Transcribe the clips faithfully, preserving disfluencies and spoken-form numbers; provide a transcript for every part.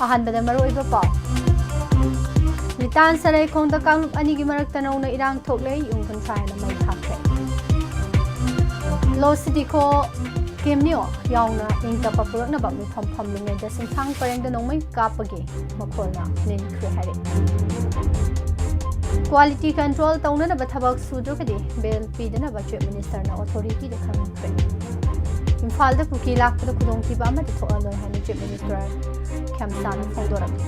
ꯑꯍꯥꯟꯕꯗ ꯃꯔꯨꯑꯣꯏꯕ ꯄꯥꯎ꯫ ꯂꯤꯇꯥꯟ ꯁꯔꯩꯈꯣꯡꯗ ꯀꯥꯡꯂꯨꯞ ꯑꯅꯤꯒꯤ ꯃꯔꯛꯇ ꯅꯧꯅ ꯏꯔꯥꯡ ꯊꯣꯛꯂꯦ, ꯌꯨꯝ ꯀꯨꯟꯊ꯭ꯔꯥ ꯍꯦꯟꯅ ꯃꯩ ꯊꯥꯈ꯭ꯔꯦ꯫ ꯂꯣ ꯁꯤꯗꯤꯈꯣ ꯀꯤꯝꯅꯤꯌꯣ ꯌꯥꯎꯅ ꯏꯪ ꯇꯞꯄ ꯄꯨꯔꯛꯅꯕ ꯃꯤꯐꯝ ꯐꯝꯂꯤꯉꯩꯗ ꯁꯤꯡꯊꯥꯡ ꯄꯔꯦꯡꯗ ꯅꯣꯡꯃꯩ ꯀꯥꯞꯄꯒꯤ ꯃꯈꯣꯜꯅ ꯅꯤꯟꯈ꯭ꯔꯦ ꯍꯥꯏꯔꯤ꯫ ꯀ꯭ꯋꯥꯂꯤꯇꯤ ꯀꯟꯇ꯭ꯔꯣꯜ ꯇꯧꯅꯅꯕ ꯊꯕꯛ ꯁꯨꯗ꯭ꯔꯒꯗꯤ ꯕꯦꯜ ꯄꯤꯗꯅꯕ ꯆꯤꯐ ꯃꯤꯅꯤꯁꯇꯔꯅ ꯑꯣꯊꯣꯔꯤꯇꯤꯗ ꯈꯪꯍꯟꯈ꯭ꯔꯦ꯫ ꯏꯝꯐꯥꯜꯗ ꯀꯨꯀꯤ ꯂꯥꯛꯄꯗ ꯈꯨꯗꯣꯡꯊꯤꯕ ꯑꯃꯠꯇ ꯊꯣꯛꯍꯜꯂꯣꯏ ꯍꯥꯏꯅ ꯆꯤꯐ ꯃꯤꯅꯤꯁꯇꯔ ꯈꯦꯝꯆꯥꯟꯅ ꯐꯣꯡꯗꯣꯔꯛꯂꯤ꯫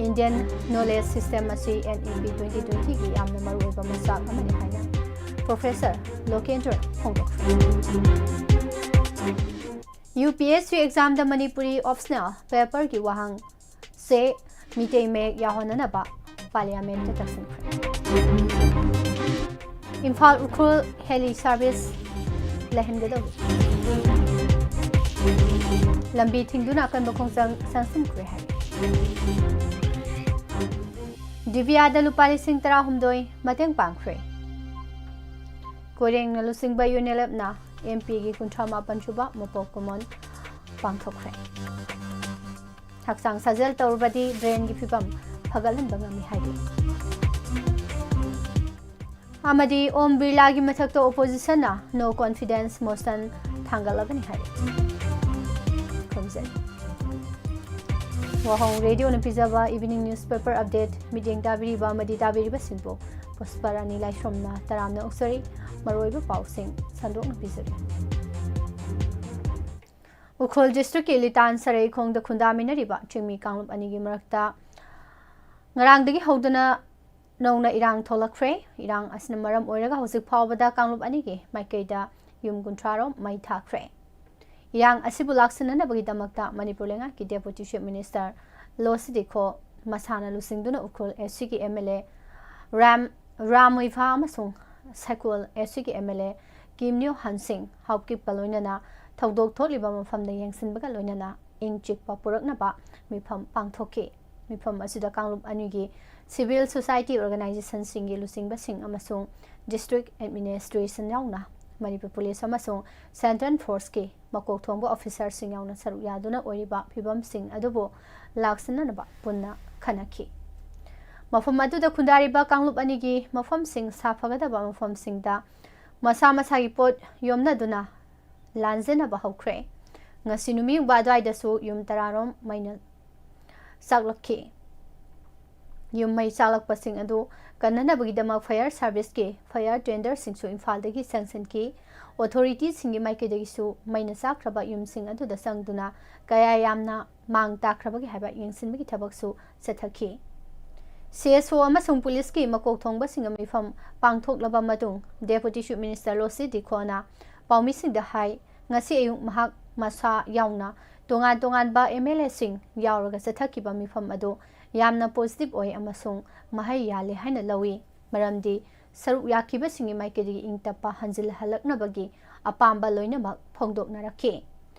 ꯏꯟꯗꯤꯌꯟ ꯅꯣꯂꯦꯖ ꯁꯤꯁꯇꯦꯝ ꯑꯁꯤ ꯑꯦꯟ ꯏ ꯄꯤ ꯇ꯭ꯋꯦꯟꯇꯤ ꯇ꯭ꯋꯦꯟꯇꯤꯒꯤ ꯌꯥꯝꯅ ꯃꯔꯨꯑꯣꯏꯕ ꯃꯆꯥꯛ ꯑꯃꯅꯤ ꯍꯥꯏꯅ professor ꯂꯣꯀꯦꯟꯗ꯭ꯔ ꯐꯣꯡꯗꯣꯛꯈ꯭ꯔꯦ꯫ U P S C ꯑꯦꯛꯖꯥꯝꯗ ꯃꯅꯤꯄꯨꯔꯤ ꯑꯣꯞꯁꯅꯦꯜ ꯄꯦꯄꯔꯒꯤ ꯋꯥꯍꯪ ꯆꯦ ꯃꯤꯇꯩ ꯃꯌꯦꯛ ꯌꯥꯎꯍꯟꯅꯅꯕ ꯄꯥꯔꯂꯤꯌꯥꯃꯦꯟꯠꯇ ꯇꯛꯁꯤꯟꯈ꯭ꯔꯦ꯫ ꯏꯝꯐꯥꯜ ꯎꯈ꯭ꯔꯨꯜ ꯍꯦꯂꯤ ꯁꯥꯔꯚꯤꯁ ꯂꯩꯍꯟꯒꯗꯧꯔꯤ꯫ ꯂꯝꯕꯤ ꯊꯤꯡꯗꯨꯅ ꯑꯀꯟꯕ ꯈꯣꯡꯖꯪ ꯆꯪꯁꯤꯟꯈ꯭ꯔꯦ ꯍꯥꯏ꯫ ꯗꯤꯕꯤꯌꯥꯗ ꯂꯨꯄꯥ ꯂꯤꯁꯤꯡ ꯇꯔꯥꯍꯨꯝꯗꯣꯏ ꯃꯇꯦꯡ ꯄꯥꯡꯈ꯭ꯔꯦ꯫ ꯀꯣꯏꯔꯦꯡꯅ ꯂꯨꯆꯤꯡꯕ ꯌꯨꯅꯦꯂꯦꯞꯅ ꯑꯦꯝ ꯄꯤꯒꯤ ꯀꯨꯟꯊ꯭ꯔꯥ ꯃꯥꯄꯟ ꯁꯨꯕ ꯃꯄꯣꯛ ꯀꯨꯝꯑꯣꯟ ꯄꯥꯡꯊꯣꯛꯈ꯭ꯔꯦ꯫ ꯍꯛꯆꯥꯡ ꯁꯥꯖꯦꯜ ꯇꯧꯔꯕꯗꯤ ꯕ꯭ꯔꯦꯟꯒꯤ ꯐꯤꯕꯝ ꯐꯒꯠꯍꯟꯕ ꯉꯝꯃꯤ ꯍꯥꯏꯔꯤ꯫ ꯑꯃꯗꯤ ꯑꯣꯝ ꯕꯤꯔꯂꯥꯒꯤ ꯃꯊꯛꯇ ꯑꯣꯄꯣꯖꯤꯁꯟꯅ ꯅꯣ ꯀꯣꯟꯐꯤꯗꯦꯟꯁ ꯃꯣꯁꯟ ꯊꯥꯡꯒꯠꯂꯕꯅꯤ ꯍꯥꯏꯔꯤ꯫ ꯈꯨꯔꯨꯝꯖꯔꯤ꯫ ꯋꯥꯍꯣꯡ ꯔꯦꯗꯤꯑꯣꯅ ꯄꯤꯖꯕ ꯏꯚꯤꯅꯤꯡ ꯅ꯭ꯌꯨꯁꯄꯦꯄꯔ ꯑꯞꯗꯦꯠ ꯃꯤꯠꯌꯦꯡ ꯇꯥꯕꯤꯔꯤꯕ ꯑꯃꯗꯤ ꯇꯥꯕꯤꯔꯤꯕꯁꯤꯡꯕꯨ ꯄꯨꯁꯄꯔꯥꯅꯤ ꯂꯥꯏꯁ꯭ꯔꯝꯅ ꯇꯔꯥꯝꯅ ꯑꯣꯛꯆꯔꯤ꯫ ꯃꯔꯨꯑꯣꯏꯕ ꯄꯥꯎꯁꯤꯡ ꯁꯟꯗꯣꯛꯅ ꯄꯤꯖꯔꯤ꯫ ꯎꯈ꯭ꯔꯨꯜ ꯗꯤꯁꯇ꯭ꯔꯤꯛꯀꯤ ꯂꯤꯇꯥꯟ ꯁꯔꯩꯈꯣꯡꯗ ꯈꯨꯟꯗꯥꯃꯤꯟꯅꯔꯤꯕ ꯆꯤꯡꯃꯤ ꯀꯥꯡꯂꯨꯞ ꯑꯅꯤꯒꯤ ꯃꯔꯛꯇ ꯉꯔꯥꯡꯗꯒꯤ ꯍꯧꯗꯨꯅ ꯅꯧꯅ ꯏꯔꯥꯡ ꯊꯣꯛꯂꯛꯈ꯭ꯔꯦ꯫ ꯏꯔꯥꯡ ꯑꯁꯤꯅ ꯃꯔꯝ ꯑꯣꯏꯔꯒ ꯍꯧꯖꯤꯛ ꯐꯥꯎꯕꯗ ꯀꯥꯡꯂꯨꯞ ꯑꯅꯤꯒꯤ ꯃꯥꯏꯀꯩꯗ ꯌꯨꯝ ꯀꯨꯟꯊ꯭ꯔꯥ ꯔꯣꯝ ꯃꯩ ꯊꯥꯈ꯭ꯔꯦ꯫ ꯏꯔꯥꯡ ꯑꯁꯤꯕꯨ ꯂꯥꯛꯁꯤꯟꯅꯅꯕꯒꯤꯗꯃꯛꯇ ꯃꯅꯤꯄꯨꯔ ꯂꯩꯉꯥꯛꯀꯤ ꯗꯦꯄꯨꯇꯤ ꯆꯤꯐ ꯃꯤꯅꯤꯁꯇꯔ ꯂꯣ ꯁꯤꯗꯤꯈꯣ ꯃꯁꯥꯅ ꯂꯨꯆꯤꯡꯗꯨꯅ ꯎꯈ꯭ꯔꯨꯜ ꯑꯦꯁ ꯁꯤꯒꯤ M L A Ram, Ram Muivah ꯑꯃꯁꯨꯡ ꯁꯥꯏꯀꯣꯜ ꯑꯦꯁ ꯁꯤꯒꯤ ꯑꯦꯝ ꯑꯦꯜ ꯑꯦ ꯀꯤꯝ ꯅ꯭ꯌꯨ ꯍꯟꯁꯤꯡ ꯍꯥꯎꯀꯤꯞꯀ ꯂꯣꯏꯅꯅ ꯊꯧꯗꯣꯛ ꯊꯣꯛꯂꯤꯕ ꯃꯐꯝꯗ ꯌꯦꯡꯁꯤꯟꯕꯒ ꯂꯣꯏꯅꯅ ꯏꯪ ꯆꯤꯛꯄ ꯄꯨꯔꯛꯅꯕ ꯃꯤꯐꯝ ꯄꯥꯡꯊꯣꯛꯈꯤ꯫ ꯃꯤꯐꯝ ꯑꯁꯤꯗ ꯀꯥꯡꯂꯨꯞ ꯑꯅꯤꯒꯤ ꯁꯤꯚꯤꯜ ꯁꯣꯁꯥꯏꯇꯤ ꯑꯣꯔꯒꯅꯥꯏꯖꯦꯁꯟꯁꯤꯡꯒꯤ ꯂꯨꯆꯤꯡꯕꯁꯤꯡ ꯑꯃꯁꯨꯡ ꯗꯤꯁꯇ꯭ꯔꯤꯛ ꯑꯦꯗꯃꯤꯅꯤꯁꯇ꯭ꯔꯦꯁꯟ ꯌꯥꯎꯅ ꯃꯅꯤꯄꯨꯔ ꯄꯨꯂꯤꯁ ꯑꯃꯁꯨꯡ ꯁꯦꯟꯇ꯭ꯔꯦꯜ ꯐꯣꯔꯁꯀꯤ ꯃꯀꯣꯛ ꯊꯣꯡꯕ ꯑꯣꯐꯤꯁꯥꯔꯁꯤꯡ ꯌꯥꯎꯅ ꯁꯔꯨꯛ ꯌꯥꯗꯨꯅ ꯑꯣꯏꯔꯤꯕ ꯐꯤꯕꯝꯁꯤꯡ ꯑꯗꯨꯕꯨ ꯂꯥꯛꯁꯤꯟꯅꯅꯕ ꯄꯨꯟꯅ ꯈꯟꯅꯈꯤ꯫ ꯃꯐꯝ ꯑꯗꯨꯗ ꯈꯨꯟꯗꯥꯔꯤꯕ ꯀꯥꯡꯂꯨꯞ ꯑꯅꯤꯒꯤ ꯃꯐꯝꯁꯤꯡ ꯁꯥꯐꯒꯗꯕ ꯃꯐꯝꯁꯤꯡꯗ ꯃꯁꯥ ꯃꯁꯥꯒꯤ ꯄꯣꯠ ꯌꯣꯝꯅꯗꯨꯅ ꯂꯥꯟꯖꯦꯟꯅꯕ ꯍꯧꯈ꯭ꯔꯦ꯫ ꯉꯁꯤ ꯅꯨꯃꯤꯠ ꯌꯨꯡꯕ ꯑꯗꯨꯋꯥꯏꯗꯁꯨ ꯌꯨꯝ ꯇꯔꯥꯔꯣꯝ ꯃꯩꯅ ꯆꯥꯛꯂꯛꯈꯤ꯫ ꯌꯨꯝ ꯃꯩ ꯆꯥꯛꯂꯛꯄꯁꯤꯡ ꯑꯗꯨ ꯀꯟꯅꯅꯕꯒꯤꯗꯃꯛ ꯐꯥꯌꯔ ꯁꯥꯔꯚꯤꯁꯀꯤ ꯐꯥꯌꯔ ꯇꯦꯟꯗꯔꯁꯤꯡꯁꯨ ꯏꯝꯐꯥꯜꯗꯒꯤ ꯁꯦꯡꯁꯤꯟꯈꯤ꯫ ꯑꯣꯊꯣꯔꯤꯇꯤꯁꯤꯡꯒꯤ ꯃꯥꯏꯀꯩꯗꯒꯤꯁꯨ ꯃꯩꯅ ꯆꯥꯛꯈ꯭ꯔꯕ ꯌꯨꯝꯁꯤꯡ ꯑꯗꯨꯗ ꯆꯪꯗꯨꯅ ꯀꯌꯥ ꯌꯥꯝꯅ ꯃꯥꯡ ꯇꯥꯛꯈ꯭ꯔꯕꯒꯦ ꯍꯥꯏꯕ ꯌꯦꯡꯁꯤꯟꯕꯒꯤ ꯊꯕꯛꯁꯨ ꯆꯠꯊꯈꯤ꯫ ꯁꯤ ꯑꯦꯁ ꯑꯣ ꯑꯃꯁꯨꯡ ꯄꯨꯂꯤꯁꯀꯤ ꯃꯀꯣꯛ ꯊꯣꯡꯕꯁꯤꯡꯒ ꯃꯤꯐꯝ ꯄꯥꯡꯊꯣꯛꯂꯕ ꯃꯇꯨꯡ, ꯗꯦꯄꯨꯇꯤ ꯆꯤꯐ ꯃꯤꯅꯤꯁꯇꯔ ꯂꯣꯁꯤ ꯗꯤꯈꯣꯅ ꯄꯥꯎꯃꯤꯁꯤꯡꯗ ꯍꯥꯏ, ꯉꯁꯤ ꯑꯌꯨꯛ ꯃꯍꯥꯛ ꯃꯁꯥ ꯌꯥꯎꯅ ꯇꯣꯉꯥꯟ ꯇꯣꯉꯥꯟꯕ ꯑꯦꯝ ꯑꯦꯜ ꯑꯦꯁꯤꯡ ꯌꯥꯎꯔꯒ ꯆꯠꯊꯈꯤꯕ ꯃꯤꯐꯝ ꯑꯗꯨ ꯌꯥꯝꯅ ꯄꯣꯖꯤꯇꯤꯚ ꯑꯣꯏ ꯑꯃꯁꯨꯡ ꯃꯍꯩ ꯌꯥꯜꯂꯦ ꯍꯥꯏꯅ ꯂꯧꯏ, ꯃꯔꯝꯗꯤ ꯁꯔꯨꯛ ꯌꯥꯈꯤꯕꯁꯤꯡꯒꯤ ꯃꯥꯏꯀꯩꯗꯒꯤ ꯏꯪ ꯇꯞꯄ ꯍꯟꯖꯤꯜꯍꯜꯂꯛꯅꯕꯒꯤ ꯑꯄꯥꯝꯕ ꯂꯣꯏꯅꯃꯛ ꯐꯣꯡꯗꯣꯛꯅꯔꯛꯈꯤ꯫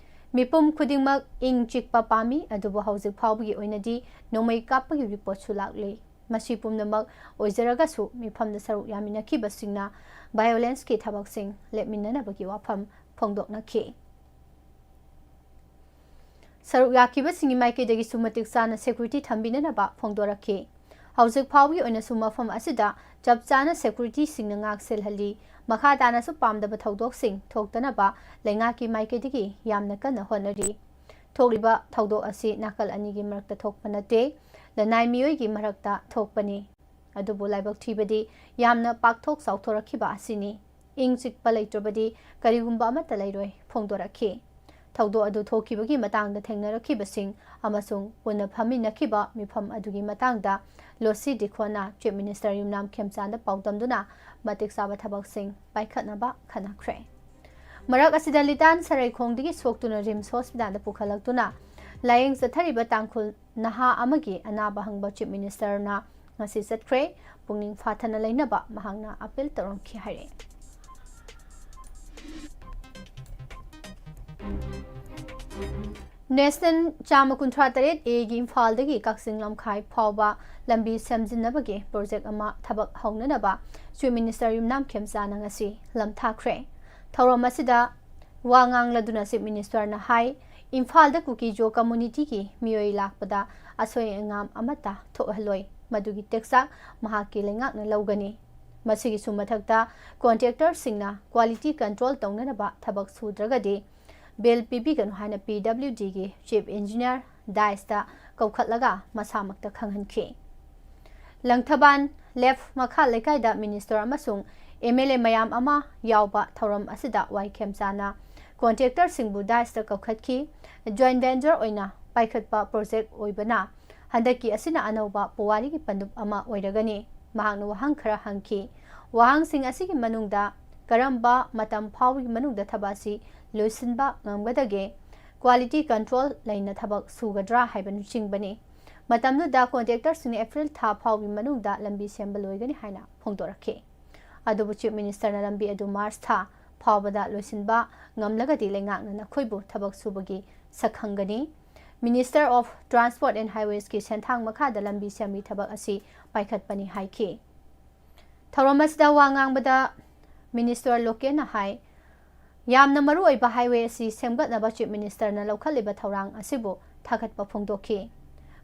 ꯃꯤꯄꯨꯝ ꯈꯨꯗꯤꯡꯃꯛ ꯏꯪ ꯆꯤꯛꯄ ꯄꯥꯝꯃꯤ, ꯑꯗꯨꯕꯨ ꯍꯧꯖꯤꯛ ꯐꯥꯎꯕꯒꯤ ꯑꯣꯏꯅꯗꯤ ꯅꯣꯡꯃꯩ ꯀꯥꯞꯄꯒꯤ ꯔꯤꯄꯣꯔꯠꯁꯨ ꯂꯥꯛꯂꯤ꯫ ꯃꯁꯤ ꯄꯨꯝꯅꯃꯛ ꯑꯣꯏꯖꯔꯒꯁꯨ ꯃꯤꯐꯝꯗ ꯁꯔꯨꯛ ꯌꯥꯃꯤꯟꯅꯈꯤꯕꯁꯤꯡꯅ ꯚꯥꯏꯑꯣꯂꯦꯟꯁꯀꯤ ꯊꯕꯛꯁꯤꯡ ꯂꯦꯞꯃꯤꯟꯅꯅꯕꯒꯤ ꯋꯥꯐꯝ ꯐꯣꯡꯗꯣꯛꯅꯈꯤ꯫ ꯁꯔꯨꯛ ꯌꯥꯈꯤꯕꯁꯤꯡꯒꯤ ꯃꯥꯏꯀꯩꯗꯒꯤꯁꯨ ꯃꯇꯤꯛ ꯆꯥꯅ ꯁꯦꯀ꯭ꯌꯨꯔꯤꯇꯤ ꯊꯝꯕꯤꯅꯅꯕ ꯐꯣꯡꯗꯣꯔꯛꯈꯤ꯫ ꯍꯧꯖꯤꯛ ꯐꯥꯎꯕꯒꯤ ꯑꯣꯏꯅꯁꯨ ꯃꯐꯝ ꯑꯁꯤꯗ ꯆꯞ ꯆꯥꯅ ꯁꯦꯀ꯭ꯌꯨꯔꯤꯇꯤꯁꯤꯡꯅ ꯉꯥꯛ ꯁꯦꯜꯍꯜꯂꯤ꯫ ꯃꯈꯥ ꯇꯥꯅꯁꯨ ꯄꯥꯝꯗꯕ ꯊꯧꯗꯣꯛꯁꯤꯡ ꯊꯣꯛꯇꯅꯕ ꯂꯩꯉꯥꯛꯀꯤ ꯃꯥꯏꯀꯩꯗꯒꯤ ꯌꯥꯝꯅ ꯀꯟꯅ ꯍꯣꯠꯅꯔꯤ꯫ ꯊꯣꯛꯂꯤꯕ ꯊꯧꯗꯣꯛ ꯑꯁꯤ ꯅꯥꯀꯜ ꯑꯅꯤꯒꯤ ꯃꯔꯛꯇ ꯊꯣꯛꯄ ꯅꯠꯇꯦ, ꯂꯅꯥꯏ ꯃꯤꯑꯣꯏꯒꯤ ꯃꯔꯛꯇ ꯊꯣꯛꯄꯅꯤ꯫ ꯑꯗꯨꯕꯨ ꯂꯥꯏꯕꯛ ꯊꯤꯕꯗꯤ ꯌꯥꯝꯅ ꯄꯥꯛꯊꯣꯛ ꯆꯥꯎꯊꯣꯔꯛꯈꯤꯕ ꯑꯁꯤꯅꯤ꯫ ꯏꯪ ꯆꯤꯛꯄ ꯂꯩꯇ꯭ꯔꯕꯗꯤ ꯀꯔꯤꯒꯨꯝꯕ ꯑꯃꯠꯇ ꯂꯩꯔꯣꯏ ꯐꯣꯡꯗꯣꯔꯛꯈꯤ꯫ ꯊꯧꯗꯣꯛ ꯑꯗꯨ ꯊꯣꯛꯈꯤꯕꯒꯤ ꯃꯇꯥꯡꯗ ꯊꯦꯡꯅꯔꯛꯈꯤꯕꯁꯤꯡ ꯑꯃꯁꯨꯡ ꯄꯨꯟꯅ ꯐꯝꯃꯤꯟꯅꯈꯤꯕ ꯃꯤꯐꯝ ꯑꯗꯨꯒꯤ ꯃꯇꯥꯡꯗ ꯂꯣꯁꯤ ꯗꯤꯈꯣꯅ ꯆꯤꯐ ꯃꯤꯅꯤꯁꯇꯔ ꯌꯨꯝꯅꯥꯝ ꯈꯦꯝꯆꯥꯟꯗ ꯄꯥꯎꯗꯝꯗꯨꯅ ꯃꯇꯤꯛ ꯆꯥꯕ ꯊꯕꯛꯁꯤꯡ ꯄꯥꯏꯈꯠꯅꯕ ꯈꯟꯅꯈ꯭ꯔꯦ꯫ ꯃꯔꯛ ꯑꯁꯤꯗ ꯂꯤꯇꯥꯟ ꯁꯔꯩꯈꯣꯡꯗꯒꯤ ꯁꯣꯛꯇꯨꯅ ꯔꯤꯝꯁ ꯍꯣꯁꯄꯤꯇꯥꯜꯗ ꯄꯨꯈꯠꯂꯛꯇꯨꯅ ꯂꯥꯌꯦꯡ ꯆꯠꯊꯔꯤꯕ ꯇꯥꯡꯈꯨꯜ ꯅꯍꯥ ꯑꯃꯒꯤ ꯑꯅꯥꯕ ꯍꯪꯕ ꯆꯤꯐ ꯃꯤꯅꯤꯁꯇꯔꯅ ꯉꯁꯤ ꯆꯠꯈ꯭ꯔꯦ꯫ ꯄꯨꯛꯅꯤꯡ ꯐꯥꯊꯅ ꯂꯩꯅꯕ ꯃꯍꯥꯛꯅ ꯑꯄꯤꯜ ꯇꯧꯔꯝꯈꯤ ꯍꯥꯏꯔꯛꯏ꯫ ꯅꯦꯁꯅꯦꯜ ꯆꯥꯝꯃ ꯀꯨꯟꯊ꯭ꯔꯥ ꯇꯔꯦꯠ ꯑꯦꯒꯤ ꯏꯝꯐꯥꯜꯗꯒꯤ ꯀꯛꯆꯤꯡ ꯂꯝꯈꯥꯏ ꯐꯥꯎꯕ ꯂꯝꯕꯤ ꯁꯦꯝꯖꯤꯟꯅꯕꯒꯤ ꯄ꯭ꯔꯣꯖꯦꯛ ꯑꯃ ꯊꯕꯛ ꯍꯧꯅꯅꯕ ꯆꯤꯐ ꯃꯤꯅꯤꯁꯇꯔ ꯌꯨꯝꯅꯥꯝ ꯈꯦꯝꯆꯥꯅ ꯉꯁꯤ ꯂꯝ ꯊꯥꯈ꯭ꯔꯦ꯫ ꯊꯧꯔꯝ ꯑꯁꯤꯗ ꯋꯥ ꯉꯥꯡꯂꯗꯨꯅ Chief Minister ꯅ ꯍꯥꯏ, ꯏꯝꯐꯥꯜꯗ ꯀꯨꯀꯤꯖꯣ community ꯒꯤ ꯃꯤꯑꯣꯏ ꯂꯥꯛꯄꯗ ꯑꯁꯣꯏ ꯑꯉꯥꯝ ꯑꯃꯠꯇ ꯊꯣꯛꯍꯜꯂꯣꯏ꯫ ꯃꯗꯨꯒꯤ ꯇꯦꯛꯆꯥꯛ ꯃꯍꯥꯛꯀꯤ ꯂꯩꯉꯥꯛꯅ ꯂꯧꯒꯅꯤ꯫ ꯃꯁꯤꯒꯤꯁꯨ ꯃꯊꯛꯇ contractor ꯁꯤꯡꯅ quality control ꯇꯧꯅꯅꯕ ꯊꯕꯛ ꯁꯨꯗ꯭ꯔꯒꯗꯤ bill ꯄꯤꯕꯤꯒꯅꯨ ꯍꯥꯏꯅ P W D ꯒꯤ Chief Engineer ꯗꯥꯏꯁꯇ ꯀꯧꯈꯠꯂꯒ ꯃꯁꯥꯃꯛꯇ ꯈꯪꯍꯟꯈꯤ꯫ ꯂꯪꯊꯕꯥꯟ ꯂꯦꯐ ꯃꯈꯥ ꯂꯩꯀꯥꯏꯗ Minister ꯑꯃꯁꯨꯡ M L A ꯃꯌꯥꯝ ꯑꯃ ꯌꯥꯎꯕ ꯊꯧꯔꯝ ꯑꯁꯤꯗ ꯋꯥꯏ ꯈꯦꯝꯆꯥꯅ contractor ꯁꯤꯡꯕꯨ ꯗꯥꯏꯁꯇ ꯀꯧꯈꯠꯈꯤ꯫ Joint venture ꯑꯣꯏꯅ ꯄꯥꯏꯈꯠꯄ project ꯑꯣꯏꯕꯅ ꯍꯟꯗꯛꯀꯤ ꯑꯁꯤꯅ ꯑꯅꯧꯕ ꯄꯨꯋꯥꯔꯤꯒꯤ ꯄꯟꯗꯨꯞ ꯑꯃ ꯑꯣꯏꯔꯒꯅꯤ꯫ ꯃꯍꯥꯛꯅ ꯋꯥꯍꯪ ꯈꯔ ꯍꯪꯈꯤ꯫ ꯋꯥꯍꯪꯁꯤꯡ ꯑꯁꯤꯒꯤ ꯃꯅꯨꯡꯗ ꯀꯔꯝꯕ ꯃꯇꯝ ꯐꯥꯎꯕꯒꯤ ꯃꯅꯨꯡꯗ ꯊꯕꯛ ꯑꯁꯤ ꯂꯣꯏꯁꯤꯟꯕ ꯉꯝꯒꯗꯒꯦ? Quality control ꯂꯩꯅ ꯊꯕꯛ ꯁꯨꯒꯗ꯭ꯔꯥ ꯍꯥꯏꯕꯅꯆꯤꯡꯕꯅꯤ꯫ ꯃꯇꯝꯗꯨꯗ contractor ꯁꯤꯡꯅ April ꯊꯥ ꯐꯥꯎꯕꯒꯤ ꯃꯅꯨꯡꯗ ꯂꯝꯕꯤ ꯁꯦꯝꯕ ꯂꯣꯏꯒꯅꯤ ꯍꯥꯏꯅ ꯐꯣꯡꯗꯣꯔꯛꯈꯤ꯫ ꯑꯗꯨꯕꯨ Chief Minister ꯅ ꯂꯝꯕꯤ ꯑꯗꯨ March ꯊꯥ ꯐꯥꯎꯕꯗ ꯂꯣꯏꯁꯤꯟꯕ ꯉꯝꯂꯒꯗꯤ ꯂꯩꯉꯥꯛꯅ ꯅꯈꯣꯏꯕꯨ ꯊꯕꯛ ꯁꯨꯕꯒꯤ ꯁꯛꯈꯪꯒꯅꯤ꯫ Minister of Transport and Highways ꯀꯤ ꯁꯦꯟꯊꯥꯡ ꯃꯈꯥꯗ ꯂꯝꯕꯤ ꯁꯦꯝꯕꯒꯤ ꯊꯕꯛ ꯑꯁꯤ ꯄꯥꯏꯈꯠꯄꯅꯤ ꯍꯥꯏꯈꯤ꯫ ꯊꯧꯔꯝ ꯑꯁꯤꯗ ꯋꯥ ꯉꯥꯡꯕꯗ Minister ꯂꯣꯀꯦꯟꯅ ꯍꯥꯏ, ꯌꯥꯝꯅ ꯃꯔꯨꯑꯣꯏꯕ highway ꯑꯁꯤ ꯁꯦꯝꯒꯠꯅꯕ Chief Minister ꯅ ꯂꯧꯈꯠꯂꯤꯕ ꯊꯧꯔꯥꯡ ꯑꯁꯤꯕꯨ ꯊꯥꯒꯠꯄ ꯐꯣꯡꯗꯣꯛꯈꯤ꯫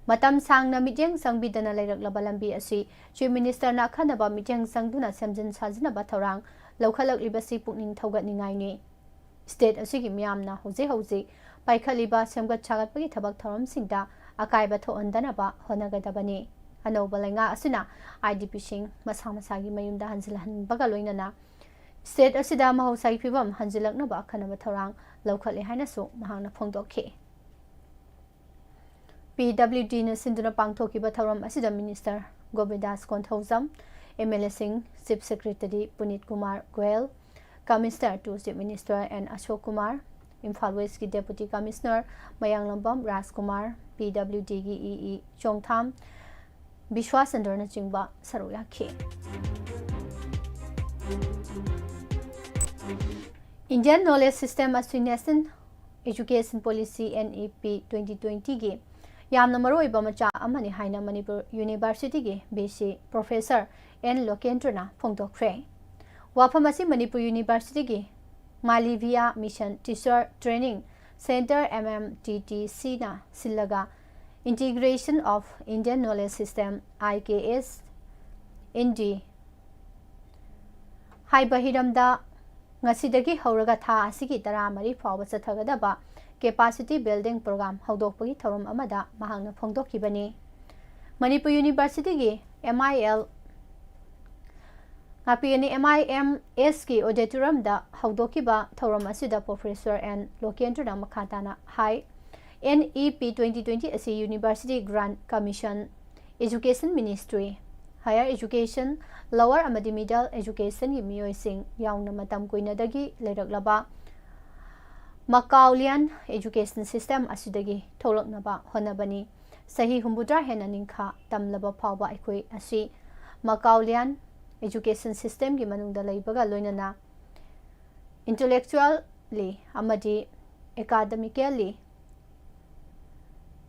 ꯃꯇꯝ ꯁꯥꯡꯅ ꯃꯤꯠꯌꯦꯡ ꯆꯪꯕꯤꯗꯅ ꯂꯩꯔꯛꯂꯕ ꯂꯝꯕꯤ ꯑꯁꯤ Chief Minister ꯅ ꯑꯈꯟꯅꯕ ꯃꯤꯠꯌꯦꯡ ꯆꯪꯗꯨꯅ ꯁꯦꯝꯖꯤꯟ ꯁꯥꯖꯤꯟꯅꯕ ꯊꯧꯔꯥꯡ ꯂꯧꯈꯠꯂꯛꯂꯤꯕꯁꯤ ꯄꯨꯛꯅꯤꯡ ꯊꯧꯒꯠꯅꯤꯡꯉꯥꯏꯅꯤ꯫ State ꯑꯁꯤꯒꯤ ꯃꯤꯌꯥꯝꯅ ꯍꯧꯖꯤꯛ ꯍꯧꯖꯤꯛ ꯄꯥꯏꯈꯠꯂꯤꯕ ꯁꯦꯝꯒꯠ ꯁꯥꯒꯠꯄꯒꯤ ꯊꯕꯛ ꯊꯧꯔꯝꯁꯤꯡꯗ ꯑꯀꯥꯏꯕ ꯊꯣꯛꯍꯟꯗꯅꯕ ꯍꯣꯠꯅꯒꯗꯕꯅꯤ꯫ ꯑꯅꯧꯕ ꯂꯩꯉꯥꯛ ꯑꯁꯤꯅ I D P ꯁꯤꯡ ꯃꯁꯥ ꯃꯁꯥꯒꯤ ꯃꯌꯨꯝꯗ ꯍꯟꯖꯤꯜꯍꯟꯕꯒ ꯂꯣꯏꯅꯅ state ꯑꯁꯤꯗ ꯃꯍꯧꯁꯥꯒꯤ ꯐꯤꯕꯝ ꯍꯟꯖꯤꯜꯂꯛꯅꯕ ꯑꯈꯟꯅꯕ ꯊꯧꯔꯥꯡ ꯂꯧꯈꯠꯂꯦ ꯍꯥꯏꯅꯁꯨ ꯃꯍꯥꯛꯅ ꯐꯣꯡꯗꯣꯛꯈꯤ꯫ P W D ꯅ ꯁꯤꯟꯗꯨꯅ ꯄꯥꯡꯊꯣꯛꯈꯤꯕ ꯊꯧꯔꯝ ꯑꯁꯤꯗ Minister ꯒꯣꯕꯤꯟꯗꯥꯁ Konthoujam, M L A ꯁꯤꯡ, Chief Secretary ꯄꯨꯅꯤꯠ Kumar Goyal, Commissioner to Chief Minister N Ashok Kumar, Imphal West ꯀꯤ Deputy Commissioner ꯃꯌꯥꯡꯂꯝꯕꯝ ꯔꯥꯖꯀꯨꯃꯥꯔ, P W D ꯒꯤ E E ꯆꯣꯡꯊꯥꯝ ꯕꯤꯁ꯭ꯋꯥꯆꯟꯗ꯭ꯔꯅ ꯆꯤꯡꯕ ꯁꯔꯨꯛ ꯌꯥꯈꯤ꯫ Indian Knowledge System ꯑꯁꯤ National Education Policy, N E P, twenty twenty ꯒꯤ ꯌꯥꯝꯅ ꯃꯔꯨꯑꯣꯏꯕ ꯃꯆꯥꯛ ꯑꯃꯅꯤ ꯍꯥꯏꯅ ꯃꯅꯤꯄꯨꯔ University ꯒꯤ V C Professor N ꯂꯣꯀꯦꯟꯗ꯭ꯔꯅ ꯐꯣꯡꯗꯣꯛꯈ꯭ꯔꯦ꯫ ꯋꯥꯐꯝ ꯑꯁꯤ ꯃꯅꯤꯄꯨꯔ University ꯒꯤ Malviya Mission Teacher Training Center, M M T T C ꯅ ꯁꯤꯜꯂꯒ Integration of Indian Knowledge System, I K S in the ꯍꯥꯏꯕ ꯍꯤꯔꯝꯗ ꯉꯁꯤꯗꯒꯤ ꯍꯧꯔꯒ ꯊꯥ ꯑꯁꯤꯒꯤ ꯇꯔꯥꯃꯔꯤ ꯐꯥꯎꯕ ꯆꯠꯊꯒꯗꯕ Capacity Building Program ꯍꯧꯗꯣꯛꯄꯒꯤ ꯊꯧꯔꯝ ꯑꯃꯗ ꯃꯍꯥꯛꯅ ꯐꯣꯡꯗꯣꯛꯈꯤꯕꯅꯤ꯫ ꯃꯅꯤꯄꯨꯔ University ꯒꯤ M I L ꯉꯥꯛꯄꯤꯒꯅꯤ, M I M S ꯀꯤ auditorium ꯗ ꯍꯧꯗꯣꯛꯈꯤꯕ ꯊꯧꯔꯝ ꯑꯁꯤꯗ Professor N ꯂꯣꯀꯦꯟꯗ꯭ꯔꯅ ꯃꯈꯥ ꯇꯥꯅ ꯍꯥꯏ, N E P twenty twenty ꯑꯁꯤ University Grant Commission, Education Ministry, Higher Education, Lower ꯑꯃꯗꯤ Middle Education ꯒꯤ ꯃꯤꯑꯣꯏꯁꯤꯡ ꯌꯥꯎꯅ ꯃꯇꯝ ꯀꯨꯏꯅꯗꯒꯤ ꯂꯩꯔꯛꯂꯕ ꯃꯀꯥꯎꯂꯤꯌꯥꯟ education system ꯑꯁꯤꯗꯒꯤ ꯊꯣꯛꯂꯛꯅꯕ ꯍꯣꯠꯅꯕꯅꯤ꯫ ꯆꯍꯤ ꯍꯨꯝꯐꯨꯇꯔꯥ ꯍꯦꯟꯅ ꯅꯤꯡꯈꯥ ꯇꯝꯂꯕ ꯐꯥꯎꯕ ꯑꯩꯈꯣꯏ ꯑꯁꯤ ꯃꯀꯥꯎꯂꯤꯌꯥꯟ education system ꯒꯤ ꯃꯅꯨꯡꯗ ꯂꯩꯕꯒ ꯂꯣꯏꯅꯅ intellectually ꯑꯃꯗꯤ academically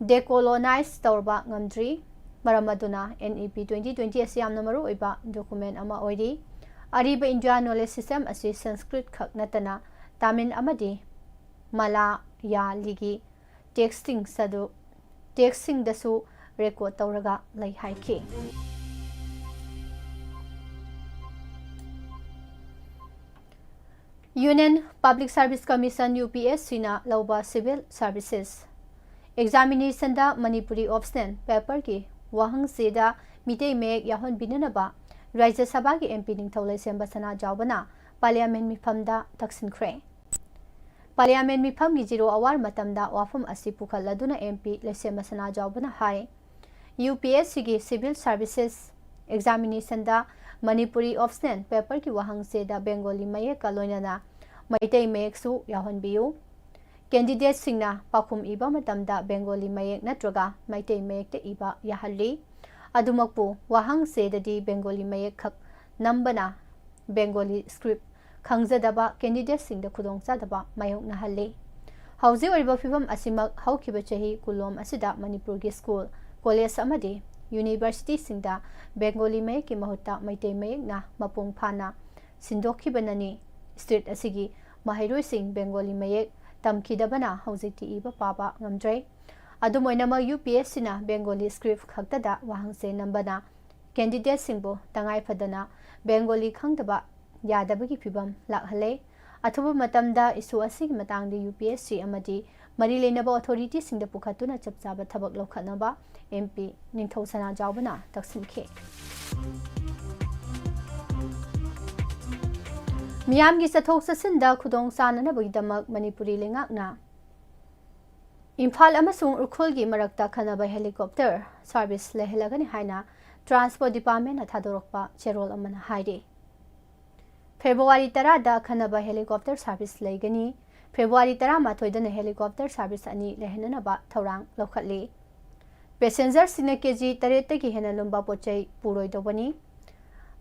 decolonize ꯇꯧꯔꯕ ꯉꯝꯗ꯭ꯔꯤ꯫ ꯃꯔꯝ ꯑꯗꯨꯅ N E P twenty twenty ꯑꯁꯤ ꯌꯥꯝꯅ ꯃꯔꯨꯑꯣꯏꯕ document ꯑꯃ ꯑꯣꯏꯔꯤ꯫ ꯑꯔꯤꯕ India knowledge system ꯑꯁꯤ Sanskrit ꯈꯛ ꯅꯠꯇꯅ Tamil ꯑꯃꯗꯤ Malayali ꯒꯤ text ꯁꯤꯡ ꯑꯗꯨ, text ꯁꯤꯡꯗꯁꯨ record ꯇꯧꯔꯒ ꯂꯩ ꯍꯥꯏꯈꯤ꯫ Union Public Service Commission, U P S C ꯅ ꯂꯧꯕ Civil Services Examination ꯗ Manipuri Optional Paper ꯒꯤ ꯋꯥꯍꯪ ꯆꯦꯗ ꯃꯤꯇꯩ ꯃꯌꯦꯛ ꯌꯥꯎꯍꯟꯕꯤꯅꯅꯕ ꯔꯥꯖ꯭ꯌ ꯁꯚꯥꯒꯤ M P ꯅꯤꯡꯊꯧ ꯂꯩꯁꯦꯝꯕ ꯁꯅꯥꯖꯥꯎꯕꯅ Parliament ꯃꯤꯐꯝꯗ ꯇꯛꯁꯤꯟꯈ꯭ꯔꯦ꯫ Parliament ꯃꯤꯐꯝꯒꯤ zero hour ꯃꯇꯝꯗ ꯋꯥꯐꯝ ꯑꯁꯤ ꯄꯨꯈꯠꯂꯗꯨꯅ M P ꯂꯩꯁꯦꯝꯕ ꯁꯅꯥꯖꯥꯎꯕꯅ ꯍꯥꯏ, U P S C ꯒꯤ Civil Services Examination ꯗ Manipuri Optional Paper ꯒꯤ ꯋꯥꯍꯪ ꯆꯦꯗ Bengali ꯃꯌꯦꯛꯀ ꯂꯣꯏꯅꯅ ꯃꯩꯇꯩ ꯃꯌꯦꯛꯁꯨ ꯌꯥꯎꯍꯟꯕꯤꯌꯨ꯫ Candidate ꯁꯤꯡꯅ ꯄꯥꯎꯈꯨꯝ ꯏꯕ ꯃꯇꯝꯗ Bengali ꯃꯌꯦꯛ ꯅꯠꯇ꯭ꯔꯒ ꯃꯩꯇꯩ ꯃꯌꯦꯛꯇ ꯏꯕ ꯌꯥꯍꯜꯂꯤ꯫ ꯑꯗꯨꯃꯛꯄꯨ ꯋꯥꯍꯪ ꯆꯦꯗꯗꯤ Bengali ꯃꯌꯦꯛ ꯈꯛ ꯅꯝꯕꯅ Bengali script ꯈꯪꯖꯗꯕ candidate ꯁꯤꯡꯗ ꯈꯨꯗꯣꯡꯆꯥꯗꯕ ꯃꯥꯌꯣꯛꯅꯍꯜꯂꯤ꯫ ꯍꯧꯖꯤꯛ ꯑꯣꯏꯔꯤꯕ ꯐꯤꯚꯝ ꯑꯁꯤꯃꯛ ꯍꯧꯈꯤꯕ ꯆꯍꯤ ꯀꯨꯟꯂꯣꯝ ꯑꯁꯤꯗ ꯃꯅꯤꯄꯨꯔꯒꯤ school, college ꯑꯃꯗꯤ university ꯁꯤꯡꯗ Bengali ꯃꯌꯦꯛꯀꯤ ꯃꯍꯨꯠꯇ ꯃꯩꯇꯩ ꯃꯌꯦꯛꯅ ꯃꯄꯨꯡ ꯐꯥꯅ ꯁꯤꯟꯗꯣꯛꯈꯤꯕꯅꯅꯤ꯫ State ꯑꯁꯤꯒꯤ ꯃꯍꯩꯔꯣꯏꯁꯤꯡ ꯕꯦꯡꯒꯣꯂꯤ ꯃꯌꯦꯛ ꯇꯝꯈꯤꯗꯕꯅ ꯍꯧꯖꯤꯛꯇꯤ ꯏꯕ ꯄꯥꯕ ꯉꯝꯗ꯭ꯔꯦ꯫ ꯑꯗꯨꯝ ꯑꯣꯏꯅꯃꯛ, ꯌꯨ ꯄꯤ ꯑꯦꯁ ꯁꯤꯅ ꯕꯦꯡꯒꯣꯂꯤ ꯁ꯭ꯀ꯭ꯔꯤꯞ ꯈꯛꯇꯗ ꯋꯥꯍꯪꯆꯦ ꯅꯝꯕꯅ ꯀꯦꯟꯗꯤꯗꯦꯠꯁꯤꯡꯕꯨ ꯇꯉꯥꯏ ꯐꯗꯅ ꯕꯦꯡꯒꯣꯂꯤ ꯈꯪꯗꯕ ꯌꯥꯗꯕꯒꯤ ꯐꯤꯚꯝ ꯂꯥꯛꯍꯜꯂꯦ꯫ ꯑꯊꯨꯕ ꯃꯇꯝꯗ ꯏꯁꯨ ꯑꯁꯤꯒꯤ ꯃꯇꯥꯡꯗ ꯌꯨ ꯄꯤ ꯑꯦꯁ ꯁꯤ ꯑꯃꯗꯤ ꯃꯔꯤ ꯂꯩꯅꯕ ꯑꯣꯊꯣꯔꯤꯇꯤꯁꯤꯡꯗ ꯄꯨꯈꯠꯇꯨꯅ ꯆꯞ ꯆꯥꯕ ꯊꯕꯛ ꯂꯧꯈꯠꯅꯕ ꯑꯦꯝ ꯄꯤ ꯅꯤꯡꯊꯧ ꯁꯅꯥꯖꯥꯎꯕꯅ ꯇꯛꯁꯤꯟꯈꯤ꯫ ꯃꯤꯌꯥꯝꯒꯤ ꯆꯠꯊꯣꯛ ꯆꯠꯁꯤꯟꯗ ꯈꯨꯗꯣꯡ ꯆꯥꯅꯅꯕꯒꯤꯗꯃꯛ ꯃꯅꯤꯄꯨꯔꯤ ꯂꯩꯉꯥꯛꯅ ꯏꯝꯐꯥꯜ ꯑꯃꯁꯨꯡ ꯎꯈ꯭ꯔꯨꯜꯒꯤ ꯃꯔꯛꯇ ꯈꯟꯅꯕ ꯍꯦꯂꯤꯀꯣꯞꯇꯔ ꯁꯥꯔꯚꯤꯁ ꯂꯩꯍꯜꯂꯒꯅꯤ ꯍꯥꯏꯅ ꯇ꯭ꯔꯥꯟꯁꯄꯣꯔꯠ ꯗꯤꯄꯥꯔꯠꯃꯦꯟꯅ ꯊꯥꯗꯣꯔꯛꯄ ꯆꯦꯔꯣꯜ ꯑꯃꯅ ꯍꯥꯏꯔꯤ꯫ ꯐꯦꯕ꯭ꯔꯨꯋꯥꯔꯤ ꯇꯔꯥꯗ ꯈꯟꯅꯕ ꯍꯦꯂꯤꯀꯣꯞꯇꯔ ꯁꯥꯔꯚꯤꯁ ꯂꯩꯒꯅꯤ꯫ ꯐꯦꯕ꯭ꯔꯨꯋꯥꯔꯤ ꯇꯔꯥꯃꯥꯊꯣꯏꯗꯅ ꯍꯦꯂꯤꯀꯣꯞꯇꯔ ꯁꯥꯔꯚꯤꯁ ꯑꯅꯤ ꯂꯩꯍꯟꯅꯅꯕ ꯊꯧꯔꯥꯡ ꯂꯧꯈꯠꯂꯤ꯫ ꯄꯦꯁꯦꯟꯖꯔꯁꯤꯡꯅ ꯀꯦ ꯖꯤ ꯇꯔꯦꯠꯇꯒꯤ ꯍꯦꯟꯅ ꯂꯨꯝꯕ ꯄꯣꯠꯆꯩ ꯄꯨꯔꯣꯏꯗꯧꯕꯅꯤ꯫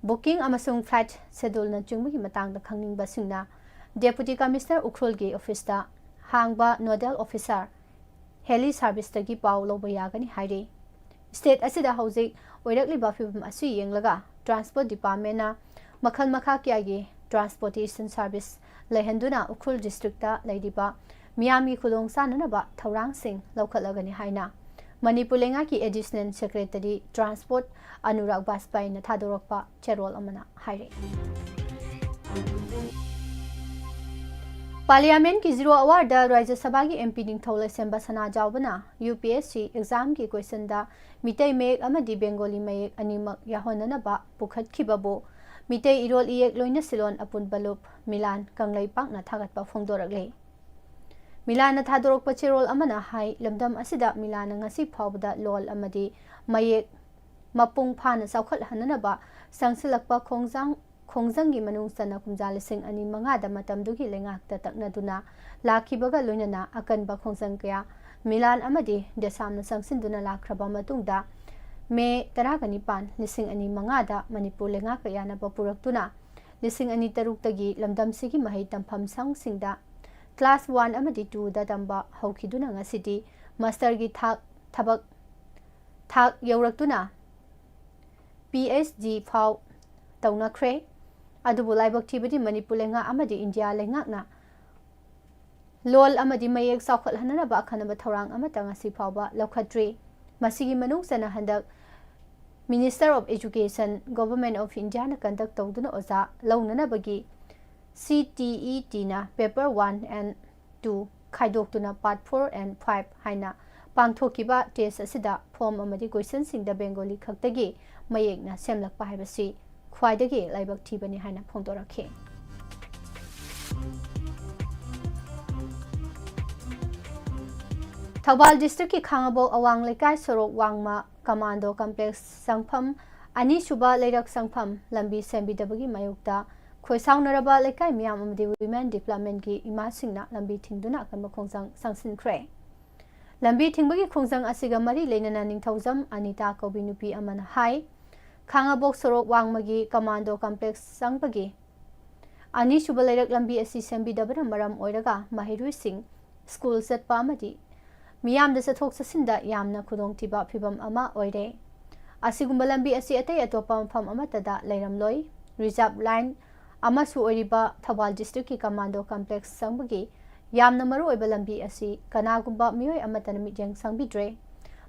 ꯕꯨꯀꯤꯡ ꯑꯃꯁꯨꯡ ꯐ꯭ꯂꯥꯏꯠ ꯁꯦꯗꯨꯜꯅꯆꯤꯡꯕꯒꯤ ꯃꯇꯥꯡꯗ ꯈꯪꯅꯤꯡꯕꯁꯤꯡꯅ ꯗꯦꯄꯨꯇꯤ ꯀꯃꯤꯁꯅꯔ ꯎꯈ꯭ꯔꯨꯜꯒꯤ ꯑꯣꯐꯤꯁꯇ ꯍꯥꯡꯕ ꯅꯣꯗꯦꯜ ꯑꯣꯐꯤꯁꯥꯔ ꯍꯦꯂꯤ ꯁꯥꯔꯚꯤꯁꯇꯒꯤ ꯄꯥꯎ ꯂꯧꯕ ꯌꯥꯒꯅꯤ ꯍꯥꯏꯔꯤ꯫ ꯁ꯭ꯇꯦꯠ ꯑꯁꯤꯗ ꯍꯧꯖꯤꯛ ꯑꯣꯏꯔꯛꯂꯤꯕ ꯐꯤꯕꯝ ꯑꯁꯤ ꯌꯦꯡꯂꯒ ꯇ꯭ꯔꯥꯟꯁꯄꯣꯔꯠ ꯗꯤꯄꯥꯔꯠꯃꯦꯟꯅ ꯃꯈꯜ ꯃꯈꯥ ꯀꯌꯥꯒꯤ ꯇ꯭ꯔꯥꯟꯁꯄꯣꯔꯇꯦꯁꯟ ꯁꯥꯔꯚꯤꯁ ꯂꯩꯍꯟꯗꯨꯅ ꯎꯈ꯭ꯔꯨꯜ ꯗꯤꯁꯇ꯭ꯔꯤꯛꯇ ꯂꯩꯔꯤꯕ ꯃꯤꯌꯥꯝꯒꯤ ꯈꯨꯗꯣꯡꯆꯥꯅꯅꯕ ꯊꯧꯔꯥꯡꯁꯤꯡ ꯂꯧꯈꯠꯂꯒꯅꯤ ꯍꯥꯏꯅ ꯃꯅꯤꯄꯨꯔ ꯂꯩꯉꯥꯛꯀꯤ ꯑꯦꯗꯤꯁꯅꯦꯜ ꯁꯦꯀ꯭ꯔꯦꯇꯔꯤ ꯇ꯭ꯔꯥꯟꯁꯄꯣꯔꯠ ꯑꯅꯨꯔꯥꯒ ꯕꯥꯖꯄꯥꯏꯅ ꯊꯥꯗꯣꯔꯛꯄ ꯆꯦꯔꯣꯜ ꯑꯃꯅ ꯍꯥꯏꯔꯤ꯫ ꯄꯥꯔꯂꯤꯌꯥꯃꯦꯟꯠꯀꯤ ꯖꯤꯔꯣ ꯑꯋꯥꯔꯗ ꯔꯥꯖ꯭ꯌ ꯁꯚꯥꯒꯤ ꯑꯦꯝ ꯄꯤ ꯅꯤꯡꯊꯧ ꯂꯩꯁꯦꯝꯕ ꯁꯅꯥꯖꯥꯎꯕꯅ ꯌꯨ ꯄꯤ ꯑꯦꯁ ꯁꯤ ꯑꯦꯛꯖꯥꯝꯒꯤ ꯀꯣꯏꯁꯟꯗ ꯃꯤꯇꯩ ꯃꯌꯦꯛ ꯑꯃꯗꯤ ꯕꯦꯡꯒꯣꯂꯤ ꯃꯌꯦꯛ ꯑꯅꯤꯃꯛ ꯌꯥꯎꯍꯟꯅꯅꯕ ꯄꯨꯈꯠꯈꯤꯕꯕꯨ ꯃꯤꯇꯩ ꯏꯔꯣꯜ ꯏꯌꯦꯛ ꯂꯣꯏꯅ ꯁꯤꯂꯣꯟ ꯑꯄꯨꯟꯕ ꯂꯨꯞ ꯃꯤꯂꯥꯟ ꯀꯪꯂꯩꯄꯥꯛꯅ ꯊꯥꯒꯠꯄ ꯐꯣꯡꯗꯣꯔꯛꯂꯤ꯫ ꯃꯤꯂꯥꯟꯅ ꯊꯥꯗꯣꯔꯛꯄ ꯆꯦꯔꯣꯜ ꯑꯃꯅ ꯍꯥꯏ, ꯂꯝꯗꯝ ꯑꯁꯤꯗ ꯃꯤꯂꯥꯟꯅ ꯉꯁꯤ ꯐꯥꯎꯕꯗ ꯂꯣꯜ ꯑꯃꯗꯤ ꯃꯌꯦꯛ ꯃꯄꯨꯡ ꯐꯥꯅ ꯆꯥꯎꯈꯠꯍꯟꯅꯅꯕ ꯆꯪꯁꯤꯜꯂꯛꯄ ꯈꯣꯡꯖꯥꯡ ꯈꯣꯡꯖꯪꯒꯤ ꯃꯅꯨꯡ ꯆꯟꯅ ꯀꯨꯝꯖꯥ ꯂꯤꯁꯤꯡ ꯑꯅꯤ ꯃꯉꯥꯗ ꯃꯇꯝꯗꯨꯒꯤ ꯂꯩꯉꯥꯛꯇ ꯇꯛꯅꯗꯨꯅ ꯂꯥꯛꯈꯤꯕꯒ ꯂꯣꯏꯅꯅ ꯑꯀꯟꯕ ꯈꯣꯡꯖꯪ ꯀꯌꯥ ꯃꯤꯂꯥꯟ ꯑꯃꯗꯤ ꯗꯦꯁꯥꯝꯅ ꯆꯪꯁꯤꯟꯗꯨꯅ ꯂꯥꯛꯈ꯭ꯔꯕ ꯃꯇꯨꯡꯗ, ꯃꯦ ꯇꯔꯥꯒ ꯅꯤꯄꯥꯟ, ꯂꯤꯁꯤꯡ ꯑꯅꯤ ꯃꯉꯥꯗ ꯃꯅꯤꯄꯨꯔ ꯂꯩꯉꯥꯛꯀ ꯌꯥꯅꯕ ꯄꯨꯔꯛꯇꯨꯅ, ꯂꯤꯁꯤꯡ ꯑꯅꯤ ꯇꯔꯨꯛꯇꯒꯤ ꯂꯝꯗꯝꯁꯤꯒꯤ ꯃꯍꯩ ꯇꯝꯐꯝ ꯁꯪꯁꯤꯡꯗ class one ꯑꯃꯗꯤ twoꯗ ꯇꯝꯕ ꯍꯧꯈꯤꯗꯨꯅ ꯉꯁꯤꯗꯤ ꯃꯥꯁꯇꯔꯒꯤ ꯊꯥꯛ ꯊꯕꯛ ꯊꯥꯛ ꯌꯧꯔꯛꯇꯨꯅ ꯄꯤ ꯑꯩꯆ ꯗꯤ ꯐꯥꯎ ꯇꯧꯅꯈ꯭ꯔꯦ꯫ ꯑꯗꯨꯕꯨ ꯂꯥꯏꯕꯛ ꯊꯤꯕꯗꯤ ꯃꯅꯤꯄꯨꯔ ꯂꯩꯉꯥꯛ ꯑꯃꯗꯤ ꯏꯟꯗꯤꯌꯥ ꯂꯩꯉꯥꯛꯅ ꯂꯣꯜ ꯑꯃꯗꯤ ꯃꯌꯦꯛ ꯆꯥꯎꯈꯠꯍꯟꯅꯅꯕ ꯑꯈꯟꯅꯕ ꯊꯧꯔꯥꯡ ꯑꯃꯠꯇ ꯉꯁꯤ ꯐꯥꯎꯕ ꯂꯧꯈꯠꯇ꯭ꯔꯤ꯫ ꯃꯁꯤꯒꯤ ꯃꯅꯨꯡ ꯆꯟꯅ ꯍꯟꯗꯛ Minister of Education, Government of Indiaꯅ conduct ꯇꯧꯗꯨꯅ ꯑꯣꯖꯥ ꯂꯧꯅꯅꯕꯒꯤ C T E Tꯅ paper one and two ꯈꯥꯏꯗꯣꯛꯇꯨꯅ part four and five ꯍꯥꯏꯅ ꯄꯥꯡꯊꯣꯛꯈꯤꯕ test ꯑꯁꯤꯗ form ꯑꯃꯗꯤ questionꯁꯤꯡꯗ Bengali ꯈꯛꯇꯒꯤ ꯃꯌꯦꯛꯅ ꯁꯦꯝꯂꯛꯄ ꯍꯥꯏꯕꯁꯤ ꯈ꯭ꯋꯥꯏꯗꯒꯤ ꯂꯥꯏꯕꯛ ꯊꯤꯕꯅꯤ ꯍꯥꯏꯅ ꯐꯣꯡꯗꯣꯔꯛꯈꯤ꯫ ꯊꯧꯕꯥꯜ districtꯀꯤ ꯈꯥꯉꯕꯣꯛ ꯑꯋꯥꯡ ꯂꯩꯀꯥꯏ ꯁꯣꯔꯣꯛ ꯋꯥꯡꯃ Commando Complex ꯆꯪꯐꯝ, ꯑꯅꯤꯁꯨꯕ ꯂꯩꯔꯛ ꯆꯪꯐꯝ ꯂꯝꯕꯤ ꯁꯦꯝꯕꯤꯗꯕꯒꯤ ꯃꯥꯌꯣꯛꯇ ꯈꯣꯏꯁꯥꯎꯅꯔꯕ ꯂꯩꯀꯥꯏ ꯃꯤꯌꯥꯝ ꯑꯃꯗꯤ Women Developmentꯀꯤ ꯏꯃꯥꯁꯤꯡꯅ ꯂꯝꯕꯤ ꯊꯤꯡꯗꯨꯅ ꯑꯀꯟꯕ ꯈꯣꯡꯖꯪ ꯆꯪꯁꯤꯟꯈ꯭ꯔꯦ꯫ ꯂꯝꯕꯤ ꯊꯤꯡꯕꯒꯤ ꯈꯣꯡꯖꯪ ꯑꯁꯤꯒ ꯃꯔꯤ ꯂꯩꯅꯅ ꯅꯤꯡꯊꯧꯖꯝ ꯑꯅꯤꯇꯥ ꯀꯧꯕꯤ ꯅꯨꯄꯤ ꯑꯃꯅ ꯍꯥꯏ, ꯈꯥꯉꯕꯣꯛ ꯁꯣꯔꯣꯛ ꯋꯥꯡꯃꯒꯤ Commando Complex ꯆꯪꯕꯒꯤ ꯑꯅꯤꯁꯨꯕ ꯂꯩꯔꯛ ꯂꯝꯕꯤ ꯑꯁꯤ ꯁꯦꯝꯕꯤꯗꯕꯅ ꯃꯔꯝ ꯑꯣꯏꯔꯒ ꯃꯍꯩꯔꯣꯏꯁꯤꯡ ꯁ꯭ꯀꯨꯜ ꯆꯠꯄ ꯑꯃꯗꯤ ꯃꯤꯌꯥꯝꯗ ꯆꯠꯊꯣꯛ ꯆꯠꯁꯤꯟꯗ ꯌꯥꯝꯅ ꯈꯨꯗꯣꯡꯊꯤꯕ ꯐꯤꯚꯝ ꯑꯃ ꯑꯣꯏꯔꯦ꯫ ꯑꯁꯤꯒꯨꯝꯕ ꯂꯝꯕꯤ ꯑꯁꯤ ꯑꯇꯩ ꯑꯇꯣꯞꯄ ꯃꯐꯝ ꯑꯃꯠꯇꯗ ꯂꯩꯔꯝꯂꯣꯏ꯫ Reserve line ꯑꯃꯁꯨ ꯑꯣꯏꯔꯤꯕ ꯊꯧꯕꯥꯜ districtꯀꯤ Commando Complex ꯆꯪꯕꯒꯤ ꯌꯥꯝꯅ ꯃꯔꯨꯑꯣꯏꯕ ꯂꯝꯕꯤ ꯑꯁꯤ ꯀꯅꯥꯒꯨꯝꯕ ꯃꯤꯑꯣꯏ ꯑꯃꯠꯇꯅ ꯃꯤꯠꯌꯦꯡ ꯆꯪꯕꯤꯗ꯭ꯔꯦ꯫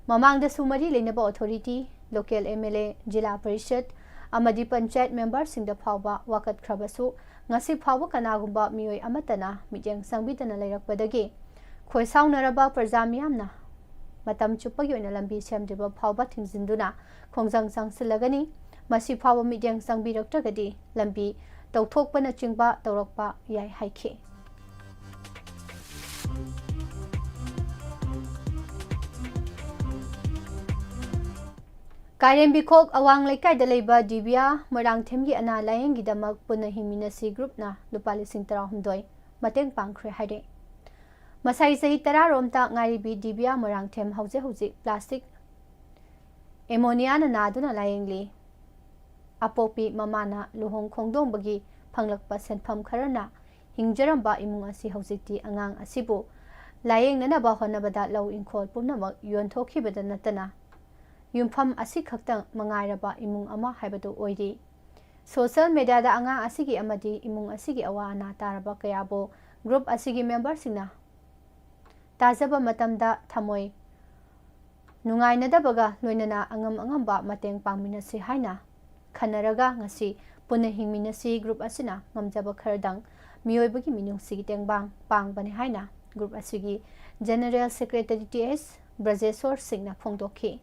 ꯃꯃꯥꯡꯗꯁꯨ ꯃꯔꯤ ꯂꯩꯅꯕ authority, local M L A, ꯖꯤꯂꯥ ꯄꯔꯤꯁꯠ ꯑꯃꯗꯤ ꯄꯟꯆꯥꯌꯠ memberꯁꯤꯡꯗ ꯐꯥꯎꯕ ꯋꯥꯀꯠꯈ꯭ꯔꯕꯁꯨ ꯉꯁꯤ ꯐꯥꯎꯕ ꯀꯅꯥꯒꯨꯝꯕ ꯃꯤꯑꯣꯏ ꯑꯃꯠꯇꯅ ꯃꯤꯠꯌꯦꯡ ꯆꯪꯕꯤꯗꯅ ꯂꯩꯔꯛꯄꯗꯒꯤ ꯈꯣꯏꯁꯥꯎꯅꯔꯕ ꯄ꯭ꯔꯖꯥ ꯃꯤꯌꯥꯝꯅ ꯃꯇꯝ ꯆꯨꯞꯄꯒꯤ ꯑꯣꯏꯅ ꯂꯝꯕꯤ ꯁꯦꯝꯗ꯭ꯔꯤꯕ ꯐꯥꯎꯕ ꯊꯤꯡꯖꯤꯟꯗꯨꯅ ꯈꯣꯡꯖꯪ ꯆꯪꯁꯤꯜꯂꯒꯅꯤ꯫ ꯃꯁꯤ ꯐꯥꯎꯕ ꯃꯤꯠꯌꯦꯡ ꯆꯪꯕꯤꯔꯛꯇ꯭ꯔꯒꯗꯤ ꯂꯝꯕꯤ ꯇꯧꯊꯣꯛꯄꯅꯆꯤꯡꯕ ꯇꯧꯔꯛꯄ ꯌꯥꯏ ꯍꯥꯏꯈꯤ꯫ ꯀꯥꯏꯔꯦꯝꯕꯤꯈꯣꯛ ꯑꯋꯥꯡ ꯂꯩꯀꯥꯏꯗ ꯂꯩꯕ ꯗꯤꯕꯤꯌꯥ ꯃꯣꯏꯔꯥꯡꯊꯦꯝꯒꯤ ꯑꯅꯥ ꯂꯥꯌꯦꯡꯒꯤꯗꯃꯛ ꯄꯨꯟꯅ ꯍꯤꯡꯃꯤꯟꯅꯁꯤ groupꯅ ꯂꯨꯄꯥ ꯂꯤꯁꯤꯡ ꯇꯔꯥꯍꯨꯝꯗꯣꯏ ꯃꯇꯦꯡ ꯄꯥꯡꯈ꯭ꯔꯦ ꯍꯥꯏꯔꯦ꯫ ꯃꯁꯥꯏ ꯆꯍꯤ ꯇꯔꯥꯔꯣꯝꯇ ꯉꯥꯏꯔꯤꯕꯤ ꯗꯤꯕꯤꯌꯥ ꯃꯣꯏꯔꯥꯡꯊꯦꯝ ꯍꯧꯖꯤꯛ ꯍꯧꯖꯤꯛ plastic pneumoniaꯅ ꯅꯥꯗꯨꯅ ꯂꯥꯌꯦꯡꯂꯤ꯫ ꯑꯄꯣꯛꯄꯤ ꯃꯃꯥꯅ ꯂꯨꯍꯣꯡ ꯈꯣꯡꯗꯣꯡꯕꯒꯤ ꯐꯪꯂꯛꯄ ꯁꯦꯟꯐꯝ ꯈꯔꯅ ꯍꯤꯡꯖꯔꯝꯕ ꯏꯃꯨꯡ ꯑꯁꯤ ꯍꯧꯖꯤꯛꯇꯤ ꯑꯉꯥꯡ ꯑꯁꯤꯕꯨ ꯂꯥꯌꯦꯡꯅꯅꯕ ꯍꯣꯠꯅꯕꯗ ꯂꯧ ꯏꯪꯈꯣꯜ ꯄꯨꯝꯅꯃꯛ ꯌꯣꯟꯊꯣꯛꯈꯤꯕꯗ ꯅꯠꯇꯅ ꯌꯨꯝꯐꯝ ꯑꯁꯤꯈꯛꯇ ꯃꯉꯥꯏꯔꯕ ꯏꯃꯨꯡ ꯑꯃ ꯍꯥꯏꯕꯗꯨ ꯑꯣꯏꯔꯤ꯫ Social mediaꯗ ꯑꯉꯥꯡ ꯑꯁꯤꯒꯤ ꯑꯃꯗꯤ ꯏꯃꯨꯡ ꯑꯁꯤꯒꯤ ꯑꯋꯥ ꯑꯅꯥ ꯇꯥꯔꯕ ꯀꯌꯥꯕꯨ group ꯑꯁꯤꯒꯤ memberꯁꯤꯡꯅ ꯇꯥꯖꯕ ꯃꯇꯝꯗ ꯊꯃꯣꯏ ꯅꯨꯡꯉꯥꯏꯅꯗꯕꯒ ꯂꯣꯏꯅꯅ ꯑꯉꯝ ꯑꯉꯝꯕ ꯃꯇꯦꯡ ꯄꯥꯡꯃꯤꯟꯅꯁꯤ ꯍꯥꯏꯅ ꯈꯟꯅꯔꯒ ꯉꯁꯤ ꯄꯨꯟꯅ ꯍꯤꯡꯃꯤꯟꯅꯁꯤ group ꯑꯁꯤꯅ ꯉꯝꯖꯕ ꯈꯔꯗꯪ ꯃꯤꯑꯣꯏꯕꯒꯤ ꯃꯤꯅꯨꯡꯁꯤꯒꯤ ꯇꯦꯡꯕꯥꯡ ꯄꯥꯡꯕꯅꯤ ꯍꯥꯏꯅ group ꯑꯁꯤꯒꯤ General Secretary ꯇꯤ ꯑꯦꯁ ꯕ꯭ꯔꯖꯦꯁꯣꯔ ꯁꯤꯡꯅ ꯐꯣꯡꯗꯣꯛꯈꯤ꯫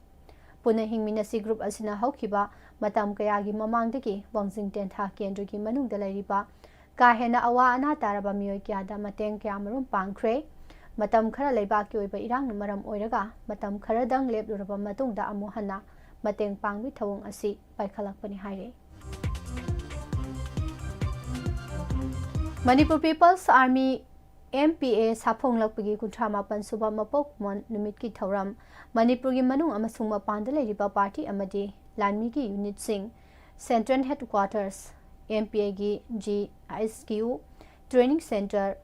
ꯄꯨꯟꯅ ꯍꯤꯡꯃꯤꯟꯅꯁꯤ group ꯑꯁꯤꯅ ꯍꯧꯈꯤꯕ ꯃꯇꯝ ꯀꯌꯥꯒꯤ ꯃꯃꯥꯡꯗꯒꯤ ꯋꯥꯡꯖꯤꯡ ꯇꯦꯟꯊꯥ ꯀꯦꯟꯗ꯭ꯔꯒꯤ ꯃꯅꯨꯡꯗ ꯂꯩꯔꯤꯕ ꯀꯥ ꯍꯦꯟꯅ ꯑꯋꯥ ꯑꯅꯥ ꯇꯥꯔꯕ ꯃꯤꯑꯣꯏ ꯀꯌꯥꯗ ꯃꯇꯦꯡ ꯀꯌꯥꯃꯔꯨꯝ ꯄꯥꯡꯈ꯭ꯔꯦ꯫ ꯃꯇꯝ ꯈꯔ ꯂꯩꯕꯥꯛꯀꯤ ꯑꯣꯏꯕ ꯏꯔꯥꯡꯅ ꯃꯔꯝ ꯑꯣꯏꯔꯒ ꯃꯇꯝ ꯈꯔꯗꯪ ꯂꯦꯞꯂꯨꯔꯕ ꯃꯇꯨꯡꯗ ꯑꯃꯨꯛ ꯍꯟꯅ ꯃꯇꯦꯡ ꯄꯥꯡꯕꯒꯤ ꯊꯧꯑꯣꯡ ꯑꯁꯤ ꯄꯥꯏꯈꯠꯂꯛꯄꯅꯤ ꯍꯥꯏꯔꯤ꯫ Manipur People's Army, M P A, ꯁꯥꯐꯣꯡꯂꯛꯄꯒꯤ ꯀꯨꯟꯊ꯭ꯔꯥ ꯃꯥꯄꯟ ꯁꯨꯕ ꯃꯄꯣꯛ ꯀꯨꯝꯑꯣꯟ ꯅꯨꯃꯤꯠꯀꯤ ꯊꯧꯔꯝ ꯃꯅꯤꯄꯨꯔꯒꯤ ꯃꯅꯨꯡ ꯑꯃꯁꯨꯡ ꯃꯄꯥꯟꯗ ꯂꯩꯔꯤꯕ party ꯑꯃꯗꯤ ꯂꯥꯟꯃꯤꯒꯤ unitꯁꯤꯡ, Central Headquarters, M P Aꯒꯤ G S Q Training Centre,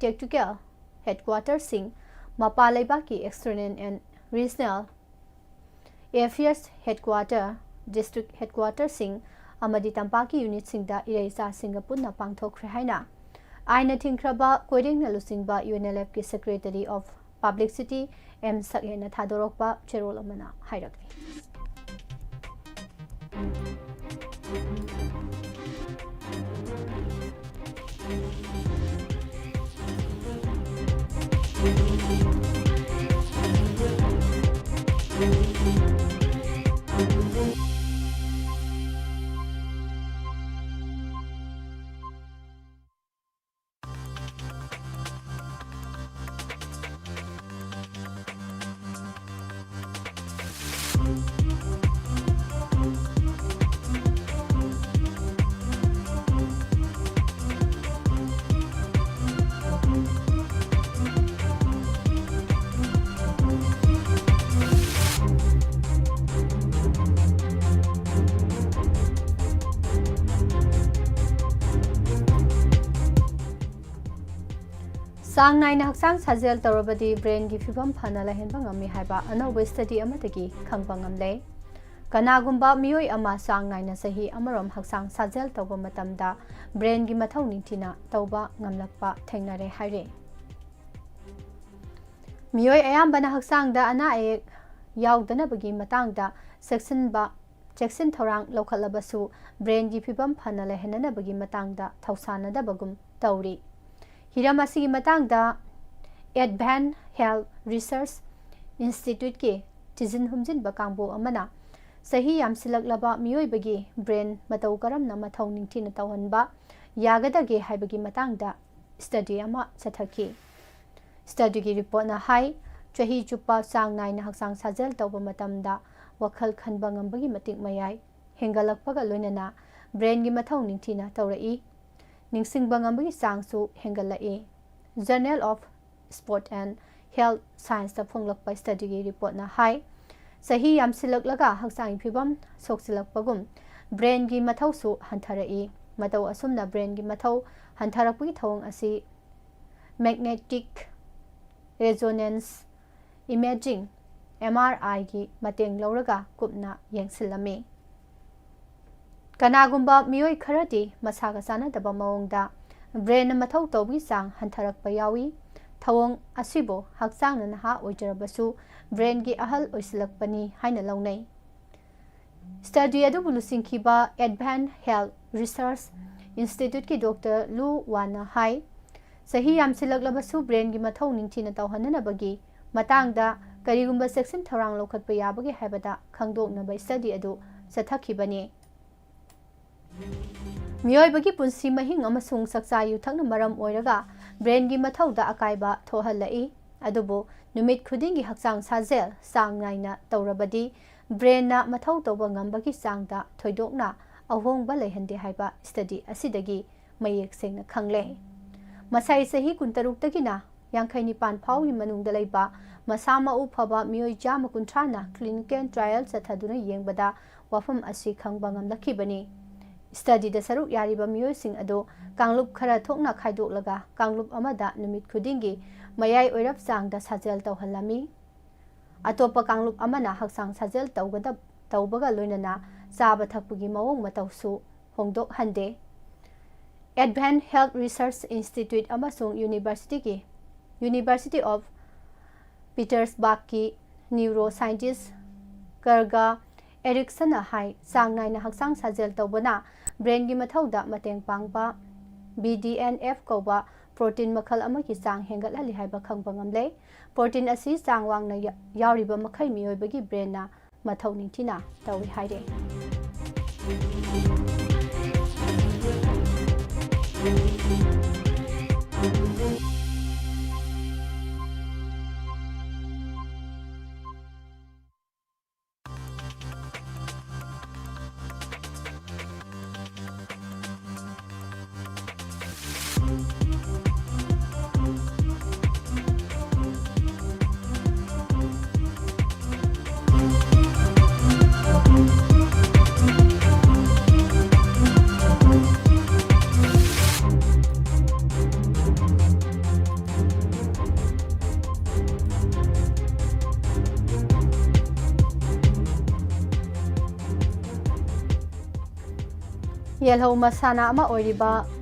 Tactical Headquarterꯁꯤꯡ, ꯃꯄꯥꯟ ꯂꯩꯕꯥꯛꯀꯤ External and Regional Affairs Headquarter, District Headquarterꯁꯤꯡ ꯑꯃꯗꯤ ꯇꯝꯄꯥꯛꯀꯤ unitꯁꯤꯡꯗ ꯏꯔꯩꯆꯥꯁꯤꯡꯒ ꯄꯨꯟꯅ ꯄꯥꯡꯊꯣꯛꯈ꯭ꯔꯦ ꯍꯥꯏꯅ ꯑꯥꯏꯟꯅ ꯊꯤꯡꯈ꯭ꯔꯕ ꯀꯣꯏꯔꯦꯡꯅ ꯂꯨꯆꯤꯡꯕ U N L Fꯀꯤ Secretary of Publicity M ꯁꯛꯍꯦꯟꯅ ꯊꯥꯗꯣꯔꯛꯄ ꯆꯦꯔꯣꯜ ꯑꯃꯅ ꯍꯥꯏꯔꯛꯂꯤ꯫ ꯆꯥꯡ ꯅꯥꯏꯅ ꯍꯛꯆꯥꯡ ꯁꯥꯖꯦꯜ ꯇꯧꯔꯕꯗꯤ brainꯒꯤ ꯐꯤꯕꯝ ꯐꯅ ꯂꯩꯍꯟꯕ ꯉꯝꯃꯤ ꯍꯥꯏꯕ ꯑꯅꯧꯕ study ꯑꯃꯗꯒꯤ ꯈꯪꯕ ꯉꯝꯂꯦ꯫ ꯀꯅꯥꯒꯨꯝꯕ ꯃꯤꯑꯣꯏ ꯑꯃ ꯆꯥꯡ ꯅꯥꯏꯅ ꯆꯍꯤ ꯑꯃꯔꯣꯝ ꯍꯛꯆꯥꯡ ꯁꯥꯖꯦꯜ ꯇꯧꯕ ꯃꯇꯝꯗ brainꯒꯤ ꯃꯊꯧ ꯅꯤꯡꯊꯤꯅ ꯇꯧꯕ ꯉꯝꯂꯛꯄ ꯊꯦꯡꯅꯔꯦ ꯍꯥꯏꯔꯦ꯫ ꯃꯤꯑꯣꯏ ꯑꯌꯥꯝꯕꯅ ꯍꯛꯆꯥꯡꯗ ꯑꯅꯥ ꯑꯌꯦꯛ ꯌꯥꯎꯗꯅꯕꯒꯤ ꯃꯇꯥꯡꯗ ꯆꯦꯛꯁꯤꯟꯕ, ꯆꯦꯛꯁꯤꯟ ꯊꯧꯔꯥꯡ ꯂꯧꯈꯠꯂꯕꯁꯨ, brainꯒꯤ ꯐꯤꯕꯝ ꯐꯅ ꯂꯩꯍꯟꯅꯅꯕꯒꯤ ꯃꯇꯥꯡꯗ ꯊꯧꯁꯥꯅꯗꯕꯒꯨꯝ ꯇꯧꯔꯤ꯫ ꯍꯤꯔꯝ ꯑꯁꯤꯒꯤ ꯃꯇꯥꯡꯗ Advent Health Research Instituteꯀꯤ ꯊꯤꯖꯤꯟ ꯍꯨꯝꯖꯤꯟꯕ ꯀꯥꯡꯕꯨ ꯑꯃꯅ ꯆꯍꯤ ꯌꯥꯝꯁꯤꯜꯂꯛꯂꯕ ꯃꯤꯑꯣꯏꯕꯒꯤ brain ꯃꯇꯧ ꯀꯔꯝꯅ ꯃꯊꯧ ꯅꯤꯡꯊꯤꯅ ꯇꯧꯍꯟꯕ ꯌꯥꯒꯗꯒꯦ ꯍꯥꯏꯕꯒꯤ ꯃꯇꯥꯡꯗ study ꯑꯃ ꯆꯠꯊꯈꯤ꯫ Studyꯒꯤ reportꯅ ꯍꯥꯏ, ꯆꯍꯤ ꯆꯨꯞꯄ ꯆꯥꯡ ꯅꯥꯏꯅ ꯍꯛꯆꯥꯡ ꯁꯥꯖꯦꯜ ꯇꯧꯕ ꯃꯇꯝꯗ ꯋꯥꯈꯜ ꯈꯟꯕ ꯉꯝꯕꯒꯤ ꯃꯇꯤꯛ ꯃꯌꯥꯏ ꯍꯦꯟꯒꯠꯂꯛꯄꯒ ꯂꯣꯏꯅꯅ brainꯒꯤ ꯃꯊꯧ ꯅꯤꯡꯊꯤꯅ ꯇꯧꯔꯛꯏ꯫ ꯅꯤꯡꯁꯤꯡꯕ ꯉꯝꯕꯒꯤ ꯆꯥꯡꯁꯨ ꯍꯦꯟꯒꯠꯂꯛꯏ꯫ Journal of Sport and Health Scienceꯇ ꯐꯣꯡꯂꯛꯄ studyꯒꯤ reportꯅ ꯍꯥꯏ, ꯆꯍꯤ ꯌꯥꯝꯁꯤꯜꯂꯛꯂꯒ ꯍꯛꯆꯥꯡꯒꯤ ꯐꯤꯕꯝ ꯁꯣꯛꯆꯤꯜꯂꯛꯄꯒꯨꯝ brainꯒꯤ ꯃꯊꯧꯁꯨ ꯍꯟꯊꯔꯛꯏ꯫ ꯃꯇꯧ ꯑꯁꯨꯝꯅ brainꯒꯤ ꯃꯊꯧ ꯍꯟꯊꯔꯛꯄꯒꯤ ꯊꯧꯑꯣꯡ ꯑꯁꯤ magnetic resonance imaging, MRIꯒꯤ ꯃꯇꯦꯡ ꯂꯧꯔꯒ ꯀꯨꯞꯅ ꯌꯦꯡꯁꯤꯜꯂꯝꯃꯤ꯫ ꯀꯅꯥꯒꯨꯝꯕ ꯃꯤꯑꯣꯏ ꯈꯔꯗꯤ ꯃꯁꯥꯒ ꯆꯥꯟꯅꯗꯕ ꯃꯑꯣꯡꯗ brainꯅ ꯃꯊꯧ ꯇꯧꯕꯒꯤ ꯆꯥꯡ ꯍꯟꯊꯔꯛꯄ ꯌꯥꯎꯏ꯫ ꯊꯧꯑꯣꯡ ꯑꯁꯤꯕꯨ ꯍꯛꯆꯥꯡꯅ ꯅꯍꯥ ꯑꯣꯏꯖꯔꯕꯁꯨ brainꯒꯤ ꯑꯍꯜ ꯑꯣꯏꯁꯤꯜꯂꯛꯄꯅꯤ ꯍꯥꯏꯅ ꯂꯧꯅꯩ꯫ Study ꯑꯗꯨꯕꯨ ꯂꯨꯆꯤꯡꯈꯤꯕ Advent Health Research Instituteꯀꯤ Doctor Lu Wanꯅ ꯍꯥꯏ, ꯆꯍꯤ ꯌꯥꯝꯁꯤꯜꯂꯛꯂꯕꯁꯨ brainꯒꯤ ꯃꯊꯧ ꯅꯤꯡꯊꯤꯅ ꯇꯧꯍꯟꯅꯅꯕꯒꯤ ꯃꯇꯥꯡꯗ ꯀꯔꯤꯒꯨꯝꯕ ꯆꯦꯛꯁꯤꯟ ꯊꯧꯔꯥꯡ ꯂꯧꯈꯠꯄ ꯌꯥꯕꯒꯦ ꯍꯥꯏꯕꯗ ꯈꯪꯗꯣꯛꯅꯕ study ꯑꯗꯨ ꯆꯠꯊꯈꯤꯕꯅꯤ꯫ ꯃꯤꯑꯣꯏꯕꯒꯤ ꯄꯨꯟꯁꯤ ꯃꯍꯤꯡ ꯑꯃꯁꯨꯡ ꯆꯥꯛꯆꯥ ꯌꯨꯊꯛꯅ ꯃꯔꯝ ꯑꯣꯏꯔꯒ brainꯒꯤ ꯃꯊꯧꯗ ꯑꯀꯥꯏꯕ ꯊꯣꯛꯍꯜꯂꯛꯏ꯫ ꯑꯗꯨꯕꯨ ꯅꯨꯃꯤꯠ ꯈꯨꯗꯤꯡꯒꯤ ꯍꯛꯆꯥꯡ ꯁꯥꯖꯦꯜ ꯆꯥꯡ ꯅꯥꯏꯅ ꯇꯧꯔꯕꯗꯤ brainꯅ ꯃꯊꯧ ꯇꯧꯕ ꯉꯝꯕꯒꯤ ꯆꯥꯡꯗ ꯊꯣꯏꯗꯣꯛꯅ ꯑꯍꯣꯡꯕ ꯂꯩꯍꯟꯗꯦ ꯍꯥꯏꯕ study ꯑꯁꯤꯗꯒꯤ ꯃꯌꯦꯛ ꯁꯦꯡꯅ ꯈꯪꯂꯦ꯫ ꯃꯁꯥꯏ ꯆꯍꯤ ꯀꯨꯟꯇꯔꯨꯛꯇꯒꯤꯅ ꯌꯥꯡꯈꯩ ꯅꯤꯄꯥꯟ ꯐꯥꯎꯒꯤ ꯃꯅꯨꯡꯗ ꯂꯩꯕ ꯃꯁꯥ ꯃꯎ ꯐꯕ ꯃꯤꯑꯣꯏ ꯆꯥꯝꯃ ꯀꯨꯟꯊ꯭ꯔꯥꯅ clinical trial ꯆꯠꯊꯗꯨꯅ ꯌꯦꯡꯕꯗ ꯋꯥꯐꯝ ꯑꯁꯤ ꯈꯪꯕ ꯉꯝꯂꯛꯈꯤꯕꯅꯤ꯫ Studyꯗ ꯁꯔꯨꯛ ꯌꯥꯔꯤꯕ ꯃꯤꯑꯣꯏꯁꯤꯡ ꯑꯗꯨ ꯀꯥꯡꯂꯨꯞ ꯈꯔ ꯊꯣꯛꯅ ꯈꯥꯏꯗꯣꯛꯂꯒ ꯀꯥꯡꯂꯨꯞ ꯑꯃꯗ ꯅꯨꯃꯤꯠ ꯈꯨꯗꯤꯡꯒꯤ ꯃꯌꯥꯏ ꯑꯣꯏꯔꯞ ꯆꯥꯡꯗ ꯁꯥꯖꯦꯜ ꯇꯧꯍꯜꯂꯝꯃꯤ꯫ ꯑꯇꯣꯞꯄ ꯀꯥꯡꯂꯨꯞ ꯑꯃꯅ ꯍꯛꯆꯥꯡ ꯁꯥꯖꯦꯜ ꯇꯧꯒꯗꯕ ꯇꯧꯕꯒ ꯂꯣꯏꯅꯅ ꯆꯥꯕ ꯊꯛꯄꯒꯤ ꯃꯑꯣꯡ ꯃꯇꯧꯁꯨ ꯍꯣꯡꯗꯣꯛꯍꯟꯗꯦ꯫ Advent Health Research Institute ꯑꯃꯁꯨꯡ University ꯒꯤ, University of Petersburg ꯀꯤ neuroscientist Gerger Ericsson ꯅ ꯍꯥꯏ, ꯆꯥꯡ ꯅꯥꯏꯅ ꯍꯛꯆꯥꯡ ꯁꯥꯖꯦꯜ ꯇꯧꯕꯅ brain ꯒꯤ ꯃꯊꯧꯗ ꯃꯇꯦꯡ ꯄꯥꯡꯕ B D N F ꯀꯧꯕ protein ꯃꯈꯜ ꯑꯃꯒꯤ ꯆꯥꯡ ꯍꯦꯟꯒꯠꯍꯜꯂꯤ ꯍꯥꯏꯕ ꯈꯪꯕ ꯉꯝꯂꯦ꯫ Protein ꯑꯁꯤ ꯆꯥꯡ ꯋꯥꯡꯅ ꯌꯥ-, ꯌꯥꯎꯔꯤꯕ ꯃꯈꯩ ꯃꯤꯑꯣꯏꯕꯒꯤ brain ꯅ ꯃꯊꯧ ꯅꯤꯡꯊꯤꯅ ꯇꯧꯏ ꯍꯥꯏꯔꯦ꯫ ꯌꯦꯜꯍꯧ ꯃꯁꯥꯟꯅ ꯑꯃ ꯑꯣꯏꯔꯤꯕ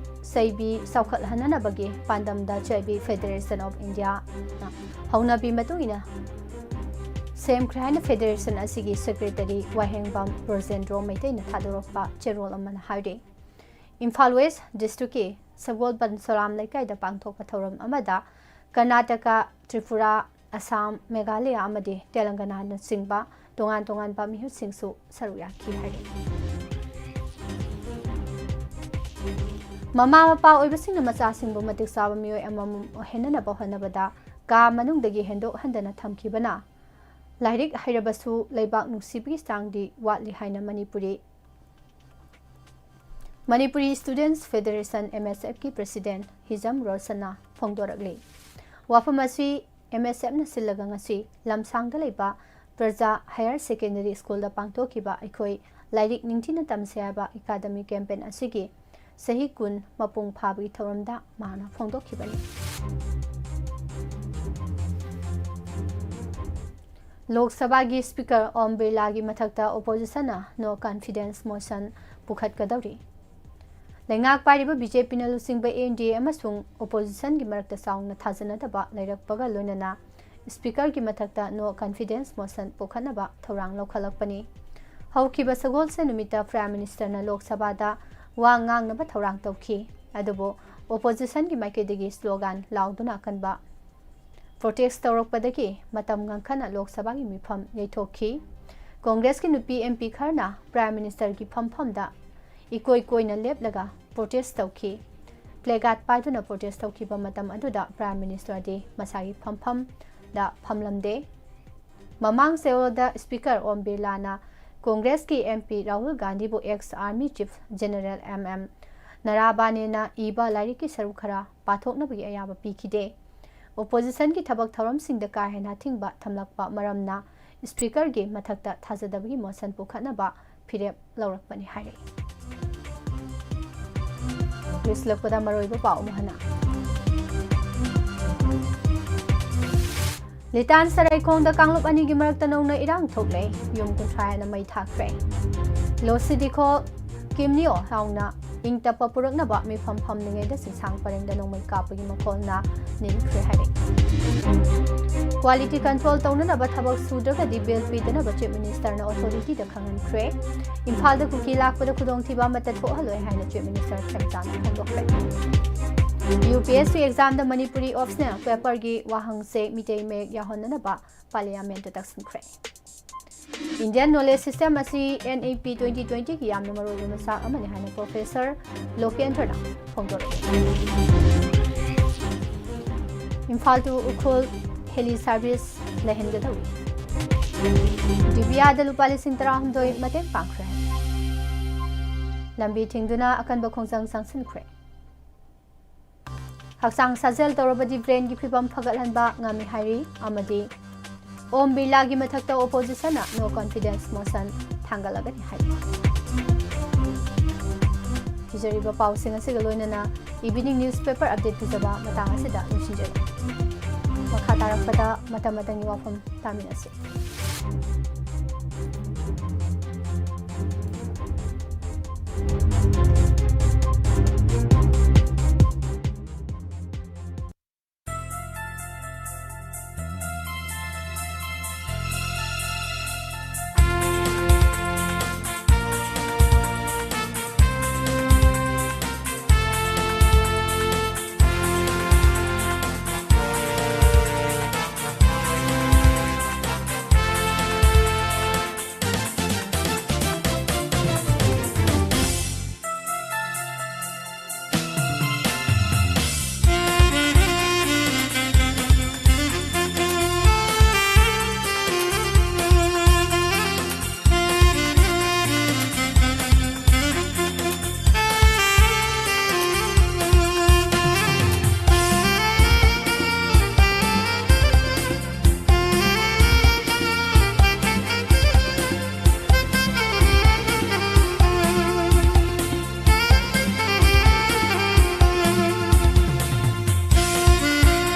ꯆꯩꯕꯤ ꯆꯥꯎꯈꯠꯍꯟꯅꯅꯕꯒꯤ ꯄꯥꯟꯗꯝꯗ ꯆꯩꯕꯤ Federation of India ꯅ ꯍꯧꯅꯕꯤ ꯃꯇꯨꯡ ꯏꯟꯅ ꯁꯦꯝꯈ꯭ꯔꯦ ꯍꯥꯏꯅ federation ꯑꯁꯤꯒꯤ secretary ꯋꯥꯍꯦꯡꯕꯝ ꯕ꯭ꯔꯖꯦꯟꯗ꯭ꯔꯣ ꯃꯩꯇꯩꯅ ꯊꯥꯗꯣꯔꯛꯄ ꯆꯦꯔꯣꯜ ꯑꯃꯅ ꯍꯥꯏꯔꯤ꯫ ꯏꯝꯐꯥꯜ West District ꯀꯤ ꯁꯒꯣꯜꯕꯟ ꯁꯣꯔꯥꯝ ꯂꯩꯀꯥꯏꯗ ꯄꯥꯡꯊꯣꯛꯄ ꯊꯧꯔꯝ ꯑꯃꯗ ꯀꯔꯅꯥꯇꯀꯥ, ꯇ꯭ꯔꯤꯄꯨꯔꯥ, ꯑꯁꯥꯝ, ꯃꯦꯘꯥꯂꯌꯥ ꯑꯃꯗꯤ ꯇꯦꯂꯪꯒꯅꯥꯅꯆꯤꯡꯕ ꯇꯣꯉꯥꯟ ꯇꯣꯉꯥꯟꯕ ꯃꯤꯍꯨꯠꯁꯤꯡꯁꯨ ꯁꯔꯨꯛ ꯌꯥꯈꯤ ꯍꯥꯏꯔꯤ꯫ ꯃꯃꯥ ꯃꯄꯥ ꯑꯣꯏꯕꯁꯤꯡꯅ ꯃꯆꯥꯁꯤꯡꯕꯨ ꯃꯇꯤꯛ ꯆꯥꯕ ꯃꯤꯑꯣꯏ ꯑꯃꯃꯝ ꯑꯣꯏꯍꯟꯅꯅꯕ ꯍꯣꯠꯅꯕꯗ ꯀꯥ ꯃꯅꯨꯡꯗꯒꯤ ꯍꯦꯟꯗꯣꯛ ꯍꯟꯗꯅ ꯊꯝꯈꯤꯕꯅ ꯂꯥꯏꯔꯤꯛ ꯍꯩꯔꯕꯁꯨ ꯂꯩꯕꯥꯛ ꯅꯨꯡꯁꯤꯕꯒꯤ ꯆꯥꯡꯗꯤ ꯋꯥꯠꯂꯤ ꯍꯥꯏꯅ Manipuri, Manipuri Students Federation, M S F ꯀꯤ president ꯍꯤꯖꯝ ꯔꯣꯁꯟꯅ ꯐꯣꯡꯗꯣꯔꯛꯂꯤ꯫ ꯋꯥꯐꯝ ꯑꯁꯤ M S F ꯅ ꯁꯤꯜꯂꯒ ꯉꯁꯤ ꯂꯝꯁꯥꯡꯗ ꯂꯩꯕ ꯄ꯭ꯔꯖꯥ Higher Secondary School ꯗ ꯄꯥꯡꯊꯣꯛꯈꯤꯕ ꯑꯩꯈꯣꯏ ꯂꯥꯏꯔꯤꯛ ꯅꯤꯡꯊꯤꯅ ꯇꯝꯁꯦ ꯍꯥꯏꯕ academic campaign ꯑꯁꯤꯒꯤ ꯆꯍꯤ ꯀꯨꯟ ꯃꯄꯨꯡ ꯐꯥꯕꯒꯤ ꯊꯧꯔꯝꯗ ꯃꯍꯥꯛꯅ ꯐꯣꯡꯗꯣꯛꯈꯤꯕꯅꯤ꯫ ꯂꯣꯛ ꯁꯚꯥꯒꯤ ꯁ꯭ꯄꯤꯀꯔ ꯑꯣꯝ ꯕꯤꯔꯂꯥꯒꯤ ꯃꯊꯛꯇ ꯑꯣꯄꯣꯖꯤꯁꯟꯅ no confidence motion ꯄꯨꯈꯠꯀꯗꯧꯔꯤ꯫ ꯂꯩꯉꯥꯛ ꯄꯥꯏꯔꯤꯕ ꯕꯤ ꯖꯦ ꯄꯤꯅ ꯂꯨꯆꯤꯡꯕ ꯑꯦꯟ ꯗꯤ ꯑꯦ ꯑꯃꯁꯨꯡ ꯑꯣꯄꯣꯖꯤꯁꯟꯒꯤ ꯃꯔꯛꯇ ꯆꯥꯎꯅ ꯊꯥꯖꯅꯗꯕ ꯂꯩꯔꯛꯄꯒ ꯂꯣꯏꯅꯅ ꯁ꯭ꯄꯤꯀꯔꯒꯤ ꯃꯊꯛꯇ no confidence motion ꯄꯨꯈꯠꯅꯕ ꯊꯧꯔꯥꯡ ꯂꯧꯈꯠꯂꯛꯄꯅꯤ꯫ ꯍꯧꯈꯤꯕ ꯁꯒꯣꯜꯁꯦꯟ ꯅꯨꯃꯤꯠꯇ ꯄ꯭ꯔꯥꯏꯝ ꯃꯤꯅꯤꯁꯇꯔꯅ ꯂꯣꯛ ꯁꯚꯥꯗ ꯋꯥ ꯉꯥꯡꯅꯕ ꯊꯧꯔꯥꯡ ꯇꯧꯈꯤ꯫ ꯑꯗꯨꯕꯨ ꯑꯣꯄꯣꯖꯤꯁꯟꯒꯤ ꯃꯥꯏꯀꯩꯗꯒꯤ ꯁ꯭ꯂꯣꯒꯥꯟ ꯂꯥꯎꯗꯨꯅ ꯑꯀꯟꯕ ꯄ꯭ꯔꯣꯇꯦꯁ ꯇꯧꯔꯛꯄꯗꯒꯤ ꯃꯇꯝ ꯉꯟꯈꯠꯅ ꯂꯣꯛ ꯁꯚꯥꯒꯤ ꯃꯤꯐꯝ ꯌꯩꯊꯣꯛꯈꯤ꯫ ꯀꯣꯡꯒ꯭ꯔꯦꯁꯀꯤ ꯅꯨꯄꯤ ꯑꯦꯝ ꯄꯤ ꯈꯔꯅ ꯄ꯭ꯔꯥꯏꯝ ꯃꯤꯅꯤꯁꯇꯔꯒꯤ ꯐꯝꯐꯝꯗ ꯏꯀꯣꯏ ꯀꯣꯏꯅ ꯂꯦꯞꯂꯒ ꯄ꯭ꯔꯣꯇꯦꯁ ꯇꯧꯈꯤ꯫ ꯄ꯭ꯂꯦꯀꯥꯔꯗ ꯄꯥꯏꯗꯨꯅ ꯄ꯭ꯔꯣꯇꯦꯁ ꯇꯧꯈꯤꯕ ꯃꯇꯝ ꯑꯗꯨꯗ ꯄ꯭ꯔꯥꯏꯝ ꯃꯤꯅꯤꯁꯇꯔꯗꯤ ꯃꯁꯥꯒꯤ ꯐꯝꯐꯝꯗ ꯐꯝꯂꯝꯗꯦ꯫ ꯃꯃꯥꯡ ꯆꯌꯣꯜꯗ ꯁ꯭ꯄꯤꯀꯔ ꯑꯣꯝ ꯕꯤꯔꯂꯥꯅ ꯀꯣꯡꯒ꯭ꯔꯦꯁꯀꯤ ꯑꯦꯝ ꯄꯤ ꯔꯥꯍꯨꯜ ꯒꯥꯟꯙꯤꯕꯨ ex army chief general M M ꯅꯔꯥꯕꯥꯅꯦꯅ ꯏꯕ ꯂꯥꯏꯔꯤꯛꯀꯤ ꯁꯔꯨꯛ ꯈꯔ ꯄꯥꯊꯣꯛꯅꯕꯒꯤ ꯑꯌꯥꯕ ꯄꯤꯈꯤꯗꯦ꯫ ꯑꯣꯄꯣꯖꯤꯁꯟꯒꯤ ꯊꯕꯛ ꯊꯧꯔꯝꯁꯤꯡꯗ ꯀꯥ ꯍꯦꯟꯅ ꯑꯊꯤꯡꯕ ꯊꯝꯂꯛꯄ ꯃꯔꯝꯅ ꯁ꯭ꯄꯤꯀꯔꯒꯤ ꯃꯊꯛꯇ ꯊꯥꯖꯗꯕꯒꯤ ꯃꯣꯁꯟ ꯄꯨꯈꯠꯅꯕ ꯐꯤꯔꯦꯞ ꯂꯧꯔꯛꯄꯅꯤ ꯍꯥꯏꯔꯛꯏ꯫ ꯂꯣꯏꯁꯤꯜꯂꯛꯄꯗ ꯃꯔꯨꯑꯣꯏꯕ ꯄꯥꯎ ꯑꯃꯨꯛ ꯍꯟꯅ꯫ ꯂꯤꯇꯥꯟ ꯁꯔꯥꯏꯈꯣꯡꯗ ꯀꯥꯡꯂꯨꯞ ꯑꯅꯤꯒꯤ ꯃꯔꯛꯇ ꯅꯧꯅ ꯏꯔꯥꯡ ꯊꯣꯛꯂꯦ꯫ ꯌꯨꯝ ꯀꯨꯟꯊ꯭ꯔꯥ ꯍꯦꯟꯅ ꯃꯩ ꯊꯥꯈ꯭ꯔꯦ꯫ ꯂꯣꯁꯤꯗꯤꯈꯣ ꯀꯤꯝꯅꯤꯌꯣ ꯍꯥꯎꯅ ꯏꯪ ꯇꯞꯄ ꯄꯨꯔꯛꯅꯕ ꯃꯤꯐꯝ ꯐꯝꯂꯤꯉꯩꯗ ꯆꯤꯡꯁꯥꯡ ꯄꯔꯦꯡꯗ ꯅꯣꯡꯃꯩ ꯀꯥꯞꯄꯒꯤ ꯃꯈꯣꯜꯅ ꯅꯤꯟꯈ꯭ꯔꯦ ꯍꯥꯏꯔꯛꯏ꯫ ꯀ꯭ꯋꯥꯂꯤꯇꯤ ꯀꯟꯇ꯭ꯔꯣꯜ ꯇꯧꯅꯅꯕ ꯊꯕꯛ ꯁꯨꯗ꯭ꯔꯒꯗꯤ ꯕꯤꯜ ꯄꯤꯗꯅꯕ ꯆꯤꯐ ꯃꯤꯅꯤꯁꯇꯔꯅ ꯑꯣꯊꯣꯔꯤꯇꯤꯗ ꯈꯪꯍꯟꯈ꯭ꯔꯦ꯫ ꯏꯝꯐꯥꯜꯗ ꯀꯨꯀꯤ ꯂꯥꯛꯄꯗ ꯈꯨꯗꯣꯡꯊꯤꯕ ꯑꯃꯠꯇ ꯊꯣꯛꯍꯜꯂꯣꯏ ꯍꯥꯏꯅ ꯆꯤꯐ ꯃꯤꯅꯤꯁꯇꯔ ꯈꯦꯝꯆꯥꯟꯅ ꯐꯣꯡꯗꯣꯛꯈ꯭ꯔꯦ꯫ ꯌꯨ ꯄꯤ ꯑꯦꯁ ꯁꯤ ꯑꯦꯛꯖꯥꯝꯗ ꯃꯅꯤꯄꯨꯔꯤ ꯑꯣꯞꯁꯅꯦꯜ ꯄꯦꯄꯔꯒꯤ ꯋꯥꯍꯪꯁꯦ ꯃꯤꯇꯩ ꯃꯌꯦꯛ ꯌꯥꯎꯍꯟꯅꯅꯕ ꯄꯥꯔꯂꯤꯌꯥꯃꯦꯟꯠꯇ ꯇꯛꯁꯤꯟꯈ꯭ꯔꯦ꯫ ꯏꯟꯗꯤꯌꯟ ꯅꯣꯂꯦꯖ ꯁꯤꯁꯇꯦꯝ ꯑꯁꯤ ꯑꯦꯟ ꯏ ꯄꯤ ꯇ꯭ꯋꯦꯟꯇꯤ ꯇ꯭ꯋꯦꯟꯇꯤꯒꯤ ꯌꯥꯝꯅ ꯃꯔꯨꯑꯣꯏꯕ ꯃꯆꯥꯛ ꯑꯃꯅꯤ ꯍꯥꯏꯅ ꯄ꯭ꯔꯣꯐꯦꯁꯔ ꯂꯣꯀꯦꯟꯗ꯭ꯔꯅ ꯐꯣꯡꯗꯣꯔꯛꯏ꯫ Imphal to Ukhrul heli service ꯂꯩꯍꯟꯒꯗꯧꯔꯤ꯫ ꯗꯤꯕꯤꯌꯥꯗ ꯂꯨꯄꯥ ꯂꯤꯁꯤꯡ ꯇꯔꯥꯍꯨꯝꯗꯣꯏ ꯃꯇꯦꯡ ꯄꯥꯡꯈ꯭ꯔꯦ꯫ ꯂꯝꯕꯤ ꯊꯤꯡꯗꯨꯅ ꯑꯀꯟꯕ ꯈꯣꯡꯖꯪ ꯆꯪꯁꯤꯟꯈ꯭ꯔꯦ꯫ ꯍꯛꯆꯥꯡ ꯁꯥꯖꯦꯜ ꯇꯧꯔꯕꯗꯤ ꯕ꯭ꯔꯦꯟꯒꯤ ꯐꯤꯕꯝ ꯐꯒꯠꯍꯟꯕ ꯉꯝꯃꯤ ꯍꯥꯏꯔꯤ ꯑꯃꯗꯤ ꯑꯣꯝ ꯕꯤꯔꯂꯥꯒꯤ ꯃꯊꯛꯇ ꯑꯣꯄꯣꯖꯤꯁꯟꯅ no confidence motion ꯊꯥꯡꯒꯠꯂꯒꯅꯤ ꯍꯥꯏꯔꯤ꯫ ꯄꯤꯖꯔꯤꯕ ꯄꯥꯎꯁꯤꯡ ꯑꯁꯤꯒ ꯂꯣꯏꯅꯅ ꯏꯚꯤꯅꯤꯡ ꯅ꯭ꯌꯨꯁꯄꯦꯄꯔ ꯑꯞꯗꯦꯠ ꯄꯤꯖꯕ ꯃꯇꯥꯡ ꯑꯁꯤꯗ ꯂꯣꯏꯁꯤꯟꯖꯔꯦ꯫ ꯃꯈꯥ ꯇꯥꯔꯛꯄꯗ ꯃꯇꯝ ꯃꯇꯝꯒꯤ ꯋꯥꯐꯝ ꯇꯥꯃꯤꯟꯅꯁꯤ꯫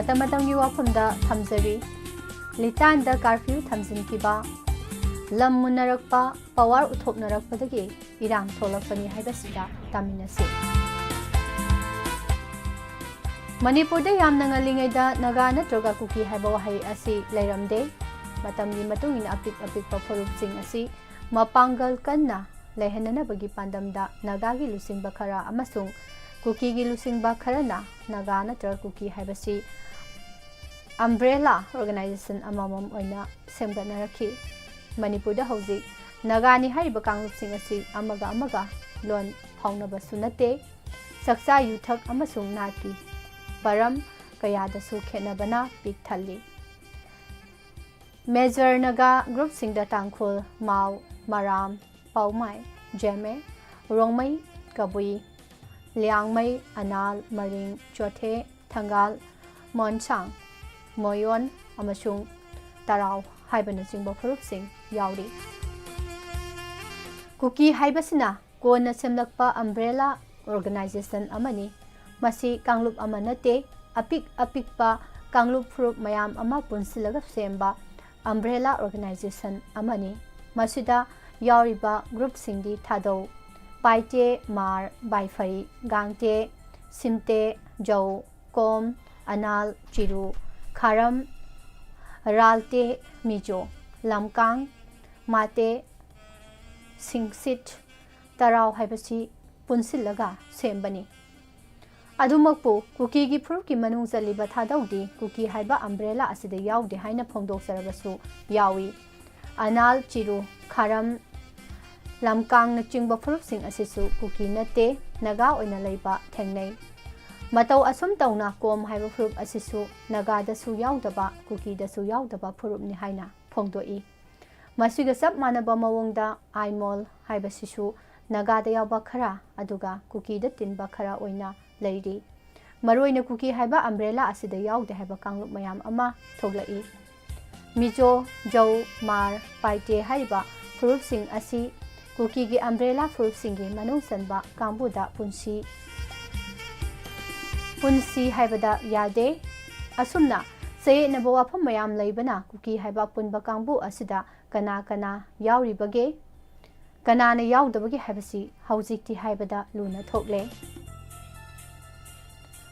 ꯃꯇꯝ ꯃꯇꯝꯒꯤ ꯋꯥꯐꯝꯗ ꯊꯝꯖꯔꯤ꯫ ꯂꯤꯇꯥꯟꯗ ꯀꯥꯔꯐ꯭ꯌꯨ ꯊꯝꯖꯤꯟꯈꯤꯕ, ꯂꯝ ꯃꯨꯟꯅꯔꯛꯄ, ꯄꯋꯥꯔ ꯎꯠꯊꯣꯛꯅꯔꯛꯄꯗꯒꯤ ꯏꯔꯥꯡ ꯊꯣꯛꯂꯛꯄꯅꯤ ꯍꯥꯏꯕꯁꯤꯗ ꯇꯥꯃꯤꯟꯅꯁꯤ꯫ ꯃꯅꯤꯄꯨꯔꯗ ꯌꯥꯝꯅ ꯉꯜꯂꯤꯉꯩꯗ ꯅꯥꯒꯥ ꯅꯠꯇ꯭ꯔꯒ ꯀꯨꯀꯤ ꯍꯥꯏꯕ ꯋꯥꯍꯩ ꯑꯁꯤ ꯂꯩꯔꯝꯗꯦ꯫ ꯃꯇꯝꯒꯤ ꯃꯇꯨꯡ ꯏꯟꯅ ꯑꯄꯤꯛ ꯑꯄꯤꯛꯄ ꯐꯨꯔꯨꯞꯁꯤꯡ ꯑꯁꯤ ꯃꯄꯥꯡꯒꯜ ꯀꯟꯅ ꯂꯩꯍꯟꯅꯅꯕꯒꯤ ꯄꯥꯟꯗꯝꯗ ꯅꯥꯒꯥꯒꯤ ꯂꯨꯆꯤꯡꯕ ꯈꯔ ꯑꯃꯁꯨꯡ ꯀꯨꯀꯤꯒꯤ ꯂꯨꯆꯤꯡꯕ ꯈꯔꯅ ꯅꯥꯒꯥ ꯅꯠꯇ꯭ꯔꯒ ꯀꯨꯀꯤ ꯍꯥꯏꯕꯁꯤ ꯑꯝꯕ꯭ꯔꯦꯂꯥ ꯑꯣꯔꯒꯅꯥꯏꯖꯦꯁꯟ ꯑꯃꯃꯝ ꯑꯣꯏꯅ ꯁꯦꯝꯒꯠꯅꯔꯛꯈꯤ꯫ ꯃꯅꯤꯄꯨꯔꯗ ꯍꯧꯖꯤꯛ ꯅꯥꯒꯥꯅꯤ ꯍꯥꯏꯔꯤꯕ ꯀꯥꯡꯂꯨꯞꯁꯤꯡ ꯑꯁꯤ ꯑꯃꯒ ꯑꯃꯒ ꯂꯣꯟ ꯐꯥꯎꯅꯕꯁꯨ ꯅꯠꯇꯦ, ꯆꯥꯛꯆꯥ ꯌꯨꯊꯛ ꯑꯃꯁꯨꯡ ꯅꯥꯠꯀꯤ ꯄꯔꯝ ꯀꯌꯥꯗꯁꯨ ꯈꯦꯠꯅꯕꯅ ꯄꯤꯛ ꯊꯜꯂꯤ꯫ ꯃꯦꯖꯔ ꯅꯥꯒꯥ ꯒ꯭ꯔꯨꯞꯁꯤꯡꯗ ꯇꯥꯡꯈꯨꯜ, ꯃꯥꯎ, ꯃꯔꯥꯝ, ꯄꯥꯎꯃꯥꯏ, ꯖꯦꯃꯦ, ꯔꯣꯡꯃꯩ, ꯀꯕꯨꯏ, ꯂꯤꯌꯥꯡꯃꯩ, ꯑꯅꯥꯜ, ꯃꯔꯤꯡ, ꯆꯣꯊꯦ, ꯊꯪꯒꯥꯜ, ꯃꯣꯟꯁꯥꯡ, ꯃꯣꯌꯣꯟ ꯑꯃꯁꯨꯡ ꯇꯔꯥꯎ ꯍꯥꯏꯕꯅꯆꯤꯡꯕ ꯐꯨꯔꯨꯞꯁꯤꯡ ꯌꯥꯎꯔꯤ꯫ ꯀꯨꯀꯤ ꯍꯥꯏꯕꯁꯤꯅ ꯀꯣꯟꯅ ꯁꯦꯝꯂꯛꯄ umbrella organization ꯑꯃꯅꯤ꯫ ꯃꯁꯤ ꯀꯥꯡꯂꯨꯞ ꯑꯃ ꯅꯠꯇꯦ, ꯑꯄꯤꯛ ꯑꯄꯤꯛꯄ ꯀꯥꯡꯂꯨꯞ ꯐꯨꯔꯨꯞ ꯃꯌꯥꯝ ꯑꯃ ꯄꯨꯟꯁꯤꯜꯂꯒ ꯁꯦꯝꯕ umbrella organization ꯑꯃꯅꯤ꯫ ꯃꯁꯤꯗ ꯌꯥꯎꯔꯤꯕ ꯒ꯭ꯔꯨꯞꯁꯤꯡꯗꯤ ꯊꯥꯗꯧ: ꯄꯥꯏꯇꯦ, ꯃꯥꯔ, ꯕꯥꯏꯐꯔꯤ, ꯒꯥꯡꯇꯦ, ꯁꯤꯝꯇꯦ, ꯖꯧ, ꯀꯣꯝ, ꯑꯅꯥꯜ, ꯆꯤꯔꯨ, ꯈꯥꯔꯝ, ꯔꯥꯜꯇꯦ, ꯃꯤꯖꯣ, ꯂꯝꯀꯥꯡ, ꯃꯥꯇꯦ, ꯁꯤꯡꯁꯤꯠ, ꯇꯔꯥꯎ ꯍꯥꯏꯕꯁꯤ ꯄꯨꯟꯁꯤꯜꯂꯒ ꯁꯦꯝꯕꯅꯤ꯫ ꯑꯗꯨꯃꯛꯄꯨ ꯀꯨꯀꯤꯒꯤ ꯐꯨꯔꯨꯞꯀꯤ ꯃꯅꯨꯡ ꯆꯜꯂꯤꯕ ꯊꯥꯗꯧꯗꯤ ꯀꯨꯀꯤ ꯍꯥꯏꯕ umbrella ꯑꯁꯤꯗ ꯌꯥꯎꯗꯦ ꯍꯥꯏꯅ ꯐꯣꯡꯗꯣꯛꯆꯔꯕꯁꯨ ꯌꯥꯎꯏ꯫ ꯑꯅꯥꯜ, ꯆꯤꯔꯨ, ꯈꯥꯔꯝ, ꯂꯝꯀꯥꯡꯅꯆꯤꯡꯕ ꯐꯨꯔꯨꯞꯁꯤꯡ ꯑꯁꯤꯁꯨ ꯀꯨꯀꯤ ꯅꯠꯇꯦ, ꯅꯥꯒꯥ ꯑꯣꯏꯅ ꯂꯩꯕ ꯊꯦꯡꯅꯩ꯫ ꯃꯇꯧ ꯑꯁꯨꯝ ꯇꯧꯅ ꯀꯣꯝ ꯍꯥꯏꯕ ꯐꯨꯔꯨꯞ ꯑꯁꯤꯁꯨ ꯅꯥꯒꯥꯗꯁꯨ ꯌꯥꯎꯗꯕ, ꯀꯨꯀꯤꯗꯁꯨ ꯌꯥꯎꯗꯕ ꯐꯨꯔꯨꯞꯅꯤ ꯍꯥꯏꯅ ꯐꯣꯡꯗꯣꯛꯏ꯫ ꯃꯁꯤꯒ ꯆꯞ ꯃꯥꯟꯅꯕ ꯃꯑꯣꯡꯗ ꯑꯥꯏꯃꯣꯜ ꯍꯥꯏꯕꯁꯤꯁꯨ ꯅꯥꯒꯥꯗ ꯌꯥꯎꯕ ꯈꯔ ꯑꯗꯨꯒ ꯀꯨꯀꯤꯗ ꯇꯤꯟꯕ ꯈꯔ ꯑꯣꯏꯅ ꯂꯩꯔꯤ꯫ ꯃꯔꯨꯑꯣꯏꯅ ꯀꯨꯀꯤ ꯍꯥꯏꯕ umbrella ꯑꯁꯤꯗ ꯌꯥꯎꯗꯦ ꯍꯥꯏꯕ ꯀꯥꯡꯂꯨꯞ ꯃꯌꯥꯝ ꯑꯃ ꯊꯣꯛꯂꯛꯏ꯫ ꯃꯤꯖꯣ, ꯖꯧ, ꯃꯥꯔ, ꯄꯥꯏꯇꯦ ꯍꯥꯏꯔꯤꯕ ꯐꯨꯔꯨꯞꯁꯤꯡ ꯑꯁꯤ ꯀꯨꯀꯤꯒꯤ umbrella ꯐꯨꯔꯨꯞꯁꯤꯡꯒꯤ ꯃꯅꯨꯡ ꯆꯟꯕ ꯀꯥꯡꯕꯨꯗ ꯄꯨꯟꯁꯤ, ꯄꯨꯟꯁꯤ ꯍꯥꯏꯕꯗ ꯌꯥꯗꯦ꯫ ꯑꯁꯨꯝꯅ ꯆꯌꯦꯠꯅꯕ ꯋꯥꯐꯝ ꯃꯌꯥꯝ ꯂꯩꯕꯅ ꯀꯨꯀꯤ ꯍꯥꯏꯕ ꯑꯄꯨꯟꯕ ꯀꯥꯡꯕꯨ ꯑꯁꯤꯗ ꯀꯅꯥ ꯀꯅꯥ ꯌꯥꯎꯔꯤꯕꯒꯦ, ꯀꯅꯥꯅ ꯌꯥꯎꯗꯕꯒꯦ ꯍꯥꯏꯕꯁꯤ ꯍꯧꯖꯤꯛꯇꯤ ꯍꯥꯏꯕꯗ ꯂꯨꯅ ꯊꯣꯛꯂꯦ꯫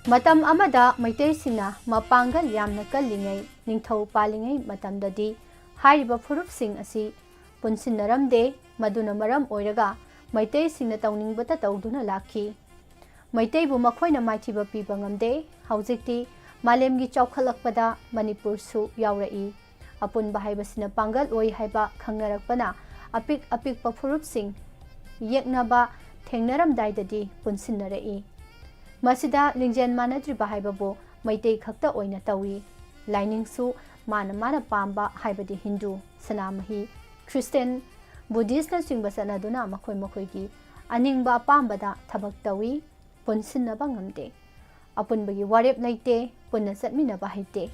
ꯃꯇꯝ ꯑꯃꯗ ꯃꯩꯇꯩꯁꯤꯡꯅ ꯃꯄꯥꯡꯒꯜ ꯌꯥꯝꯅ ꯀꯜꯂꯤꯉꯩ, ꯅꯤꯡꯊꯧ ꯄꯥꯜꯂꯤꯉꯩ ꯃꯇꯝꯗꯗꯤ ꯍꯥꯏꯔꯤꯕ ꯐꯨꯔꯨꯞꯁꯤꯡ ꯑꯁꯤ ꯄꯨꯟꯁꯤꯟꯅꯔꯝꯗꯦ꯫ ꯃꯗꯨꯅ ꯃꯔꯝ ꯑꯣꯏꯔꯒ ꯃꯩꯇꯩꯁꯤꯡꯅ ꯇꯧꯅꯤꯡꯕꯇ ꯇꯧꯗꯨꯅ ꯂꯥꯛꯈꯤ꯫ ꯃꯩꯇꯩꯕꯨ ꯃꯈꯣꯏꯅ ꯃꯥꯏꯊꯤꯕ ꯄꯤꯕ ꯉꯝꯗꯦ꯫ ꯍꯧꯖꯤꯛꯇꯤ ꯃꯥꯂꯦꯝꯒꯤ ꯆꯥꯎꯈꯠꯂꯛꯄꯗ ꯃꯅꯤꯄꯨꯔꯁꯨ ꯌꯥꯎꯔꯛꯏ꯫ ꯑꯄꯨꯟꯕ ꯍꯥꯏꯕꯁꯤꯅ ꯄꯥꯡꯒꯜ ꯑꯣꯏ ꯍꯥꯏꯕ ꯈꯪꯅꯔꯛꯄꯅ ꯑꯄꯤꯛ ꯑꯄꯤꯛꯄ ꯐꯨꯔꯨꯞꯁꯤꯡ ꯌꯦꯛꯅꯕ ꯊꯦꯡꯅꯔꯝꯗꯥꯏꯗꯗꯤ ꯄꯨꯟꯁꯤꯟꯅꯔꯛꯏ꯫ ꯃꯁꯤꯗ ꯂꯤꯡꯖꯦꯜ ꯃꯥꯟꯅꯗ꯭ꯔꯤꯕ ꯍꯥꯏꯕꯕꯨ ꯃꯩꯇꯩ ꯈꯛꯇ ꯑꯣꯏꯅ ꯇꯧꯏ꯫ ꯂꯥꯏꯅꯤꯡꯁꯨ ꯃꯥꯅ ꯃꯥꯅ ꯄꯥꯝꯕ, ꯍꯥꯏꯕꯗꯤ ꯍꯤꯟꯗꯨ, ꯁꯅꯥꯃꯍꯤ, ꯈ꯭ꯔꯤꯁꯇꯦꯟ, ꯕꯨꯙꯤꯁꯅꯆꯤꯡꯕ ꯆꯠꯅꯗꯨꯅ ꯃꯈꯣꯏ ꯃꯈꯣꯏꯒꯤ ꯑꯅꯤꯡꯕ ꯑꯄꯥꯝꯕꯗ ꯊꯕꯛ ꯇꯧꯏ, ꯄꯨꯟꯁꯤꯟꯅꯕ ꯉꯝꯗꯦ꯫ ꯑꯄꯨꯟꯕꯒꯤ ꯋꯥꯔꯦꯞ ꯂꯩꯇꯦ, ꯄꯨꯟꯅ ꯆꯠꯃꯤꯟꯅꯕ ꯍꯩꯇꯦ꯫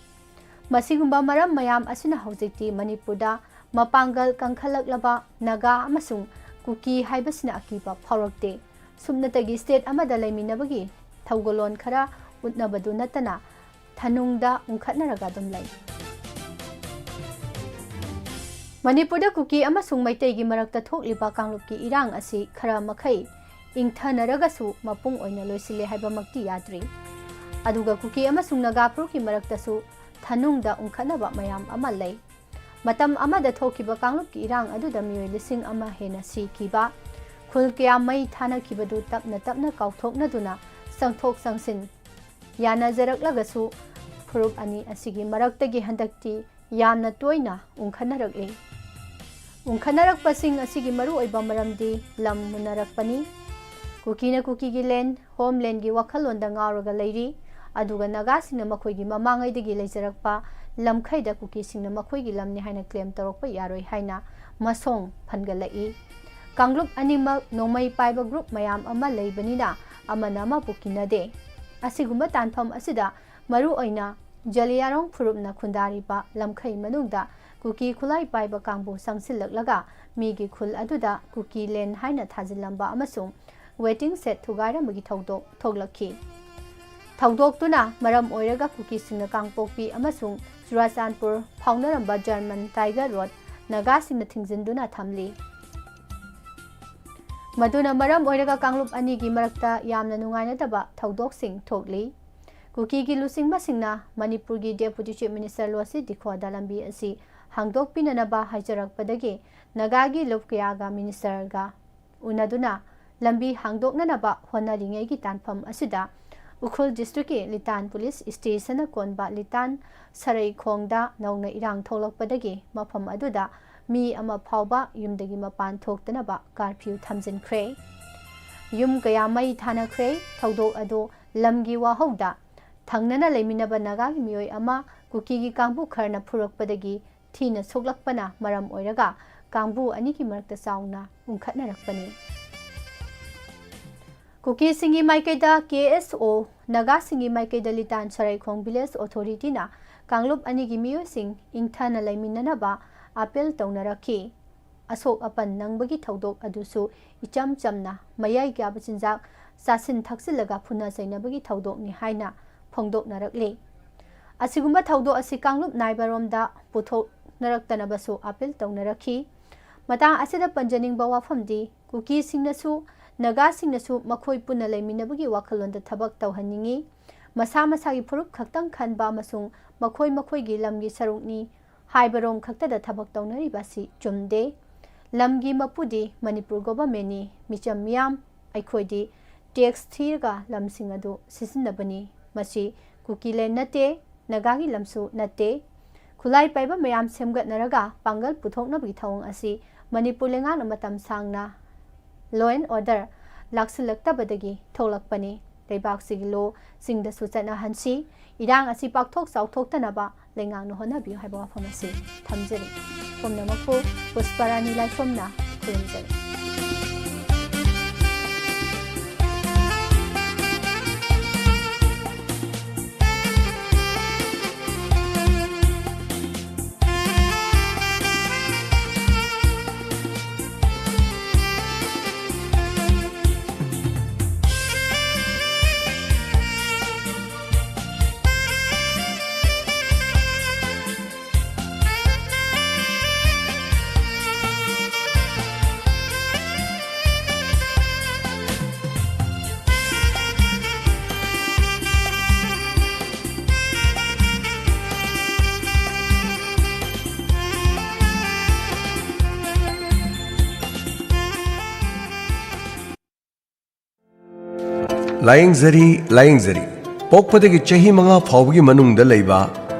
ꯃꯁꯤꯒꯨꯝꯕ ꯃꯔꯝ ꯃꯌꯥꯝ ꯑꯁꯤꯅ ꯍꯧꯖꯤꯛꯇꯤ ꯃꯅꯤꯄꯨꯔꯗ ꯃꯄꯥꯡꯒꯜ ꯀꯟꯈꯠꯂꯛꯂꯕ ꯅꯥꯒꯥ ꯑꯃꯁꯨꯡ ꯀꯨꯀꯤ ꯍꯥꯏꯕꯁꯤꯅ ꯑꯀꯤꯕ ꯐꯥꯎꯔꯛꯇꯦ꯫ ꯁꯨꯞꯅꯇꯒꯤ state ꯑꯃꯗ ꯂꯩꯃꯤꯟꯅꯕꯒꯤ ꯊꯧꯒꯜꯂꯣꯟ ꯈꯔ ꯎꯠꯅꯕꯗꯨ ꯅꯠꯇꯅ ꯊꯅꯨꯡꯗ ꯎꯪꯈꯠꯅꯔꯒ ꯑꯗꯨꯝ ꯂꯩ꯫ ꯃꯅꯤꯄꯨꯔꯗ ꯀꯨꯀꯤ ꯑꯃꯁꯨꯡ ꯃꯩꯇꯩꯒꯤ ꯃꯔꯛꯇ ꯊꯣꯛꯂꯤꯕ ꯀꯥꯡꯂꯨꯞꯀꯤ ꯏꯔꯥꯡ ꯑꯁꯤ ꯈꯔ ꯃꯈꯩ ꯏꯪꯊꯅꯔꯒꯁꯨ ꯃꯄꯨꯡ ꯑꯣꯏꯅ ꯂꯣꯏꯁꯤꯜꯂꯦ ꯍꯥꯏꯕꯃꯛꯇꯤ ꯌꯥꯗ꯭ꯔꯤ꯫ ꯑꯗꯨꯒ ꯀꯨꯀꯤ ꯑꯃꯁꯨꯡ ꯅꯥꯒꯥ ꯐꯨꯔꯨꯞꯀꯤ ꯃꯔꯛꯇꯁꯨ ꯊꯅꯨꯡꯗ ꯎꯪꯈꯠꯅꯕ ꯃꯌꯥꯝ ꯑꯃ ꯂꯩ꯫ ꯃꯇꯝ ꯑꯃꯗ ꯊꯣꯛꯈꯤꯕ ꯀꯥꯡꯂꯨꯞꯀꯤ ꯏꯔꯥꯡ ꯑꯗꯨꯗ ꯃꯤꯑꯣꯏ ꯂꯤꯁꯤꯡ ꯑꯃ ꯍꯦꯟꯅ ꯁꯤꯈꯤꯕ, ꯈꯨꯜ ꯀꯌꯥ ꯃꯩ ꯊꯥꯅꯈꯤꯕꯗꯨ ꯇꯞꯅ ꯇꯞꯅ ꯀꯥꯎꯊꯣꯛꯅꯗꯨꯅ ꯆꯪꯊꯣꯛ ꯆꯪꯁꯤꯟ ꯌꯥꯅꯖꯔꯛꯂꯒꯁꯨ, ꯐꯨꯔꯨꯞ ꯑꯅꯤ ꯑꯁꯤꯒꯤ ꯃꯔꯛꯇꯒꯤ ꯍꯟꯗꯛꯇꯤ ꯌꯥꯝꯅ ꯇꯣꯏꯅ ꯎꯪꯈꯠꯅꯔꯛꯂꯤ꯫ ꯎꯪꯈꯠꯅꯔꯛꯄꯁꯤꯡ ꯑꯁꯤꯒꯤ ꯃꯔꯨꯑꯣꯏꯕ ꯃꯔꯝꯗꯤ ꯂꯝ ꯃꯨꯟꯅꯔꯛꯄꯅꯤ꯫ ꯀꯨꯀꯤꯅ ꯀꯨꯀꯤꯒꯤ land, homelandꯒꯤ ꯋꯥꯈꯜꯂꯣꯟꯗ ꯉꯥꯎꯔꯒ ꯂꯩꯔꯤ, ꯑꯗꯨꯒ ꯅꯥꯒꯥꯁꯤꯡꯅ ꯃꯈꯣꯏꯒꯤ ꯃꯃꯥꯡꯉꯩꯗꯒꯤ ꯂꯩꯖꯔꯛꯄ ꯂꯝꯈꯩꯗ ꯀꯨꯀꯤꯁꯤꯡꯅ ꯃꯈꯣꯏꯒꯤ ꯂꯝꯅꯤ ꯍꯥꯏꯅ claim ꯇꯧꯔꯛꯄ ꯌꯥꯔꯣꯏ ꯍꯥꯏꯅ ꯃꯁꯣꯡ ꯐꯟꯒꯠꯂꯛꯏ꯫ ꯀꯥꯡꯂꯨꯞ ꯑꯅꯤꯃꯛ ꯅꯣꯡꯃꯩ ꯄꯥꯏꯕ group ꯃꯌꯥꯝ ꯑꯃ ꯂꯩꯕꯅꯤꯅ ꯑꯃꯅ ꯑꯃꯕꯨ ꯀꯤꯅꯗꯦ꯫ ꯑꯁꯤꯒꯨꯝꯕ ꯇꯥꯟꯐꯝ ꯑꯁꯤꯗ ꯃꯔꯨꯑꯣꯏꯅ ꯖꯂꯤꯌꯥꯔꯣꯡ ꯐꯨꯔꯨꯞꯅ ꯈꯨꯟꯗꯥꯔꯤꯕ ꯂꯝꯈꯩ ꯃꯅꯨꯡꯗ ꯀꯨꯀꯤ ꯈꯨꯠꯂꯥꯏ ꯄꯥꯏꯕ ꯀꯥꯡꯕꯨ ꯆꯪꯁꯤꯜꯂꯛꯂꯒ ꯃꯤꯒꯤ ꯈꯨꯜ ꯑꯗꯨꯗ ꯀꯨꯀꯤ land ꯍꯥꯏꯅ ꯊꯥꯖꯤꯜꯂꯝꯕ ꯑꯃꯁꯨꯡ waiting shed ꯊꯨꯒꯥꯏꯔꯝꯕꯒꯤ ꯊꯧꯗꯣꯛ ꯊꯣꯛꯂꯛꯈꯤ꯫ ꯊꯧꯗꯣꯛꯇꯨꯅ ꯃꯔꯝ ꯑꯣꯏꯔꯒ ꯀꯨꯀꯤꯁꯤꯡꯅ ꯀꯥꯡꯄꯣꯛꯄꯤ ꯑꯃꯁꯨꯡ ꯆꯨꯔꯥꯆꯥꯟꯄꯨꯔ ꯐꯥꯎꯅꯔꯝꯕ German Tiger Road ꯅꯥꯒꯥꯁꯤꯡꯅ ꯊꯤꯡꯖꯤꯟꯗꯨꯅ ꯊꯝꯂꯤ꯫ ꯃꯗꯨꯅ ꯃꯔꯝ ꯑꯣꯏꯔꯒ ꯀꯥꯡꯂꯨꯞ ꯑꯅꯤꯒꯤ ꯃꯔꯛꯇ ꯌꯥꯝꯅ ꯅꯨꯡꯉꯥꯏꯅꯗꯕ ꯊꯧꯗꯣꯛꯁꯤꯡ ꯊꯣꯛꯂꯤ꯫ ꯀꯨꯀꯤꯒꯤ ꯂꯨꯆꯤꯡꯕꯁꯤꯡꯅ ꯃꯅꯤꯄꯨꯔꯒꯤ Deputy Chief Minister ꯂꯣꯁꯤ ꯗꯤꯈꯣꯗ ꯂꯝꯕꯤ ꯑꯁꯤ ꯍꯥꯡꯗꯣꯛꯄꯤꯅꯅꯕ ꯍꯥꯏꯖꯔꯛꯄꯗꯒꯤ ꯅꯥꯒꯥꯒꯤ ꯂꯨꯞ ꯀꯌꯥꯒ ministerꯒ ꯎꯅꯗꯨꯅ ꯂꯝꯕꯤ ꯍꯥꯡꯗꯣꯛꯅꯅꯕ ꯍꯣꯠꯅꯔꯤꯉꯩꯒꯤ ꯇꯥꯟꯐꯝ ꯑꯁꯤꯗ ꯎꯈ꯭ꯔꯨꯜ districtꯀꯤ ꯂꯤꯇꯥꯟ police stationꯅ ꯀꯣꯟꯕ ꯂꯤꯇꯥꯟ ꯁꯔꯩꯈꯣꯡꯗ ꯅꯧꯅ ꯏꯔꯥꯡ ꯊꯣꯛꯂꯛꯄꯗꯒꯤ ꯃꯐꯝ ꯑꯗꯨꯗ ꯃꯤ ꯑꯃ ꯐꯥꯎꯕ ꯌꯨꯝꯗꯒꯤ ꯃꯄꯥꯟ ꯊꯣꯛꯇꯅꯕ curfew ꯊꯝꯖꯤꯟꯈ꯭ꯔꯦ꯫ ꯌꯨꯝ ꯀꯌꯥ ꯃꯩ ꯊꯥꯅꯈ꯭ꯔꯦ꯫ ꯊꯧꯗꯣꯛ ꯑꯗꯨ ꯂꯝꯒꯤ ꯋꯥꯍꯧꯗ ꯊꯪꯅꯅ ꯂꯩꯃꯤꯟꯅꯕ ꯅꯥꯒꯥꯒꯤ ꯃꯤꯑꯣꯏ ꯑꯃ ꯀꯨꯀꯤꯒꯤ ꯀꯥꯡꯕꯨ ꯈꯔꯅ ꯐꯨꯔꯛꯄꯗꯒꯤ ꯊꯤꯅ ꯁꯣꯛꯂꯛꯄꯅ ꯃꯔꯝ ꯑꯣꯏꯔꯒ ꯀꯥꯡꯕꯨ ꯑꯅꯤꯒꯤ ꯃꯔꯛꯇ ꯆꯥꯎꯅ ꯎꯪꯈꯠꯅꯔꯛꯄꯅꯤ꯫ ꯀꯨꯀꯤꯁꯤꯡꯒꯤ ꯃꯥꯏꯀꯩꯗ ꯀꯦ ꯑꯦꯁ ꯑꯣ, ꯅꯥꯒꯥꯁꯤꯡꯒꯤ ꯃꯥꯏꯀꯩꯗ ꯂꯤꯇꯥꯟ ꯁꯔꯥꯏꯈꯣꯡ ꯚꯤꯂꯦꯖ ꯑꯣꯊꯣꯔꯤꯇꯤꯅ ꯀꯥꯡꯂꯨꯞ ꯑꯅꯤꯒꯤ ꯃꯤꯑꯣꯏꯁꯤꯡ ꯏꯪꯊꯅ ꯂꯩꯃꯤꯟꯅꯅꯕ ꯑꯥꯄꯤꯜ ꯇꯧꯅꯔꯛꯈꯤ꯫ ꯑꯁꯣꯛ ꯑꯄꯟ ꯅꯪꯕꯒꯤ ꯊꯧꯗꯣꯛ ꯑꯗꯨꯁꯨ ꯏꯆꯝ ꯆꯝꯅ ꯃꯌꯥꯏ ꯀꯥꯕ ꯆꯤꯟꯖꯥꯛ ꯆꯥꯁꯤꯟ ꯊꯛꯆꯤꯜꯂꯒ ꯐꯨꯅ ꯆꯩꯅꯕꯒꯤ ꯊꯧꯗꯣꯛꯅꯤ ꯍꯥꯏꯅ ꯐꯣꯡꯗꯣꯛꯅꯔꯛꯂꯤ꯫ ꯑꯁꯤꯒꯨꯝꯕ ꯊꯧꯗꯣꯛ ꯑꯁꯤ ꯀꯥꯡꯂꯨꯞ ꯅꯥꯏꯕꯔꯣꯝꯗ ꯄꯨꯊꯣꯛꯅꯔꯛꯇꯅꯕꯁꯨ ꯑꯥꯄꯤꯜ ꯇꯧꯅꯔꯛꯈꯤ꯫ ꯃꯇꯥꯡ ꯑꯁꯤꯗ ꯄꯟꯖꯅꯤꯡꯕ ꯋꯥꯐꯝꯗꯤ, ꯀꯨꯀꯤꯁꯤꯡꯅꯁꯨ ꯅꯥꯒꯥꯁꯤꯡꯅꯁꯨ ꯃꯈꯣꯏ ꯄꯨꯟꯅ ꯂꯩꯃꯤꯟꯅꯕꯒꯤ ꯋꯥꯈꯜꯂꯣꯟꯗ ꯊꯕꯛ ꯇꯧꯍꯟꯅꯤꯡꯏ꯫ ꯃꯁꯥ ꯃꯁꯥꯒꯤ ꯐꯨꯔꯨꯞ ꯈꯛꯇꯪ ꯈꯟꯕ ꯑꯃꯁꯨꯡ ꯃꯈꯣꯏ ꯃꯈꯣꯏꯒꯤ ꯂꯝꯒꯤ ꯁꯔꯨꯛꯅꯤ ꯍꯥꯏꯕꯔꯣꯝ ꯈꯛꯇꯗ ꯊꯕꯛ ꯇꯧꯅꯔꯤꯕ ꯑꯁꯤ ꯆꯨꯝꯗꯦ꯫ ꯂꯝꯒꯤ ꯃꯄꯨꯗꯤ ꯃꯅꯤꯄꯨꯔ ꯒꯣꯚꯔꯟꯃꯦꯟꯠꯅꯤ, ꯃꯤꯆꯝ ꯃꯤꯌꯥꯝ ꯑꯩꯈꯣꯏꯗꯤ ꯇꯦꯛꯁ ꯊꯤꯔꯒ ꯂꯝꯁꯤꯡ ꯑꯗꯨ ꯁꯤꯖꯤꯟꯅꯕꯅꯤ꯫ ꯃꯁꯤ ꯀꯨꯀꯤꯂꯦꯟ ꯅꯠꯇꯦ, ꯅꯥꯒꯥꯒꯤ ꯂꯝꯁꯨ ꯅꯠꯇꯦ꯫ ꯈꯨꯠꯂꯥꯏ ꯄꯥꯏꯕ ꯃꯌꯥꯝ ꯁꯦꯝꯒꯠꯅꯔꯒ ꯄꯥꯡꯒꯜ ꯄꯨꯊꯣꯛꯅꯕꯒꯤ ꯊꯧꯑꯣꯡ ꯑꯁꯤ ꯃꯅꯤꯄꯨꯔ ꯂꯩꯉꯥꯛꯅ ꯃꯇꯝ ꯁꯥꯡꯅ law and order ꯂꯥꯛꯁꯤꯜꯂꯛꯇꯕꯗꯒꯤ ꯊꯣꯛꯂꯛꯄꯅꯤ꯫ ꯂꯩꯕꯥꯛꯁꯤꯒꯤ ꯂꯣ ꯁꯤꯡꯗꯁꯨ ꯆꯠꯅꯍꯟꯁꯤ꯫ ꯏꯔꯥꯡ ꯑꯁꯤ ꯄꯥꯛꯊꯣꯛ ꯆꯥꯎꯊꯣꯛꯇꯅꯕ ꯂꯩꯉꯥꯛꯅ ꯍꯣꯠꯅꯕꯤꯌꯨ ꯍꯥꯏꯕ ꯋꯥꯐꯝ ꯑꯁꯤ ꯊꯝꯖꯔꯤ꯫ ꯄꯨꯝꯅꯃꯛꯄꯨ ꯄꯨꯁꯄꯔꯥꯅꯤ ꯂꯥꯏꯁ꯭ꯔꯝꯅ ꯈꯨꯔꯨꯝꯖꯔꯤ꯫ ꯂꯥꯌꯦꯡꯖꯔꯤ, ꯂꯥꯌꯦꯡꯖꯔꯤ꯫ ꯄꯣꯛꯄꯗꯒꯤ ꯆꯍꯤ ꯃꯉꯥ ꯐꯥꯎꯕꯒꯤ ꯃꯅꯨꯡꯗ ꯂꯩꯕ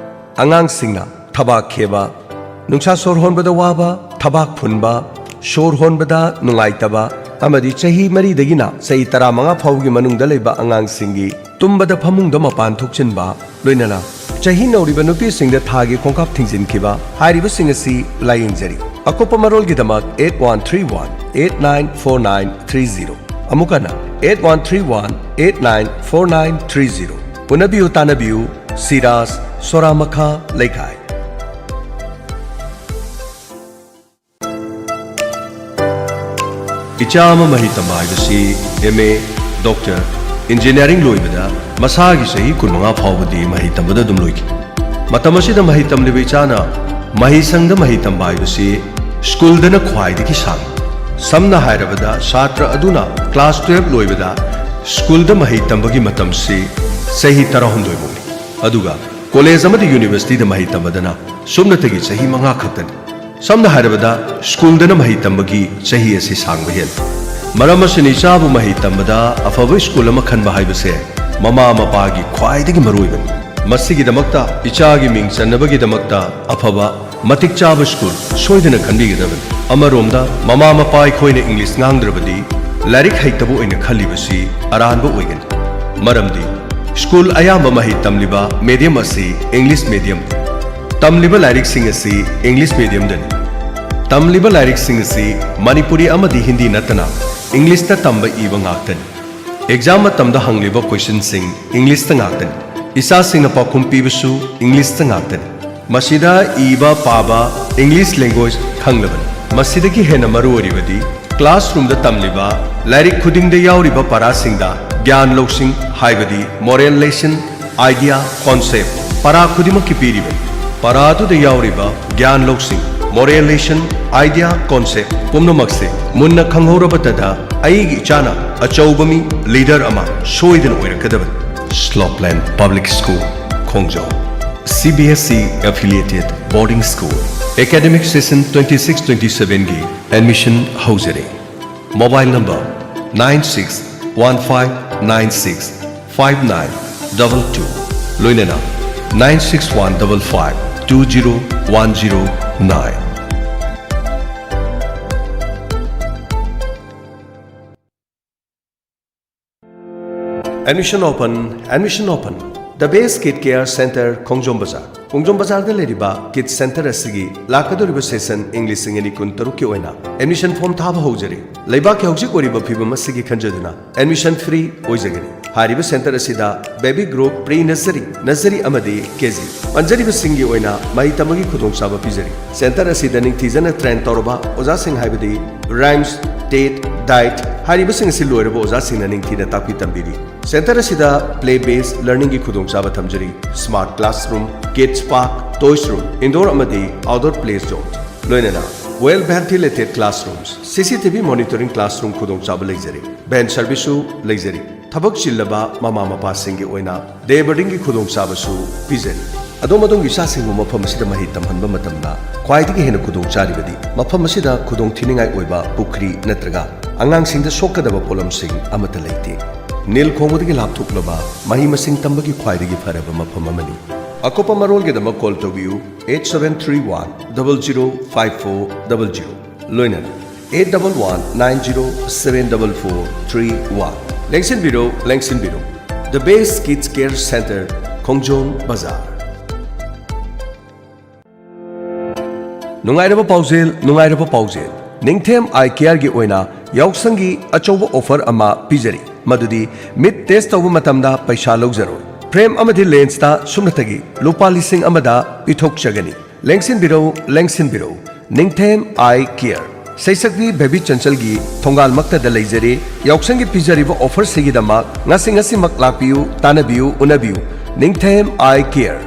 ꯑꯉꯥꯡꯁꯤꯡꯅ ꯊꯕꯥꯛ ꯈꯦꯕ, ꯅꯨꯡꯁꯥ ꯁꯣꯔ ꯍꯣꯟꯕꯗ ꯋꯥꯕ, ꯊꯕꯥꯛ ꯐꯨꯟꯕ, ꯁꯣꯔ ꯍꯣꯟꯕꯗ ꯅꯨꯡꯉꯥꯏꯇꯕ ꯑꯃꯗꯤ ꯆꯍꯤ ꯃꯔꯤꯗꯒꯤꯅ ꯆꯍꯤ ꯇꯔꯥꯃꯉꯥ ꯐꯥꯎꯕꯒꯤ ꯃꯅꯨꯡꯗ ꯂꯩꯕ ꯑꯉꯥꯡꯁꯤꯡꯒꯤ ꯇꯨꯝꯕꯗ ꯐꯃꯨꯡꯗ ꯃꯄꯥꯟ ꯊꯣꯛꯆꯤꯟꯕ, ꯂꯣꯏꯅꯅ ꯆꯍꯤ ꯅꯧꯔꯤꯕ ꯅꯨꯄꯤꯁꯤꯡꯗ ꯊꯥꯒꯤ ꯈꯣꯡꯀꯥꯞ ꯊꯤꯡꯖꯤꯟꯈꯤꯕ ꯍꯥꯏꯔꯤꯕꯁꯤꯡ ꯑꯁꯤ ꯂꯥꯌꯦꯡꯖꯔꯤ꯫ ꯑꯀꯨꯞꯄ ꯃꯔꯣꯜꯒꯤꯗꯃꯛ eight one three one eight nine four nine three zero, ꯑꯃꯨꯛ ꯍꯟꯅ eight one three one eight nine four nine three zero꯫ ꯎꯅꯕꯤꯌꯨ ꯇꯥꯅꯕꯤꯌꯨ Siraj ꯁꯣꯔꯥꯃꯈꯥ ꯂꯩꯀꯥꯏ꯫ ꯏꯆꯥ ꯑꯃ ꯃꯍꯩ ꯇꯝꯕ ꯍꯥꯏꯕꯁꯤ M A, doctor, engineering ꯂꯣꯏꯕꯗ ꯃꯁꯥꯒꯤ ꯆꯍꯤ ꯀꯨꯟꯃꯉꯥ ꯐꯥꯎꯕꯗꯤ ꯃꯍꯩ ꯇꯝꯕꯗ ꯑꯗꯨꯝ ꯂꯣꯏꯈꯤ꯫ ꯃꯇꯝ ꯑꯁꯤꯗ ꯃꯍꯩ ꯇꯝꯂꯤꯕ ꯏꯆꯥꯅ ꯃꯍꯩꯁꯪꯗ ꯃꯍꯩ ꯇꯝꯕ ꯍꯥꯏꯕꯁꯤ ꯁ꯭ꯀꯨꯜꯗꯅ ꯈ꯭ꯋꯥꯏꯗꯒꯤ ꯁꯥꯡꯏ꯫ ꯁꯝꯅ ꯍꯥꯏꯔꯕꯗ, ꯁꯥꯇ꯭ꯔ ꯑꯗꯨꯅ class twelve ꯂꯣꯏꯕꯗ ꯁ꯭ꯀꯨꯜꯗ ꯃꯍꯩ ꯇꯝꯕꯒꯤ ꯃꯇꯝꯁꯤ ꯆꯍꯤ ꯇꯔꯥꯍꯨꯝꯗꯣꯏ ꯐꯥꯎꯅꯤ, ꯑꯗꯨꯒ ꯀꯣꯂꯦꯖ ꯑꯃꯗꯤ ꯌꯨꯅꯤꯚꯔꯁꯤꯇꯤꯗ ꯃꯍꯩ ꯇꯝꯕꯗꯅ ꯁꯨꯞꯅꯇꯒꯤ ꯆꯍꯤ ꯃꯉꯥ ꯈꯛꯇꯅꯤ꯫ ꯁꯝꯅ ꯍꯥꯏꯔꯕꯗ, ꯁ꯭ꯀꯨꯜꯗꯅ ꯃꯍꯩ ꯇꯝꯕꯒꯤ ꯆꯍꯤ ꯑꯁꯤ ꯁꯥꯡꯕ ꯍꯦꯜꯂꯤ꯫ ꯃꯔꯝ ꯑꯁꯤꯅ, ꯏꯆꯥꯕꯨ ꯃꯍꯩ ꯇꯝꯕꯗ ꯑꯐꯕ ꯁ꯭ꯀꯨꯜ ꯑꯃ ꯈꯟꯕ ꯍꯥꯏꯕꯁꯦ ꯃꯃꯥ ꯃꯄꯥꯒꯤ ꯈ꯭ꯋꯥꯏꯗꯒꯤ ꯃꯔꯨꯑꯣꯏꯕꯅꯤ꯫ ꯃꯁꯤꯒꯤꯗꯃꯛꯇ, ꯏꯆꯥꯒꯤ ꯃꯤꯡ ꯆꯟꯅꯕꯒꯤꯗꯃꯛꯇ ꯑꯐꯕ, ꯃꯇꯤꯛ ꯆꯥꯕ ꯁ꯭ꯀꯨꯜ ꯁꯣꯏꯗꯅ ꯈꯟꯕꯤꯒꯗꯕꯅꯤ꯫ ꯑꯃꯔꯣꯝꯗ, ꯃꯃꯥ ꯃꯄꯥ ꯑꯩꯈꯣꯏꯅ ꯏꯪꯂꯤꯁ ꯉꯥꯡꯗ꯭ꯔꯕꯗꯤ ꯂꯥꯏꯔꯤꯛ ꯍꯩꯇꯕ ꯑꯣꯏꯅ ꯈꯜꯂꯤꯕꯁꯤ ꯑꯔꯥꯟꯕ ꯑꯣꯏꯒꯅꯤ꯫ ꯃꯔꯝꯗꯤ, ꯁ꯭ꯀꯨꯜ ꯑꯌꯥꯝꯕ ꯃꯍꯩ ꯇꯝꯂꯤꯕ medium ꯑꯁꯤ English medium, ꯇꯝꯂꯤꯕ ꯂꯥꯏꯔꯤꯛꯁꯤꯡ ꯑꯁꯤ English mediumꯗꯅꯤ꯫ ꯇꯝꯂꯤꯕ ꯂꯥꯏꯔꯤꯛꯁꯤꯡ ꯑꯁꯤ ꯃꯅꯤꯄꯨꯔꯤ ꯑꯃꯗꯤ ꯍꯤꯟꯗꯤ ꯅꯠꯇꯅ ꯏꯪꯂꯤꯁꯇ ꯇꯝꯕ ꯏꯕ ꯉꯥꯛꯇꯅꯤ꯫ Exam ꯃꯇꯝꯗ ꯍꯪꯂꯤꯕ questionꯁꯤꯡ ꯏꯪꯂꯤꯁꯇ ꯉꯥꯛꯇꯅꯤ꯫ ꯏꯆꯥꯁꯤꯡꯅ ꯄꯥꯎꯈꯨꯝ ꯄꯤꯕꯁꯨ ꯏꯪꯂꯤꯁꯇ ꯉꯥꯛꯇꯅꯤ꯫ ꯃꯁꯤꯗ ꯏꯕ ꯄꯥꯕ, English language ꯈꯪꯂꯕꯅꯤ꯫ ꯃꯁꯤꯗꯒꯤ ꯍꯦꯟꯅ ꯃꯔꯨ ꯑꯣꯏꯔꯤꯕꯗꯤ, classroomꯗ ꯇꯝꯂꯤꯕ ꯂꯥꯏꯔꯤꯛ ꯈꯨꯗꯤꯡꯗ ꯌꯥꯎꯔꯤꯕ ꯄꯔꯥꯁꯤꯡꯗ ꯒ꯭ꯌꯥꯟ ꯂꯧꯁꯤꯡ, ꯍꯥꯏꯕꯗꯤ moral lesson, idea, concept, ꯄꯔꯥ ꯈꯨꯗꯤꯡꯃꯛꯀꯤ ꯄꯤꯔꯤꯕꯅꯤ꯫ ꯄꯔꯥ ꯑꯗꯨꯗ ꯌꯥꯎꯔꯤꯕ ꯒ꯭ꯌꯥꯟ ꯂꯧꯁꯤꯡ, moral lesson, idea, concept ꯄꯨꯝꯅꯃꯛꯁꯦ ꯃꯨꯟꯅ ꯈꯪꯍꯧꯔꯕꯇꯗ ꯑꯩꯒꯤ ꯏꯆꯥꯅ ꯑꯆꯧꯕ ꯃꯤ, leader ꯑꯃ ꯁꯣꯏꯗꯅ ꯑꯣꯏꯔꯛꯀꯗꯕꯅꯤ꯫ Slopeland Public School, ꯈꯣꯡꯖꯣꯝ, C B S E affiliated boarding school, academic session twenty six twenty sevenꯒꯤ admission ꯍꯧꯖꯔꯤ꯫ Mobile number nine six one five nine six five nine double two, ꯂꯣꯏꯅꯅ nine six one double five two zero one zero nine꯫ Admission open, admission open. The Best Kid Care Center, ꯈꯣꯡꯖꯣꯝ ꯕꯖꯥꯔ꯫ ꯈꯣꯡꯖꯣꯝ ꯕꯖꯥꯔꯗ ꯂꯩꯔꯤꯕ ꯀꯤꯗ centre ꯑꯁꯤꯒꯤ ꯂꯥꯛꯀꯗꯧꯔꯤꯕ session ꯏꯪ ꯂꯤꯁꯤꯡ ꯑꯅꯤ ꯀꯨꯟ ꯇꯔꯨꯛꯀꯤ ꯑꯣꯏꯅ ꯑꯦꯗꯃꯤꯁꯟ ꯐꯣꯔꯝ ꯊꯥꯕ ꯍꯧꯖꯔꯤ꯫ ꯂꯩꯕꯥꯛꯀꯤ ꯍꯧꯖꯤꯛ ꯑꯣꯏꯔꯤꯕ ꯐꯤꯕꯝ ꯑꯁꯤꯒꯤ ꯈꯟꯖꯗꯨꯅ ꯑꯦꯗꯃꯤꯁꯟ ꯐ꯭ꯔꯤ ꯑꯣꯏꯖꯒꯅꯤ꯫ ꯍꯥꯏꯔꯤꯕ ꯁꯦꯟꯇꯔ ꯑꯁꯤꯗ baby group, pre nursery, nursery ꯑꯃꯗꯤ ꯀꯦ ꯖꯤ ꯄꯟꯖꯔꯤꯕꯁꯤꯡꯒꯤ ꯑꯣꯏꯅ ꯃꯍꯩ ꯇꯝꯕꯒꯤ ꯈꯨꯗꯣꯡꯆꯥꯕ ꯄꯤꯖꯔꯤ꯫ ꯁꯦꯟꯇꯔ ꯑꯁꯤꯗ ꯅꯤꯡꯊꯤꯖꯅ ꯇ꯭ꯔꯦꯟ ꯇꯧꯔꯕ ꯑꯣꯖꯥꯁꯤꯡ ꯍꯥꯏꯕꯗꯤ ꯔꯥꯏꯝꯁ, ꯇꯦꯠ, ꯗꯥꯏꯠ ꯍꯥꯏꯔꯤꯕꯁꯤꯡ ꯑꯁꯤ ꯂꯣꯏꯔꯕ ꯑꯣꯖꯥꯁꯤꯡꯅ ꯅꯤꯡꯊꯤꯅ ꯇꯥꯛꯄꯤ ꯇꯝꯕꯤꯔꯤ꯫ ꯁꯦꯟꯇꯔ ꯑꯁꯤꯗ ꯄ꯭ꯂꯦ ꯕꯦꯁ ꯂꯔꯅꯤꯡꯒꯤ ꯈꯨꯗꯣꯡꯆꯥꯕ ꯊꯝꯖꯔꯤ꯫ Smart classroom, kids park, toys room, indoor ꯑꯃꯗꯤ ꯑꯥꯎꯠꯗꯣꯔ ꯄ꯭ꯂꯦ ꯖꯣꯟ, ꯂꯣꯏꯅꯅ well ventilated classrooms, C C T V ꯃꯣꯅꯤꯇꯣꯔꯤꯡ classroom ꯈꯨꯗꯣꯡꯆꯥꯕ ꯂꯩꯖꯔꯤ꯫ ꯚꯦꯟ ꯁꯔꯚꯤꯁꯁꯨ ꯂꯩꯖꯔꯤ꯫ ꯊꯕꯛ ꯆꯤꯜꯂꯕ ꯃꯃꯥ ꯃꯄꯥꯁꯤꯡꯒꯤ ꯑꯣꯏꯅ ꯗꯦ ꯕꯣꯔꯗꯤꯡꯒꯤ ꯈꯨꯗꯣꯡꯆꯥꯕꯁꯨ ꯄꯤꯖꯔꯤ꯫ ꯑꯗꯣꯝ ꯑꯗꯣꯝꯒꯤ ꯏꯆꯥꯁꯤꯡꯕꯨ ꯃꯐꯝ ꯑꯁꯤꯗ ꯃꯍꯩ ꯇꯝꯍꯟꯕ ꯃꯇꯝꯗ ꯈ꯭ꯋꯥꯏꯗꯒꯤ ꯍꯦꯟꯅ ꯈꯨꯗꯣꯡ ꯆꯥꯔꯤꯕꯗꯤ ꯃꯐꯝ ꯑꯁꯤꯗ ꯈꯨꯗꯣꯡ ꯊꯤꯅꯤꯡꯉꯥꯏ ꯑꯣꯏꯕ ꯄꯨꯈ꯭ꯔꯤ ꯅꯠꯇ꯭ꯔꯒ ꯑꯉꯥꯡꯁꯤꯡꯗ ꯁꯣꯛꯀꯗꯕ ꯄꯣꯠꯂꯝꯁꯤꯡ ꯑꯃꯠꯇ ꯂꯩꯇꯦ꯫ ꯅꯤꯜ ꯈꯣꯡꯕꯗꯒꯤ ꯂꯥꯞꯊꯣꯛꯂꯕ ꯃꯍꯩ ꯃꯁꯤꯡ ꯇꯝꯕꯒꯤ ꯈ꯭ꯋꯥꯏꯗꯒꯤ ꯐꯔꯕ ꯃꯐꯝ ꯑꯃꯅꯤ꯫ ꯑꯀꯨꯞꯄ ꯃꯔꯣꯜꯒꯤꯗꯃꯛ ꯀꯣꯜ ꯇꯧꯕꯤꯌꯨ eight seven three one double zero five four double zero, ꯂꯣꯏꯅꯅ eight double one nine zero seven double four three one꯫ ꯂꯦꯡꯁꯤꯟꯕꯤꯔꯣ, ꯂꯦꯡꯁꯤꯟꯕꯤꯔꯣ꯫ The Best Kids Care Center, ꯈꯣꯡꯖꯣꯝ ꯕꯖꯥꯔ꯫ ꯅꯨꯡꯉꯥꯏꯔꯕ ꯄꯥꯎꯖꯦꯜ, ꯅꯨꯡꯉꯥꯏꯔꯕ ꯄꯥꯎꯖꯦꯜ꯫ ꯅꯤꯡꯊꯦꯝ ꯑꯥꯏ ꯀꯤꯌꯔꯒꯤ ꯑꯣꯏꯅ ꯌꯥꯎꯁꯪꯒꯤ ꯑꯆꯧꯕ ꯑꯣꯐꯔ ꯑꯃ ꯄꯤꯖꯔꯤ, ꯃꯗꯨꯗꯤ ꯃꯤꯠ ꯇꯦꯁ ꯇꯧꯕ ꯃꯇꯝꯗ ꯄꯩꯁꯥ ꯂꯧꯖꯔꯣꯏ꯫ ꯐ꯭ꯔꯦꯝ ꯑꯃꯗꯤ ꯂꯦꯟꯁꯇ ꯁꯨꯞꯅꯇꯒꯤ ꯂꯨꯄꯥ ꯂꯤꯁꯤꯡ ꯑꯃꯗ ꯄꯤꯊꯣꯛꯆꯒꯅꯤ꯫ ꯂꯦꯡꯁꯤꯟꯕꯤꯔꯧ, ꯂꯦꯡꯁꯤꯟꯕꯤꯔꯧ꯫ ꯅꯤꯡꯊꯦꯝ ꯑꯥꯏ ꯀꯤꯌꯔ, ꯁꯩꯁꯛꯄꯤ ꯕꯦꯕꯤ ꯆꯟꯆꯜꯒꯤ ꯊꯣꯡꯒꯥꯜꯃꯛꯇꯗ ꯂꯩꯖꯔꯤ꯫ ꯌꯥꯎꯁꯪꯒꯤ ꯄꯤꯖꯔꯤꯕ ꯑꯣꯐꯔꯁꯤꯒꯤꯗꯃꯛ ꯉꯁꯤ ꯉꯁꯤꯃꯛ ꯂꯥꯛꯄꯤꯌꯨ, ꯇꯥꯟꯅꯕꯤꯌꯨ, ꯎꯅꯕꯤꯌꯨ꯫ ꯅꯤꯡꯊꯦꯝ ꯑꯥꯏ ꯀꯤꯌꯔ꯫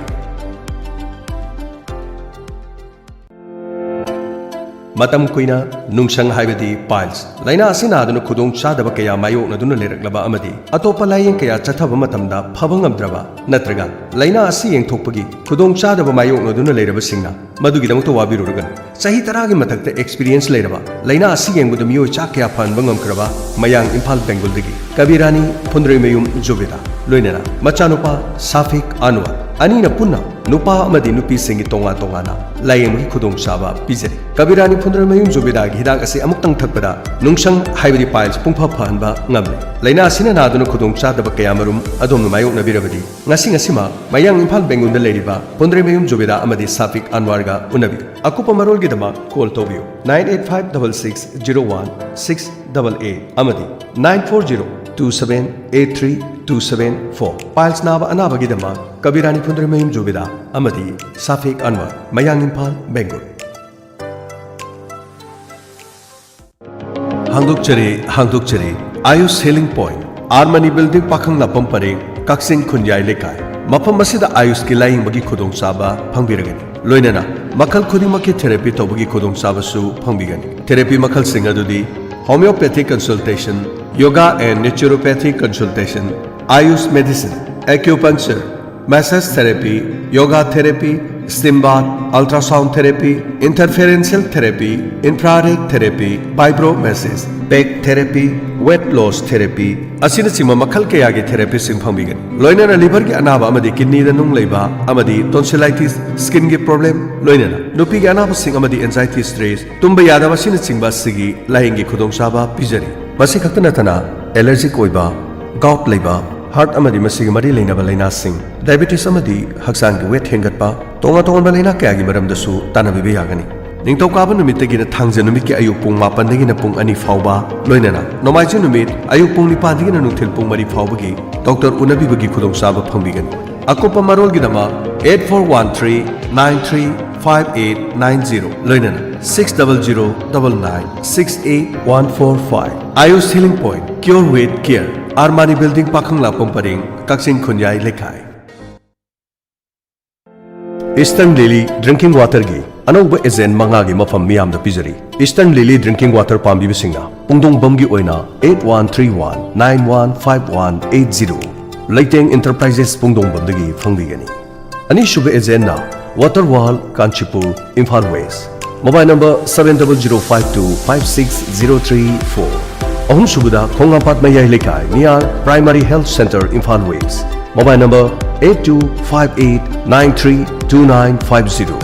ꯃꯇꯝ ꯀꯨꯏꯅ ꯅꯨꯡꯁꯪ ꯍꯥꯏꯕꯗꯤ ꯄꯥꯏꯜꯁ ꯂꯥꯏꯅꯥ ꯑꯁꯤ ꯅꯥꯗꯨꯅ ꯈꯨꯗꯣꯡ ꯆꯥꯗꯕ ꯀꯌꯥ ꯃꯥꯌꯣꯛꯅꯗꯨꯅ ꯂꯩꯔꯛꯂꯕ ꯑꯃꯗꯤ ꯑꯇꯣꯞꯄ ꯂꯥꯏꯌꯦꯡ ꯀꯌꯥ ꯆꯠꯊꯕ ꯃꯇꯝꯗ ꯐꯕ ꯉꯝꯗ꯭ꯔꯕ ꯅꯠꯇ꯭ꯔꯒ ꯂꯥꯏꯅꯥ ꯑꯁꯤ ꯌꯦꯡꯊꯣꯛꯄꯒꯤ ꯈꯨꯗꯣꯡ ꯆꯥꯗꯕ ꯃꯥꯌꯣꯛꯅꯗꯨꯅ ꯂꯩꯔꯕꯁꯤꯡꯅ ꯃꯗꯨꯒꯤꯗꯃꯛꯇ ꯋꯥꯕꯤꯔꯨꯔꯒꯅꯨ꯫ ꯆꯍꯤ ꯇꯔꯥꯒꯤ ꯃꯊꯛꯇ ꯑꯦꯛꯁꯄꯤꯔꯤꯌꯦꯟꯁ ꯂꯩꯔꯕ, ꯂꯥꯏꯅꯥ ꯑꯁꯤ ꯌꯦꯡꯕꯗ ꯃꯤꯑꯣꯏ ꯆꯥ ꯀꯌꯥ ꯐꯍꯟꯕ ꯉꯝꯈ꯭ꯔꯕ ꯃꯌꯥꯡ ꯏꯝꯐꯥꯜ ꯕꯦꯡꯒꯣꯜꯗꯒꯤ ꯀꯕꯤꯔꯥꯅꯤ ꯐꯨꯟꯗ꯭ꯔꯩꯃꯌꯨꯝ ꯖꯨꯕꯦꯗꯥ, ꯂꯣꯏꯅꯅ ꯃꯆꯥꯅꯨꯄꯥ ꯁꯥꯐꯤꯛ ꯑꯟꯋꯔ, ꯑꯅꯤꯅ ꯄꯨꯟꯅ ꯅꯨꯄꯥ ꯑꯃꯗꯤ ꯅꯨꯄꯤꯁꯤꯡꯒꯤ ꯇꯣꯉꯥꯟ ꯇꯣꯉꯥꯟꯅ ꯂꯥꯌꯦꯡꯕꯒꯤ ꯈꯨꯗꯣꯡꯆꯥꯕ ꯄꯤꯖꯔꯤ꯫ ꯀꯕꯤꯔꯥꯅꯤ ꯐꯨꯟꯗ꯭ꯔꯩꯃꯌꯨꯝ ꯖꯨꯕꯦꯗꯥꯒꯤ ꯍꯤꯗꯥꯛ ꯑꯁꯤ ꯑꯃꯨꯛꯇꯪ ꯊꯛꯄꯗ ꯅꯨꯡꯁꯪ ꯍꯥꯏꯕꯗꯤ piles ꯄꯨꯡꯐ ꯐꯍꯟꯕ ꯉꯝꯂꯦ꯫ ꯂꯥꯏꯅꯥ ꯑꯁꯤꯅ ꯅꯥꯗꯨꯅ ꯈꯨꯗꯣꯡꯆꯥꯗꯕ ꯀꯌꯥꯃꯔꯨꯝ ꯑꯗꯣꯝꯅ ꯃꯥꯌꯣꯛꯅꯕꯤꯔꯕꯗꯤ ꯉꯁꯤ ꯉꯁꯤꯃꯛ ꯃꯌꯥꯡ ꯏꯝꯐꯥꯜ ꯕꯦꯡꯒꯨꯜꯗ ꯂꯩꯔꯤꯕ ꯐꯨꯟꯗ꯭ꯔꯩꯃꯌꯨꯝ ꯖꯨꯕꯦꯗꯥ ꯑꯃꯗꯤ ꯁꯥꯐꯤꯛ ꯑꯟꯋꯥꯔꯒ ꯎꯅꯕꯤꯌꯨ꯫ ꯑꯀꯨꯞꯄ ꯃꯔꯣꯜꯒꯤꯗꯃꯛ call ꯇꯧꯕꯤꯌꯨ nine eight five double six zero one six double eight ꯑꯃꯗꯤ nine four zero two seven eight three two seven four꯫ Piles ꯅꯥꯕ ꯑꯅꯥꯕꯒꯤꯗꯃꯛ ꯀꯕꯤꯔꯥꯅꯤ ꯐꯨꯟꯗ꯭ꯔꯩꯃꯌꯨꯝ ꯖꯨꯕꯦꯗꯥ ꯑꯃꯗꯤ ꯁꯥꯐꯤꯛ ꯑꯟꯋꯥꯔ, ꯃꯌꯥꯡ Imphal, ꯕꯦꯡꯒꯨꯜ꯫ ꯍꯥꯡꯗꯣꯛꯆꯔꯤ, ꯍꯥꯡꯗꯣꯛꯆꯔꯤ꯫ Ayush Healing Point, R Mani Building, ꯄꯥꯈꯪꯂꯥꯛꯄꯝ ꯄꯔꯦꯡ, ꯀꯛꯆꯤꯡ ꯈꯨꯟꯌꯥꯏ ꯂꯩꯀꯥꯏ꯫ ꯃꯐꯝ ꯑꯁꯤꯗ ꯑꯥꯌꯨꯁꯀꯤ ꯂꯥꯌꯦꯡꯕꯒꯤ ꯈꯨꯗꯣꯡꯆꯥꯕ ꯐꯪꯕꯤꯔꯒꯅꯤ꯫ ꯂꯣꯏꯅꯅ ꯃꯈꯜ ꯈꯨꯗꯤꯡꯃꯛꯀꯤ therapy ꯇꯧꯕꯒꯤ ꯈꯨꯗꯣꯡꯆꯥꯕꯁꯨ ꯐꯪꯕꯤꯒꯅꯤ꯫ Therapy ꯃꯈꯜꯁꯤꯡ ꯑꯗꯨꯗꯤ homeopathic consultation, yoga and naturopathy consultation, Ayush medicine, acupuncture, massage therapy, yoga therapy, steam bath, ultrasound therapy, interferential therapy, infrared therapy, vibro massage, back therapy, weight loss therapy ꯑꯁꯤꯅꯆꯤꯡꯕ ꯃꯈꯜ ꯀꯌꯥꯒꯤ therapyꯁꯤꯡ ꯐꯪꯕꯤꯒꯅꯤ꯫ ꯂꯣꯏꯅꯅ liverꯒꯤ ꯑꯅꯥꯕ ꯑꯃꯗꯤ kidneyꯗ ꯅꯨꯡ ꯂꯩꯕ ꯑꯃꯗꯤ tonsillitis, skinꯒꯤ problem, ꯂꯣꯏꯅꯅ ꯅꯨꯄꯤꯒꯤ ꯑꯅꯥꯕꯁꯤꯡ ꯑꯃꯗꯤ anxiety, stress, ꯇꯨꯝꯕ ꯌꯥꯗꯕ ꯑꯁꯤꯅꯆꯤꯡꯕ ꯑꯁꯤꯒꯤ ꯂꯥꯌꯦꯡꯒꯤ ꯈꯨꯗꯣꯡꯆꯥꯕ ꯄꯤꯖꯔꯤ꯫ ꯃꯁꯤ ꯈꯛꯇ ꯅꯠꯇꯅ allergic ꯑꯣꯏꯕ, gout ꯂꯩꯕ, heart ꯑꯃꯗꯤ ꯃꯁꯤꯒꯤ ꯃꯔꯤ ꯂꯩꯅꯕ ꯂꯥꯏꯅꯥꯁꯤꯡ, diabetes ꯑꯃꯗꯤ ꯍꯛꯆꯥꯡꯒꯤ weight ꯍꯦꯟꯒꯠꯄ, ꯇꯣꯉꯥꯟ ꯇꯣꯉꯥꯟꯕ ꯂꯥꯏꯅꯥ ꯀꯌꯥꯒꯤ ꯃꯔꯝꯗꯁꯨ ꯇꯥꯟꯅꯕꯤꯕ ꯌꯥꯒꯅꯤ꯫ ꯅꯤꯡꯊꯧꯀꯥꯕ ꯅꯨꯃꯤꯠꯇꯒꯤꯅ ꯊꯥꯡꯖ ꯅꯨꯃꯤꯠꯀꯤ ꯑꯌꯨꯛ ꯄꯨꯡ ꯃꯥꯄꯟꯗꯒꯤꯅ ꯄꯨꯡ ꯑꯅꯤ ꯐꯥꯎꯕ, ꯂꯣꯏꯅꯅ ꯅꯣꯡꯃꯥꯏꯖꯤꯡ ꯅꯨꯃꯤꯠ ꯑꯌꯨꯛ ꯄꯨꯡ ꯅꯤꯄꯥꯟꯗꯒꯤꯅ ꯅꯨꯡꯊꯤꯜ ꯄꯨꯡ ꯃꯔꯤ ꯐꯥꯎꯕꯒꯤ doctor ꯎꯅꯕꯤꯕꯒꯤ ꯈꯨꯗꯣꯡꯆꯥꯕ ꯐꯪꯕꯤꯒꯅꯤ꯫ ꯑꯀꯨꯞꯄ ꯃꯔꯣꯜꯒꯤꯗꯃꯛ eight four one three nine three five eight nine zero ꯂꯣꯏꯅꯅ six double zero double nine six eight one four five꯫ Ayush Healing Point, Cure with Care, R Mani Building, ꯄꯥꯈꯪꯂꯥꯛꯄꯝ ꯄꯔꯦꯡ, ꯀꯛꯆꯤꯡ ꯈꯨꯟꯌꯥꯏ ꯂꯩꯀꯥꯏ꯫ Eastern Lily Drinking Waterꯒꯤ ꯑꯅꯧꯕ agent ꯃꯉꯥꯒꯤ ꯃꯐꯝ ꯃꯤꯌꯥꯝꯗ ꯄꯤꯖꯔꯤ꯫ Eastern Lily Drinking Water ꯄꯥꯝꯕꯤꯕꯁꯤꯡꯅ ꯄꯨꯡꯗꯣꯡꯕꯝꯒꯤ ꯑꯣꯏꯅ eight one three one nine one five one eight zero, ꯂꯩꯇꯦꯡ Enterprises ꯄꯨꯡꯗꯣꯡꯕꯝꯗꯒꯤ ꯐꯪꯕꯤꯒꯅꯤ꯫ ꯑꯅꯤꯁꯨꯕ agentꯅ Water World Kanchipur, Imphal West, mobile number seven double zero five two five six zero three four꯫ ꯑꯍꯨꯝꯁꯨꯕꯗ ꯈꯣꯡꯉꯥꯝꯄꯥꯠ ꯃꯌꯥꯏ ꯂꯩꯀꯥꯏ, ꯃꯤꯌꯥꯡ Primary Health Centre, Imphal West, Mobile number eight two five eight nine three two nine five zero꯫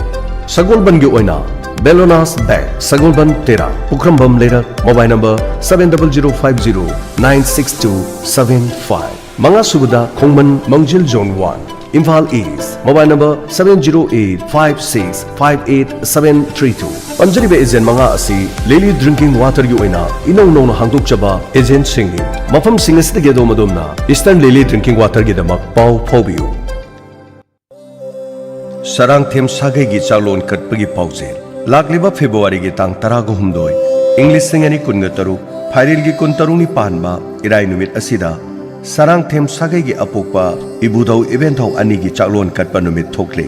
ꯁꯒꯣꯜꯕꯟꯒꯤ ꯑꯣꯏꯅ ꯕꯦꯂꯣꯅꯥꯁ bank, ꯁꯒꯣꯜꯕꯟ ꯇꯦꯔꯥ, ꯄꯨꯈ꯭ꯔꯝꯕꯝ ꯂꯩꯔꯛ, mobile number seven double zero five zero nine six two seven five꯫ ꯃꯉꯥ ꯁꯨꯕꯗ ꯈꯣꯡꯃꯟ ꯃꯥꯡꯖꯤꯜ zone one, Imphal East, mobile number seven zero eight five six five eight seven three two꯫ ꯄꯟꯖꯔꯤꯕ agent ꯃꯉꯥ ꯑꯁꯤ ꯂꯤꯂꯤ drinking ꯋꯥꯇꯔꯒꯤ ꯑꯣꯏꯅ ꯏꯅꯧ ꯅꯧꯅ ꯍꯥꯡꯗꯣꯛꯆꯕ agentꯁꯤꯡꯅꯤ꯫ ꯃꯐꯝꯁꯤꯡ ꯑꯁꯤꯗꯒꯤ ꯑꯗꯣꯝ ꯑꯗꯣꯝꯅ Eastern Lily Drinking Waterꯒꯤꯗꯃꯛ ꯄꯥꯎ ꯐꯥꯎꯕꯤꯌꯨ꯫ ꯁꯔꯥꯡꯊꯦꯝ ꯁꯥꯒꯩꯒꯤ ꯆꯥꯛꯂꯣꯟ ꯀꯠꯄꯒꯤ ꯄꯥꯎꯖꯦꯜ꯫ ꯂꯥꯛꯂꯤꯕ ꯐꯦꯕ꯭ꯔꯨꯋꯥꯔꯤꯒꯤ ꯇꯥꯡ ꯇꯔꯥꯒ ꯍꯨꯝꯗꯣꯏ, ꯏꯪ ꯂꯤꯁꯤꯡ ꯑꯅꯤ ꯀꯨꯟꯒ ꯇꯔꯨꯛ, ꯐꯥꯏꯔꯦꯜꯒꯤ ꯀꯨꯟꯇꯔꯨꯛꯅꯤ ꯄꯥꯟꯕ ꯏꯔꯥꯏ ꯅꯨꯃꯤꯠ ꯑꯁꯤꯗ ꯁꯔꯥꯡꯊꯦꯝ ꯁꯥꯒꯩꯒꯤ ꯑꯄꯣꯛꯄ ꯏꯕꯨꯙꯧ ꯏꯕꯦꯟꯙꯧ ꯑꯅꯤꯒꯤ ꯆꯥꯛꯂꯣꯟ ꯀꯠꯄ ꯅꯨꯃꯤꯠ ꯊꯣꯛꯂꯤ꯫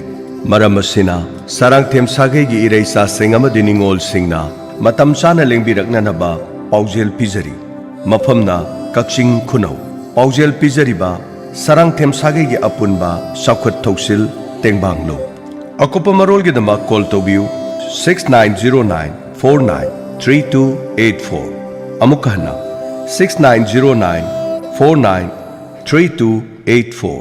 ꯃꯔꯝ ꯑꯁꯤꯅ, ꯁꯔꯥꯡꯊꯦꯝ ꯁꯥꯒꯩꯒꯤ ꯏꯔꯩꯆꯥꯁꯤꯡ ꯑꯃꯗꯤ ꯅꯤꯉꯣꯜꯁꯤꯡꯅ ꯃꯇꯝ ꯆꯥꯅ ꯂꯦꯡꯕꯤꯔꯛꯅꯅꯕ ꯄꯥꯎꯖꯦꯜ ꯄꯤꯖꯔꯤ꯫ ꯃꯐꯝꯅ ꯀꯛꯆꯤꯡ ꯈꯨꯅꯧ꯫ ꯄꯥꯎꯖꯦꯜ ꯄꯤꯖꯔꯤꯕ ꯁꯔꯥꯡꯊꯦꯝ ꯁꯥꯒꯩꯒꯤ ꯑꯄꯨꯟꯕ ꯆꯥꯎꯈꯠ ꯊꯧꯁꯤꯜ ꯇꯦꯡꯕꯥꯡꯂꯨꯞ꯫ ꯑꯀꯨꯞꯄ ꯃꯔꯣꯜꯒꯤꯗꯃꯛ call ꯇꯧꯕꯤꯌꯨ, six nine zero nine four nine three two eight four꯫ ꯑꯃꯨꯛꯀ ꯍꯟꯅ, six nine zero nine four nine three two eight four꯫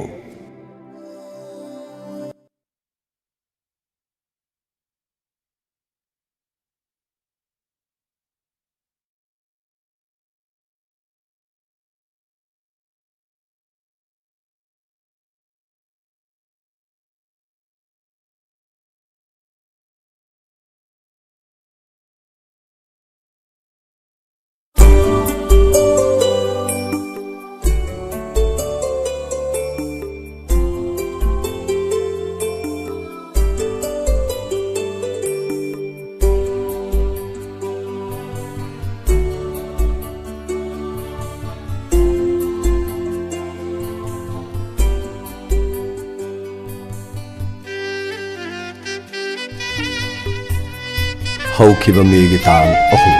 ꯍꯧꯈꯤꯕ ꯃꯦꯒꯤ ꯇꯥꯡ ꯑꯍꯨꯝ,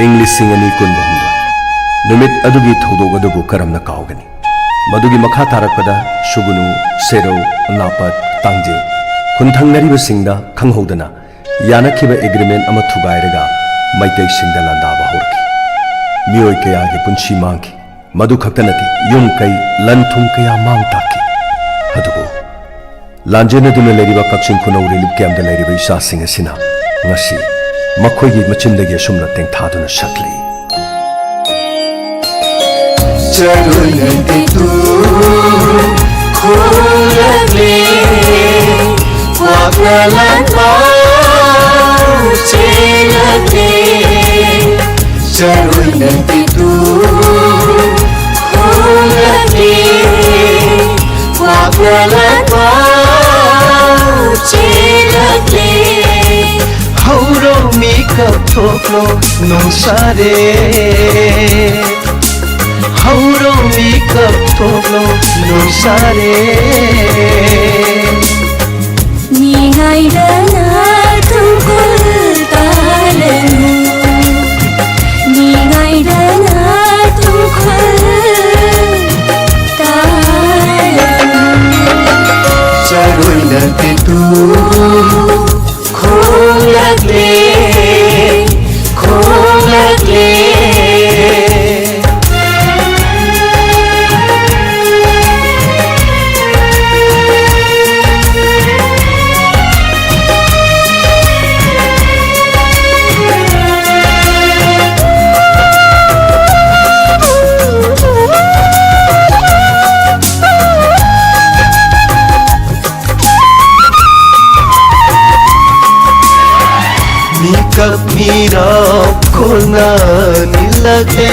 ꯏꯪ ꯂꯤꯁꯤꯡ ꯑꯅꯤ ꯀꯨꯟꯒ ꯍꯨꯝꯗꯣꯏ꯫ ꯅꯨꯃꯤꯠ ꯑꯗꯨꯒꯤ ꯊꯧꯗꯣꯛ ꯑꯗꯨꯕꯨ ꯀꯔꯝꯅ ꯀꯥꯎꯒꯅꯤ? ꯃꯗꯨꯒꯤ ꯃꯈꯥ ꯇꯥꯔꯛꯄꯗ ꯁꯨꯒꯨꯅꯨ, ꯁꯦꯔꯧ, ꯅꯥꯄꯠ, ꯇꯥꯡꯖꯤꯡ ꯈꯨꯟꯊꯪꯅꯔꯤꯕꯁꯤꯡꯗ ꯈꯪꯍꯧꯗꯅ ꯌꯥꯅꯈꯤꯕ agreement ꯑꯃ ꯊꯨꯒꯥꯏꯔꯒ ꯃꯩꯇꯩꯁꯤꯡꯗ ꯂꯥꯟꯗꯥꯕ ꯍꯧꯔꯛꯈꯤ꯫ ꯃꯤꯑꯣꯏ ꯀꯌꯥꯒꯤ ꯄꯨꯟꯁꯤ ꯃꯥꯡꯈꯤ꯫ ꯃꯗꯨ ꯈꯛꯇ ꯅꯠꯇꯦ, ꯌꯨꯝ ꯀꯩ, ꯂꯟ ꯊꯨꯝ ꯀꯌꯥ ꯃꯥꯡ ꯇꯥꯛꯈꯤ꯫ ꯑꯗꯨꯕꯨ ꯂꯥꯟꯖꯦꯟꯅꯗꯨꯅ ꯂꯩꯔꯤꯕ ꯀꯛꯆꯤꯡ ꯈꯨꯅꯧ relief campꯇ ꯂꯩꯔꯤꯕ ꯏꯆꯥꯁꯤꯡ ꯑꯁꯤꯅ ꯉꯁꯤ ꯃꯈꯣꯏꯒꯤ ꯃꯆꯤꯟꯗꯒꯤ ꯑꯁꯨꯝꯅ ꯇꯦꯡꯊꯥꯗꯨꯅ ꯁꯛꯂꯤ꯫ ꯆꯔꯣꯏꯅ ꯇꯦꯛꯇꯨ ꯈꯣꯡꯂꯛꯂꯦ, ꯀ꯭ꯋꯥꯛꯅ ꯂꯥꯟ ꯄꯥꯎ ꯆꯦꯜꯂꯛꯂꯦ꯫ ꯆꯔꯣꯏꯅ ꯇꯦꯛꯇꯨ ꯈꯣꯡꯂꯛꯂꯦ, ꯀ꯭ꯋꯥꯛꯅ ꯂꯥꯟ ꯄꯥꯎ ꯆꯦꯜꯂꯛꯂꯦ꯫ ꯍꯧꯔꯣ ꯃꯤꯀꯞ ꯊꯣꯛꯂꯣ ꯅꯣꯡꯁꯥꯔꯦ, ꯍꯧꯔꯣ ꯃꯤꯀꯞ ꯊꯣꯛꯂꯣ ꯅꯣꯡꯁꯥꯔꯦ꯫ ꯃꯤꯉꯥꯏꯗꯅ ꯇꯨꯡꯈꯨꯜ ꯇꯥꯂꯅꯨ, ꯃꯤꯉꯥꯏꯗꯅ ꯇꯨꯡꯈꯨꯜ ꯇꯥꯂꯅꯨ꯫ ꯆꯔꯣꯏꯅ ꯇꯦꯛꯇꯨ ꯈꯣꯡꯂꯛꯂꯦ, ꯈꯣꯡꯂꯛꯂꯦ꯫ ꯃꯤꯀꯞ ꯃꯤꯔꯥꯎ ꯈꯣꯜꯅ ꯅꯤꯜꯂꯛꯂꯦ꯫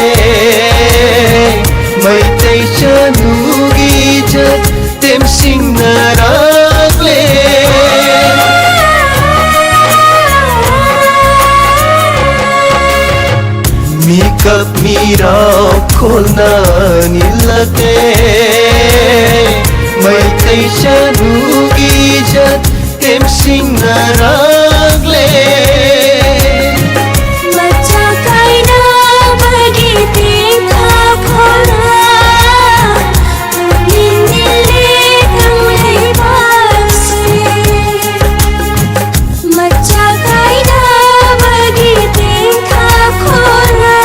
ꯃꯩꯇꯩ ꯆꯅꯨꯒꯤ ꯏꯖꯠ ꯇꯦꯝꯁꯤꯡꯅꯔꯛꯂꯦ꯫ ꯃꯤꯀꯞ ꯃꯤꯔꯥꯎ ꯈꯣꯜꯅ ꯅꯤꯜꯂꯛꯂꯦ꯫ ꯃꯩꯇꯩ ꯆꯅꯨꯒꯤ ꯏꯖꯠ ꯇꯦꯝꯁꯤꯡꯅꯔꯛꯂꯦ꯫ ꯃꯆꯥ ꯀꯥꯏꯅꯕꯒꯤ ꯇꯦꯡꯊꯥ ꯈꯣꯜꯅ ꯄꯨꯛꯅꯤꯡ ꯅꯤꯜꯂꯤ ꯀꯪꯂꯩꯄꯥꯛꯁꯦ꯫ ꯃꯆꯥ ꯀꯥꯏꯅꯕꯒꯤ ꯇꯦꯡꯊꯥ ꯈꯣꯜꯅ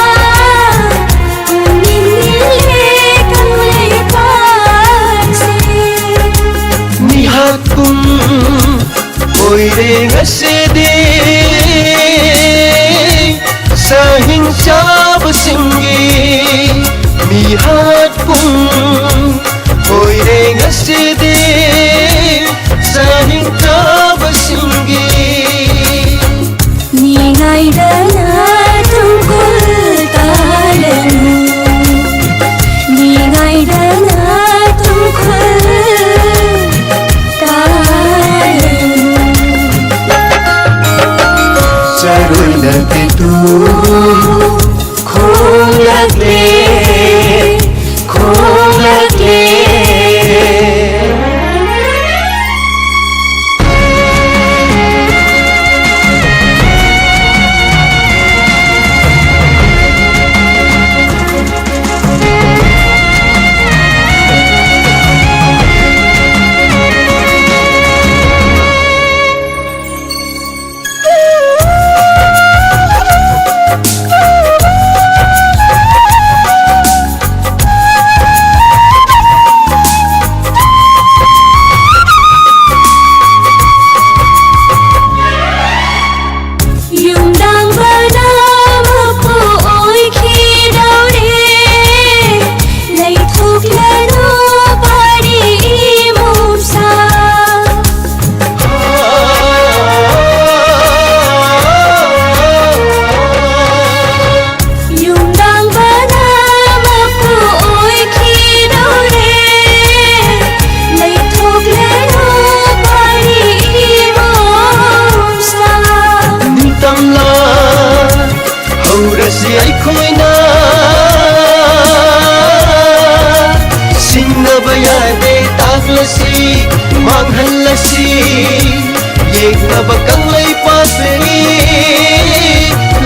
ꯄꯨꯛꯅꯤꯡ ꯅꯤꯜꯂꯤ ꯀꯪꯂꯩꯄꯥꯛꯁꯦ꯫ ꯆꯥꯕꯁꯤꯡꯒꯤ ꯃꯤꯍꯥꯠ ꯄꯨꯡ ꯑꯣꯏꯔꯦ ꯉꯁꯤꯗꯤ꯫ ꯆꯥꯅꯤꯡꯗꯕꯁꯤꯡꯒꯤ ꯅꯤꯡꯉꯥꯏꯗꯅ ꯇꯨꯡꯈꯨꯜ ꯇꯥꯂꯅꯨ, ꯅꯤꯡꯉꯥꯏꯗꯅ ꯇꯨꯡꯈꯨꯜ ꯇꯥꯂꯅꯨ꯫ ꯆꯔꯣꯏꯅ ꯇꯦꯇꯨ ꯈꯣꯡꯂꯛꯂꯦ, ꯈꯣꯡꯂꯛꯂꯦ꯫ ꯌꯨꯝꯗꯥꯡꯕꯅ ꯃꯄꯨ ꯑꯣꯏꯈꯤꯗꯧꯔꯦ꯫ ꯂꯩꯊꯣꯛꯂꯅꯨ ꯄꯥꯔꯤ ꯏꯃꯣꯝꯁꯥ꯫ ꯌꯨꯝꯗꯥꯡꯕꯅ ꯃꯄꯨ ꯑꯣꯏꯈꯤꯗꯧꯔꯦ꯫ ꯂꯩꯊꯣꯛꯂꯅꯨ ꯄꯥꯔꯤ ꯏꯃꯣꯝꯁꯥ꯫ ꯅꯤꯡꯇꯝꯂꯥ ꯍꯧꯔꯁꯤ ꯑꯩꯈꯣꯏꯅ꯫ ꯁꯤꯡꯅꯕ ꯌꯥꯗꯦ ꯇꯥꯛꯂꯁꯤ, ꯃꯥꯡꯍꯜꯂꯁꯤ꯫ ꯌꯦꯛꯅꯕ ꯀꯪꯂꯩꯄꯥꯛꯇꯒꯤ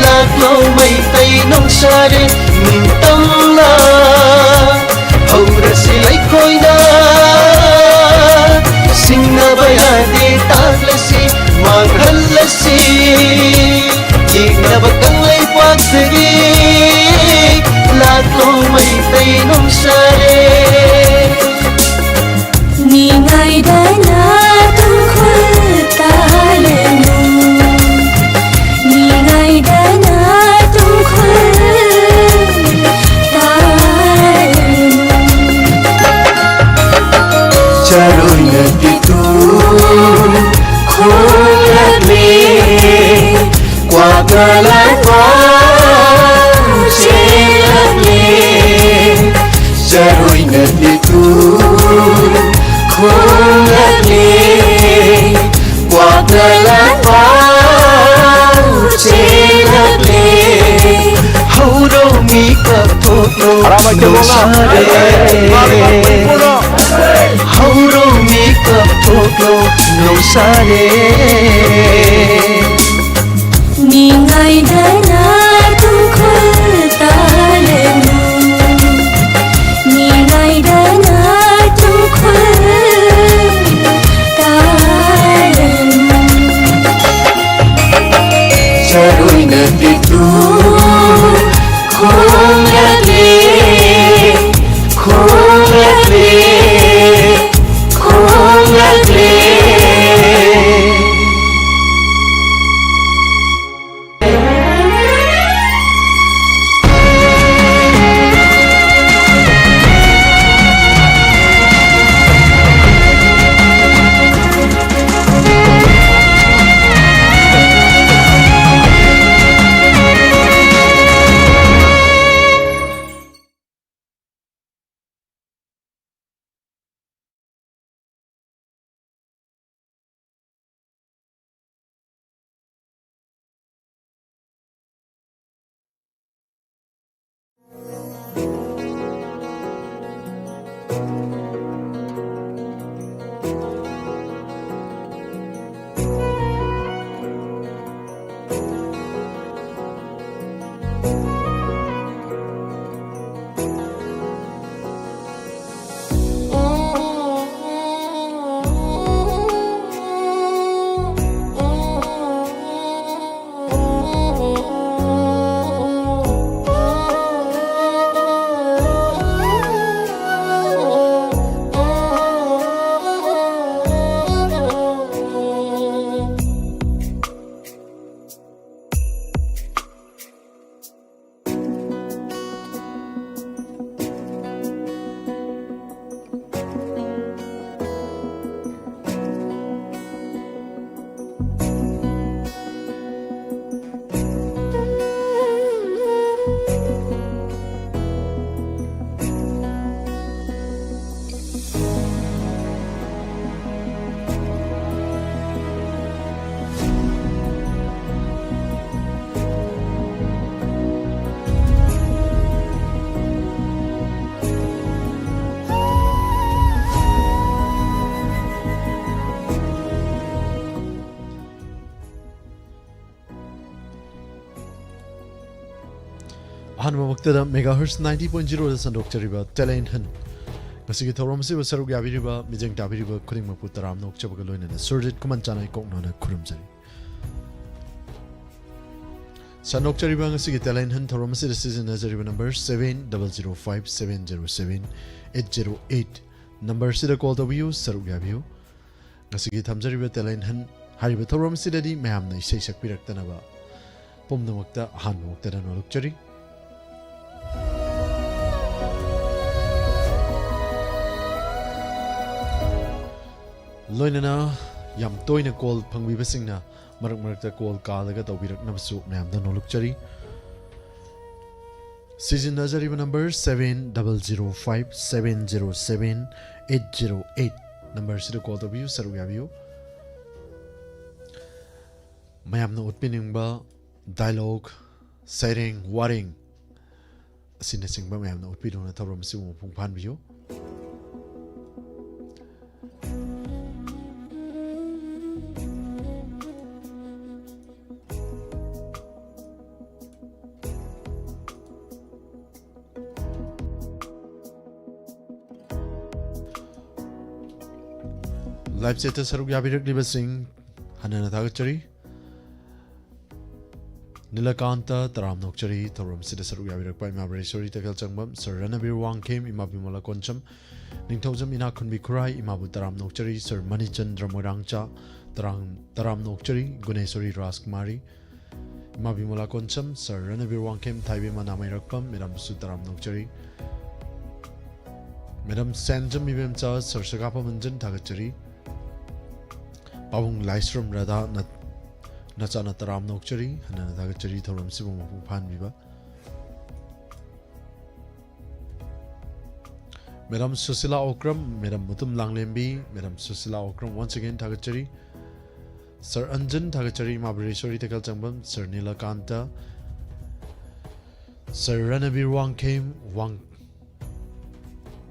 ꯂꯥꯛꯂꯣ ꯃꯩꯇꯩ ꯅꯣꯡꯁꯥꯔꯦ ꯅꯤꯡꯇꯝꯂꯥ꯫ ꯍꯧꯔꯁꯤ ꯑꯩꯈꯣꯏꯅ ꯁꯤꯡꯅꯕ ꯌꯥꯗꯦ ꯇꯥꯛꯂꯁꯤ, ꯃꯥꯡꯍꯜꯂꯁꯤ꯫ ꯌꯦꯛꯅꯕ ꯀꯪꯂꯩꯄꯥꯛꯇꯒꯤ ꯂꯥꯛꯂꯣ ꯃꯩꯇꯩ ꯅꯣꯡꯁꯥꯔꯦ꯫ ꯅꯤꯡꯉꯥꯏꯗꯅ ꯇꯨꯡꯈꯨꯜ ꯇꯥꯂꯅꯨ, ꯅꯤꯡꯉꯥꯏꯗꯅ ꯇꯨꯡꯈꯨꯜ ꯍꯧꯔꯣ ꯃꯤꯀꯞ ꯊꯣꯛꯂꯣ ꯅꯣꯡꯁꯥꯔꯦ꯫ ꯃꯤꯉꯥꯏꯗꯅ ꯇꯨꯡꯈꯨꯜ ꯇꯥꯂꯦꯅꯨ꯫ ꯃꯤꯉꯥꯏꯗꯅ ꯇꯨꯡꯈꯨꯜ ꯇꯥꯂꯦꯅꯨ꯫ ꯆꯔꯣꯏꯅ ꯇꯦꯛꯇꯨ ꯈꯣꯡꯂꯛꯂꯦ, ꯈꯣꯡꯂꯛꯂꯦ, ꯈꯣꯡꯂꯛꯂꯦ꯫ ꯑꯍꯥꯟꯕꯃꯛꯇꯗ Megahertz ninety point zero ꯗ ꯁꯟꯗꯣꯛꯆꯔꯤꯕ Talent Hunt ꯉꯁꯤꯒꯤ ꯊꯧꯔꯝ ꯑꯁꯤꯕꯨ ꯁꯔꯨꯛ ꯌꯥꯕꯤꯔꯤꯕ ꯃꯤꯠꯌꯦꯡ ꯇꯥꯕꯤꯔꯤꯕ ꯈꯨꯗꯤꯡꯃꯛꯄꯨ ꯇꯔꯥꯝꯅ ꯑꯣꯛꯆꯕꯒ ꯂꯣꯏꯅꯅ ꯁꯨꯔꯖꯤꯠ ꯈꯨꯃꯟꯆꯥꯅ ꯏꯀꯣꯛꯅꯅ ꯈꯨꯔꯨꯝꯖꯔꯤ꯫ ꯁꯟꯗꯣꯛꯆꯔꯤꯕ ꯉꯁꯤꯒꯤ Talent Hunt ꯊꯧꯔꯝ ꯑꯁꯤꯗ ꯁꯤꯖꯤꯟꯅꯖꯔꯤꯕ number seven double zero five seven zero seven eight zero eight number ꯁꯤꯗ call ꯇꯧꯕꯤꯌꯨ, ꯁꯔꯨꯛ ꯌꯥꯕꯤꯌꯨ꯫ ꯉꯁꯤꯒꯤ ꯊꯝꯖꯔꯤꯕ Talent Hunt ꯍꯥꯏꯔꯤꯕ ꯊꯧꯔꯝ ꯑꯁꯤꯗꯗꯤ ꯃꯌꯥꯝꯅ ꯏꯁꯩ ꯁꯛꯄꯤꯔꯛꯇꯅꯕ ꯄꯨꯝꯅꯃꯛꯇ ꯑꯍꯥꯟꯕꯃꯛꯇꯗ ꯅꯣꯂꯨꯛꯆꯔꯤ꯫ ꯂꯣꯏꯅꯅ ꯌꯥꯝ ꯇꯣꯏꯅ call ꯐꯪꯕꯤꯕꯁꯤꯡꯅ ꯃꯔꯛ ꯃꯔꯛꯇ call ꯀꯥꯜꯂꯒ ꯇꯧꯕꯤꯔꯛꯅꯕꯁꯨ ꯃꯌꯥꯝꯗ ꯅꯣꯂꯨꯛꯆꯔꯤ꯫ ꯁꯤꯖꯤꯟꯅꯖꯔꯤꯕ number seven double zero five seven zero seven eight zero eight number ꯁꯤꯗ call ꯇꯧꯕꯤꯌꯨ, ꯁꯔꯨꯛ ꯌꯥꯕꯤꯌꯨ꯫ ꯃꯌꯥꯝꯅ ꯎꯠꯄꯤꯅꯤꯡꯕ dialogue, ꯁꯩꯔꯦꯡ, ꯋꯥꯔꯦꯡ ꯑꯁꯤꯅꯆꯤꯡꯕ ꯃꯌꯥꯝꯅ ꯎꯠꯄꯤꯗꯨꯅ ꯊꯧꯔꯝ ꯑꯁꯤꯕꯨ ꯃꯄꯨꯡ ꯐꯥꯍꯟꯕꯤꯌꯨ꯫ Live chat ꯇ ꯁꯔꯨꯛ ꯌꯥꯕꯤꯔꯛꯂꯤꯕꯁꯤꯡ ꯍꯟꯅꯅ ꯊꯥꯒꯠꯆꯔꯤ꯫ ꯅꯤꯂꯀꯥꯟꯇ, ꯇꯔꯥꯝꯅ ꯑꯣꯛꯆꯔꯤ꯫ ꯊꯧꯔꯝ ꯑꯁꯤꯗ ꯁꯔꯨꯛ ꯌꯥꯕꯤꯔꯛꯄ ꯏꯃꯥ ꯕ꯭ꯔꯦꯁꯣꯔꯤ ꯇꯈꯦꯜꯆꯪꯕꯝ, ꯁꯔ ꯔꯅꯕꯤꯔ ꯋꯥꯡꯈꯦꯝ, ꯏꯃꯥ ꯕꯤꯃꯣꯂꯥ ꯀꯣꯟꯁꯝ, ꯅꯤꯡꯊꯧꯖꯝ ꯏꯅꯥꯛꯈꯨꯟꯕꯤ ꯈꯨꯔꯥꯏ, ꯏꯃꯥꯕꯨ ꯇꯔꯥꯝꯅ ꯑꯣꯛꯆꯔꯤ꯫ ꯁꯔ ꯃꯅꯤꯆꯟꯗ꯭ꯔ ꯃꯣꯏꯔꯥꯡꯆꯥ, ꯇꯔꯥꯝ-, ꯇꯔꯥꯝꯅ ꯑꯣꯛꯆꯔꯤ꯫ ꯒꯨꯅꯦꯁꯣꯔꯤ ꯔꯥꯖꯀꯨꯃꯥꯔꯤ, ꯏꯃꯥ ꯕꯤꯃꯣꯂꯥ ꯀꯣꯟꯁꯝ, ꯁꯔ ꯔꯅꯕꯤꯔ ꯋꯥꯡꯈꯦꯝ, ꯊꯥꯏꯕꯦꯝ ꯃꯅꯥꯃꯩꯔꯛꯄꯝ, ꯃꯦꯗꯥꯝꯕꯨꯁꯨ ꯇꯔꯥꯝꯅ ꯑꯣꯛꯆꯔꯤ꯫ ꯃꯦꯗꯥꯝ ꯁꯦꯟꯖꯝ ꯏꯕꯦꯝꯆꯥ, ꯁꯔ ꯁꯒꯥꯄꯝ ꯃꯟꯖꯟ ꯊꯥꯒꯠꯆꯔꯤ꯫ ꯄꯥꯕꯨꯡ ꯂꯥꯏꯁ꯭ꯔꯝ ꯔꯥꯙꯥ ꯅ-, ꯅꯆꯥꯅ ꯇꯔꯥꯝꯅ ꯑꯣꯛꯆꯔꯤ, ꯍꯟꯅꯅ ꯊꯥꯒꯠꯆꯔꯤ ꯊꯧꯔꯝꯁꯤꯕꯨ ꯃꯄꯨꯡ ꯐꯥꯍꯟꯕꯤꯕ꯫ Madam Sushila Okram, madam Mutum Langlembi, madam Sushila Okram once again ꯊꯥꯒꯠꯆꯔꯤ꯫ ꯁꯔ ꯑꯟꯖꯟ ꯊꯥꯒꯠꯆꯔꯤ, ꯏꯃꯥ ꯕ꯭ꯔꯦꯁꯣꯔꯤ ꯇꯈꯦꯜꯆꯪꯕꯝ, ꯁꯔ ꯅꯤꯂꯀꯥꯟꯇ, ꯁꯔ ꯔꯅꯕꯤꯔ ꯋꯥꯡꯈꯦꯝ, ꯋꯥꯡ-,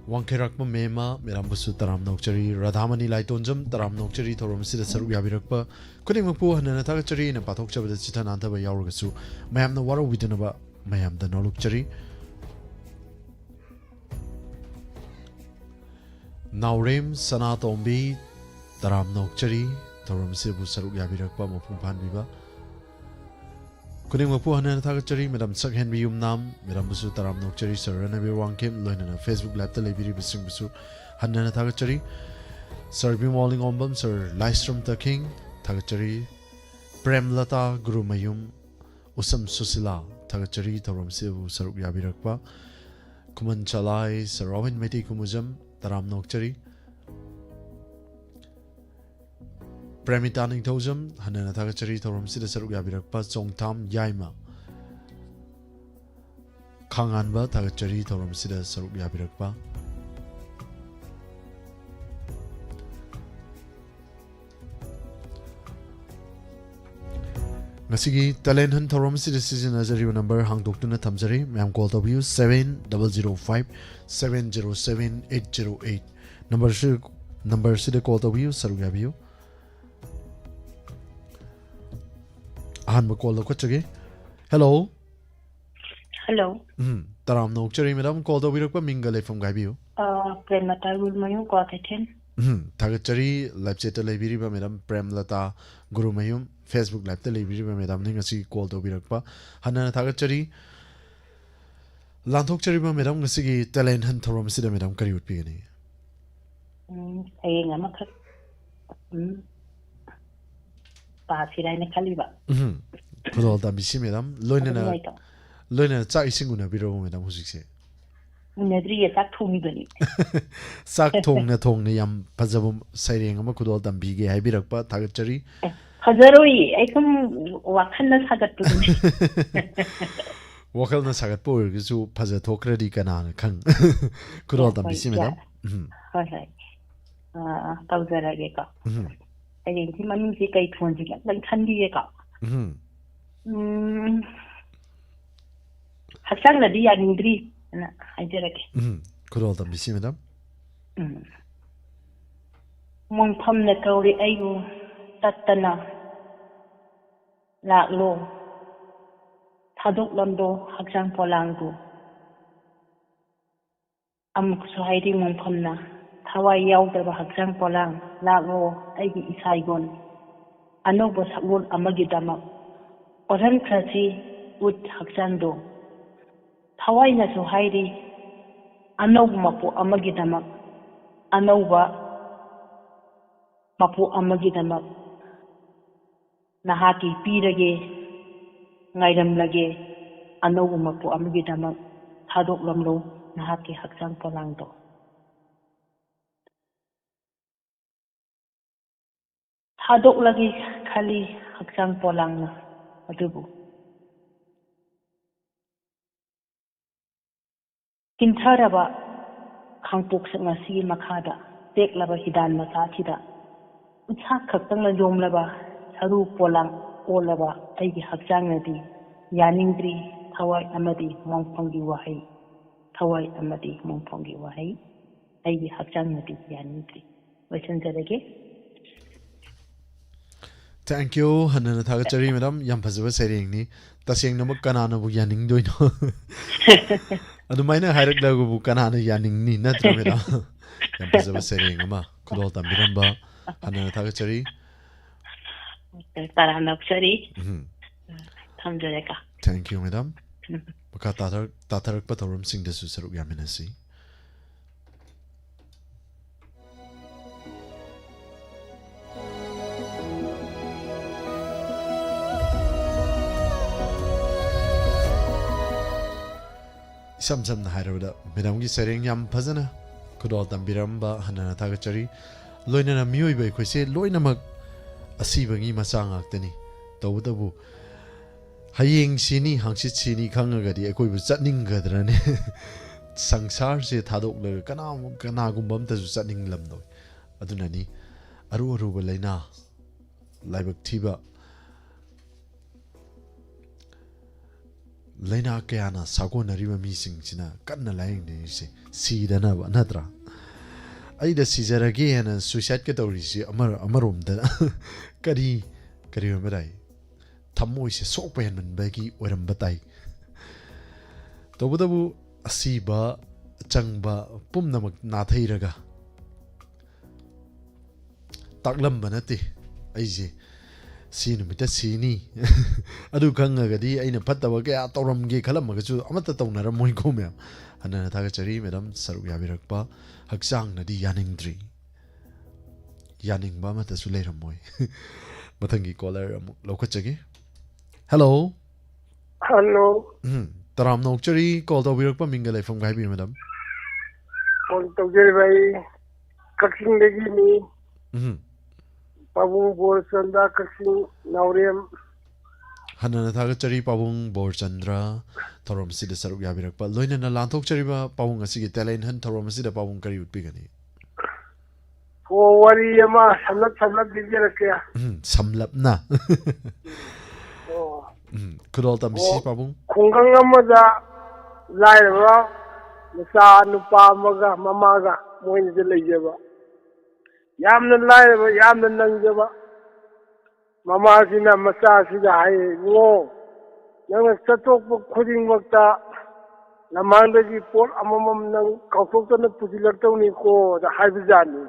ꯋꯥꯡꯈꯩꯔꯥꯛꯄꯝ ꯃꯦꯃ, ꯃꯦꯗꯥꯝꯕꯨꯁꯨ ꯇꯔꯥꯝꯅ ꯑꯣꯛꯆꯔꯤ꯫ ꯔꯥꯙꯥꯃꯅꯤ ꯂꯥꯏꯇꯣꯟꯖꯝ, ꯇꯔꯥꯝꯅ ꯑꯣꯛꯆꯔꯤ ꯊꯧꯔꯝ ꯑꯁꯤꯗ ꯁꯔꯨꯛ ꯌꯥꯕꯤꯔꯛꯄ ꯈꯨꯗꯤꯡꯃꯛꯄꯨ ꯍꯟꯅꯅ ꯊꯥꯒꯠꯆꯔꯤ꯫ ꯑꯩꯅ ꯄꯥꯊꯣꯛꯆꯕꯗ ꯆꯤꯊ ꯅꯥꯟꯊꯕ ꯌꯥꯎꯔꯒꯁꯨ ꯃꯌꯥꯝꯅ ꯋꯥꯔꯧꯕꯤꯗꯅꯕ ꯃꯌꯥꯝꯗ ꯅꯣꯂꯨꯛꯆꯔꯤ꯫ ꯅꯥꯎꯔꯦꯝ ꯁꯅꯥꯇꯣꯝꯕꯤ, ꯇꯔꯥꯝꯅ ꯑꯣꯛꯆꯔꯤ, ꯊꯧꯔꯝ ꯑꯁꯤꯕꯨ ꯁꯔꯨꯛ ꯌꯥꯕꯤꯔꯛꯄ ꯃꯄꯨꯡ ꯐꯥꯍꯟꯕꯤꯕ ꯈꯨꯗꯤꯡꯃꯛꯄꯨ ꯍꯟꯅ ꯍꯟꯅ ꯊꯥꯒꯠꯆꯔꯤ꯫ ꯃꯦꯗꯥꯝ ꯁꯛꯍꯦꯟꯕꯤ ꯌꯨꯝꯅꯥꯝ, ꯃꯦꯗꯥꯝꯕꯨꯁꯨ ꯇꯔꯥꯝꯅ ꯑꯣꯛꯆꯔꯤ꯫ ꯁꯔ ꯔꯅꯕꯤꯔ ꯋꯥꯡꯈꯦꯝ, ꯂꯣꯏꯅꯅ Facebook Liveꯇ ꯂꯩꯕꯤꯔꯤꯕꯁꯤꯡꯕꯨꯁꯨ ꯍꯟꯅ ꯍꯟꯅ ꯊꯥꯒꯠꯆꯔꯤ꯫ ꯁꯔ ꯕꯤꯃꯣꯜ ꯅꯤꯉꯣꯝꯕꯝ, ꯁꯔ ꯂꯥꯏꯁ꯭ꯔꯝ ꯇꯈꯦꯡ, ꯊꯥꯒꯠꯆꯔꯤ꯫ ꯄ꯭ꯔꯦꯝꯂꯇꯥ ꯒꯨꯔꯨꯃꯌꯨꯝ, ꯎꯁꯝ ꯁꯨꯁꯤꯂꯥ, ꯊꯥꯒꯠꯆꯔꯤ ꯊꯧꯔꯝ ꯑꯁꯤꯕꯨ ꯁꯔꯨꯛ ꯌꯥꯕꯤꯔꯛꯄ꯫ ꯈꯨꯃꯟ ꯆꯂꯥꯏ, ꯁꯔ ꯔꯣꯍꯤꯟ ꯃꯩꯇꯩ ꯈꯨꯃꯨꯖꯝ, ꯇꯔꯥꯝꯅ ꯑꯣꯛꯆꯔꯤ꯫ ꯄ꯭ꯔꯦꯃꯤꯇꯥ ꯅꯤꯡꯊꯧꯖꯝ, ꯍꯟꯅ ꯍꯟꯅ ꯊꯥꯒꯠꯆꯔꯤ ꯊꯧꯔꯝꯁꯤꯗ ꯁꯔꯨꯛ ꯌꯥꯕꯤꯔꯛꯄ꯫ ꯆꯣꯡꯊꯥꯝ ꯌꯥꯏꯃ ꯈꯥꯉꯥꯟꯕ, ꯊꯥꯒꯠꯆꯔꯤ ꯊꯧꯔꯝꯁꯤꯗ ꯁꯔꯨꯛ ꯌꯥꯕꯤꯔꯛꯄ꯫ ꯉꯁꯤꯒꯤ talent hunt ꯊꯧꯔꯝ ꯑꯁꯤꯗ ꯁꯤꯖꯤꯟꯅꯖꯔꯤꯕ number ꯍꯥꯡꯗꯣꯛꯇꯨꯅ ꯊꯝꯖꯔꯤ꯫ ꯃꯌꯥꯝ call ꯇꯧꯕꯤꯌꯨ, seven double zero five seven zero seven eight zero eight꯫ Numberꯁꯤ, numberꯁꯤꯗ call ꯇꯧꯕꯤꯌꯨ, ꯁꯔꯨꯛ ꯌꯥꯕꯤꯌꯨ꯫ ꯑꯍꯥꯟꯕ call ꯂꯧꯈꯠꯆꯒꯦ꯫ Hello꯫ Hello꯫ ꯎꯝ, ꯇꯔꯥꯝꯅ ꯑꯣꯛꯆꯔꯤ madam, call ꯇꯧꯕꯤꯔꯛꯄ ꯃꯤꯡꯒ ꯂꯩꯐꯝꯒ ꯍꯥꯏꯕꯤꯌꯨ꯫ ꯑ, ꯄ꯭ꯔꯦꯝꯂꯇꯥ ꯒꯨꯔꯨꯃꯌꯨꯝ, ꯀ꯭ꯋꯥꯀꯩꯊꯦꯜ꯫ ꯎꯝ, ꯊꯥꯒꯠꯆꯔꯤ꯫ Live chatꯇ ꯂꯩꯕꯤꯔꯤꯕ madam ꯄ꯭ꯔꯦꯝꯂꯇꯥ ꯒꯨꯔꯨꯃꯌꯨꯝ, Facebook Liveꯇ ꯂꯩꯕꯤꯔꯤꯕ madamꯅꯤ ꯉꯁꯤ call ꯇꯧꯕꯤꯔꯛꯄ꯫ ꯍꯟꯅ ꯍꯟꯅ ꯊꯥꯒꯠꯆꯔꯤ꯫ ꯂꯥꯟꯊꯣꯛꯆꯔꯤꯕ madam, ꯉꯁꯤꯒꯤ talent hunt ꯊꯧꯔꯝ ꯑꯁꯤꯗ madam ꯀꯔꯤ ꯎꯠꯄꯤꯒꯅꯤ? ꯎꯝ, ꯁꯩꯔꯦꯡ ꯑꯃꯈꯛ, ꯎꯝ, ꯄꯥꯁꯤꯔꯥ ꯍꯥꯏꯅ ꯈꯜꯂꯤꯕ꯫ ꯎꯝ, ꯈꯨꯗꯣꯜ ꯇꯝꯕꯤꯁꯤ madam꯫ ꯂꯣꯏꯅꯅ, ꯑꯗꯨ ꯅꯨꯡꯉꯥꯏꯇꯧ꯫ ꯂꯣꯏꯅꯅ ꯆꯥꯛ ꯏꯁꯤꯡ ꯎꯅꯕꯤꯔꯕꯣ madam ꯍꯧꯖꯤꯛꯁꯦ? ꯎꯅꯗ꯭ꯔꯤꯌꯦ, ꯆꯥꯛ ꯊꯣꯡꯉꯤꯕꯅꯤ꯫ ꯆꯥꯛ ꯊꯣꯡꯅ ꯊꯣꯡꯅ ꯌꯥꯝ ꯐꯖꯕ ꯁꯩꯔꯦꯡ ꯑꯃ ꯈꯨꯗꯣꯜ ꯇꯝꯕꯤꯒꯦ ꯍꯥꯏꯕꯤꯔꯛꯄ ꯊꯥꯒꯠꯆꯔꯤ꯫ ꯑꯦ, ꯐꯖꯔꯣꯏꯌꯦ, ꯑꯩ ꯁꯨꯝ ꯋꯥꯈꯜꯅ ꯁꯥꯒꯠꯄꯗꯨꯅꯤ꯫ ꯋꯥꯈꯜꯅ ꯁꯥꯒꯠꯄ ꯑꯣꯏꯔꯒꯁꯨ ꯐꯖꯊꯣꯛꯈ꯭ꯔꯗꯤ ꯀꯅꯥꯅ ꯈꯪ? ꯈꯨꯗꯣꯜ ꯍꯣꯏ, ꯇꯝꯕꯤꯁꯤ ꯍꯣꯏ, madam꯫ ꯌꯥ-, ꯎꯝ꯫ ꯍꯣꯏ, ꯍꯣꯏ꯫ ꯑꯥ, ꯇꯧꯖꯔꯒꯦꯀꯣ꯫ ꯎꯝ꯫ ꯁꯩꯔꯦꯡꯁꯤ ꯃꯃꯤꯡꯁꯤ ꯀꯩ ꯊꯣꯟꯁꯤꯒꯦ ꯑꯝꯇꯪ ꯈꯟꯕꯤꯒꯦꯀꯣ꯫ ꯎꯝ꯫ ꯎꯝ, ꯍꯛꯆꯥꯡꯅꯗꯤ ꯌꯥꯅꯤꯡꯗ꯭ꯔꯤ ꯑꯅ ꯍꯥꯏꯖꯔꯒꯦ꯫ ꯎꯝ, ꯈꯨꯗꯣꯜ ꯇꯝꯕꯤꯁꯤ madam꯫ ꯎꯝ꯫ ꯃꯣꯡꯐꯝꯅ ꯀꯧꯔꯤ ꯑꯩꯕꯨ ꯇꯠꯇꯅ, ꯂꯥꯛꯂꯣ꯫ ꯊꯥꯗꯣꯛꯂꯝꯂꯣ ꯍꯛꯆꯥꯡ ꯄꯣꯂꯥꯡꯕꯨ꯫ ꯑꯃꯨꯛꯁꯨ ꯍꯥꯏꯔꯤ ꯃꯣꯡꯐꯝꯅ, ꯊꯋꯥꯏ ꯌꯥꯎꯗ꯭ꯔꯕ ꯍꯛꯆꯥꯡ ꯄꯣꯂꯥꯡ, ꯂꯥꯛꯂꯣ ꯑꯩꯒꯤ ꯏꯁꯥ ꯏꯒꯣꯟ꯫ ꯑꯅꯧꯕ ꯁꯛꯂꯣꯟ ꯑꯃꯒꯤꯗꯃꯛ ꯑꯣꯜꯍꯟꯈ꯭ꯔꯁꯤ ꯎꯠ ꯍꯛꯆꯥꯡꯗꯣ꯫ ꯊꯋꯥꯏꯅꯁꯨ ꯍꯥꯏꯔꯤ, ꯑꯅꯧꯕ ꯃꯄꯣꯛ ꯑꯃꯒꯤꯗꯃꯛ, ꯑꯅꯧꯕ ꯃꯄꯣꯛ ꯑꯃꯒꯤꯗꯃꯛ ꯅꯍꯥꯛꯀꯤ ꯄꯤꯔꯒꯦ, ꯉꯥꯏꯔꯝꯂꯒꯦ꯫ ꯑꯅꯧꯕ ꯃꯄꯣꯛ ꯑꯃꯒꯤꯗꯃꯛ ꯊꯥꯗꯣꯛꯂꯝꯂꯣ ꯅꯍꯥꯛꯀꯤ ꯍꯛꯆꯥꯡ ꯄꯣꯂꯥꯡꯗꯣ꯫ ꯊꯥꯗꯣꯛꯂꯒꯦ ꯈꯜꯂꯤ ꯍꯛꯆꯥꯡ ꯄꯣꯂꯥꯡꯅ ꯑꯗꯨꯕꯨ꯫ ꯀꯤꯟꯊꯔꯕ ꯈꯥꯡꯄꯣꯛꯁꯛ ꯑꯁꯤꯒꯤ ꯃꯈꯥꯗ ꯇꯦꯛꯂꯕ ꯍꯤꯗꯥꯟ ꯃꯆꯥꯁꯤꯗ ꯎꯟꯁꯥ ꯈꯛꯇꯪꯅ ꯌꯣꯝꯂꯕ ꯁꯔꯨ ꯄꯣꯂꯥꯡ ꯑꯣꯜꯂꯕ ꯑꯩꯒꯤ ꯍꯛꯆꯥꯡꯅꯗꯤ ꯌꯥꯅꯤꯡꯗ꯭ꯔꯤ꯫ ꯊꯋꯥꯏ ꯑꯃꯗꯤ ꯃꯣꯡꯐꯝꯒꯤ ꯋꯥꯍꯩ, ꯊꯋꯥꯏ ꯑꯃꯗꯤ ꯃꯣꯡꯐꯝꯒꯤ ꯋꯥꯍꯩ, ꯑꯩꯒꯤ ꯍꯛꯆꯥꯡꯅꯗꯤ ꯌꯥꯅꯤꯡꯗ꯭ꯔꯤ꯫ ꯂꯣꯏꯁꯤꯟꯖꯔꯒꯦ꯫ Thank you, ꯍꯟꯅ ꯍꯟꯅ ꯊꯥꯒꯠꯆꯔꯤ ꯃꯦꯗꯥꯝ꯫ ꯌꯥꯝ ꯐꯖꯕ ꯁꯩꯔꯦꯡꯅꯤ꯫ ꯇꯁꯦꯡꯅꯃꯛ ꯀꯅꯥꯅꯕꯨ ꯌꯥꯅꯤꯡꯗꯣꯏꯅꯣ? ꯑꯗꯨꯃꯥꯏꯅ ꯍꯥꯏꯔꯛꯂꯒꯕꯨ ꯀꯅꯥꯅ ꯌꯥꯅꯤꯡꯅꯤ, ꯅꯠꯇ꯭ꯔꯥ ꯃꯦꯗꯥꯝ? ꯌꯥꯝ ꯐꯖꯕ ꯁꯩꯔꯦꯡ ꯑꯃ ꯈꯨꯗꯣꯜ ꯇꯝꯕꯤꯔꯝꯕ ꯍꯟꯅ ꯍꯟꯅ ꯊꯥꯒꯠꯆꯔꯤ꯫ ꯇꯔꯥꯝꯅ ꯑꯣꯛꯆꯔꯤ꯫ ꯎꯝ, ꯊꯝꯖꯔꯦꯀꯣ꯫ Thank you madam. ꯃꯈꯥ ꯇꯥꯊꯔꯛ- ꯇꯥꯊꯔꯛꯄ ꯊꯧꯔꯝꯁꯤꯡꯗꯁꯨ ꯁꯔꯨꯛ ꯌꯥꯃꯤꯟꯅꯁꯤ꯫ ꯏꯁꯝ ꯁꯝꯅ ꯍꯥꯏꯔꯕꯗ ꯃꯦꯗꯥꯝꯒꯤ ꯁꯩꯔꯦꯡ ꯌꯥꯝ ꯐꯖꯅ ꯈꯨꯗꯣꯜ ꯇꯝꯕꯤꯔꯝꯕ ꯍꯟꯅ ꯍꯟꯅ ꯊꯥꯒꯠꯆꯔꯤ꯫ ꯂꯣꯏꯅꯅ ꯃꯤꯑꯣꯏꯕ ꯑꯩꯈꯣꯏꯁꯦ ꯂꯣꯏꯅꯃꯛ ꯑꯁꯤꯕꯒꯤ ꯃꯆꯥ ꯉꯥꯛꯇꯅꯤ꯫ ꯇꯧꯕꯇꯕꯨ ꯍꯌꯦꯡ ꯁꯤꯅꯤ ꯍꯪꯆꯤꯠ ꯁꯤꯅꯤ ꯈꯪꯉꯒꯗꯤ ꯑꯩꯈꯣꯏꯕꯨ ꯆꯠꯅꯤꯡꯒꯗ꯭ꯔꯅꯦ? ꯁꯪꯁꯥꯔꯁꯦ ꯊꯥꯗꯣꯛꯂꯒ ꯀꯅꯥ- ꯀꯅꯥꯒꯨꯝꯕ ꯑꯝꯇꯁꯨ ꯆꯠꯅꯤꯡꯂꯝꯗꯣꯏ꯫ ꯑꯗꯨꯅꯅꯤ ꯑꯔꯨ ꯑꯔꯨꯕ ꯂꯥꯏꯅꯥ, ꯂꯥꯏꯕꯛ ꯊꯤꯕ ꯂꯥꯏꯅꯥ ꯀꯌꯥꯅ ꯁꯥꯒꯣꯟꯅꯔꯤꯕ ꯃꯤꯁꯤꯡꯁꯤꯅ ꯀꯟꯅ ꯂꯥꯏꯌꯦꯡꯅꯔꯤꯁꯦ ꯁꯤꯗꯅꯕ, ꯅꯠꯇ꯭ꯔꯥ? ꯑꯩꯗ ꯁꯤꯖꯔꯒꯦ ꯍꯥꯏꯅ suicideꯀ ꯇꯧꯔꯤꯁꯤ ꯑꯃ- ꯑꯃꯔꯣꯝꯗ ꯀꯔꯤ ꯀꯔꯤ ꯑꯣꯏꯕ ꯇꯥꯏ? ꯊꯃꯣꯏꯁꯦ ꯁꯣꯛꯄ ꯍꯦꯟꯃꯟꯕꯒꯤ ꯑꯣꯏꯔꯝꯕ ꯇꯥꯏ꯫ ꯇꯧꯕꯇꯕꯨ ꯑꯁꯤꯕ ꯆꯪꯕ ꯄꯨꯝꯅꯃꯛ ꯅꯥꯊꯩꯔꯒ ꯇꯥꯛꯂꯝꯕ ꯅꯠꯇꯦ ꯑꯩꯁꯦ꯫ ꯁꯤ ꯅꯨꯃꯤꯠꯇ ꯁꯤꯅꯤ꯫ ꯑꯗꯨ ꯈꯪꯉꯒꯗꯤ ꯑꯩꯅ ꯐꯠꯇꯕ ꯀꯌꯥ ꯇꯧꯔꯝꯒꯦ ꯈꯜꯂꯝꯃꯒꯁꯨ ꯑꯃꯠꯇ ꯇꯧꯅꯔꯝꯃꯣꯏꯀꯣ ꯃꯌꯥꯝ꯫ ꯍꯟꯅ ꯍꯟꯅ ꯊꯥꯒꯠꯆꯔꯤ ꯃꯦꯗꯥꯝ ꯁꯔꯨꯛ ꯌꯥꯕꯤꯔꯛꯄ꯫ ꯍꯛꯆꯥꯡꯅꯗꯤ ꯌꯥꯅꯤꯡꯗ꯭ꯔꯤ꯫ ꯌꯥꯅꯤꯡꯕ ꯑꯃꯠꯇꯁꯨ ꯂꯩꯔꯝꯃꯣꯏ꯫ ꯃꯊꯪꯒꯤ ꯀꯣꯂꯔ ꯑꯃꯨꯛ ꯂꯧꯈꯠꯆꯒꯦ꯫ ꯍꯦꯜꯂꯣ꯫ ꯍꯜꯂꯣ꯫ ꯎꯝ, ꯇꯔꯥꯝꯅ ꯑꯣꯛꯆꯔꯤ꯫ ꯀꯣꯜ ꯇꯧꯕꯤꯔꯛꯄ ꯃꯤꯡꯒ ꯂꯩꯐꯝꯒ ꯍꯥꯏꯕꯤꯌꯨ ꯃꯦꯗꯥꯝ꯫ ꯐꯣꯟ ꯇꯧꯖꯔꯤꯕ ꯑꯩ ꯀꯛꯆꯤꯡꯗꯒꯤꯅꯤ꯫ ꯎꯝ꯫ ꯄꯥꯕꯨꯡ ꯕꯣꯔꯆꯟꯗ꯭ꯔ, ꯀꯛꯆꯤꯡ ꯅꯥꯎꯔꯦꯝ꯫ ꯍꯟꯅ ꯍꯟꯅ ꯊꯥꯒꯠꯆꯔꯤ ꯄꯥꯕꯨꯡ ꯕꯣꯔꯆꯟꯗ꯭ꯔ, ꯊꯧꯔꯝ ꯑꯁꯤꯗ ꯁꯔꯨꯛ ꯌꯥꯕꯤꯔꯛꯄ꯫ ꯂꯣꯏꯅꯅ ꯂꯥꯟꯊꯣꯛꯆꯔꯤꯕ ꯄꯥꯕꯨꯡ ꯑꯁꯤꯒꯤ talent hunt ꯊꯧꯔꯝ ꯑꯁꯤꯗ ꯄꯥꯕꯨꯡ ꯀꯔꯤ ꯎꯠꯄꯤꯒꯅꯤ? ꯑꯣ, ꯋꯥꯔꯤ ꯑꯃ ꯁꯝꯂꯞ ꯁꯝꯂꯞ ꯂꯤꯖꯔꯛꯀꯦ꯫ ꯎꯝ, ꯁꯝꯂꯞꯅ꯫ ꯑꯣ꯫ ꯎꯝ, ꯈꯨꯗꯣꯜ ꯇꯝꯕꯤꯁꯤ ꯑꯣ, ꯄꯥꯕꯨꯡ꯫ ꯈꯨꯡꯒꯪ ꯑꯃꯗ ꯂꯥꯏꯔꯕ ꯃꯆꯥ ꯅꯨꯄꯥ ꯑꯃꯒ ꯃꯃꯥꯒ ꯃꯣꯏꯅꯤꯗ ꯂꯩꯖꯕ꯫ ꯌꯥꯝꯅ ꯂꯥꯏꯔꯕ, ꯌꯥꯝꯅ ꯅꯪꯖꯕ꯫ ꯃꯃꯥꯁꯤꯅ ꯃꯆꯥꯁꯤꯗ ꯍꯥꯏꯌꯦ, "ꯏꯕꯨꯡꯉꯣ, ꯅꯪꯅ ꯆꯠꯊꯣꯛꯄ ꯈꯨꯗꯤꯡꯃꯛꯇ ꯂꯃꯥꯡꯗꯒꯤ ꯄꯣꯠ ꯑꯃꯃꯝ ꯅꯪ ꯀꯥꯎꯊꯣꯛꯇꯅ ꯄꯨꯁꯤꯜꯂꯛꯇꯧꯅꯤꯀꯣ"ꯗ ꯍꯥꯏꯕꯖꯥꯠꯅꯤ꯫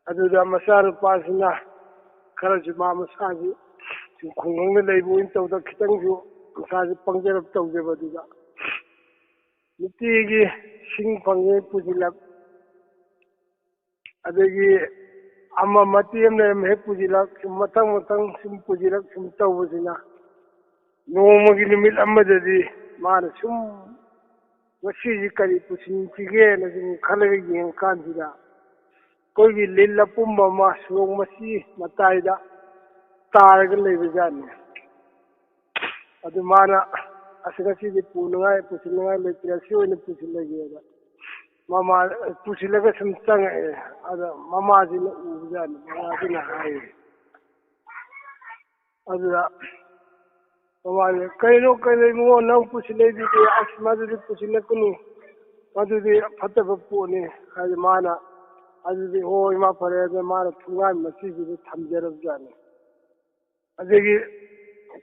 ꯑꯗꯨꯗ ꯃꯆꯥꯅꯨꯄꯥꯁꯤꯅ ꯈꯔꯁꯨ ꯃꯥ ꯃꯁꯥꯁꯤ ꯁꯨꯝ ꯈꯨꯡꯒꯪꯗ ꯂꯩꯕ ꯑꯣꯏꯅ ꯇꯧꯗ ꯈꯤꯇꯪꯁꯨ ꯃꯁꯥꯁꯤ ꯄꯪꯖꯔꯞ ꯇꯧꯖꯕꯗꯨꯗ ꯅꯨꯡꯇꯤꯒꯤ ꯁꯤꯡ ꯐꯪꯉꯦ ꯄꯨꯁꯤꯜꯂꯛ, ꯑꯗꯒꯤ ꯑꯃ ꯃꯇꯦꯛ ꯑꯃ ꯂꯩꯔꯝꯃꯦ ꯍꯦꯛ ꯄꯨꯁꯤꯜꯂꯛ, ꯁꯨꯝ ꯃꯊꯪ ꯃꯊꯪ ꯁꯨꯝ ꯄꯨꯁꯤꯜꯂꯛ ꯁꯨꯝ ꯇꯧꯕꯁꯤꯅ ꯅꯣꯡꯃꯒꯤ ꯅꯨꯃꯤꯠ ꯑꯃꯗꯗꯤ ꯃꯥꯅ ꯁꯨꯝ ꯉꯁꯤꯁꯤ ꯀꯔꯤ ꯄꯨꯁꯤꯟꯁꯤꯒꯦꯅ ꯁꯨꯝ ꯈꯜꯂꯒ ꯌꯦꯡꯉꯀꯥꯟꯁꯤꯗ ꯑꯩꯈꯣꯏꯒꯤ ꯂꯤꯟ ꯑꯄꯨꯝꯕ ꯑꯃ ꯁꯣꯔꯣꯛ ꯃꯆꯤ ꯃꯇꯥꯏꯗ ꯇꯥꯔꯒ ꯂꯩꯕꯖꯥꯠꯅꯤ꯫ ꯑꯗꯨ ꯃꯥꯅ, "ꯑꯁ, ꯉꯁꯤꯗꯤ ꯄꯨꯅꯉꯥꯏ, ꯄꯨꯁꯤꯟꯅꯉꯥꯏ ꯂꯩꯇ꯭ꯔꯦ, ꯑꯁꯤ ꯑꯣꯏꯅ ꯄꯨꯁꯤꯜꯂꯒꯦꯅ" ꯃꯃꯥ ꯄꯨꯁꯤꯜꯂꯒ ꯁꯨꯝ ꯆꯪꯉꯛꯑꯦ꯫ ꯑꯗ ꯃꯃꯥꯁꯤꯅ ꯎꯕꯖꯥꯠꯅꯤ, ꯃꯃꯥꯁꯤꯅ ꯍꯥꯏꯌꯦ꯫ ꯑꯗꯨꯗ ꯃꯃꯥꯁꯤꯅ, "ꯀꯩꯅꯣ, ꯀꯩꯅꯣ ꯏꯕꯨꯡꯉꯣ, ꯅꯪ ꯄꯨꯁꯤꯜꯂꯛꯏꯗꯨꯗꯤ? ꯑꯁ, ꯃꯗꯨꯗꯤ ꯄꯨꯁꯤꯜꯂꯛꯀꯅꯨ, ꯃꯗꯨꯗꯤ ꯐꯠꯇꯕ ꯄꯣꯠꯅꯤ" ꯍꯥꯏꯗꯤ ꯃꯥꯅ, ꯑꯗꯨꯗꯤ, "ꯍꯣꯏ ꯏꯃꯥ, ꯐꯔꯦ" ꯑꯗ ꯃꯥꯅ ꯊꯣꯡꯒꯥꯟ ꯃꯆꯤꯁꯤꯗ ꯊꯝꯖꯔꯕꯖꯥꯠꯅꯤ꯫ ꯑꯗꯒꯤ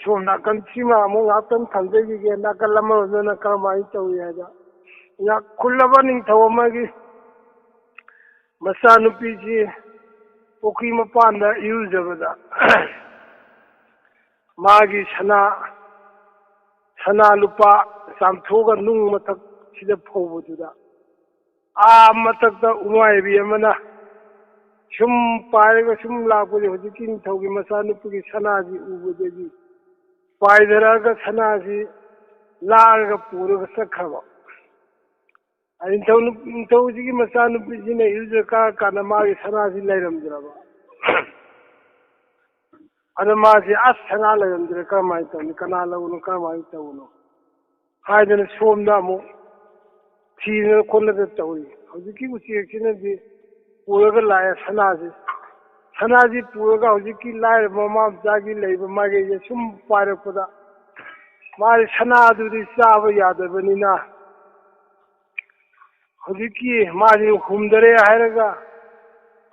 ꯁꯣꯝ ꯅꯥꯀꯟ ꯁꯤꯃ ꯑꯃꯨꯛ ꯉꯥꯏꯍꯥꯛꯇꯪ ꯊꯝꯖꯈꯤꯒꯦ꯫ ꯅꯥꯀꯜ ꯑꯃꯔꯣꯝꯗꯅ ꯀꯔꯝꯍꯥꯏꯅ ꯇꯧꯏ ꯍꯥꯏꯗ, ꯌꯥꯝ ꯈꯨꯜꯂꯕ ꯅꯤꯡꯊꯧ ꯑꯃꯒꯤ ꯃꯆꯥꯅꯨꯄꯤꯁꯤ ꯄꯨꯈ꯭ꯔꯤ ꯃꯄꯥꯟꯗ ꯏꯔꯨꯖꯕꯗ ꯃꯥꯒꯤ ꯁꯅꯥ, ꯁꯅꯥ ꯂꯨꯄꯥ ꯆꯥꯝꯊꯣꯛꯑꯒ ꯅꯨꯡ ꯃꯊꯛꯁꯤꯗ ꯐꯧꯕꯗꯨꯗ, ꯑꯥ ꯃꯊꯛꯇ ꯎꯃꯥꯏꯕꯤ ꯑꯃꯅ ꯁꯨꯝ ꯄꯥꯏꯔꯒ ꯁꯨꯝ ꯂꯥꯛꯄꯁꯦ, ꯍꯧꯖꯤꯛꯀꯤ ꯅꯤꯡꯊꯧꯒꯤ ꯃꯆꯥꯅꯨꯄꯤꯒꯤ ꯁꯅꯥꯁꯤ ꯎꯕꯗꯒꯤ ꯄꯥꯏꯊꯔꯛꯑꯒ ꯁꯅꯥꯁꯤ ꯂꯥꯛꯑꯒ ꯄꯨꯔꯒ ꯆꯠꯈ꯭ꯔꯕ꯫ ꯑ, ꯅꯤꯡꯊꯧ ꯅꯨꯞ-, ꯅꯤꯡꯊꯧꯁꯤꯒꯤ ꯃꯆꯥꯅꯨꯄꯤꯁꯤꯅ ꯏꯔꯨꯖ ꯀꯥꯔꯀꯥꯟꯗ ꯃꯥꯒꯤ ꯁꯅꯥꯁꯤ ꯂꯩꯔꯝꯗ꯭ꯔꯕ꯫ ꯑꯗ ꯃꯥꯁꯤ, "ꯑꯁ, ꯁꯅꯥ ꯂꯩꯔꯝꯗ꯭ꯔꯦ, ꯀꯔꯝꯍꯥꯏꯅ ꯇꯧꯅꯤ? ꯀꯅꯥ ꯂꯧꯕꯅꯣ? ꯀꯔꯝꯍꯥꯏꯅ ꯇꯧꯕꯅꯣ?" ꯍꯥꯏꯗꯅ ꯁꯣꯝꯗ ꯑꯃꯨꯛ ꯊꯤꯗꯅ ꯈꯣꯠꯅꯗꯅ ꯇꯧꯔꯤ꯫ ꯍꯧꯖꯤꯛꯀꯤ ꯎꯆꯦꯛꯁꯤꯅꯗꯤ ꯄꯨꯔꯒ ꯂꯥꯛꯑꯦ ꯁꯅꯥꯁꯤ꯫ ꯁꯅꯥꯁꯤ ꯄꯨꯔꯒ ꯍꯧꯖꯤꯛꯀꯤ ꯂꯥꯏꯔꯕ ꯃꯃꯥ ꯃꯆꯥꯒꯤ ꯂꯩꯕ ꯃꯥꯏꯀꯩꯁꯦ ꯁꯨꯝ ꯄꯥꯏꯔꯛꯄꯗ, ꯃꯥꯁꯤ ꯁꯅꯥꯗꯨꯗꯤ ꯆꯥꯕ ꯌꯥꯗꯕꯅꯤꯅ, ꯍꯧꯖꯤꯛꯀꯤ ꯃꯥꯁꯤ ꯍꯨꯝꯗꯔꯦ ꯍꯥꯏꯔꯒ,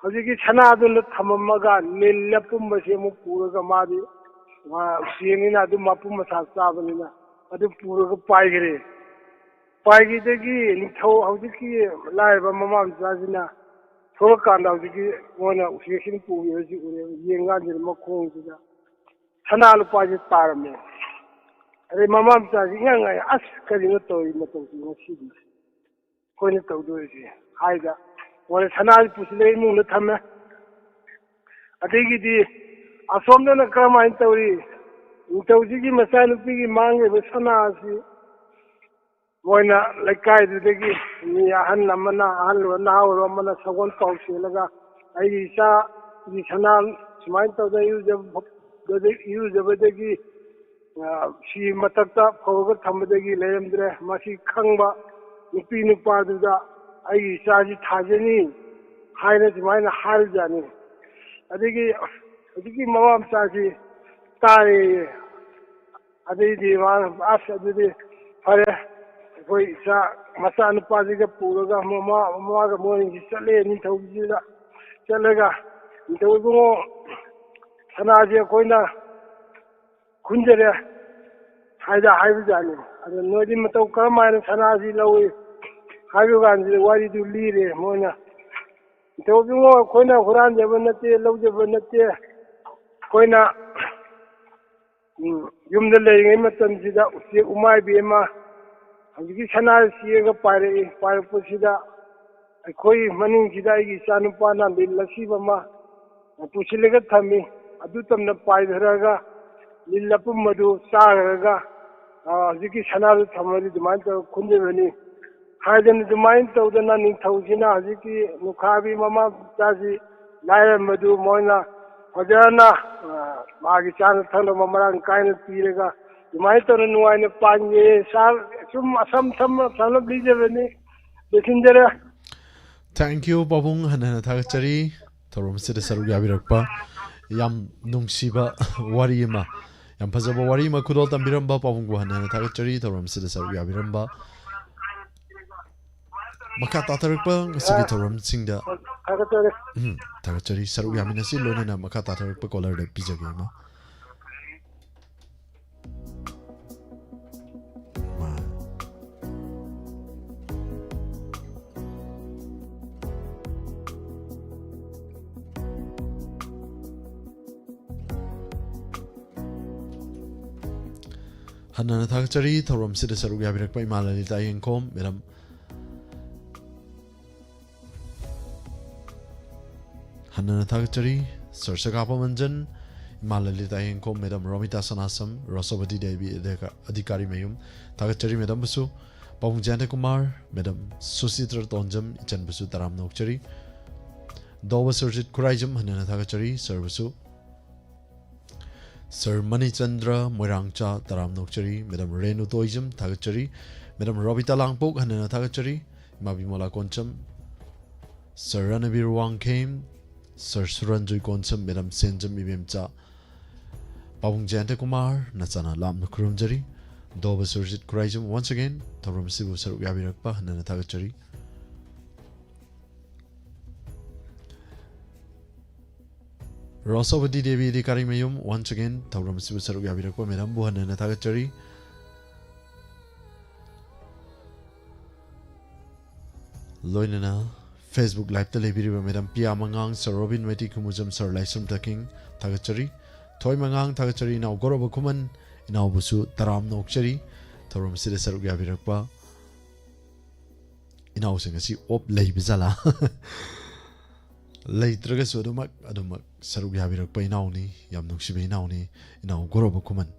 ꯍꯧꯖꯤꯛꯀꯤ ꯁꯅꯥꯗꯨꯅ ꯊꯝꯃꯝꯃꯒ ꯅꯤꯜ ꯑꯄꯨꯝꯕꯁꯤ ꯑꯃꯨꯛ ꯄꯨꯔꯒ, ꯃꯥꯗꯤ, ꯃꯥ ꯎꯆꯦꯛꯅꯤꯅ ꯑꯗꯨꯝ ꯃꯄꯨꯝ ꯃꯁꯥ ꯆꯥꯕꯅꯤꯅ, ꯑꯗꯨ ꯄꯨꯔꯒ ꯄꯥꯏꯈ꯭ꯔꯦ꯫ ꯄꯥꯏꯈꯤꯗꯒꯤ ꯅꯤꯡꯊꯧ, ꯍꯧꯖꯤꯛꯀꯤ ꯂꯥꯏꯔꯕ ꯃꯃꯥ ꯃꯆꯥꯁꯤꯅ ꯊꯣꯛꯂꯛꯀꯥꯟꯗ, ꯍꯧꯖꯤꯛꯀꯤ ꯃꯣꯏꯅ ꯎꯆꯦꯛꯁꯤꯅ ꯄꯨꯈꯤꯕꯁꯤ ꯎꯔꯦ꯫ ꯌꯦꯡꯀꯥꯟꯁꯤꯗ ꯃꯈꯣꯡꯁꯤꯗ ꯁꯅꯥ ꯂꯨꯄꯥꯁꯦ ꯇꯥꯔꯝꯃꯦ꯫ ꯑꯗꯩ ꯃꯃꯥ ꯃꯆꯥꯁꯤ ꯏꯉꯥꯏ ꯉꯥꯏ, "ꯑꯁ, ꯀꯔꯤꯅꯣ ꯇꯧꯔꯤ ꯃꯇꯧꯁꯤ ꯉꯁꯤꯗꯤ? ꯑꯩꯈꯣꯏꯅ ꯇꯧꯗꯣꯔꯤꯁꯦ?" ꯍꯥꯏꯗ, ꯃꯣꯏꯅ ꯁꯅꯥꯁꯤ ꯄꯨꯁꯤꯜꯂꯒ ꯏꯃꯨꯡꯗ ꯊꯝꯃꯦ꯫ ꯑꯗꯒꯤꯗꯤ ꯑꯁꯣꯝꯗꯅ ꯀꯔꯝꯍꯥꯏꯅ ꯇꯧꯔꯤ? ꯅꯤꯡꯊꯧꯁꯤꯒꯤ ꯃꯆꯥꯅꯨꯄꯤꯒꯤ ꯃꯥꯡꯈ꯭ꯔꯤꯕ ꯁꯅꯥꯁꯤ ꯃꯣꯏꯅ ꯂꯩꯀꯥꯏꯗꯨꯗꯒꯤ ꯃꯤ ꯑꯍꯟ ꯑꯃꯅ, ꯑꯍꯜ ꯑꯣꯏꯔꯣ ꯅꯍꯥ ꯑꯣꯏꯔꯣ ꯑꯃꯅ ꯁꯒꯣꯜ ꯄꯥꯎ ꯆꯦꯜꯂꯒ, "ꯑꯩꯒꯤ ꯏꯆꯥꯒꯤ ꯁꯅꯥ ꯁꯨꯃꯥꯏꯅ ꯇꯧꯗꯅ ꯏꯔꯨꯖꯕ ꯏꯔꯨꯖꯕꯗꯒꯤ, ꯑ, ꯁꯤ ꯃꯊꯛꯇ ꯐꯧꯔꯒ ꯊꯝꯕꯗꯒꯤ ꯂꯩꯔꯝꯗ꯭ꯔꯦ꯫ ꯃꯁꯤ ꯈꯪꯕ ꯅꯨꯄꯤ ꯅꯨꯄꯥꯗꯨꯗ ꯑꯩꯒꯤ ꯏꯆꯥꯁꯤ ꯊꯥꯖꯅꯤ" ꯍꯥꯏꯅ ꯁꯨꯃꯥꯏꯅ ꯍꯥꯏꯔꯤꯖꯥꯠꯅꯤ꯫ ꯑꯗꯒꯤ ꯍꯧꯖꯤꯛꯀꯤ ꯃꯃꯥ ꯃꯆꯥꯁꯤ ꯇꯥꯔꯦꯌꯦ꯫ ꯑꯗꯩꯗꯤ ꯃꯥꯅ, "ꯑꯁ, ꯑꯗꯨꯗꯤ ꯐꯔꯦ, ꯑꯩꯈꯣꯏ ꯏꯆꯥ ꯃꯆꯥꯅꯨꯄꯥꯁꯤꯒ ꯄꯨꯔꯒ ꯃꯃꯥ, ꯃꯃꯥꯒ ꯃꯣꯏ ꯑꯅꯤꯁꯤ ꯆꯠꯂꯦ ꯅꯤꯡꯊꯧꯒꯤꯁꯤꯗ꯫ ꯆꯠꯂꯒ, 'ꯅꯤꯡꯊꯧ ꯏꯕꯨꯡꯉꯣ, ꯁꯅꯥꯁꯦ ꯑꯩꯈꯣꯏꯅ ꯈꯨꯟꯖꯔꯦ ꯍꯥꯏꯗ ꯍꯥꯏꯕꯖꯥꯠꯅꯤ꯫ ꯑꯗꯣ ꯅꯣꯏꯗꯤ ꯃꯇꯧ ꯀꯔꯝ ꯍꯥꯏꯅ ꯁꯅꯥꯁꯤ ꯂꯧꯏ ꯍꯥꯏꯕ ꯀꯥꯟꯁꯤꯗ ꯋꯥꯔꯤꯗꯨ ꯂꯤꯔꯦ ꯃꯣꯏꯅ꯫ "ꯅꯤꯡꯊꯧ ꯏꯕꯨꯡꯉꯣ, ꯑꯩꯈꯣꯏꯅ ꯍꯨꯔꯥꯟꯖꯕ ꯅꯠꯇꯦ, ꯂꯧꯖꯕ ꯅꯠꯇꯦ꯫ ꯑꯩꯈꯣꯏꯅ, ꯎꯝ, ꯌꯨꯝꯗ ꯂꯩꯔꯤꯉꯩ ꯃꯇꯝꯁꯤꯗ ꯎꯆꯦꯛ ꯎꯃꯥꯏꯕꯤ ꯑꯃ ꯍꯧꯖꯤꯛꯀꯤ ꯁꯅꯥ ꯆꯦꯛꯑꯒ ꯄꯥꯏꯔꯛꯏ꯫ ꯄꯥꯏꯔꯛꯄꯁꯤꯗ ꯑꯩꯈꯣꯏ ꯃꯅꯤꯡꯁꯤꯗ ꯑꯩꯒꯤ ꯏꯆꯥꯅꯨꯄꯥꯅ ꯂꯤꯟ ꯑꯁꯤꯕ ꯑꯃ ꯄꯨꯁꯤꯜꯂꯒ ꯊꯝꯃꯤ꯫ ꯑꯗꯨ ꯇꯝꯅ ꯄꯥꯏꯊꯔꯒ ꯂꯤꯟ ꯑꯄꯨꯝꯕꯗꯨ ꯆꯥꯈ꯭ꯔꯒ, ꯑ, ꯍꯧꯖꯤꯛꯀꯤ ꯁꯅꯥꯗꯨ ꯊꯝꯃꯗꯤ ꯑꯗꯨꯃꯥꯏꯅ ꯇꯧꯔꯒ ꯈꯨꯟꯗꯕꯅꯤ" ꯍꯥꯏꯗꯅ ꯑꯗꯨꯃꯥꯏꯅ ꯇꯧꯗꯅ ꯅꯤꯡꯊꯧꯁꯤꯅ ꯍꯧꯖꯤꯛꯀꯤ ꯅꯨꯈꯥꯕꯤ ꯃꯃꯥ ꯃꯆꯥꯁꯤ ꯂꯥꯏꯔꯝꯕꯗꯨ ꯃꯣꯏꯅ ꯐꯖꯅ, ꯑ, ꯃꯥꯒꯤ ꯆꯥꯅ ꯊꯛꯅꯕ ꯃꯔꯥꯡ ꯀꯥꯏꯅ ꯄꯤꯔꯒ ꯑꯗꯨꯃꯥꯏꯅ ꯇꯧꯅ ꯅꯨꯡꯉꯥꯏꯅ ꯄꯥꯟꯒꯦ꯫ ꯁꯥꯔ, ꯁꯨꯝ ꯑꯁꯝ ꯁꯝꯅ ꯁꯝꯂꯞ ꯂꯤꯖꯕꯅꯤ꯫ ꯂꯣꯏꯁꯤꯟꯖꯔꯦ꯫ Thank you, ꯄꯥꯕꯨꯡ꯫ ꯍꯟꯅ ꯍꯟꯅ ꯊꯥꯒꯠꯆꯔꯤ ꯊꯧꯔꯝ ꯑꯁꯤꯗ ꯁꯔꯨꯛ ꯌꯥꯕꯤꯔꯛꯄ꯫ ꯌꯥꯝ ꯅꯨꯡꯁꯤꯕ ꯋꯥꯔꯤ ꯑꯃ, ꯌꯥꯝ ꯐꯖꯕ ꯋꯥꯔꯤ ꯑꯃ ꯈꯨꯗꯣꯜ ꯇꯝꯕꯤꯔꯝꯕ ꯄꯥꯕꯨꯡꯕꯨ ꯍꯟꯅ ꯍꯟꯅ ꯊꯥꯒꯠꯆꯔꯤ ꯊꯧꯔꯝ ꯑꯁꯤꯗ ꯁꯔꯨꯛ ꯌꯥꯕꯤꯔꯝꯕ꯫ ꯃꯈꯥ ꯇꯥꯊꯔꯛꯄ ꯉꯁꯤꯒꯤ ꯑ, ꯊꯧꯔꯝꯁꯤꯡꯗ ꯊꯥꯒꯠꯆꯔꯤ꯫ ꯎꯝ, ꯊꯥꯒꯠꯆꯔꯤ꯫ ꯁꯔꯨꯛ ꯌꯥꯃꯤꯟꯅꯁꯤ꯫ ꯂꯣꯏꯅꯅ ꯃꯈꯥ ꯇꯥꯊꯔꯛꯄ ꯀꯣꯂꯔꯗ ꯄꯤꯖꯒꯦ, ꯏꯃꯥ꯫ ꯃꯥ꯫ ꯍꯟꯅ ꯍꯟꯅ ꯊꯥꯒꯠꯆꯔꯤ ꯊꯧꯔꯝꯁꯤꯗ ꯁꯔꯨꯛ ꯌꯥꯕꯤꯔꯛꯄ ꯏꯃꯥ ꯂꯂꯤꯇꯥ ꯌꯦꯡꯈꯣꯝ, ꯃꯦꯗꯥꯝ꯫ ꯍꯟꯅ ꯍꯟꯅ ꯊꯥꯒꯠꯆꯔꯤ ꯁꯔ ꯁꯒꯥꯄ ꯃꯟꯖꯟ, ꯏꯃꯥ ꯂꯂꯤꯇꯥ ꯌꯦꯡꯈꯣꯝ, ꯃꯦꯗꯥꯝ ꯔꯣꯃꯤꯇꯥ ꯁꯅꯥꯁꯝ, ꯔꯣꯁꯣꯕꯇꯤ ꯗꯦꯕꯤ ꯑꯙꯤꯀꯥ-, ꯑꯙꯤꯀꯥꯔꯤ ꯃꯌꯨꯝ꯫ ꯊꯥꯒꯠꯆꯔꯤ ꯃꯦꯗꯥꯝꯕꯨꯁꯨ꯫ ꯄꯥꯕꯨꯡ ꯖꯌꯟꯇ ꯀꯨꯃꯥꯔ, ꯃꯦꯗꯥꯝ ꯁꯨꯁꯤꯇ꯭ꯔ ꯇꯣꯟꯖꯝ, ꯏꯆꯟꯕꯨꯁꯨ ꯇꯔꯥꯝꯅ ꯑꯣꯛꯆꯔꯤ꯫ ꯗꯣꯕ ꯁꯨꯔꯖꯤꯠ ꯈꯨꯔꯥꯏꯖꯝ, ꯍꯟꯅ ꯍꯟꯅ ꯊꯥꯒꯠꯆꯔꯤ ꯁꯔꯕꯨꯁꯨ꯫ ꯁꯔ ꯃꯅꯤꯆꯟꯗ꯭ꯔ ꯃꯣꯏꯔꯥꯡꯆꯥ, ꯇꯔꯥꯝꯅ ꯑꯣꯛꯆꯔꯤ꯫ ꯃꯦꯗꯥꯝ ꯔꯦꯅꯨ ꯇꯣꯏꯖꯝ, ꯊꯥꯒꯠꯆꯔꯤ꯫ ꯃꯦꯗꯥꯝ ꯔꯣꯕꯤꯇꯥ ꯂꯥꯡꯄꯣꯛ, ꯍꯟꯅ ꯍꯟꯅ ꯊꯥꯒꯠꯆꯔꯤ꯫ ꯏꯃꯥ Bimola Konjam, sir Ranbir Wangkhem, sir Suranjoy Konsam, madam Senjam Ibemcha, ꯄꯥꯕꯨꯡ ꯖꯌꯟꯇ ꯀꯨꯃꯥꯔ, ꯅꯆꯥꯅ ꯂꯥꯞꯅ ꯈꯨꯔꯨꯝꯖꯔꯤ꯫ ꯗꯣꯕ ꯁꯨꯔꯖꯤꯠ ꯈꯨꯔꯥꯏꯖꯝ, once again, ꯊꯧꯔꯝ ꯑꯁꯤꯕꯨ ꯁꯔꯨꯛ ꯌꯥꯕꯤꯔꯛꯄ ꯍꯟꯅ ꯍꯟꯅ ꯊꯥꯒꯠꯆꯔꯤ꯫ ꯔꯣꯁꯣꯕꯇꯤ ꯗꯦꯕꯤ ꯑꯗꯤ ꯀꯔꯤꯃꯌꯨꯝ, once again ꯊꯧꯔꯝ ꯑꯁꯤꯕꯨ ꯁꯔꯨꯛ ꯌꯥꯕꯤꯔꯛꯄ ꯃꯦꯗꯥꯝꯕꯨ ꯍꯟꯅ ꯍꯟꯅ ꯊꯥꯒꯠꯆꯔꯤ꯫ ꯂꯣꯏꯅꯅ Facebook Liveꯇ ꯂꯩꯕꯤꯔꯤꯕ ꯃꯦꯗꯥꯝ ꯄꯤꯌꯥ ꯃꯉꯥꯡ, ꯁꯔ ꯔꯣꯕꯤꯟ ꯃꯩꯇꯩ ꯈꯨꯃꯨꯖꯝ, ꯁꯔ ꯂꯥꯏꯁ꯭ꯔꯝ ꯊꯥꯀꯤꯡ ꯊꯥꯒꯠꯆꯔꯤ꯫ ꯊꯣꯏ ꯃꯉꯥꯡ ꯊꯥꯒꯠꯆꯔꯤ, ꯏꯅꯥꯎ ꯒꯧꯔꯕ ꯈꯨꯃꯟ, ꯏꯅꯥꯎꯕꯨꯁꯨ ꯇꯔꯥꯝꯅ ꯑꯣꯛꯆꯔꯤ꯫ ꯊꯧꯔꯝ ꯑꯁꯤꯗ ꯁꯔꯨꯛ ꯌꯥꯕꯤꯔꯛꯄ ꯏꯅꯥꯎꯁꯤꯡ ꯑꯁꯤ ꯑꯣꯞ ꯂꯩꯕ ꯖꯥꯠꯂꯥ? ꯂꯩꯇ꯭ꯔꯒꯁꯨ ꯑꯗꯨꯃꯛ, ꯑꯗꯨꯃꯛ ꯁꯔꯨꯛ ꯌꯥꯕꯤꯔꯛꯄ ꯏꯅꯥꯎꯅꯤ, ꯌꯥꯝ ꯅꯨꯡꯁꯤꯕ ꯏꯅꯥꯎꯅꯤ, ꯏꯅꯥꯎ ꯒꯧꯔꯕ ꯈꯨꯃꯟ꯫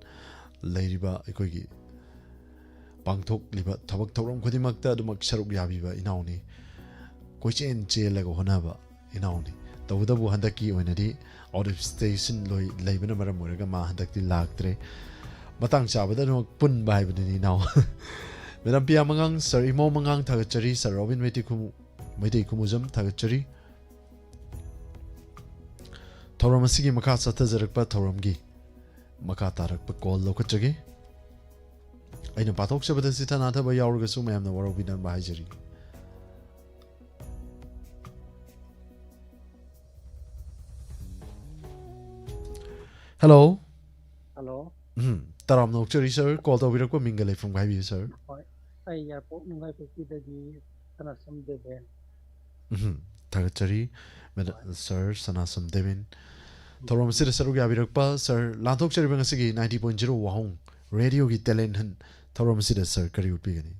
ꯂꯩꯔꯤꯕ ꯑꯩꯈꯣꯏꯒꯤ ꯄꯥꯡꯊꯣꯛꯂꯤꯕ ꯊꯕꯛ ꯊꯧꯔꯝ ꯈꯨꯗꯤꯡꯃꯛꯇ ꯑꯗꯨꯃꯛ ꯁꯔꯨꯛ ꯌꯥꯕꯤꯕ ꯏꯅꯥꯎꯅꯤ꯫ ꯀꯣꯏꯆꯦꯟ ꯆꯦꯜꯂꯒ ꯍꯣꯠꯅꯕ ꯏꯅꯥꯎꯅꯤ꯫ ꯇꯧꯕꯇꯕꯨ ꯍꯟꯗꯛꯀꯤ ꯑꯣꯏꯅꯗꯤ out of station ꯂꯣꯏ ꯂꯩꯕꯅ ꯃꯔꯝ ꯑꯣꯏꯔꯒ ꯃꯥ ꯍꯟꯗꯛꯇꯤ ꯂꯥꯛꯇ꯭ꯔꯦ꯫ ꯃꯇꯥꯡ ꯆꯥꯕꯗ ꯑꯗꯨꯃꯛ ꯄꯨꯟꯕ ꯍꯥꯏꯕꯗꯨꯅꯤ ꯏꯅꯥꯎ꯫ ꯃꯦꯗꯥꯝ ꯄꯤꯌꯥ ꯃꯉꯥꯡ, ꯁꯔ ꯏꯃꯣ ꯃꯉꯥꯡ ꯊꯥꯒꯠꯆꯔꯤ, ꯁꯔ ꯔꯣꯕꯤꯟ ꯃꯩꯇꯩ ꯈꯨꯃꯨ-, ꯃꯩꯇꯩ ꯈꯨꯃꯨꯖꯝ ꯊꯥꯒꯠꯆꯔꯤ꯫ ꯊꯧꯔꯝ ꯑꯁꯤꯒꯤ ꯃꯈꯥ ꯆꯠꯊꯖꯔꯛꯄ ꯊꯧꯔꯝꯒꯤ ꯃꯈꯥ ꯇꯥꯔꯛꯄ ꯀꯣꯜ ꯂꯧꯈꯠꯆꯒꯦ꯫ ꯑꯩꯅ ꯄꯥꯊꯣꯛꯆꯕꯗ ꯆꯤꯊ ꯅꯥꯊꯕ ꯌꯥꯎꯔꯒꯁꯨ ꯃꯌꯥꯝꯅ ꯋꯥꯔꯧꯕꯤꯅꯕ ꯍꯥꯏꯖꯔꯤ꯫ ꯍꯦꯜꯂꯣ꯫ ꯍꯜꯂꯣ꯫ ꯎꯝ, ꯇꯔꯥꯝꯅ ꯑꯣꯛꯆꯔꯤ ꯁꯥꯔ, ꯀꯣꯜ ꯇꯧꯕꯤꯔꯛꯄ ꯃꯤꯡꯒ ꯂꯩꯐꯝꯒ ꯍꯥꯏꯕꯤꯌꯨ ꯁꯥꯔ꯫ ꯍꯣꯏ, ꯑꯩ ꯌꯥꯏꯔꯤꯄꯣꯛ ꯅꯨꯡꯉꯥꯏꯄꯣꯛꯄꯤꯗꯒꯤ ꯁꯅꯥꯁꯝ ꯗꯦꯕꯦꯟ꯫ ꯎꯝ, ꯊꯥꯒꯠꯆꯔꯤ ꯃꯦꯗꯥꯝ, ꯍꯣꯏ꯫ ꯁꯥꯔ ꯁꯅꯥꯁꯝ ꯗꯦꯕꯦꯟ꯫ ꯊꯧꯔꯝ ꯑꯁꯤꯗ ꯁꯔꯨꯛ ꯌꯥꯕꯤꯔꯛꯄ ꯁꯥꯔ, ꯂꯥꯟꯊꯣꯛꯆꯔꯤꯕ ꯉꯁꯤꯒꯤ ninety point zero ꯋꯥꯍꯣꯡ ꯔꯦꯗꯤꯑꯣꯒꯤ talent hunt ꯊꯧꯔꯝ ꯑꯁꯤꯗ ꯁꯥꯔ ꯀꯔꯤ ꯎꯠꯄꯤꯒꯅꯤ?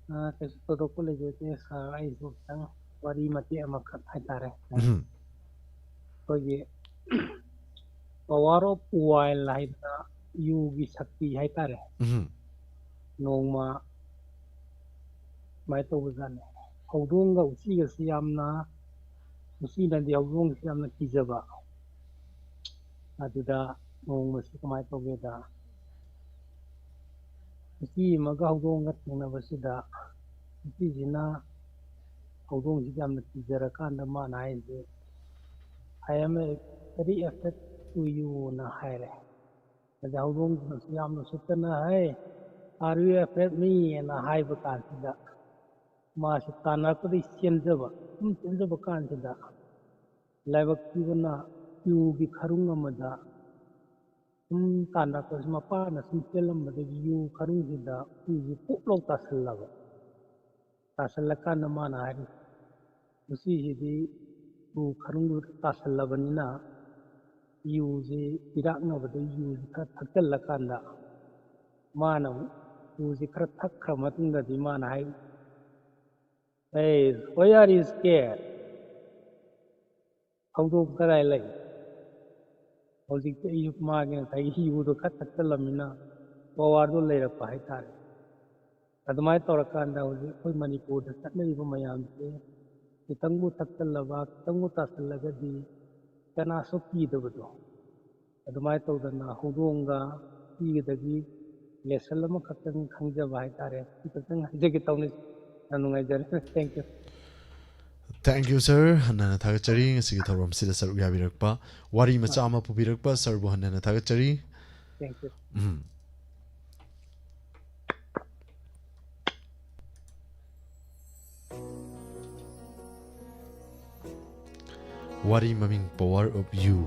ꯑ, ꯀꯩꯁꯨ ꯊꯣꯏꯗꯣꯛꯄ ꯂꯩꯖꯗꯦ ꯁꯥꯔ, ꯑꯩꯁꯨ ꯈꯤꯇꯪ ꯋꯥꯔꯤ ꯃꯇꯦꯛ ꯑꯃꯈꯛ ꯍꯥꯏꯇꯥꯔꯦ꯫ ꯎꯝ꯫ ꯑꯩꯈꯣꯏꯒꯤ power of wild ꯍꯥꯏꯗꯅ ꯌꯨꯒꯤ ꯁꯛꯇꯤ ꯍꯥꯏꯇꯥꯔꯦ꯫ ꯎꯝ꯫ ꯅꯣꯡꯃ ꯁꯨꯃꯥꯏꯅ ꯇꯧꯕꯖꯥꯠꯅꯤ꯫ ꯍꯧꯗꯣꯡꯒ ꯎꯆꯤꯒꯁꯤ ꯌꯥꯝꯅ, ꯎꯆꯤꯅꯗꯤ ꯍꯧꯗꯣꯡꯁꯤ ꯌꯥꯝꯅ ꯀꯤꯖꯕ꯫ ꯑꯗꯨꯗ ꯅꯣꯡꯃꯁꯤ ꯀꯃꯥꯏꯅ ꯇꯧꯒꯦꯗ, ꯎꯆꯤ ꯑꯃꯒ ꯍꯧꯗꯣꯡꯒ ꯊꯦꯡꯅꯕꯁꯤꯗ, ꯎꯆꯤꯁꯤꯅ ꯍꯧꯗꯣꯡꯁꯤꯗ ꯌꯥꯝꯅ ꯀꯤꯖꯔꯀꯥꯟꯗ ꯃꯥꯅ ꯍꯥꯏꯔꯤꯁꯦ, "I am a very afraid to you" ꯅ ꯍꯥꯏꯔꯦ꯫ ꯑꯗ ꯍꯧꯗꯣꯡꯗꯨꯅꯁꯨ ꯌꯥꯝꯅ ꯎꯁꯤꯠꯇꯅ, "Hey, are you afraid me?" ꯅ ꯍꯥꯏꯕ ꯀꯥꯟꯁꯤꯗ, ꯃꯥꯁꯤ ꯇꯥꯟꯅꯔꯛꯄꯗꯒꯤ ꯆꯦꯟꯖꯕ, ꯁꯨꯝ ꯆꯦꯟꯖꯕ ꯀꯥꯟꯁꯤꯗ, ꯂꯥꯏꯕꯛ ꯊꯤꯕꯅ ꯌꯨꯒꯤ ꯈꯔꯨꯡ ꯑꯃꯗ ꯁꯨꯝ ꯇꯥꯟꯅꯔꯛꯄꯁꯤ, ꯃꯄꯥꯅ ꯁꯨꯝ ꯆꯦꯜꯂꯝꯕꯗꯒꯤ ꯌꯨ ꯈꯔꯨꯡꯁꯤꯗ ꯍꯨꯏꯁꯤ ꯄꯨꯞ ꯂꯧ ꯇꯥꯁꯜꯂꯕ꯫ ꯇꯥꯁꯜꯂꯀꯥꯟꯗ ꯃꯥꯅ ꯍꯥꯏꯔꯤ, "ꯃꯁꯤꯁꯤꯗꯤ ꯌꯨ ꯈꯔꯨꯡꯗꯨꯗ ꯇꯥꯁꯜꯂꯕꯅꯤꯅ ꯌꯨꯁꯤ ꯄꯤꯔꯥꯛꯅꯕꯗ ꯌꯨꯁꯤ ꯈꯔ ꯊꯛꯆꯜꯂꯀꯥꯟꯗ" ꯃꯥꯅ ꯑꯃꯨꯛ ꯌꯨꯁꯤ ꯈꯔ ꯊꯛꯈ꯭ꯔ ꯃꯇꯨꯡꯗꯗꯤ ꯃꯥꯅ ꯍꯥꯏ, "Hey, why are you scared? ꯍꯧꯗꯣꯡ ꯀꯗꯥꯏ ꯂꯩ?" ꯍꯧꯖꯤꯛꯇꯤ ꯑꯩꯁꯨ ꯃꯥꯒꯤ ꯉꯁꯥꯏꯒꯤ ꯌꯨꯗꯣ ꯈꯔ ꯊꯛꯆꯜꯂꯝꯅꯤꯅ ꯄꯋꯥꯔꯗꯣ ꯂꯩꯔꯛꯄ ꯍꯥꯏꯇꯥꯔꯦ꯫ ꯑꯗꯨꯃꯥꯏꯅ ꯇꯧꯔꯀꯥꯟꯗ ꯍꯧꯖꯤꯛ ꯑꯩꯈꯣꯏ ꯃꯅꯤꯄꯨꯔꯗ ꯆꯠꯅꯔꯤꯕ ꯃꯌꯥꯝꯁꯦ ꯈꯤꯇꯪꯕꯨ ꯊꯛꯆꯜꯂꯕ, ꯈꯤꯇꯪꯕꯨ ꯇꯥꯁꯜꯂꯒꯗꯤ ꯀꯅꯥꯁꯨ ꯀꯤꯗꯕꯗꯣ, ꯑꯗꯨꯃꯥꯏꯅ ꯇꯧꯗꯅ ꯍꯧꯗꯣꯡꯒ ꯄꯤꯒꯗꯒꯤ lesson ꯑꯃꯈꯛꯇꯪ ꯈꯪꯖꯕ ꯍꯥꯏꯇꯥꯔꯦ꯫ ꯁꯤ ꯈꯛꯇꯪ ꯍꯥꯏꯖꯒꯦ ꯇꯧꯅꯤ꯫ ꯌꯥꯝ ꯅꯨꯡꯉꯥꯏꯖꯔꯦ꯫ Thank you꯫ Thank you, sir. ꯍꯟꯅ ꯍꯟꯅ ꯊꯥꯒꯠꯆꯔꯤ ꯉꯁꯤꯒꯤ ꯊꯧꯔꯝꯁꯤꯗ ꯁꯔꯨꯛ ꯌꯥꯕꯤꯔꯛꯄ, ꯋꯥꯔꯤ ꯃꯆꯥ ꯑꯃ ꯄꯨꯕꯤꯔꯛꯄ ꯁꯔꯕꯨ ꯍꯟꯅ ꯍꯟꯅ ꯊꯥꯒꯠꯆꯔꯤ꯫ Thank you꯫ ꯎꯝ꯫ ꯋꯥꯔꯤ ꯃꯃꯤꯡ Power of You꯫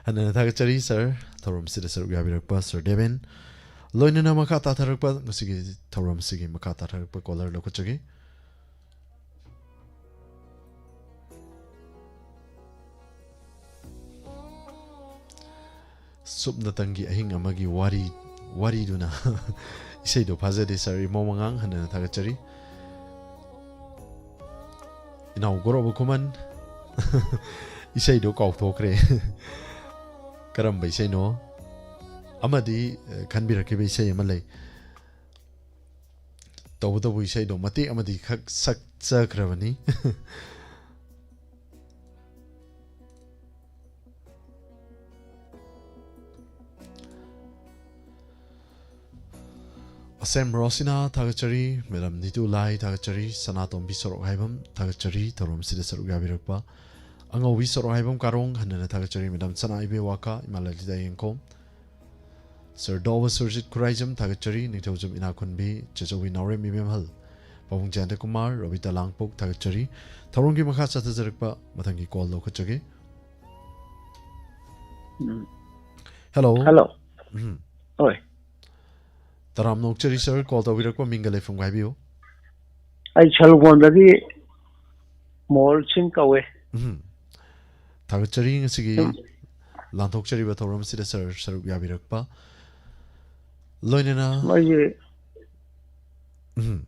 ꯍꯟꯅ ꯍꯟꯅ ꯊꯥꯒꯠꯆꯔꯤ, sir, ꯊꯧꯔꯝꯁꯤꯗ ꯁꯔꯨꯛ ꯌꯥꯕꯤꯔꯛꯄ sir ꯗꯦꯕꯦꯟ꯫ ꯂꯣꯏꯅꯅ ꯃꯈꯥ ꯇꯥꯊꯔꯛꯄ, ꯉꯁꯤꯒꯤ ꯊꯧꯔꯝꯁꯤꯒꯤ ꯃꯈꯥ ꯇꯥꯊꯔꯛꯄ caller ꯂꯧꯈꯠꯆꯒꯦ꯫ ꯁꯨꯞꯅꯇꯪꯒꯤ ꯑꯍꯤꯡ ꯑꯃꯒꯤ ꯋꯥꯔꯤ, ꯋꯥꯔꯤꯗꯨꯅ꯫ ꯏꯁꯩꯗꯣ ꯐꯥꯖꯗꯦ, sir꯫ ꯏꯃꯧ ꯃꯉꯥꯡ, ꯍꯟꯅ ꯍꯟꯅ ꯊꯥꯒꯠꯆꯔꯤ꯫ ꯏꯅꯥꯎ ꯒꯣꯔꯣꯕ ꯈꯨꯃꯟ꯫ ꯏꯁꯩꯗꯣ ꯀꯥꯎꯊꯣꯛꯈ꯭ꯔꯦ꯫ ꯀꯔꯝꯕ ꯏꯁꯩꯅꯣ? ꯑꯃꯗꯤ, ꯑ, ꯈꯟꯕꯤꯔꯛꯈꯤꯕ ꯏꯁꯩ ꯑꯃ ꯂꯩ꯫ ꯇꯧꯕꯇꯕꯨ ꯏꯁꯩꯗꯣ ꯃꯇꯦꯛ ꯑꯃꯗꯤ ꯈꯛ ꯁꯛꯆꯈ꯭ꯔꯕꯅꯤ꯫ ꯑꯁꯦꯝ ꯔꯣꯁꯤꯅꯥ ꯊꯥꯒꯠꯆꯔꯤ, madam ꯅꯤꯇꯨ ꯂꯥꯏ ꯊꯥꯒꯠꯆꯔꯤ, ꯁꯅꯥꯇꯣꯝꯕꯤ ꯁꯣꯔꯣꯛ ꯍꯥꯏꯕꯝ ꯊꯥꯒꯠꯆꯔꯤ, ꯊꯧꯔꯝꯁꯤꯗ ꯁꯔꯨꯛ ꯌꯥꯕꯤꯔꯛꯄ꯫ ꯑꯉꯧꯕꯤ ꯁꯣꯔꯣꯛ ꯍꯥꯏꯕꯝ ꯀꯥꯔꯣꯡ, ꯍꯟꯅ ꯍꯟꯅ ꯊꯥꯒꯠꯆꯔꯤ, madam ꯁꯅꯥ ꯏꯕꯦ ꯋꯥꯀꯥ, ꯏꯃꯥ ꯂꯂꯤꯇꯥ ꯌꯦꯡꯈꯣꯝ꯫ Sir ꯗꯣꯕ ꯁꯨꯔꯖꯤꯠ ꯈꯨꯔꯥꯏꯖꯝ ꯊꯥꯒꯠꯆꯔꯤ, ꯅꯤꯡꯊꯧꯖꯝ ꯏꯅꯥꯈꯨꯟꯕꯤ, ꯆꯦꯆꯧꯕꯤ ꯅꯥꯎꯔꯦꯝ ꯏꯕꯦꯝꯍꯜ, ꯄꯥꯕꯨꯡ ꯖꯌꯟꯇ ꯀꯨꯃꯥꯔ, ꯔꯣꯕꯤꯇꯥ ꯂꯥꯡꯄꯣꯛ ꯊꯥꯒꯠꯆꯔꯤ꯫ ꯊꯧꯔꯝꯒꯤ ꯃꯈꯥ ꯆꯠꯊꯖꯔꯛꯄ ꯃꯊꯪꯒꯤ call ꯂꯧꯈꯠꯆꯒꯦ꯫ ꯎꯝ꯫ ꯍꯦꯜꯂꯣ꯫ ꯍꯜꯂꯣ꯫ ꯎꯝ꯫ ꯍꯣꯏ꯫ ꯇꯔꯥꯝꯅ ꯑꯣꯛꯆꯔꯤ ꯁꯥꯔ, ꯀꯣꯜ ꯇꯧꯕꯤꯔꯛꯄ ꯃꯤꯡꯒ ꯂꯩꯐꯝꯒ ꯍꯥꯏꯕꯤꯌꯨ꯫ ꯑꯩ ꯁꯂꯨꯡꯕꯝꯗꯒꯤ ꯃꯣꯍꯣꯜ ꯁꯤꯡ ꯀꯧꯋꯦ꯫ ꯎꯝ꯫ ꯊꯥꯒꯠꯆꯔꯤ ꯉꯁꯤꯒꯤ ꯁꯨꯝ꯫ ꯂꯥꯟꯊꯣꯛꯆꯔꯤꯕ ꯊꯧꯔꯝ ꯑꯁꯤꯗ ꯁꯥꯔ ꯁꯔꯨꯛ ꯌꯥꯕꯤꯔꯛꯄ꯫ ꯂꯣꯏꯅꯅ ꯃꯣꯏꯁꯦ ꯎꯝ꯫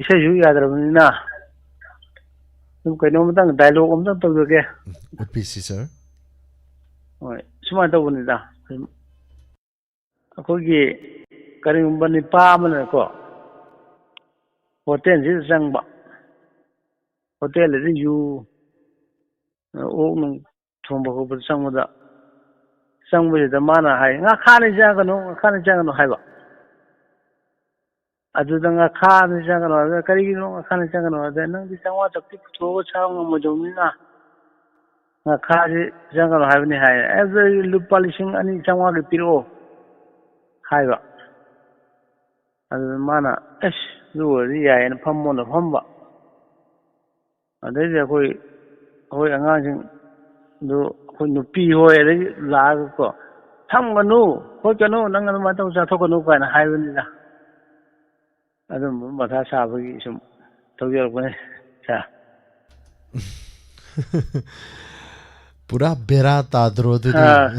ꯏꯁꯩꯁꯨ ꯌꯥꯗ꯭ꯔꯕꯅꯤꯅ ꯁꯨꯝ ꯀꯩꯅꯣꯝꯇꯪ ꯗꯥꯏꯂꯣꯛ ꯑꯝꯇꯪ ꯇꯧꯖꯒꯦ꯫ ꯎꯝ, ꯎꯠꯄꯤꯁꯤ ꯁꯥꯔ꯫ ꯍꯣꯏ, ꯁꯨꯃꯥꯏꯅ ꯇꯧꯕꯅꯤꯗ꯫ ꯑꯩꯈꯣꯏꯒꯤ ꯀꯔꯤꯒꯨꯝꯕ ꯅꯤꯄꯥ ꯑꯃꯅꯀꯣ ꯍꯣꯇꯦꯜꯁꯤꯗ ꯆꯪꯕ, ꯍꯣꯇꯦꯜꯗꯗꯤ ꯌꯨ, ꯑꯣꯛ ꯅꯨꯡ ꯊꯣꯡꯕ ꯈꯣꯠꯄꯗ ꯆꯪꯕꯗ, ꯆꯪꯕꯁꯤꯗ ꯃꯥꯅ ꯍꯥꯏ, "ꯉꯥꯈꯥꯅꯤ ꯆꯪꯒꯅꯨ, ꯉꯥꯈꯥꯅꯤ ꯆꯪꯒꯅꯨ" ꯍꯥꯏꯕ꯫ ꯑꯗꯨꯗ "ꯉꯥꯈꯥꯅꯤ ꯆꯪꯒꯅꯨ" ꯍꯥꯏꯕꯗ, "ꯀꯔꯤꯒꯤꯅꯣ ꯉꯥꯈꯥꯅꯤ ꯆꯪꯒꯅꯨ?" ꯍꯥꯏꯕꯗ, "ꯅꯪꯗꯤ ꯆꯥꯝꯃꯉꯥ ꯆꯥꯇ꯭ꯔꯨꯛ ꯄꯨꯊꯣꯛꯑꯒ ꯆꯥꯕ ꯉꯝꯃꯣꯏꯗꯧꯕꯅꯤꯅ ꯉꯥꯈꯥꯁꯤ ꯆꯪꯒꯅꯨ ꯍꯥꯏꯕꯅꯤ" ꯍꯥꯏ꯫ ꯑꯗꯨꯗ ꯑꯩ ꯂꯨꯄꯥ ꯂꯤꯁꯤꯡ ꯑꯅꯤ ꯆꯥꯝꯃꯉꯥꯒꯤ ꯄꯤꯔꯛꯑꯣ ꯍꯥꯏꯕ꯫ ꯑꯗꯨꯗ ꯃꯥꯅ, "ꯑꯁ, ꯑꯗꯨ ꯑꯣꯏꯔꯗꯤ ꯌꯥꯏꯌꯦꯅ" ꯐꯝꯃꯣꯅ ꯐꯝꯕ꯫ ꯑꯗꯩꯗꯤ ꯑꯩꯈꯣꯏ, ꯑꯩꯈꯣꯏ ꯑꯉꯥꯡꯁꯤꯡꯗꯨ, ꯑꯩꯈꯣꯏ ꯅꯨꯄꯤ ꯍꯣꯏ ꯑꯗꯩ ꯂꯥꯛꯑꯒꯀꯣ, "ꯊꯝꯒꯅꯨ, ꯈꯣꯠꯀꯅꯨ, ꯅꯪ ꯑꯗꯨꯃꯥꯏꯅ ꯇꯧ ꯆꯥꯊꯣꯛꯀꯅꯨ" ꯀꯥꯏꯅ ꯍꯥꯏꯕꯅꯤꯗ꯫ ꯑꯗꯨꯝꯕ ꯃꯊꯥ ꯁꯥꯕꯒꯤ ꯁꯨꯝ ꯊꯧꯖꯔꯛꯄꯅꯦ, ꯁꯥꯔ꯫ ꯄꯨꯔꯥ ꯕꯦꯔꯥ ꯇꯥꯗ꯭ꯔꯣ ꯑꯗꯨꯗꯤ? ꯑꯥ꯫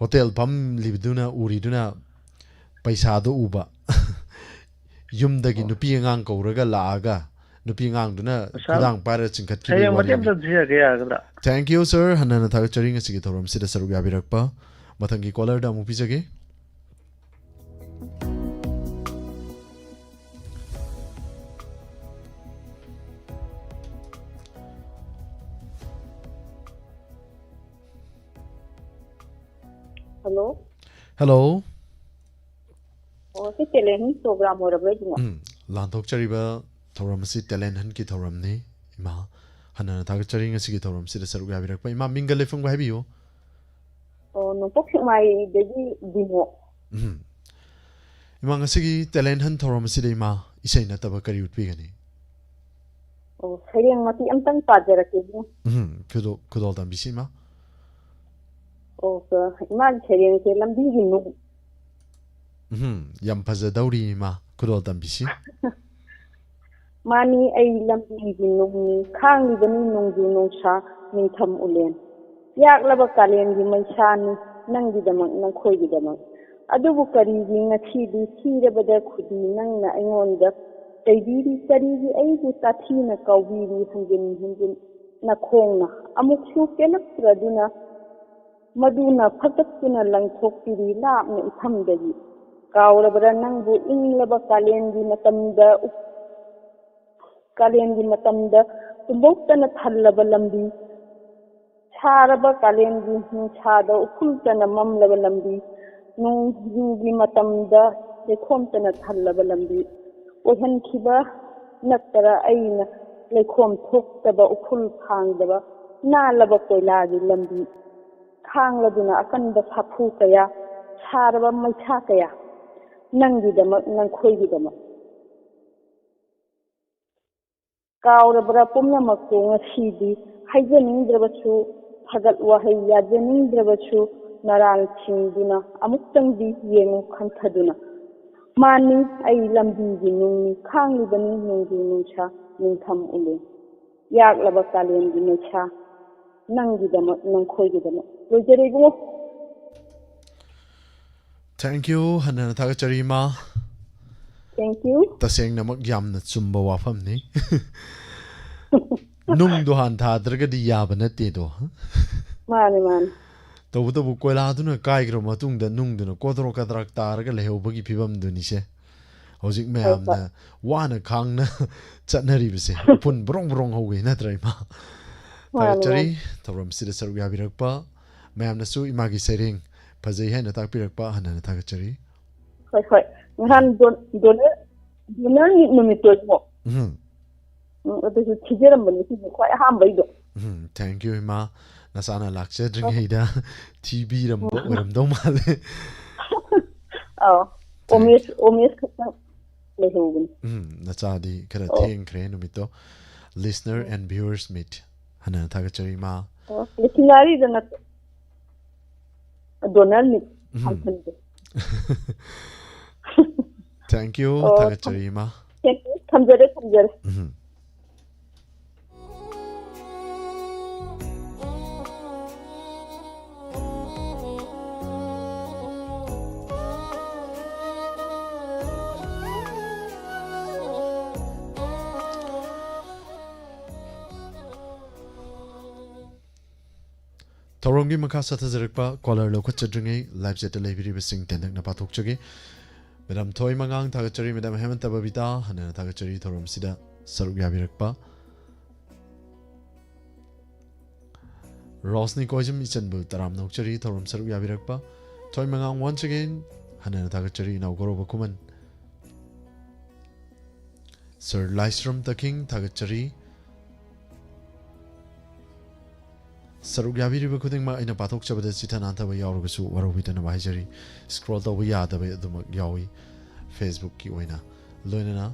ꯍꯣꯇꯦꯜ ꯐꯝꯂꯤꯕꯗꯨꯅ, ꯎꯔꯤꯗꯨꯅ ꯄꯩꯁꯥꯗꯣ ꯎꯕ꯫ ꯌꯨꯝꯗꯒꯤ ꯑꯣ꯫ ꯅꯨꯄꯤ ꯑꯉꯥꯡ ꯀꯧꯔꯒ ꯂꯥꯛꯑꯒ, ꯅꯨꯄꯤ ꯑꯉꯥꯡꯗꯨꯅ ꯄꯩꯁꯥ ꯈꯨꯗꯥꯡ ꯄꯥꯏꯔꯒ ꯆꯤꯡꯈꯠꯈꯤꯕꯒꯤ ꯁꯩꯔꯦꯡ ꯃꯇꯦꯛ ꯋꯥꯔꯤꯅꯤ꯫ ꯑꯝꯇ ꯁꯤꯖꯔꯛꯀꯦ ꯌꯥꯒꯗ꯭ꯔꯥ? Thank you, sir꯫ ꯍꯟꯅ ꯍꯟꯅ ꯊꯥꯒꯠꯆꯔꯤ ꯉꯁꯤꯒꯤ ꯊꯧꯔꯝꯁꯤꯗ ꯁꯔꯨꯛ ꯌꯥꯕꯤꯔꯛꯄ꯫ ꯃꯊꯪꯒꯤ ꯀꯣꯂꯔꯗ ꯑꯃꯨꯛ ꯄꯤꯖꯒꯦ꯫ ꯍꯜꯂꯣ꯫ ꯍꯦꯜꯂꯣ꯫ ꯑꯣ, ꯁꯤ ꯇꯦꯂꯦꯟ ꯄ꯭ꯔꯣꯒ꯭ꯔꯥꯝ ꯑꯣꯏꯔꯕ꯭ꯔꯥ, ꯏꯕꯨꯡꯉꯣ? ꯎꯝ, ꯂꯥꯟꯊꯣꯛꯆꯔꯤꯕ ꯊꯧꯔꯝ ꯑꯁꯤ ꯇꯦꯂꯦꯟ ꯍꯟꯀꯤ ꯊꯧꯔꯝꯅꯤ꯫ ꯏꯃꯥ, ꯍꯟꯅ ꯍꯟꯅ ꯊꯥꯒꯠꯆꯔꯤ ꯉꯁꯤꯒꯤ ꯊꯧꯔꯝꯁꯤꯗ ꯁꯔꯨꯛ ꯌꯥꯕꯤꯔꯛꯄ꯫ ꯏꯃꯥ, ꯃꯤꯡꯒ ꯂꯩꯐꯝꯒ ꯍꯥꯏꯕꯤꯌꯨ꯫ ꯑꯣ, ꯅꯣꯡꯄꯣꯛ ꯁꯦꯛꯃꯥꯏꯗꯒꯤ ꯗꯤꯃꯣ꯫ ꯎꯝ꯫ ꯏꯃꯥ, ꯉꯁꯤꯒꯤ ꯇꯦꯂꯦꯟ ꯍꯟ ꯊꯧꯔꯝ ꯑꯁꯤꯗ ꯏꯃꯥ, ꯏꯁꯩ ꯅꯠꯇꯕ ꯀꯔꯤ ꯎꯠꯄꯤꯒꯅꯤ? ꯑꯣ, ꯁꯩꯔꯦꯡ ꯃꯇꯦꯛ ꯑꯝꯇꯪ ꯄꯥꯖꯔꯛꯀꯦ, ꯏꯕꯨꯡꯉꯣ꯫ ꯎꯝ, ꯈꯨꯗꯣꯜ ꯈꯨꯗꯣꯜ ꯇꯝꯕꯤꯁꯤ, ꯏꯃꯥ꯫ ꯑꯣ, ꯀ-, ꯏꯃꯥꯒꯤ ꯁꯩꯔꯦꯡꯁꯦ "ꯂꯝꯕꯤꯒꯤ ꯅꯨꯡ"꯫ ꯎꯝ, ꯌꯥꯝ ꯐꯖꯗꯧꯔꯤ, ꯏꯃꯥ꯫ ꯈꯨꯗꯣꯜ ꯇꯝꯕꯤꯁꯤ꯫ "ꯃꯥꯅꯤ, ꯑꯩ ꯂꯝꯕꯤꯒꯤ ꯅꯨꯡꯅꯤ, ꯈꯥꯡꯂꯤꯕꯅꯤ ꯅꯣꯡꯖꯨ ꯅꯨꯡꯁꯥ, ꯅꯤꯡꯊꯝ ꯎꯂꯦꯟ꯫ ꯌꯥꯛꯂꯕ ꯀꯥꯂꯦꯟꯒꯤ ꯃꯩꯁꯥꯅꯤ, ꯅꯪꯒꯤꯗꯃꯛ, ꯅꯈꯣꯏꯒꯤꯗꯃꯛ꯫ ꯑꯗꯨꯕꯨ ꯀꯔꯤꯒꯤ ꯉꯁꯤꯗꯤ ꯊꯤꯔꯕꯗ ꯈꯨꯗꯤ ꯅꯪꯅ ꯑꯩꯉꯣꯟꯗ ꯆꯩꯕꯤꯔꯤ? ꯀꯔꯤꯒꯤ ꯑꯩꯕꯨ ꯇꯥꯊꯤꯅ ꯀꯥꯎꯕꯤꯔꯤ? ꯍꯟꯖꯤꯟ ꯍꯟꯖꯤꯟ ꯅꯈꯣꯡꯅ ꯑꯃꯨꯛꯁꯨ ꯀꯦꯜꯂꯛꯇ꯭ꯔꯗꯨꯅ ꯃꯗꯨꯅ ꯐꯒꯠꯇꯨꯅ ꯂꯪꯊꯣꯛꯄꯤꯔꯤ ꯂꯥꯞꯅ ꯏꯐꯝꯗꯒꯤ꯫ ꯀꯥꯎꯔꯕ꯭ꯔꯥ ꯅꯪꯕꯨ ꯏꯪꯂꯕ ꯀꯥꯂꯦꯟꯒꯤ ꯃꯇꯝꯗ ꯎꯞ-, ꯀꯥꯂꯦꯟꯒꯤ ꯃꯇꯝꯗ ꯇꯨꯝꯕꯣꯛꯇꯅ ꯊꯜꯂꯕ ꯂꯝꯕꯤ, ꯁꯥꯔꯕ ꯀꯥꯂꯦꯟꯒꯤ ꯅꯨꯡꯁꯥꯗ ꯎꯐꯨꯜꯇꯅ ꯃꯝꯂꯕ ꯂꯝꯕꯤ, ꯅꯣꯡꯖꯨꯒꯤ ꯃꯇꯝꯗ ꯂꯩꯈꯣꯝꯇꯅ ꯊꯜꯂꯕ ꯂꯝꯕꯤ, ꯑꯣꯏꯍꯟꯈꯤꯕ ꯅꯠꯇ꯭ꯔꯥ ꯑꯩꯅ ꯂꯩꯈꯣꯝ ꯊꯣꯛꯇꯕ, ꯎꯐꯨꯜ ꯐꯥꯡꯗꯕ, ꯅꯥꯜꯂꯕ ꯀꯣꯏꯂꯥꯒꯤ ꯂꯝꯕꯤ, ꯈꯥꯡꯂꯗꯨꯅ ꯑꯀꯟꯕ ꯁꯥꯐꯨ ꯀꯌꯥ, ꯁꯥꯔꯕ ꯃꯩꯁꯥ ꯀꯌꯥ, ꯅꯪꯒꯤꯗꯃꯛ, ꯅꯈꯣꯏꯒꯤꯗꯃꯛ꯫ ꯀꯥꯎꯔꯕ꯭ꯔꯥ ꯄꯨꯝꯅꯃꯛꯄꯨ ꯉꯁꯤꯗꯤ? ꯍꯥꯏꯖꯅꯤꯡꯗ꯭ꯔꯕꯁꯨ, ꯐꯒꯠ ꯋꯥꯍꯩ ꯌꯥꯖꯅꯤꯡꯗ꯭ꯔꯕꯁꯨ, ꯅꯔꯥꯜꯁꯤꯡꯗꯨꯅ ꯑꯃꯨꯛꯇꯪꯗꯤ ꯌꯦꯡꯉꯨ ꯈꯟꯊꯗꯨꯅ꯫ ꯃꯥꯅꯤ, ꯑꯩ ꯂꯝꯕꯤꯒꯤ ꯅꯨꯡꯅꯤ, ꯈꯥꯡꯂꯤꯕꯅꯤ ꯅꯣꯡꯖꯨ ꯅꯨꯡꯁꯥ, ꯅꯤꯡꯊꯝ ꯎꯂꯦꯟ꯫ ꯌꯥꯛꯂꯕ ꯀꯥꯂꯦꯟꯒꯤ ꯃꯩꯁꯥ, ꯅꯪꯒꯤꯗꯃꯛ, ꯅꯈꯣꯏꯒꯤꯗꯃꯛ꯫ ꯂꯣꯏꯖꯔꯦ, ꯏꯕꯨꯡꯉꯣ꯫ Thank you, ꯍꯟꯅ ꯍꯟꯅ ꯊꯥꯒꯠꯆꯔꯤ, ꯏꯃꯥ꯫ Thank you. ꯇꯁꯦꯡꯅꯃꯛ ꯌꯥꯝꯅ ꯆꯨꯝꯕ ꯋꯥꯐꯝꯅꯤ꯫ ꯅꯨꯡꯗꯣ ꯍꯥꯟ ꯊꯥꯗ꯭ꯔꯒꯗꯤ ꯌꯥꯕ ꯅꯠꯇꯦꯗꯣ꯫ ꯃꯥꯅꯦ, ꯃꯥꯅꯦ꯫ ꯇꯧꯕꯇꯕꯨ ꯀꯣꯏꯂꯥꯗꯨꯅ ꯀꯥꯏꯈ꯭ꯔꯕ ꯃꯇꯨꯡꯗ ꯅꯨꯡꯗꯨꯅ ꯀꯣꯗ꯭ꯔꯣꯛ ꯀꯗ꯭ꯔꯥꯛ ꯇꯥꯔꯒ ꯂꯩꯍꯧꯕꯒꯤ ꯐꯤꯕꯝꯗꯨꯅꯤꯁꯦ ꯍꯧꯖꯤꯛ ꯃꯌꯥꯝꯅ ꯋꯥꯅ ꯈꯥꯡꯅ ꯆꯠꯅꯔꯤꯕꯁꯦ, ꯎꯐꯨꯟ ꯕ꯭ꯔꯣꯡ ꯕ꯭ꯔꯣꯡ ꯍꯧꯋꯦ, ꯅꯠꯇ꯭ꯔꯥ, ꯏꯃꯥ? ꯃꯥꯅꯦ, ꯊꯥꯒꯠꯆꯔꯤ ꯃꯥꯅꯦ꯫ ꯊꯧꯔꯝꯁꯤꯗ ꯁꯔꯨꯛ ꯌꯥꯕꯤꯔꯛꯄ ꯃꯌꯥꯝꯅꯁꯨ ꯏꯃꯥꯒꯤ ꯁꯩꯔꯦꯡ ꯐꯖꯩ ꯍꯥꯏꯅ ꯇꯥꯛꯄꯤꯔꯛꯄ ꯍꯟꯅ ꯍꯟꯅ ꯊꯥꯒꯠꯆꯔꯤ꯫ ꯍꯣꯏ, ꯍꯣꯏ꯫ ꯉꯍꯥꯟ ꯗꯣ-, ꯗꯣꯅꯔ, ꯗꯣꯅꯔ ꯅꯨꯃꯤꯠꯇꯣ, ꯏꯕꯨꯡꯉꯣ꯫ ꯎꯝ꯫ ꯎꯝ, ꯑꯗꯨꯁꯨ ꯊꯤꯖꯔꯝꯕꯅꯤ, ꯁꯤꯅꯤ ꯈ꯭ꯋꯥꯏ ꯑꯍꯥꯟꯕꯩꯗꯣ꯫ ꯎꯝ, thank you, ꯏꯃꯥ꯫ ꯅꯆꯥꯅ ꯂꯥꯛꯆꯗ꯭ꯔꯤꯉꯩꯗ ꯊꯤꯕꯤꯔꯝꯕ ꯑꯣꯏꯔꯝꯗꯧ ꯃꯥꯜꯂꯦ꯫ ꯑꯧ, Thank ꯑꯣꯃꯦꯁ, ꯑꯣꯃꯦꯁ ꯈꯛꯇꯪ ꯂꯩꯍꯧꯕꯅꯤ꯫ ꯎꯝ, ꯅꯆꯥꯗꯤ ꯈꯔ ꯑꯣ꯫ ꯊꯦꯡꯈ꯭ꯔꯦ ꯅꯨꯃꯤꯠꯇꯣ꯫ Listener and viewers meet. ꯍꯟꯅ ꯊꯥꯒꯠꯆꯔꯤ, ꯏꯃꯥ꯫ ꯑꯣ, ꯂꯤꯁꯤꯡ ꯃꯔꯤꯗ ꯅꯠꯇꯦ꯫ ꯗꯣꯅꯔ ꯃꯤꯠ ꯎꯝ꯫ ꯐꯪꯁꯟꯁꯦ꯫ Thank you. ꯑꯣ, ꯊꯥꯒꯠꯆꯔꯤ, ꯏꯃꯥ꯫ Thank you. ꯊꯝꯖꯔꯦ, ꯊꯝꯖꯔꯦ꯫ ꯎꯝ꯫ ꯊꯧꯔꯝꯒꯤ ꯃꯈꯥ ꯆꯠꯊꯖꯔꯛꯄ ꯀꯣꯂꯔ ꯂꯧꯈꯠꯆꯗ꯭ꯔꯤꯉꯩ ꯂꯥꯏꯚ ꯆꯦꯠꯇ ꯂꯩꯕꯤꯔꯤꯕꯁꯤꯡ ꯇꯦꯟꯇꯛꯅ ꯄꯥꯊꯣꯛꯆꯒꯦ꯫ ꯃꯦꯗꯥꯝ ꯊꯣꯏ ꯃꯉꯥꯡ ꯊꯥꯒꯠꯆꯔꯤ, ꯃꯦꯗꯥꯝ ꯍꯦꯃꯟꯇ ꯕꯕꯤꯇꯥ ꯍꯟꯅ ꯊꯥꯒꯠꯆꯔꯤ ꯊꯧꯔꯝꯁꯤꯗ ꯁꯔꯨꯛ ꯌꯥꯕꯤꯔꯛꯄ꯫ ꯔꯣꯁꯅꯤ ꯀꯣꯏꯖꯝ ꯏꯆꯟꯕꯨ ꯇꯔꯥꯝꯅ ꯑꯣꯛꯆꯔꯤ ꯊꯧꯔꯝ ꯁꯔꯨꯛ ꯌꯥꯕꯤꯔꯛꯄ꯫ ꯊꯣꯏ ꯃꯉꯥꯡ once again ꯍꯟꯅ ꯊꯥꯒꯠꯆꯔꯤ ꯏꯅꯥꯎ ꯒꯧꯔꯕ ꯈꯨꯃꯟ꯫ ꯁꯔ ꯂꯥꯏꯁ꯭ꯔꯝ ꯇꯈꯤꯡ ꯊꯥꯒꯠꯆꯔꯤ꯫ ꯁꯔꯨꯛ ꯌꯥꯕꯤꯔꯤꯕ ꯈꯨꯗꯤꯡꯃꯛ ꯑꯩꯅ ꯄꯥꯊꯣꯛꯆꯕꯗ ꯆꯤꯊ ꯅꯥꯟꯊꯕ ꯌꯥꯎꯔꯒꯁꯨ ꯋꯥꯔꯧꯕꯤꯗꯅꯕ ꯍꯥꯏꯖꯔꯤ꯫ Scroll ꯇꯧꯕ ꯌꯥꯗꯕ ꯑꯗꯨꯃꯛ ꯌꯥꯎꯏ Facebook ꯀꯤ ꯑꯣꯏꯅ꯫ ꯂꯣꯏꯅꯅ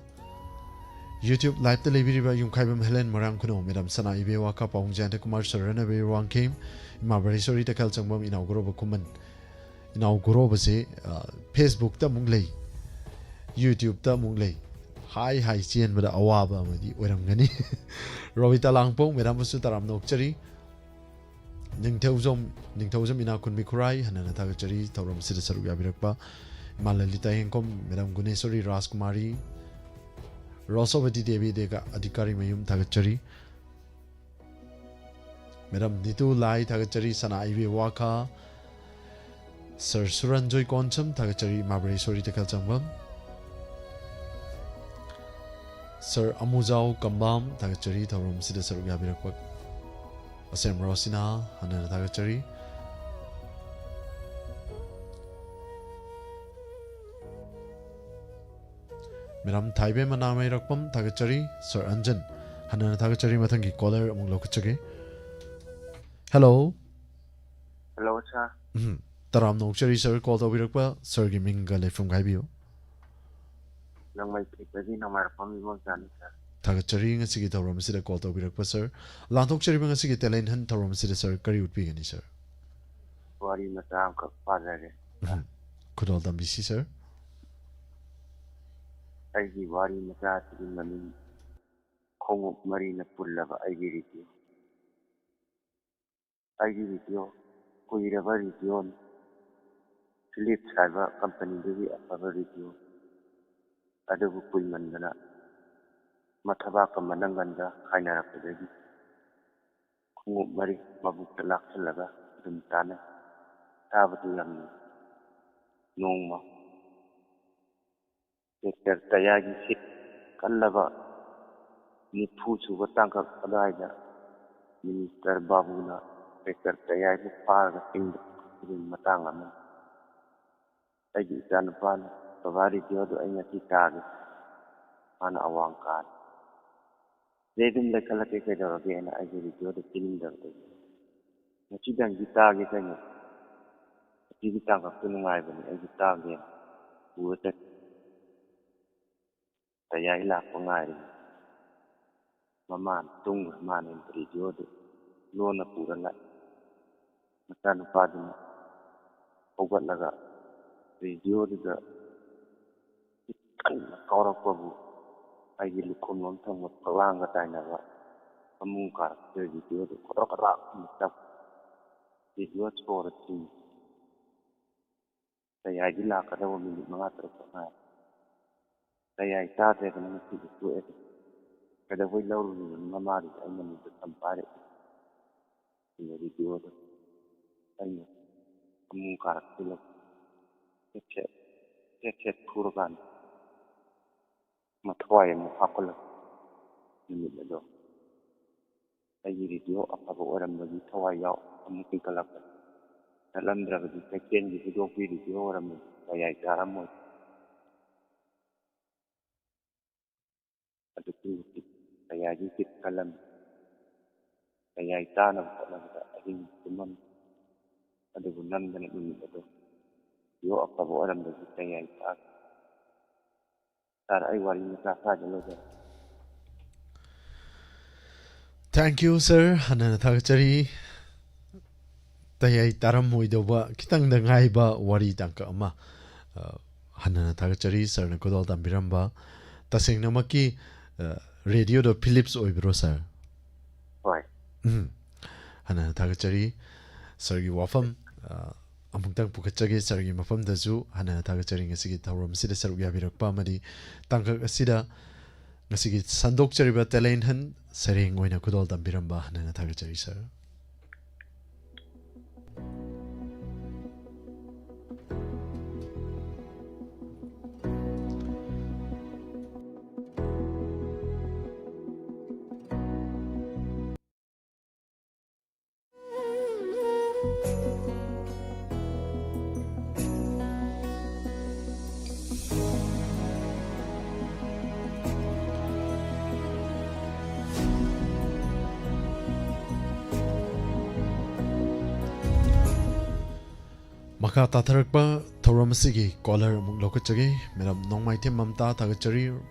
YouTube live ꯇ ꯂꯩꯕꯤꯔꯤꯕ ꯌꯨꯝꯈꯥꯏꯕꯝ ꯍꯦꯂꯦꯟ ꯃꯣꯏꯔꯥꯡ ꯈꯨꯅꯧ, ꯃꯦꯗꯥꯝ ꯁꯅꯥ ꯏꯕꯦ ꯋꯥꯀꯥ, ꯄꯥꯕꯨꯡ ꯖꯌꯟꯇ ꯀꯨꯃꯥꯔ, ꯁꯔ ꯔꯅꯕꯤꯔ ꯋꯥꯡꯈꯦꯝ, ꯏꯃꯥ ꯕꯔꯦꯁꯣꯔꯤ ꯇꯈꯦꯜ ꯆꯪꯕꯝ, ꯏꯅꯥꯎ ꯒꯧꯔꯕ ꯈꯨꯃꯟ꯫ ꯏꯅꯥꯎ ꯒꯧꯔꯕꯁꯦ, ꯑ, Facebook ꯇ ꯑꯃꯨꯛ ꯂꯩ, YouTube ꯇ ꯑꯃꯨꯛ ꯂꯩ꯫ ꯍꯥꯏ ꯍꯥꯏ ꯆꯦꯟꯕꯗ ꯑꯋꯥꯕ ꯑꯃꯗꯤ ꯑꯣꯏꯔꯝꯒꯅꯤ꯫ ꯔꯣꯕꯤꯇꯥ ꯂꯥꯡꯄꯣꯡ, ꯃꯦꯗꯥꯝꯕꯨꯁꯨ ꯇꯔꯥꯝꯅ ꯑꯣꯛꯆꯔꯤ꯫ ꯅꯤꯡꯊꯧꯖꯝ, ꯅꯤꯡꯊꯧꯖꯝ ꯏꯅꯥꯛꯈꯨꯟꯕꯤ ꯈꯨꯔꯥꯏ ꯍꯟꯅꯅ ꯊꯥꯒꯠꯆꯔꯤ ꯊꯧꯔꯝꯁꯤꯗ ꯁꯔꯨꯛ ꯌꯥꯕꯤꯔꯛꯄ꯫ ꯏꯃꯥ ꯂꯂꯤꯇꯥ ꯍꯦꯡꯈꯣꯝ, ꯃꯦꯗꯥꯝ ꯒꯨꯅꯦꯁꯣꯔꯤ ꯔꯥꯖꯀꯨꯃꯥꯔꯤ, ꯔꯣꯁꯣꯕꯇꯤ ꯗꯦꯕꯤ ꯗꯦꯒ ꯑꯙꯤꯀꯥꯔꯤ ꯃꯌꯨꯝ ꯊꯥꯒꯠꯆꯔꯤ꯫ ꯃꯦꯗꯥꯝ ꯅꯤꯇꯨ ꯂꯥꯏ ꯊꯥꯒꯠꯆꯔꯤ, ꯁꯅꯥ ꯏꯕꯦ ꯋꯥꯈꯥ, ꯁꯔ ꯁꯨꯔꯟꯖꯣꯏ ꯀꯣꯟꯁꯝ ꯊꯥꯒꯠꯆꯔꯤ, ꯏꯃꯥ ꯕꯔꯦꯁꯣꯔꯤ ꯇꯈꯦꯜ ꯆꯪꯕꯝ꯫ ꯁꯔ ꯑꯃꯨꯖꯥꯎ ꯀꯝꯕꯥꯝ ꯊꯥꯒꯠꯆꯔꯤ, ꯊꯧꯔꯝꯁꯤꯗ ꯁꯔꯨꯛ ꯌꯥꯕꯤꯔꯛꯄ꯫ ꯑꯁꯦꯝ ꯔꯣꯁꯤꯅꯥ ꯍꯟꯅꯅ ꯊꯥꯒꯠꯆꯔꯤ꯫ ꯃꯦꯗꯥꯝ ꯊꯥꯏꯕꯦꯝ ꯃꯅꯥꯃꯩꯔꯛꯄꯝ ꯊꯥꯒꯠꯆꯔꯤ꯫ ꯁꯔ ꯑꯟꯖꯟ ꯍꯟꯅꯅ ꯊꯥꯒꯠꯆꯔꯤ꯫ ꯃꯊꯪꯒꯤ ꯀꯣꯂꯔ ꯑꯃꯨꯛ ꯂꯧꯈꯠꯆꯒꯦ꯫ ꯍꯦꯜꯂꯣ꯫ ꯍꯜꯂꯣ ꯁꯥꯔ꯫ ꯎꯝ, ꯇꯔꯥꯝꯅ ꯑꯣꯛꯆꯔꯤ ꯁꯥꯔ, ꯀꯣꯜ ꯇꯧꯕꯤꯔꯛꯄ꯫ ꯁꯥꯔꯒꯤ ꯃꯤꯡꯒ ꯂꯩꯐꯝꯒ ꯍꯥꯏꯕꯤꯌꯨ꯫ ꯂꯪꯃꯩ ꯊꯦꯛꯇꯒꯤ ꯅꯣꯡꯃꯥꯏꯔꯛꯄꯝ ꯏꯕꯣꯝꯆꯥꯅꯤ ꯁꯥꯔ꯫ ꯊꯥꯒꯠꯆꯔꯤ ꯉꯁꯤꯒꯤ ꯊꯧꯔꯝ ꯑꯁꯤꯗ call ꯇꯧꯕꯤꯔꯛꯄ sir꯫ ꯂꯥꯟꯊꯣꯛꯆꯔꯤꯕ ꯉꯁꯤꯒꯤ talent hunt ꯊꯧꯔꯝ ꯑꯁꯤꯗ sir ꯀꯔꯤ ꯎꯠꯄꯤꯒꯅꯤ sir? ꯋꯥꯔꯤ ꯃꯆꯥ ꯑꯃꯈꯛ ꯄꯥꯖꯒꯦ꯫ ꯎꯝ꯫ ꯈꯨꯗꯣꯜ ꯇꯝꯕꯤꯁꯤ sir꯫ ꯑꯩꯒꯤ ꯋꯥꯔꯤ ꯃꯆꯥ ꯑꯁꯤꯒꯤ ꯃꯃꯤꯡ ꯈꯣꯡꯎꯞ ꯃꯔꯤꯅ ꯄꯨꯜꯂꯕ ꯑꯩꯒꯤ ꯔꯦꯗꯤꯑꯣ꯫ ꯑꯩꯒꯤ ꯔꯦꯗꯤꯑꯣ ꯀꯨꯏꯔꯕ ꯔꯦꯗꯤꯑꯣꯅꯤ꯫ ꯐꯤꯂꯤꯞꯁ ꯍꯥꯏꯕ ꯀꯝꯄꯅꯤꯗꯨꯒꯤ ꯑꯐꯕ ꯔꯦꯗꯤꯑꯣ꯫ ꯑꯗꯨꯕꯨ ꯀꯨꯏꯃꯟꯗꯅ ꯃꯊꯕꯥꯛꯀ ꯃꯅꯪꯒꯟꯒ ꯈꯥꯏꯅꯔꯛꯄꯗꯒꯤ ꯈꯣꯡꯎꯞ ꯃꯔꯤ ꯃꯕꯨꯛꯇ ꯂꯥꯛꯁꯤꯜꯂꯒ ꯑꯗꯨꯝ ꯆꯥꯅꯩ꯫ ꯆꯥꯕꯗꯤ ꯌꯥꯝ ꯅꯨꯡꯉꯥꯏ꯫ ꯅꯣꯡꯃ ꯇ꯭ꯔꯦꯛꯇꯔ ꯇꯌꯥꯔꯒꯤ ꯁꯤꯠ ꯀꯜꯂꯕ ꯅꯤꯐꯨ ꯁꯨꯕ ꯇꯥꯡꯀꯛ ꯑꯗꯨꯋꯥꯏꯗ ꯃꯤꯅꯤꯁꯇꯔ ꯕꯥꯕꯨꯅ ꯇ꯭ꯔꯦꯛꯇꯔ ꯇꯌꯥꯔꯕꯨ ꯐꯥꯔꯒ ꯆꯤꯡꯗ ꯄꯨꯈꯠꯄꯒꯤ ꯃꯇꯥꯡ ꯑꯃꯅꯤ꯫ ꯑꯩꯒꯤ ꯏꯆꯥꯅꯨꯄꯥꯅ, "ꯕꯕꯥ, ꯔꯦꯗꯤꯑꯣꯗꯨ ꯑꯩ ꯉꯁꯤ ꯇꯥꯒꯦ꯫" ꯃꯥꯅ ꯑꯋꯥꯡ ꯀꯥꯔꯦ꯫ "ꯑꯩ ꯑꯗꯨꯝ ꯂꯩꯈꯠꯂꯛꯀꯦ, ꯀꯩꯗꯧꯔꯒꯦꯅ" ꯑꯩꯒꯤ ꯔꯦꯗꯤꯑꯣꯗꯨ ꯄꯤꯅꯤꯡꯗꯕꯗꯒꯤ, "ꯉꯁꯤꯗꯪꯗꯤ ꯇꯥꯒꯦ ꯀꯩꯅꯣ, ꯉꯁꯤꯒꯤ ꯇꯥꯡꯀꯛꯇꯨ ꯅꯨꯡꯉꯥꯏꯕꯅꯤ, ꯑꯩꯁꯨ ꯇꯥꯒꯦꯅ" ꯄꯨꯔ ꯆꯠꯈꯤ꯫ ꯇꯌꯥꯏ ꯂꯥꯛꯄ ꯉꯥꯏꯔꯤ꯫ ꯃꯃꯥꯅ ꯇꯨꯝꯈ꯭ꯔ ꯃꯥꯅꯦ, ꯔꯦꯗꯤꯑꯣꯗꯨ ꯂꯣꯟꯅ ꯄꯨꯔ ꯂꯥꯛꯏ꯫ ꯃꯆꯥꯅꯨꯄꯥꯗꯨꯅ ꯍꯧꯒꯠꯂꯒ ꯔꯦꯗꯤꯑꯣꯗꯨꯗ ꯀꯟꯅ ꯀꯥꯎꯔꯛꯄꯕꯨ ꯑꯩꯒꯤ ꯂꯨꯈꯣꯝꯂꯣꯝ ꯊꯪꯕ ꯐꯛꯂꯥꯡꯒ ꯇꯥꯏꯅꯕ ꯐꯃꯨꯡ ꯀꯥꯔꯛꯇ ꯔꯦꯗꯤꯑꯣꯗꯨ ꯈꯣꯗ꯭ꯔꯣꯛ ꯈꯣꯗ꯭ꯔꯣꯛ ꯑꯃꯨꯛ ꯆꯞ꯫ ꯔꯦꯗꯤꯑꯣ ꯁꯣꯔ ꯊꯤꯡꯉꯤ꯫ ꯇꯌꯥꯏꯗꯤ ꯂꯥꯛꯀꯗꯕ ꯃꯤꯅꯤꯠ ꯃꯉꯥ ꯇꯔꯨꯛ ꯈꯛ ꯉꯥꯏꯔꯦ꯫ ꯇꯌꯥꯏ ꯇꯥꯗ꯭ꯔꯦꯗꯅ ꯉꯁꯤꯗꯤ ꯇꯣꯛꯑꯦꯗ꯫ ꯀꯩꯗꯧꯕꯩ ꯂꯧꯔꯨꯔꯤꯅꯣ ꯃꯃꯥꯗꯨꯗ ꯑꯩꯅ ꯃꯤꯗ ꯐꯝ ꯄꯥꯏꯔꯛꯏ꯫ ꯑꯗꯨꯒ ꯔꯦꯗꯤꯑꯣꯗꯣ ꯑꯩꯅ ꯐꯃꯨꯡ ꯀꯥꯔꯛꯇꯨꯅ ꯁꯦꯠ ꯁꯦꯠ, ꯁꯦꯠ ꯁꯦꯠ ꯐꯨꯔꯀꯥꯟꯗ ꯃꯊ꯭ꯋꯥꯏ ꯑꯃꯨꯛ ꯍꯥꯞꯀꯠꯂꯛꯄ ꯅꯨꯃꯤꯠ ꯑꯗꯣ꯫ ꯑꯩꯒꯤ ꯔꯦꯗꯤꯑꯣ ꯑꯐꯕ ꯑꯣꯏꯔꯝꯕꯒꯤ ꯊꯋꯥꯏ ꯌꯥꯎ ꯑꯃꯨꯛ ꯆꯤꯡꯈꯠꯂꯛꯄꯅꯤ꯫ ꯅꯠꯂꯝꯗ꯭ꯔꯕꯗꯤ ꯀꯩꯊꯦꯜꯒꯤ ꯍꯨꯏꯗꯣꯛꯄꯤ ꯔꯦꯗꯤꯑꯣ ꯑꯣꯏꯔꯝꯕꯗꯤ ꯇꯌꯥꯏ ꯇꯥꯔꯝꯃꯣꯏ꯫ ꯑꯗꯨꯛꯀꯤ ꯃꯇꯤꯛ ꯇꯌꯥꯏꯒꯤ ꯁꯤꯠ ꯀꯜꯂꯝꯃꯤ꯫ ꯇꯌꯥꯏ ꯇꯥꯅꯕ ꯍꯣꯠꯅꯕꯗ ꯑꯍꯤꯡ ꯇꯨꯝꯃꯝꯗꯦ꯫ ꯑꯗꯨꯕꯨ ꯅꯝꯗꯅ ꯅꯨꯃꯤꯠ ꯑꯗꯨ ꯔꯦꯗꯤꯑꯣ ꯑꯐꯕ ꯑꯣꯏꯔꯝꯕꯒꯤ ꯇꯌꯥꯏ ꯇꯥꯈꯤ꯫ ꯁꯥꯔ, ꯑꯩ ꯋꯥꯔꯤ ꯃꯆꯥ ꯁ꯭ꯋꯥꯏꯗ ꯂꯣꯏꯖꯔꯦ꯫ Thank you, sir. ꯍꯟꯅꯅ ꯊꯥꯒꯠꯆꯔꯤ꯫ ꯇꯌꯥꯏ ꯇꯥꯔꯝꯃꯣꯏꯗꯧꯕ ꯈꯤꯇꯪꯗ ꯉꯥꯏꯕ ꯋꯥꯔꯤ ꯇꯥꯡꯀꯛ ꯑꯃ, ꯑ, ꯍꯟꯅꯅ ꯊꯥꯒꯠꯆꯔꯤ, ꯁꯥꯔꯅ ꯈꯨꯗꯣꯜ ꯇꯝꯕꯤꯔꯝꯕ꯫ ꯇꯁꯦꯡꯅꯃꯛꯀꯤ, ꯑ, ꯔꯦꯗꯤꯑꯣꯗꯣ ꯐꯤꯂꯤꯞꯁ ꯑꯣꯏꯕ꯭ꯔꯣ, ꯁꯥꯔ? ꯍꯣꯏ꯫ ꯎꯝ꯫ ꯍꯟꯅꯅ ꯊꯥꯒꯠꯆꯔꯤ, ꯁꯥꯔꯒꯤ ꯋꯥꯐꯝ, ꯑ, ꯑꯃꯨꯛꯇꯪ ꯄꯨꯈꯠꯆꯒꯦ꯫ ꯁꯥꯔꯒꯤ ꯃꯐꯝꯗꯁꯨ ꯍꯟꯅꯅ ꯊꯥꯒꯠꯆꯔꯤ, ꯉꯁꯤꯒꯤ ꯊꯧꯔꯝ ꯑꯁꯤꯗ ꯁꯔꯨꯛ ꯌꯥꯕꯤꯔꯛꯄ ꯑꯃꯗꯤ ꯇꯥꯡꯀꯛ ꯑꯁꯤꯗ ꯉꯁꯤꯒꯤ ꯁꯟꯗꯣꯛꯆꯔꯤꯕ talent hunt ꯁꯩꯔꯦꯡ ꯑꯣꯏꯅ ꯈꯨꯗꯣꯜ ꯇꯝꯕꯤꯔꯝꯕ ꯍꯟꯅꯅ ꯊꯥꯒꯠꯆꯔꯤ, ꯁꯥꯔ꯫ ꯃꯈꯥ ꯇꯥꯊꯔꯛꯄ ꯊꯧꯔꯝ ꯑꯁꯤꯒꯤ caller ꯑꯃꯨꯛ ꯂꯧꯈꯠꯆꯒꯦ꯫ ꯃꯦꯗꯥꯝ ꯅꯣꯡꯃꯥꯏꯊꯦꯝ ꯃꯝꯇꯥ ꯊꯥꯒꯠꯆꯔꯤ꯫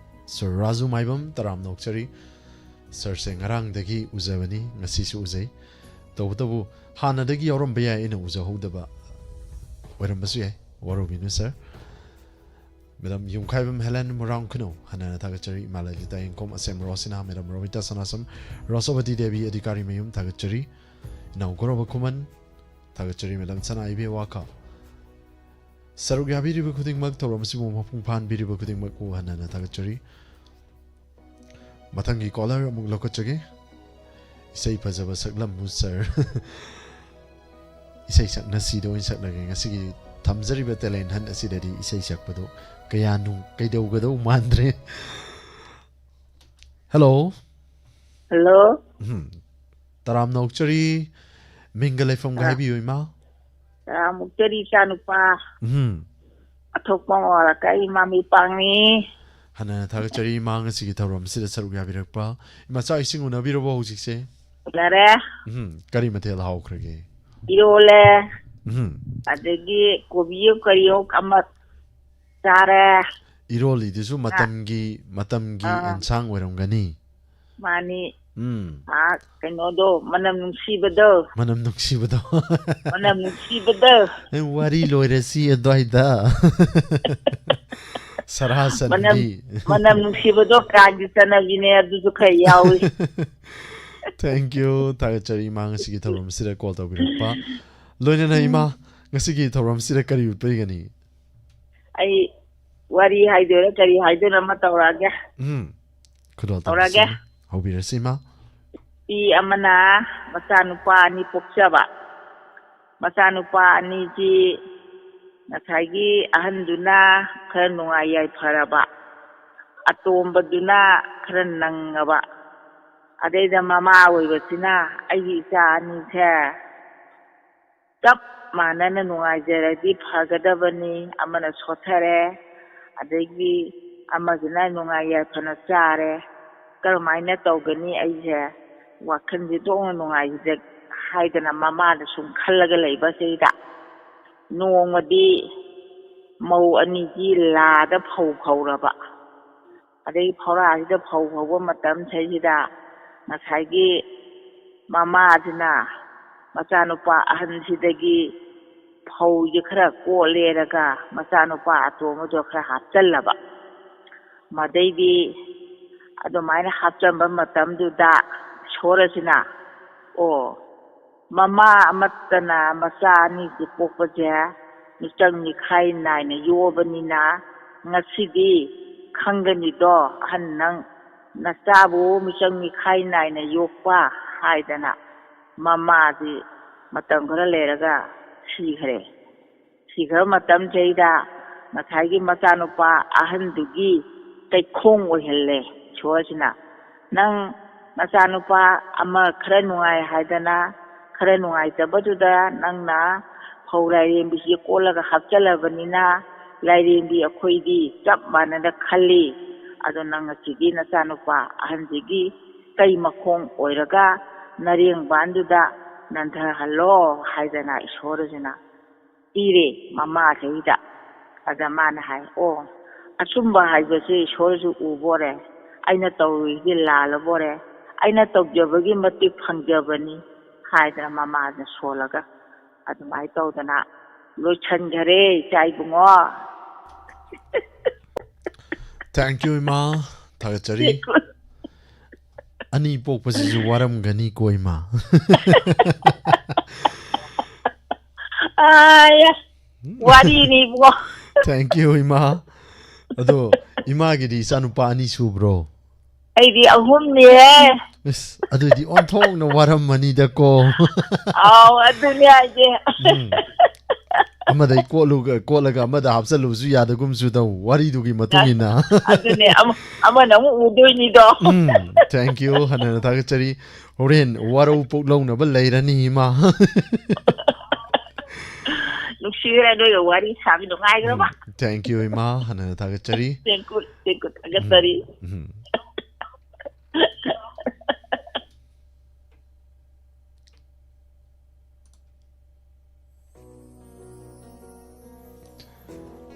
ꯁꯥꯔ ꯔꯥꯖꯨ ꯃꯥꯏꯕꯝ, ꯇꯔꯥꯝꯅ ꯑꯣꯛꯆꯔꯤ꯫ ꯁꯥꯔꯁꯦ ꯉꯔꯥꯡꯗꯒꯤ ꯎꯖꯕꯅꯤ, ꯉꯁꯤꯁꯨ ꯎꯖꯩ꯫ ꯇꯧꯕꯇꯕꯨ ꯍꯥꯟꯅꯗꯒꯤ ꯌꯥꯎꯔꯝꯕ ꯌꯥꯏ, ꯑꯩꯅ ꯎꯖꯍꯧꯗꯕ ꯑꯣꯏꯔꯝꯕꯁꯨ ꯌꯥꯏ, ꯋꯥꯔꯧꯕꯤꯅꯨ, ꯁꯥꯔ꯫ ꯃꯦꯗꯥꯝ ꯌꯨꯝꯈꯥꯏꯕꯝ ꯍꯦꯂꯦꯟ ꯃꯣꯏꯔꯥꯡ ꯈꯨꯅꯧ, ꯍꯟꯅꯅ ꯊꯥꯒꯠꯆꯔꯤ꯫ ꯏꯃꯥ ꯂꯂꯤꯇꯥ ꯌꯦꯡꯈꯣꯝ, ꯑꯁꯦꯝ ꯔꯣꯁꯤꯅꯥ, ꯃꯦꯗꯥꯝ ꯔꯣꯃꯤꯇꯥ ꯁꯅꯥꯁꯝ, ꯔꯣꯁꯣꯕꯇꯤ ꯗꯦꯕꯤ ꯑꯙꯤꯀꯥꯔꯤ ꯃꯌꯨꯝ, ꯊꯥꯒꯠꯆꯔꯤ꯫ ꯏꯅꯥꯎ ꯒꯣꯔꯣꯕ ꯈꯨꯃꯟ, ꯊꯥꯒꯠꯆꯔꯤ꯫ ꯃꯦꯗꯥꯝ ꯁꯅꯥ ꯏꯕꯦ ꯋꯥꯀ, ꯁꯔꯨꯛ ꯌꯥꯕꯤꯔꯤꯕ ꯈꯨꯗꯤꯡꯃꯛ, ꯊꯧꯔꯝ ꯑꯁꯤꯕꯨ ꯃꯄꯨꯡ ꯐꯥꯍꯟꯕꯤꯔꯤꯕ ꯈꯨꯗꯤꯡꯃꯛꯄꯨ ꯍꯟꯅꯅ ꯊꯥꯒꯠꯆꯔꯤ꯫ ꯃꯊꯪꯒꯤ caller ꯑꯃꯨꯛ ꯂꯧꯈꯠꯆꯒꯦ꯫ ꯏꯁꯩ ꯐꯖꯕ ꯁꯛꯂꯝꯃꯨ, ꯁꯥꯔ꯫ ꯏꯁꯩ ꯁꯛꯅ ꯁꯤꯗ ꯑꯣꯏꯅ ꯁꯛꯂꯒꯦ꯫ ꯉꯁꯤꯒꯤ ꯊꯝꯖꯔꯤꯕ talent hunt ꯑꯁꯤꯗꯗꯤ ꯏꯁꯩ ꯁꯛꯄꯗꯣ ꯀꯌꯥ ꯅꯨꯡ-, ꯀꯩꯗꯧꯒꯗꯧ ꯃꯥꯟꯗ꯭ꯔꯦ꯫ Hello꯫ Hello꯫ ꯎꯝ꯫ ꯇꯔꯥꯝꯅ ꯑꯣꯛꯆꯔꯤ꯫ ꯃꯤꯡꯒ ꯂꯩꯐꯝꯒ ꯇꯔꯥ-, ꯍꯥꯏꯕꯤꯌꯨ, ꯏꯃꯥ꯫ ꯇꯔꯥꯝꯅ ꯑꯣꯛꯆꯔꯤ, ꯏꯆꯥꯅꯨꯄꯥ꯫ ꯎꯝ꯫ ꯑꯊꯣꯛꯄ ꯃꯋꯥꯂꯀꯥꯏ ꯏꯃꯥ ꯃꯤꯄꯥꯡꯅꯤ꯫ ꯍꯟꯅ ꯊꯥꯒꯠꯆꯔꯤ, ꯏꯃꯥ, ꯉꯁꯤꯒꯤ ꯊꯧꯔꯝ ꯑꯁꯤꯗ ꯁꯔꯨꯛ ꯌꯥꯕꯤꯔꯛꯄ꯫ ꯏꯃꯥ, ꯆꯥꯛ ꯏꯁꯤꯡ ꯎꯅꯕꯤꯔꯕꯣ ꯍꯧꯖꯤꯛꯁꯦ? ꯎꯅꯔꯦ꯫ ꯎꯝ, ꯀꯔꯤ ꯃꯊꯦꯜ ꯍꯥꯎꯈ꯭ꯔꯒꯦ? ꯏꯔꯣꯜꯂꯦ꯫ ꯎꯝ꯫ ꯑꯗꯒꯤ ꯀꯣꯕꯤ ꯀꯔꯤꯌꯣ ꯑꯃ ꯆꯥꯔꯦ꯫ ꯏꯔꯣꯜꯂꯤꯗꯨꯁꯨ ꯑꯥ꯫ ꯃꯇꯝꯒꯤ, ꯃꯇꯝꯒꯤ ꯑꯥ꯫ ꯑꯦꯟꯁꯥꯡ ꯑꯣꯏꯔꯝꯒꯅꯤ꯫ ꯃꯥꯅꯤ꯫ ꯎꯝ꯫ ꯑꯥ, ꯀꯩꯅꯣꯗꯣ, ꯃꯅꯝ ꯅꯨꯡꯁꯤꯕꯗꯣ꯫ ꯃꯅꯝ ꯅꯨꯡꯁꯤꯕꯗꯣ꯫ ꯃꯅꯝ ꯅꯨꯡꯁꯤꯕꯗꯣ꯫ ꯑꯩ ꯋꯥꯔꯤ ꯂꯣꯏꯔꯁꯤ ꯑꯗꯨꯋꯥꯏꯗ꯫ ꯁꯔꯥ ꯁꯟꯕꯤ꯫ ꯃꯅꯝ, ꯃꯅꯝ ꯅꯨꯡꯁꯤꯕꯗꯣ ꯀꯥꯡꯒꯤ ꯆꯠꯅꯕꯤꯅꯦ, ꯑꯗꯨꯁꯨ ꯈꯔ ꯌꯥꯎꯏ꯫ Thank you꯫ ꯊꯥꯒꯠꯆꯔꯤ ꯏꯃꯥ ꯉꯁꯤꯒꯤ ꯊꯧꯔꯝ ꯑꯁꯤꯗ call ꯇꯧꯕꯤꯔꯛꯄ꯫ ꯂꯣꯏꯅꯅ ꯎꯝ꯫ ꯏꯃꯥ, ꯉꯁꯤꯒꯤ ꯊꯧꯔꯝꯁꯤꯗ ꯀꯔꯤ ꯎꯠꯄꯤꯒꯅꯤ? ꯑꯩ ꯋꯥꯔꯤ ꯍꯥꯏꯗꯣꯏꯔꯥ ꯀꯔꯤ ꯍꯥꯏꯗꯣꯏꯅꯣ ꯑꯃ ꯇꯧꯔꯛꯑꯒꯦ꯫ ꯎꯝ꯫ ꯈꯨꯗꯣꯜ ꯇꯧꯔꯛꯑꯒꯦ꯫ ꯇꯝꯕꯁꯤꯅꯤ꯫ ꯍꯧꯕꯤꯔꯁꯤ ꯏꯃꯥ꯫ ꯅꯨꯄꯤ ꯑꯃꯅ ꯃꯆꯥꯅꯨꯄꯥ ꯑꯅꯤ ꯄꯣꯛꯆꯕ꯫ ꯃꯆꯥꯅꯨꯄꯥ ꯑꯅꯤꯁꯤ ꯉꯁꯥꯏꯒꯤ ꯑꯍꯟꯗꯨꯅ ꯈꯔ ꯅꯨꯡꯉꯥꯏ ꯌꯥꯏꯐꯔꯕ, ꯑꯇꯣꯝꯕꯗꯨꯅ ꯈꯔ ꯅꯪꯉꯕ꯫ ꯑꯗꯩꯗ ꯃꯃꯥ ꯑꯣꯏꯕꯁꯤꯅ ꯑꯩꯒꯤ ꯏꯆꯥ ꯑꯅꯤꯁꯦ ꯆꯞ ꯃꯥꯟꯅꯅ ꯅꯨꯡꯉꯥꯏꯖꯔꯗꯤ ꯐꯒꯗꯕꯅꯤ, ꯑꯃꯅ ꯁꯣꯠꯊꯔꯦ, ꯑꯗꯒꯤ ꯑꯃꯁꯤꯅ ꯅꯨꯡꯉꯥꯏ ꯌꯥꯏꯐꯅ ꯆꯥꯔꯦ, ꯀꯔꯝꯍꯥꯏꯅ ꯇꯧꯒꯅꯤ? ꯑꯩꯁꯦ ꯋꯥꯈꯜꯁꯦ ꯊꯣꯛꯅ ꯅꯨꯡꯉꯥꯏꯈꯤꯗꯦ ꯍꯥꯏꯗꯅ ꯃꯃꯥꯅ ꯁꯨꯝ ꯈꯜꯂꯒ ꯂꯩꯕꯁꯤꯗ, ꯅꯣꯡꯃꯗꯤ ꯃꯧ ꯑꯅꯤꯒꯤ ꯂꯥꯗ ꯐꯧ ꯐꯧꯔꯕ꯫ ꯑꯗꯩ ꯐꯧꯔꯥꯁꯤꯗ ꯐꯧ ꯐꯧꯕ ꯃꯇꯝꯁꯤꯗꯩꯁꯤꯗ ꯉꯁꯥꯏꯒꯤ ꯃꯃꯥꯁꯤꯅ ꯃꯆꯥꯅꯨꯄꯥ ꯑꯍꯟꯁꯤꯗꯒꯤ ꯐꯧꯁꯦ ꯈꯔ ꯀꯣꯠꯂꯦꯔꯒ ꯃꯆꯥꯅꯨꯄꯥ ꯑꯇꯣꯝꯕꯗꯣ ꯈꯔ ꯍꯥꯞꯆꯜꯂꯕ꯫ ꯃꯗꯩꯗꯤ ꯑꯗꯨꯃꯥꯏꯅ ꯍꯥꯞꯆꯟꯕ ꯃꯇꯝꯗꯨꯗ ꯏꯁꯣꯔ ꯑꯁꯤꯅ, ꯑꯣ, ꯃꯃꯥ ꯑꯃꯠꯇꯅ ꯃꯆꯥ ꯑꯅꯤꯁꯤ ꯄꯣꯛꯄꯁꯦ ꯃꯤꯆꯪ ꯃꯤꯈꯥꯏ ꯅꯥꯏꯅ ꯌꯣꯛꯑꯕꯅꯤꯅ, ꯉꯁꯤꯗꯤ ꯈꯪꯒꯅꯤꯗꯣ, ꯑꯍꯟ ꯅꯪ ꯅꯆꯥꯕꯨ ꯃꯤꯆꯪ ꯃꯤꯈꯥꯏ ꯅꯥꯏꯅ ꯌꯣꯛꯄ ꯍꯥꯏꯗꯅ ꯃꯃꯥꯗꯤ ꯃꯇꯝ ꯈꯔ ꯂꯩꯔꯒ ꯁꯤꯈ꯭ꯔꯦ꯫ ꯁꯤꯈ꯭ꯔꯕ ꯃꯇꯝꯁꯤꯗꯩꯗ ꯉꯁꯥꯏꯒꯤ ꯃꯆꯥꯅꯨꯄꯥ ꯑꯍꯟꯗꯨꯒꯤ ꯀꯩꯈꯣꯡ ꯑꯣꯏꯍꯜꯂꯦ ꯏꯁꯣꯔꯁꯤꯅ꯫ ꯅꯪ ꯅꯆꯥꯅꯨꯄꯥ ꯑꯃ ꯈꯔ ꯅꯨꯡꯉꯥꯏ ꯍꯥꯏꯗꯅ, ꯈꯔ ꯅꯨꯡꯉꯥꯏꯇꯕꯗꯨꯗ ꯅꯪꯅ ꯐꯧ ꯂꯥꯏꯔꯦꯝꯕꯤꯁꯤ ꯀꯣꯜꯂꯒ ꯍꯥꯞꯆꯜꯂꯕꯅꯤꯅ, ꯂꯥꯏꯔꯦꯝꯕꯤ ꯑꯩꯈꯣꯏꯗꯤ ꯆꯞ ꯃꯥꯟꯅꯅ ꯈꯜꯂꯤ꯫ ꯑꯗꯣ ꯅꯪ ꯉꯁꯤꯗꯤ ꯅꯆꯥꯅꯨꯄꯥ ꯑꯍꯟꯁꯤꯒꯤ ꯀꯩ ꯃꯈꯣꯡ ꯑꯣꯏꯔꯒ ꯅꯔꯦꯡꯕꯥꯟꯗꯨꯗ ꯅꯟꯊꯍꯜꯂꯣ ꯍꯥꯏꯗꯅ ꯏꯁꯣꯔꯁꯤꯅ ꯄꯤꯔꯦ ꯃꯃꯥꯈꯩꯗ꯫ ꯑꯗ ꯃꯥꯅ ꯍꯥꯏ, ꯑꯣ, ꯑꯆꯨꯝꯕ ꯍꯥꯏꯕꯁꯦ ꯏꯁꯣꯔꯁꯨ ꯎꯕꯣꯔꯦ, ꯑꯩꯅ ꯇꯧꯔꯤꯁꯦ ꯂꯥꯜꯂꯕꯣꯔꯦ, ꯑꯩꯅ ꯇꯧꯖꯕꯒꯤ ꯃꯇꯤꯛ ꯐꯪꯖꯕꯅꯤ ꯍꯥꯏꯗꯅ ꯃꯃꯥꯅ ꯁꯣꯜꯂꯒ ꯑꯗꯨꯃꯥꯏꯅ ꯇꯧꯗꯅ ꯂꯣꯏꯁꯟꯈꯔꯦ ꯏꯆꯥ ꯏꯕꯨꯡꯉꯣ꯫ Thank you, ꯏꯃꯥ꯫ ꯊꯥꯒꯠꯆꯔꯤ꯫ ꯑꯅꯤ ꯄꯣꯛꯄꯁꯤꯁꯨ ꯋꯥꯔꯝꯒꯅꯤꯀꯣ, ꯏꯃꯥ꯫ ꯑꯥꯌꯥ, ꯋꯥꯔꯤꯅꯤ ꯏꯕꯨꯡꯉꯣ꯫ Thank you, ꯏꯃꯥ꯫ ꯑꯗꯣ ꯏꯃꯥꯒꯤꯗꯤ ꯏꯆꯥꯅꯨꯄꯥ ꯑꯅꯤ ꯁꯨꯕ꯭ꯔꯣ? ꯑꯩꯗꯤ ꯑꯍꯨꯝꯅꯤꯍꯦ꯫ ꯑꯁ, ꯑꯗꯨꯗꯤ ꯑꯣꯟꯊꯣꯛꯅ ꯋꯥꯔꯝꯃꯅꯤꯗꯀꯣ꯫ ꯑꯥꯎ, ꯑꯗꯨꯅꯦ ꯍꯥꯏꯁꯦ꯫ ꯎꯝ꯫ ꯑꯃꯗꯩ ꯀꯣꯠꯂꯨꯒ-, ꯀꯣꯠꯂꯒ ꯑꯃꯗ ꯍꯥꯞꯆꯜꯂꯨꯕꯁꯨ ꯌꯥꯗꯒꯨꯝꯁꯨ ꯇꯧ, ꯋꯥꯔꯤꯗꯨꯒꯤ ꯃꯇꯨꯡ ꯏꯟꯅ꯫ ꯑꯗꯨꯅꯦ, ꯑꯃ-, ꯑꯃꯅ ꯑꯃꯨꯛ ꯎꯗꯣꯏꯅꯤꯗꯣ꯫ ꯎꯝ, thank you, ꯍꯟꯅ ꯊꯥꯒꯠꯆꯔꯤ꯫ ꯍꯣꯔꯦꯟ ꯋꯥꯔꯧ ꯄꯣꯛꯂꯧꯅꯕ ꯂꯩꯔꯅꯤ, ꯏꯃꯥ꯫ ꯅꯨꯡꯁꯤꯈ꯭ꯔꯦ ꯅꯣꯏꯒ ꯋꯥꯔꯤ ꯁꯥꯕꯤ ꯅꯨꯡꯉꯥꯏꯈ꯭ꯔꯕ꯫ ꯎꯝ, thank you, ꯏꯃꯥ, ꯍꯟꯅ ꯊꯥꯒꯠꯆꯔꯤ꯫ Thank you, thank you, ꯊꯥꯒꯠꯆꯔꯤ꯫ ꯎꯝ꯫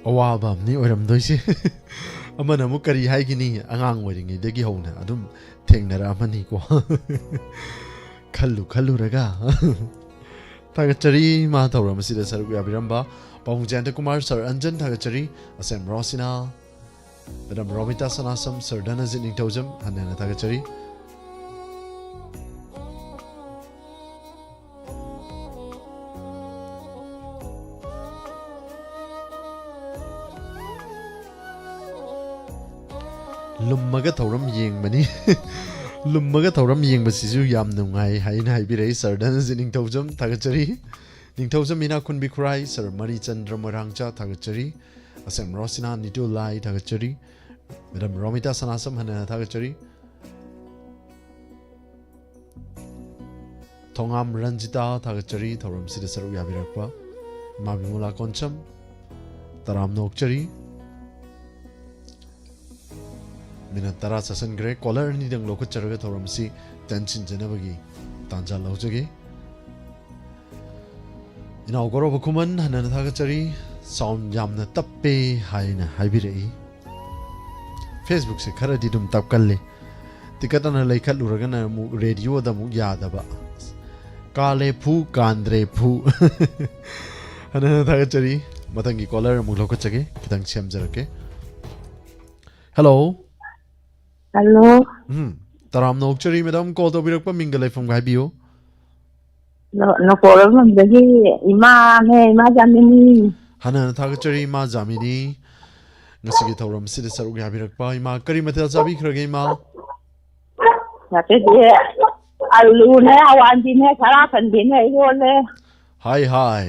ꯑꯋꯥꯕ ꯑꯃꯅꯤ ꯑꯣꯏꯔꯝꯗꯣꯏꯁꯦ꯫ ꯑꯃꯅ ꯑꯃꯨꯛ ꯀꯔꯤ ꯍꯥꯏꯒꯅꯤ? ꯑꯉꯥꯡ ꯑꯣꯏꯔꯤꯉꯩꯗꯒꯤ ꯍꯧꯅ ꯑꯗꯨꯝ ꯊꯦꯡꯅꯔꯛꯑꯃꯅꯤꯀꯣ꯫ ꯈꯜꯂꯨ ꯈꯜꯂꯨꯔꯒ꯫ ꯊꯥꯒꯠꯆꯔꯤ ꯃꯥ ꯊꯧꯔꯝ ꯑꯁꯤꯗ ꯁꯔꯨꯛ ꯌꯥꯕꯤꯔꯝꯕ ꯄꯥꯕꯨꯡ ꯖꯌꯟꯇ ꯀꯨꯃꯥꯔ, ꯁꯔ ꯑꯟꯖꯟ ꯊꯥꯒꯠꯆꯔꯤ, ꯑꯁꯦꯝ ꯔꯣꯁꯤꯅꯥ, ꯃꯦꯗꯥꯝ ꯔꯣꯃꯤꯇꯥ ꯁꯅꯥꯁꯝ, ꯁꯔ ꯙꯅꯖꯤꯠ ꯅꯤꯡꯊꯧꯖꯝ, ꯍꯟꯅ ꯍꯟꯅ ꯊꯥꯒꯠꯆꯔꯤ꯫ ꯂꯨꯝꯃꯒ ꯊꯧꯔꯝ ꯌꯦꯡꯕꯅꯤ꯫ ꯂꯨꯝꯃꯒ ꯊꯧꯔꯝ ꯌꯦꯡꯕꯁꯤꯁꯨ ꯌꯥꯝ ꯅꯨꯡꯉꯥꯏ ꯍꯥꯏꯅ ꯍꯥꯏꯕꯤꯔꯛꯏ ꯁꯔ ꯙꯅꯖꯤꯠ ꯅꯤꯡꯊꯧꯖꯝ, ꯊꯥꯒꯠꯆꯔꯤ꯫ ꯅꯤꯡꯊꯧꯖꯝ ꯏꯅꯥꯈꯨꯟꯕꯤ ꯈꯨꯔꯥꯏ, ꯁꯔ ꯃꯔꯤꯆꯟꯗ꯭ꯔ ꯃꯣꯏꯔꯥꯡꯆꯥ, ꯊꯥꯒꯠꯆꯔꯤ꯫ ꯑꯁꯦꯝ ꯔꯣꯁꯤꯅꯥ ꯅꯤꯇꯨ ꯂꯥꯏ, ꯊꯥꯒꯠꯆꯔꯤ꯫ ꯃꯦꯗꯥꯝ ꯔꯣꯃꯤꯇꯥ ꯁꯅꯥꯁꯝ, ꯍꯟꯅ ꯍꯟꯅ ꯊꯥꯒꯠꯆꯔꯤ꯫ ꯊꯣꯉꯥꯝ ꯔꯟꯖꯤꯇꯥ, ꯊꯥꯒꯠꯆꯔꯤ ꯊꯧꯔꯝꯁꯤꯗ ꯁꯔꯨꯛ ꯌꯥꯕꯤꯔꯛꯄ꯫ ꯏꯃꯥ ꯕꯤꯃꯣꯂꯥ ꯀꯣꯟꯁꯝ, ꯇꯔꯥꯝꯅ ꯑꯣꯛꯆꯔꯤ꯫ ꯃꯤꯅꯠ ꯇꯔꯥ ꯆꯠꯁꯤꯟꯈ꯭ꯔꯦ꯫ ꯀꯣꯂꯔ ꯑꯅꯤꯗꯪ ꯂꯧꯈꯠꯆꯔꯒ ꯊꯧꯔꯝꯁꯤ ꯇꯦꯟꯁꯤꯟꯖꯅꯕꯒꯤ ꯇꯥꯟꯖꯥ ꯂꯧꯖꯒꯦ꯫ ꯏꯅꯥꯎ ꯒꯧꯔꯕ ꯈꯨꯃꯟ, ꯍꯟꯅ ꯍꯟꯅ ꯊꯥꯒꯠꯆꯔꯤ꯫ ꯁꯥꯎꯟ ꯌꯥꯝꯅ ꯇꯞꯄꯦ ꯍꯥꯏꯅ ꯍꯥꯏꯕꯤꯔꯛꯏ꯫ ꯐꯦꯁꯕꯨꯛꯁꯦ ꯈꯔꯗꯤ ꯑꯗꯨꯝ ꯇꯞꯀꯜꯂꯤ꯫ ꯇꯤꯀꯠ ꯑꯅ ꯂꯩꯈꯠꯂꯨꯔꯒꯅ ꯑꯃꯨꯛ ꯔꯦꯗꯤꯑꯣꯗ ꯑꯃꯨꯛ ꯌꯥꯗꯕ꯫ ꯀꯥꯂꯦ ꯐꯨ, ꯀꯥꯟꯗ꯭ꯔꯦ ꯐꯨ꯫ ꯍꯟꯅ ꯍꯟꯅ ꯊꯥꯒꯠꯆꯔꯤ꯫ ꯃꯊꯪꯒꯤ ꯀꯣꯂꯔ ꯑꯃꯨꯛ ꯂꯧꯈꯠꯆꯒꯦ, ꯈꯤꯇꯪ ꯁꯦꯝꯖꯔꯛꯀꯦ꯫ ꯍꯜꯂꯣ꯫ ꯍꯜꯂꯣ꯫ ꯎꯝ, ꯇꯔꯥꯝꯅ ꯑꯣꯛꯆꯔꯤ ꯃꯦꯗꯥꯝ, ꯀꯣꯜ ꯇꯧꯕꯤꯔꯛꯄ ꯃꯤꯡꯒ ꯂꯩꯐꯝꯒ ꯍꯥꯏꯕꯤꯌꯨ꯫ ꯅ-, ꯅꯀꯣꯔ ꯂꯝꯗꯒꯤ ꯏꯃꯥꯅꯦ, ꯏꯃꯥ ꯖꯥꯃꯤꯅꯤ꯫ ꯍꯟꯅ ꯍꯟꯅ ꯊꯥꯒꯠꯆꯔꯤ ꯏꯃꯥ ꯖꯥꯃꯤꯅꯤ꯫ ꯉꯁꯤꯒꯤ ꯊꯧꯔꯝꯁꯤꯗ ꯁꯔꯨꯛ ꯌꯥꯕꯤꯔꯛꯄ ꯏꯃꯥ, ꯀꯔꯤ ꯃꯊꯦꯜ ꯆꯥꯕꯤꯈ꯭ꯔꯒꯦ ꯏꯃꯥ? ꯉꯁꯤꯗꯤ ꯑꯂꯨꯅꯦ, ꯍꯋꯥꯟꯕꯤꯅꯦ, ꯈꯔꯥ ꯈꯟꯕꯤꯅꯦ ꯏꯔꯣꯜꯂꯦ꯫ ꯍꯥꯏ ꯍꯥꯏ꯫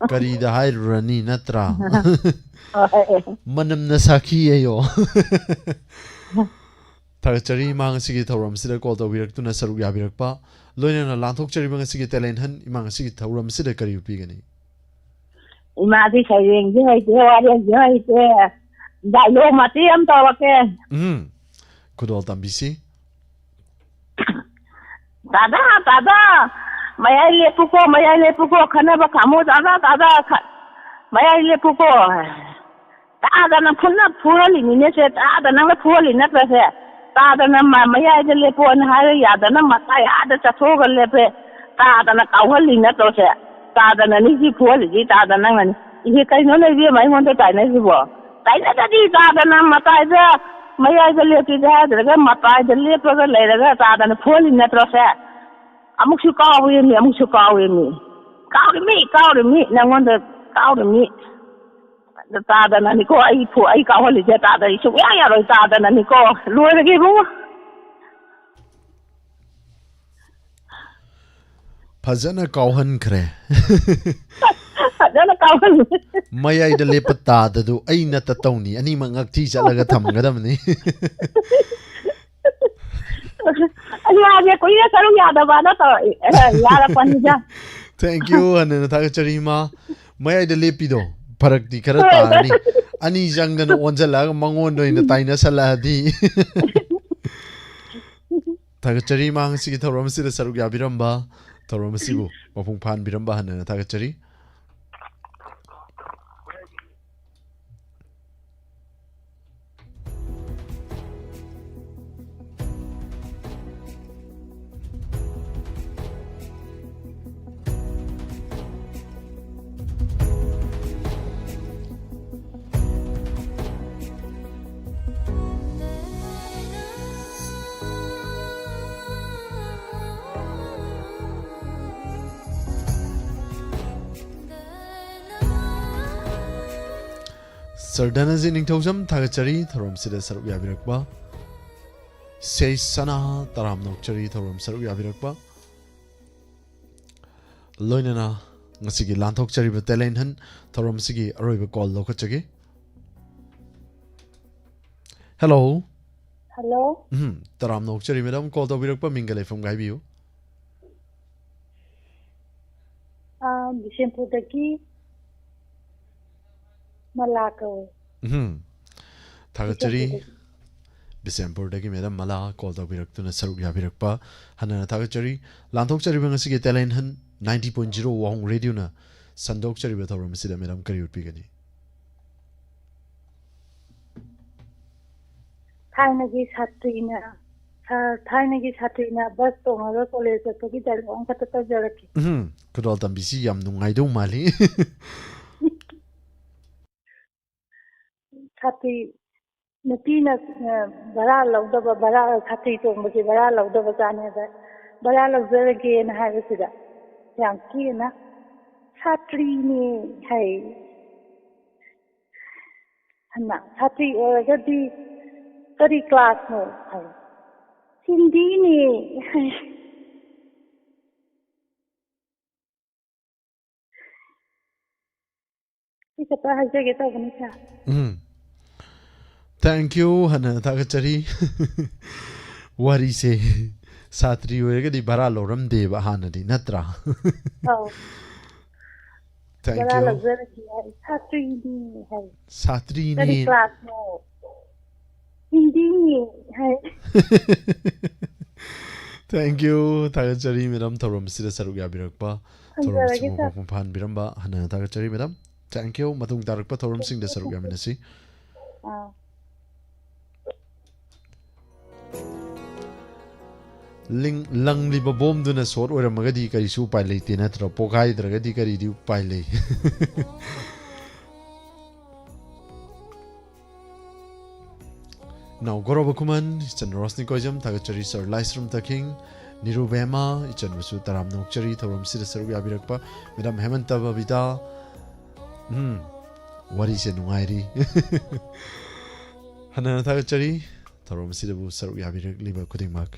ꯀꯔꯤꯗ ꯍꯥꯏꯔꯨꯔꯅꯤ ꯅꯠꯇ꯭ꯔꯥ? ꯍꯣꯏ꯫ ꯃꯅꯝꯅ ꯁꯥꯈꯤ ꯑꯌꯣ꯫ ꯊꯥꯒꯠꯆꯔꯤ ꯏꯃꯥ ꯉꯁꯤꯒꯤ ꯊꯧꯔꯝꯁꯤꯗ ꯀꯣꯜ ꯇꯧꯕꯤꯔꯛꯇꯨꯅ ꯁꯔꯨꯛ ꯌꯥꯕꯤꯔꯛꯄ꯫ ꯂꯣꯏꯅꯅ ꯂꯥꯟꯊꯣꯛꯆꯔꯤꯕ ꯉꯁꯤꯒꯤ ꯇꯦꯂꯦꯟ ꯍꯟ ꯏꯃꯥ ꯉꯁꯤꯒꯤ ꯊꯧꯔꯝꯁꯤꯗ ꯀꯔꯤ ꯎꯠꯄꯤꯒꯅꯤ? ꯏꯃꯥꯗꯤ ꯁꯩꯔꯦꯡꯁꯨ ꯍꯩꯇꯦ, ꯋꯥꯔꯦꯡꯁꯨ ꯍꯩꯇꯦ꯫ ꯗꯥꯏꯂꯣꯛ ꯃꯇꯦꯛ ꯑꯃ ꯇꯧꯔꯛꯀꯦ꯫ ꯎꯝ꯫ ꯈꯨꯗꯣꯜ ꯇꯝꯕꯤꯁꯤ꯫ ꯇꯥꯗ, ꯇꯥꯗ, ꯃꯌꯥꯏ ꯂꯦꯞꯄꯨꯀꯣ, ꯃꯌꯥꯏ ꯂꯦꯞꯄꯨꯀꯣ, ꯈꯟꯅꯕ ꯈꯥꯝꯃꯨ, ꯇꯥꯗ, ꯇꯥꯗ, ꯈ-, ꯃꯌꯥꯏ ꯂꯦꯞꯄꯨꯀꯣ꯫ ꯇꯥꯗꯅ ꯐꯨꯅ ꯐꯨꯍꯜꯂꯤꯅꯤꯅꯦ ꯁꯦ, ꯇꯥꯗ ꯅꯪꯅ ꯐꯨꯍꯜꯂꯤ ꯅꯠꯇ꯭ꯔꯁꯦ? ꯇꯥꯗꯅ ꯃ-, ꯃꯌꯥꯏꯗ ꯂꯦꯞꯄꯣꯅ ꯍꯥꯏꯔ ꯌꯥꯗꯅ ꯃꯇꯥꯏ ꯑꯥꯗ ꯆꯠꯊꯣꯛꯑꯒ ꯂꯦꯞꯄꯦ꯫ ꯇꯥꯗꯅ ꯀꯥꯎꯍꯜꯂꯤ ꯅꯠꯇ꯭ꯔꯣꯁꯦ? ꯇꯥꯗꯅꯅꯤ ꯁꯤ ꯐꯨꯍꯜꯂꯤꯁꯤ, ꯇꯥꯗ ꯅꯪꯅꯅꯤ꯫ ꯏꯍꯦ, ꯀꯩꯅꯣꯅꯦ ꯏꯕꯦꯝꯃ ꯑꯩꯉꯣꯟꯗ ꯇꯥꯏꯅꯩꯁꯤꯕꯣ? ꯇꯥꯏꯅꯗꯗꯤ ꯇꯥꯗꯅ ꯃꯇꯥꯏꯗ, ꯃꯌꯥꯏꯗ ꯂꯦꯞꯀꯦꯗꯤ ꯍꯥꯏꯗ꯭ꯔꯒ ꯃꯇꯥꯏꯗ ꯂꯦꯞꯄꯒ ꯂꯩꯔꯒ ꯇꯥꯗꯅ ꯐꯨꯍꯜꯂꯤ ꯅꯠꯇ꯭ꯔꯣꯁꯦ? ꯑꯃꯨꯛꯁꯨ ꯀꯥꯎꯋꯦꯃꯤ, ꯑꯃꯨꯛꯁꯨ ꯀꯥꯎꯋꯦꯃꯤ꯫ ꯀꯥꯎꯔꯤꯃꯤ, ꯀꯥꯎꯔꯤꯃꯤ, ꯅꯪꯉꯣꯟꯗ ꯀꯥꯎꯔꯤꯃꯤ꯫ ꯑꯗ ꯇꯥꯗꯅꯅꯤꯀꯣ ꯑꯩ ꯐꯨ-, ꯑꯩ ꯀꯥꯎꯍꯜꯂꯤꯁꯦ ꯇꯥꯗ, ꯑꯩ ꯁꯨꯡꯌꯥ ꯌꯥꯔꯣꯏ ꯇꯥꯗꯅꯅꯤꯀꯣ꯫ ꯂꯣꯏꯔꯒꯦ ꯏꯕꯨꯡꯉꯣ꯫ ꯐꯖꯅ ꯀꯥꯎꯍꯟꯈ꯭ꯔꯦ꯫ ꯐꯖꯅ ꯀꯥꯎꯍꯜꯂꯦ꯫ ꯃꯌꯥꯏꯗ ꯂꯦꯞꯄ ꯇꯥꯗꯗꯨ ꯑꯩ ꯅꯠꯇ ꯇꯧꯅꯤ, ꯑꯅꯤꯃꯛ ꯉꯛꯊꯤ ꯆꯠꯂꯒ ꯊꯝꯒꯗꯕꯅꯤ꯫ ꯑꯩ ꯌꯥꯗꯦ, ꯀꯨꯏꯔꯦ ꯁꯔꯨꯛ ꯌꯥꯗꯕꯅ ꯇꯧꯔꯛꯏ꯫ ꯑꯦ, ꯌꯥꯔꯛꯄꯅꯤꯗ꯫ Thank you, ꯍꯟꯅ ꯍꯟꯅ ꯊꯥꯒꯠꯆꯔꯤ ꯏꯃꯥ꯫ ꯃꯌꯥꯏꯗ ꯂꯦꯞꯄꯤꯗꯣ ꯐꯔꯛꯇꯤ ꯈꯔ ꯍꯣꯏ꯫ ꯇꯥꯔꯅꯤ꯫ ꯑꯅꯤ ꯆꯪꯗꯅ ꯑꯣꯟꯁꯤꯜꯂꯛꯑꯒ ꯃꯉꯣꯟꯗ ꯑꯣꯏꯅ ꯇꯥꯏꯅꯁꯜꯂꯛꯑꯗꯤ꯫ ꯊꯥꯒꯠꯆꯔꯤ ꯏꯃꯥ ꯉꯁꯤꯒꯤ ꯊꯧꯔꯝ ꯑꯁꯤꯗ ꯁꯔꯨꯛ ꯌꯥꯕꯤꯔꯝꯕ, ꯊꯧꯔꯝ ꯑꯁꯤꯕꯨ ꯃꯄꯨꯡ ꯐꯥꯍꯟꯕꯤꯔꯝꯕ ꯍꯟꯅ ꯍꯟꯅ ꯊꯥꯒꯠꯆꯔꯤ꯫ ꯁꯔ ꯙꯅꯖꯤꯠ ꯅꯤꯡꯊꯧꯖꯝ, ꯊꯥꯒꯠꯆꯔꯤ ꯊꯧꯔꯝꯁꯤꯗ ꯁꯔꯨꯛ ꯌꯥꯕꯤꯔꯛꯄ꯫ ꯁꯦ ꯁꯅꯥ, ꯇꯔꯥꯝꯅ ꯑꯣꯛꯆꯔꯤ ꯊꯧꯔꯝ ꯁꯔꯨꯛ ꯌꯥꯕꯤꯔꯛꯄ꯫ ꯂꯣꯏꯅꯅ ꯉꯁꯤꯒꯤ ꯂꯥꯟꯊꯣꯛꯆꯔꯤꯕ talent hunt ꯊꯧꯔꯝ ꯑꯁꯤꯒꯤ ꯑꯔꯣꯏꯕ call ꯂꯧꯈꯠꯆꯒꯦ꯫ Hello꯫ Hello꯫ ꯎꯝ, ꯇꯔꯥꯝꯅ ꯑꯣꯛꯆꯔꯤ madam, call ꯇꯧꯕꯤꯔꯛꯄ ꯃꯤꯡꯒ ꯂꯩꯐꯝꯒ ꯍꯥꯏꯕꯤꯌꯨ꯫ ꯑꯥ, ꯕꯤꯁꯦꯝꯄꯨꯔꯗꯒꯤ ꯃꯂꯥ ꯀꯧꯋꯦ꯫ ꯎꯝ, ꯊꯥꯒꯠꯆꯔꯤ꯫ ꯕꯤꯁꯦꯝꯄꯨꯔꯗꯒꯤ꯫ ꯕꯤꯁꯦꯝꯄꯨꯔꯗꯒꯤ madam ꯃꯂꯥ call ꯇꯧꯕꯤꯔꯛꯇꯨꯅ ꯁꯔꯨꯛ ꯌꯥꯕꯤꯔꯛꯄ ꯍꯟꯅ ꯊꯥꯒꯠꯆꯔꯤ꯫ ꯂꯥꯟꯊꯣꯛꯆꯔꯤꯕ ꯉꯁꯤꯒꯤ talent hunt ninety point zero ꯋꯥꯍꯣꯡ ꯔꯦꯗꯤꯑꯣꯅ ꯁꯟꯗꯣꯛꯆꯔꯤꯕ ꯊꯧꯔꯝ ꯑꯁꯤꯗ madam ꯀꯔꯤ ꯎꯠꯄꯤꯒꯅꯤ? ꯊꯥꯏꯅꯒꯤ ꯁꯥꯇ꯭ꯔꯤꯅ, ꯁꯥ-, ꯊꯥꯏꯅꯒꯤ ꯁꯥꯇ꯭ꯔꯤꯅ bus ꯇꯣꯡꯉꯒ college ꯆꯠꯄꯒꯤ dialogue ꯑꯃꯈꯛꯇ ꯇꯧꯖꯔꯛꯀꯦ꯫ ꯎꯝ, ꯈꯨꯗꯣꯜ ꯇꯝꯕꯤꯁꯤ ꯌꯥꯝ ꯅꯨꯡꯉꯥꯏꯗꯧ ꯃꯥꯜꯂꯤ꯫ ꯁꯥꯇ꯭ꯔꯤ ꯅꯨꯄꯤꯅ, ꯑ, ꯚꯔꯥ ꯂꯧꯗꯕ, ꯚꯔꯥ, ꯁꯥꯇ꯭ꯔꯤ ꯇꯣꯡꯕꯁꯦ ꯚꯔꯥ ꯂꯧꯗꯕ ꯖꯥꯠꯅꯦ꯫ ꯑꯗ ꯚꯔꯥ ꯂꯧꯖꯔꯒꯦꯅ ꯍꯥꯏꯕꯁꯤꯗ ꯌꯥꯝ ꯀꯦꯅ, "ꯁꯥꯇ꯭ꯔꯤꯅꯦ" ꯍꯥꯏ꯫ ꯍꯟꯅ, "ꯁꯥꯇ꯭ꯔꯤ ꯑꯣꯏꯔꯒꯗꯤ ꯀꯔꯤ classꯅꯣ?" ꯍꯥꯏ꯫ "ꯍꯤꯟꯗꯤꯅꯦ" ꯍꯥꯏ꯫ ꯁꯤ ꯈꯛꯇ ꯍꯥꯏꯖꯒꯦ ꯇꯧꯕꯅꯤ, sir꯫ ꯎꯝ꯫ Thank you, ꯍꯟꯅ ꯊꯥꯒꯠꯆꯔꯤ꯫ ꯋꯥꯔꯤꯁꯦ ꯁꯥꯇ꯭ꯔꯤ ꯑꯣꯏꯔꯒꯗꯤ ꯚꯔꯥ ꯂꯧꯔꯝꯗꯦꯕ ꯍꯥꯟꯅꯗꯤ, ꯅꯠꯇ꯭ꯔꯥ? ꯑꯧ꯫ Thank ꯚꯔꯥ you꯫ ꯂꯧꯖꯔꯒꯦ ꯍꯥꯏ, "ꯁꯥꯇ꯭ꯔꯤꯅꯤ" ꯍꯥꯏ꯫ "ꯁꯥꯇ꯭ꯔꯤꯅꯤ"꯫ "ꯀꯔꯤ classꯅꯣ?" "ꯍꯤꯟꯗꯤꯅꯤ" ꯍꯥꯏ꯫ Thank you, ꯊꯥꯒꯠꯆꯔꯤ madam, ꯊꯧꯔꯝ ꯑꯁꯤꯗ ꯁꯔꯨꯛ ꯌꯥꯕꯤꯔꯛꯄ, ꯊꯧꯔꯝ ꯊꯝꯖꯔꯒꯦ, ꯑꯁꯤꯕꯨ sir꯫ ꯃꯄꯨꯡ ꯐꯥꯍꯟꯕꯤꯔꯝꯕ ꯍꯟꯅ ꯊꯥꯒꯠꯆꯔꯤ madam꯫ Thank you, ꯃꯇꯨꯡ ꯇꯥꯔꯛꯄ ꯊꯧꯔꯝꯁꯤꯡꯗ ꯁꯔꯨꯛ ꯌꯥꯃꯤꯟꯅꯁꯤ꯫ ꯑꯥ꯫ ꯂꯤꯡ-, ꯂꯪꯂꯤꯕ ꯕꯣꯝꯗꯨꯅ short ꯑꯣꯏꯔꯝꯃꯒꯗꯤ ꯀꯔꯤꯁꯨ ꯎꯄꯥꯏ ꯂꯩꯇꯦ, ꯅꯠꯇ꯭ꯔꯣ? ꯄꯣꯈꯥꯏꯗ꯭ꯔꯒꯗꯤ ꯀꯔꯤꯗꯤ ꯎꯄꯥꯏ ꯂꯩ? ꯏꯅꯥꯎ ꯒꯧꯔꯕ ꯈꯨꯃꯟ, ꯏꯆꯟ ꯔꯣꯁꯅꯤ ꯀꯣꯏꯖꯝ, ꯊꯥꯒꯠꯆꯔꯤ꯫ Sir ꯂꯥꯏꯁ꯭ꯔꯝ ꯇꯈꯤꯡ, ꯅꯤꯔꯨꯕꯦꯃꯥ, ꯏꯆꯟꯕꯨꯁꯨ ꯇꯔꯥꯝꯅ ꯑꯣꯛꯆꯔꯤ ꯊꯧꯔꯝꯁꯤꯗ ꯁꯔꯨꯛ ꯌꯥꯕꯤꯔꯛꯄ꯫ Madam ꯍꯦꯃꯟꯇ ꯕꯕꯤꯇꯥ, ꯎꯝ, ꯋꯥꯔꯤꯁꯦ ꯅꯨꯡꯉꯥꯏꯔꯤ꯫ ꯍꯟꯅ ꯍꯟꯅ ꯊꯥꯒꯠꯆꯔꯤ ꯊꯧꯔꯝ ꯑꯁꯤꯗꯕꯨ ꯁꯔꯨꯛ ꯌꯥꯕꯤꯔꯛꯂꯤꯕ ꯈꯨꯗꯤꯡꯃꯛ꯫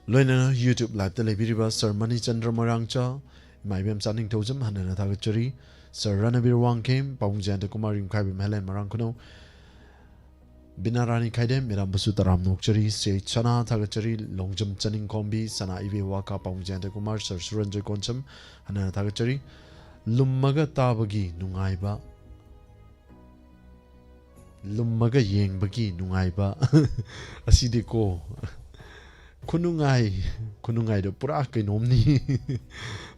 ꯂꯣꯏꯅꯅ YouTube live ꯇ ꯂꯩꯕꯤꯔꯤꯕ ꯁꯔ ꯃꯅꯤꯆꯟꯗ꯭ꯔ ꯃꯣꯏꯔꯥꯡꯆꯥ, ꯏꯃꯥ ꯏꯕꯦꯝꯆꯥ ꯅꯤꯡꯊꯧꯖꯝ ꯍꯟꯅ ꯍꯟꯅ ꯊꯥꯒꯠꯆꯔꯤ꯫ ꯁꯔ ꯔꯅꯕꯤꯔ ꯋꯥꯡꯈꯦꯝ, ꯄꯥꯕꯨꯡ ꯖꯌꯟꯇ ꯀꯨꯃꯥꯔ, ꯌꯨꯝꯈꯥꯏꯕꯝ ꯍꯦꯂꯦꯟ ꯃꯣꯏꯔꯥꯡ ꯈꯨꯅꯧ, ꯕꯤꯅꯥ ꯔꯥꯅꯤ ꯈꯥꯏꯗꯦꯝ, ꯃꯦꯗꯥꯝꯕꯨꯁꯨ ꯇꯔꯥꯝ ꯅꯣꯛꯆꯔꯤ꯫ ꯁꯤ ꯑꯩꯆ ꯁꯅꯥ ꯊꯥꯒꯠꯆꯔꯤ꯫ ꯂꯣꯡꯖꯝ ꯆꯅꯤꯡꯈꯣꯝꯕꯤ, ꯁꯅꯥ ꯏꯕꯦ ꯋꯥꯀꯥ, ꯄꯥꯕꯨꯡ ꯖꯌꯟꯇ ꯀꯨꯃꯥꯔ, ꯁꯔ ꯁꯨꯔꯟꯖꯣꯏ ꯀꯣꯟꯁꯝ ꯍꯟꯅ ꯍꯟꯅ ꯊꯥꯒꯠꯆꯔꯤ꯫ ꯂꯨꯝꯃꯒ ꯇꯥꯕꯒꯤ ꯅꯨꯡꯉꯥꯏꯕ, ꯂꯨꯝꯃꯒ ꯌꯦꯡꯕꯒꯤ ꯅꯨꯡꯉꯥꯏꯕ꯫ ꯑꯁꯤꯗꯤꯀꯣ, ꯈꯨꯅꯨꯡꯉꯥꯏ, ꯈꯨꯅꯨꯡꯉꯥꯏꯗꯣ ꯄꯨꯔꯥ ꯀꯩꯅꯣꯝꯅꯤ꯫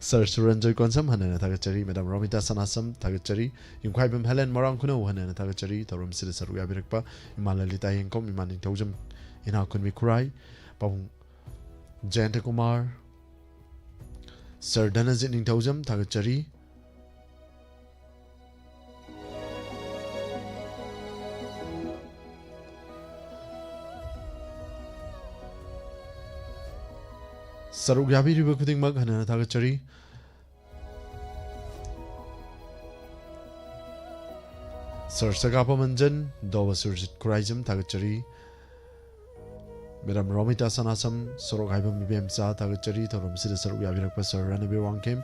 ꯁꯔ ꯁꯨꯔꯟꯖꯣꯏ ꯀꯣꯟꯁꯝ ꯍꯟꯅ ꯍꯟꯅ ꯊꯥꯒꯠꯆꯔꯤ꯫ ꯃꯦꯗꯥꯝ ꯔꯣꯃꯤꯇꯥ ꯁꯅꯥꯁꯝ ꯊꯥꯒꯠꯆꯔꯤ꯫ ꯌꯨꯝꯈꯥꯏꯕꯝ ꯍꯦꯂꯦꯟ ꯃꯣꯏꯔꯥꯡ ꯈꯨꯅꯧ ꯍꯟꯅ ꯍꯟꯅ ꯊꯥꯒꯠꯆꯔꯤ꯫ ꯊꯧꯔꯝꯁꯤꯗ ꯁꯔꯨꯛ ꯌꯥꯕꯤꯔꯛꯄ ꯏꯃꯥ ꯂꯂꯤꯇꯥ ꯌꯦꯡꯈꯣꯝ, ꯏꯃꯥ ꯅꯤꯡꯊꯧꯖꯝ, ꯏꯅꯥ ꯈꯨꯟꯕꯤ ꯈꯨꯔꯥꯏ, ꯄꯥꯕꯨꯡ ꯖꯌꯟꯇ ꯀꯨꯃꯥꯔ, ꯁꯔ ꯙꯅꯖꯤꯠ ꯅꯤꯡꯊꯧꯖꯝ ꯊꯥꯒꯠꯆꯔꯤ꯫ ꯁꯔꯨꯛ ꯌꯥꯕꯤꯔꯤꯕ ꯈꯨꯗꯤꯡꯃꯛ ꯍꯟꯅ ꯍꯟꯅ ꯊꯥꯒꯠꯆꯔꯤ꯫ ꯁꯔ ꯁꯒꯥꯄ ꯃꯟꯖꯟ, ꯗꯣꯕ ꯁꯨꯔꯖꯤꯠ ꯈꯨꯔꯥꯏꯖꯝ ꯊꯥꯒꯠꯆꯔꯤ꯫ ꯃꯦꯗꯥꯝ ꯔꯣꯃꯤꯇꯥ ꯁꯅꯥꯁꯝ, ꯁꯣꯔꯣꯛ ꯍꯥꯏꯕꯝ ꯏꯕꯦꯝꯆꯥ ꯊꯥꯒꯠꯆꯔꯤ꯫ ꯊꯧꯔꯝꯁꯤꯗ ꯁꯔꯨꯛ ꯌꯥꯕꯤꯔꯛꯄ ꯁꯔ ꯔꯅꯕꯤꯔ ꯋꯥꯡꯈꯦꯝ,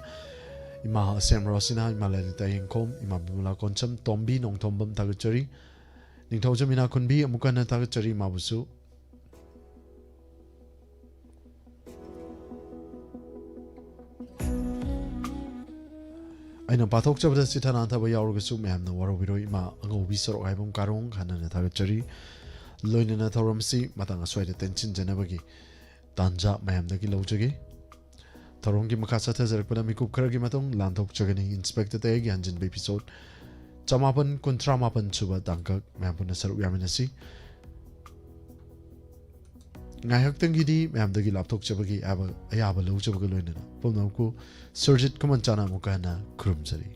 ꯏꯃꯥ ꯑꯁꯦꯝ ꯔꯣꯁꯤꯅꯥ, ꯏꯃꯥ ꯂꯂꯤꯇꯥ ꯌꯦꯡꯈꯣꯝ, ꯏꯃꯥ ꯕꯤꯃꯂꯥ ꯀꯣꯟꯁꯝ, ꯇꯣꯝꯕꯤ ꯅꯣꯡꯊꯣꯝꯕꯝ ꯊꯥꯒꯠꯆꯔꯤ꯫ ꯅꯤꯡꯊꯧꯖꯝ ꯏꯅꯥꯈꯨꯟꯕꯤ ꯑꯃꯨꯛ ꯍꯟꯅ ꯊꯥꯒꯠꯆꯔꯤ ꯏꯃꯥꯕꯨꯁꯨ꯫ ꯑꯩꯅ ꯄꯥꯊꯣꯛꯆꯕꯗ ꯆꯤꯊ ꯅꯥꯟꯊꯕ ꯌꯥꯎꯔꯒꯁꯨ ꯃꯌꯥꯝꯅ ꯋꯥꯔꯧꯕꯤꯔꯣꯏ꯫ ꯏꯃꯥ ꯑꯉꯧꯕꯤ ꯁꯣꯔꯣꯛ ꯍꯥꯏꯕꯝ ꯀꯥꯔꯣꯡ ꯍꯟꯅ ꯍꯟꯅ ꯊꯥꯒꯠꯆꯔꯤ꯫ ꯂꯣꯏꯅꯅ ꯊꯧꯔꯝꯁꯤ ꯃꯇꯥꯡ ꯑꯁ꯭ꯋꯥꯏꯗ ꯇꯦꯟꯁꯤꯟꯖꯅꯕꯒꯤ ꯇꯥꯟꯖꯥ ꯃꯌꯥꯝꯗꯒꯤ ꯂꯧꯖꯒꯦ꯫ ꯊꯧꯔꯝꯒꯤ ꯃꯈꯥ ꯆꯠꯊꯖꯔꯛꯄꯗ ꯃꯤꯀꯨꯞ ꯈꯔꯒꯤ ꯃꯇꯨꯡ ꯂꯥꯟꯊꯣꯛꯆꯒꯅꯤ꯫ ꯏꯟꯁꯄꯦꯛꯇꯔ ꯇꯌꯥꯏꯒꯤ ꯍꯟꯖꯤꯟꯕ episode ꯆꯃꯥꯄꯟ ꯀꯨꯟꯊ꯭ꯔꯥ ꯃꯥꯄꯟ ꯁꯨꯕ ꯇꯥꯡꯀꯛ꯫ ꯃꯌꯥꯝ ꯄꯨꯟꯅ ꯁꯔꯨꯛ ꯌꯥꯃꯤꯟꯅꯁꯤ꯫ ꯉꯥꯏꯍꯥꯛꯇꯪꯒꯤꯗꯤ ꯃꯌꯥꯝꯗꯒꯤ ꯂꯥꯞꯊꯣꯛꯆꯕꯒꯤ ꯑꯌꯥꯕ, ꯑꯌꯥꯕ ꯂꯧꯖꯕꯒ ꯂꯣꯏꯅꯅ ꯄꯨꯝꯅꯃꯛꯄꯨ ꯁꯨꯔꯖꯤꯠ ꯈꯨꯃꯟꯆꯥꯅ ꯑꯃꯨꯛꯀ ꯍꯟꯅ ꯈꯨꯔꯨꯝꯖꯔꯤ꯫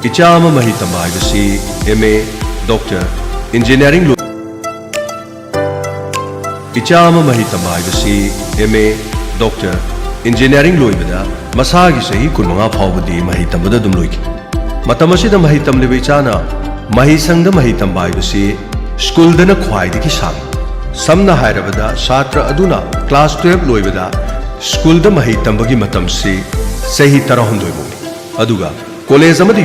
ꯏꯆꯥ ꯑꯃ ꯃꯍꯩ ꯇꯝꯕ ꯍꯥꯏꯕꯁꯤ ꯑꯦꯝ ꯑꯦ, ꯗꯣꯛꯇꯔ, ꯏꯟꯖꯤꯅꯤꯌꯥꯔꯤꯡ ꯂꯣꯏ-, ꯏꯆꯥ ꯑꯃ ꯃꯍꯩ ꯇꯝꯕ ꯍꯥꯏꯕꯁꯤ ꯑꯦꯝ ꯑꯦ, ꯗꯣꯛꯇꯔ, ꯏꯟꯖꯤꯅꯤꯌꯥꯔꯤꯡ ꯂꯣꯏꯕꯗ ꯃꯁꯥꯒꯤ ꯆꯍꯤ ꯀꯨꯟꯃꯉꯥ ꯐꯥꯎꯕꯗꯤ ꯃꯍꯩ ꯇꯝꯕꯗ ꯑꯗꯨꯝ ꯂꯣꯏꯈꯤ꯫ ꯃꯇꯝ ꯑꯁꯤꯗ ꯃꯍꯩ ꯇꯝꯂꯤꯕ ꯏꯆꯥꯅ ꯃꯍꯩꯁꯪꯗ ꯃꯍꯩ ꯇꯝꯕ ꯍꯥꯏꯕꯁꯤ ꯁ꯭ꯀꯨꯜꯗꯅ ꯈ꯭ꯋꯥꯏꯗꯒꯤ ꯁꯥꯡꯏ꯫ ꯁꯝꯅ ꯍꯥꯏꯔꯕꯗ, ꯁꯥꯇ꯭ꯔ ꯑꯗꯨꯅ ꯀ꯭ꯂꯥꯁ ꯇꯨꯌꯦꯜꯞ ꯂꯣꯏꯕꯗ ꯁ꯭ꯀꯨꯜꯗ ꯃꯍꯩ ꯇꯝꯕꯒꯤ ꯃꯇꯝꯁꯤ ꯆꯍꯤ ꯇꯔꯥꯍꯨꯝꯗꯣꯏ ꯐꯥꯎꯅꯤ, ꯑꯗꯨꯒ ꯀꯣꯂꯦꯖ ꯑꯃꯗꯤ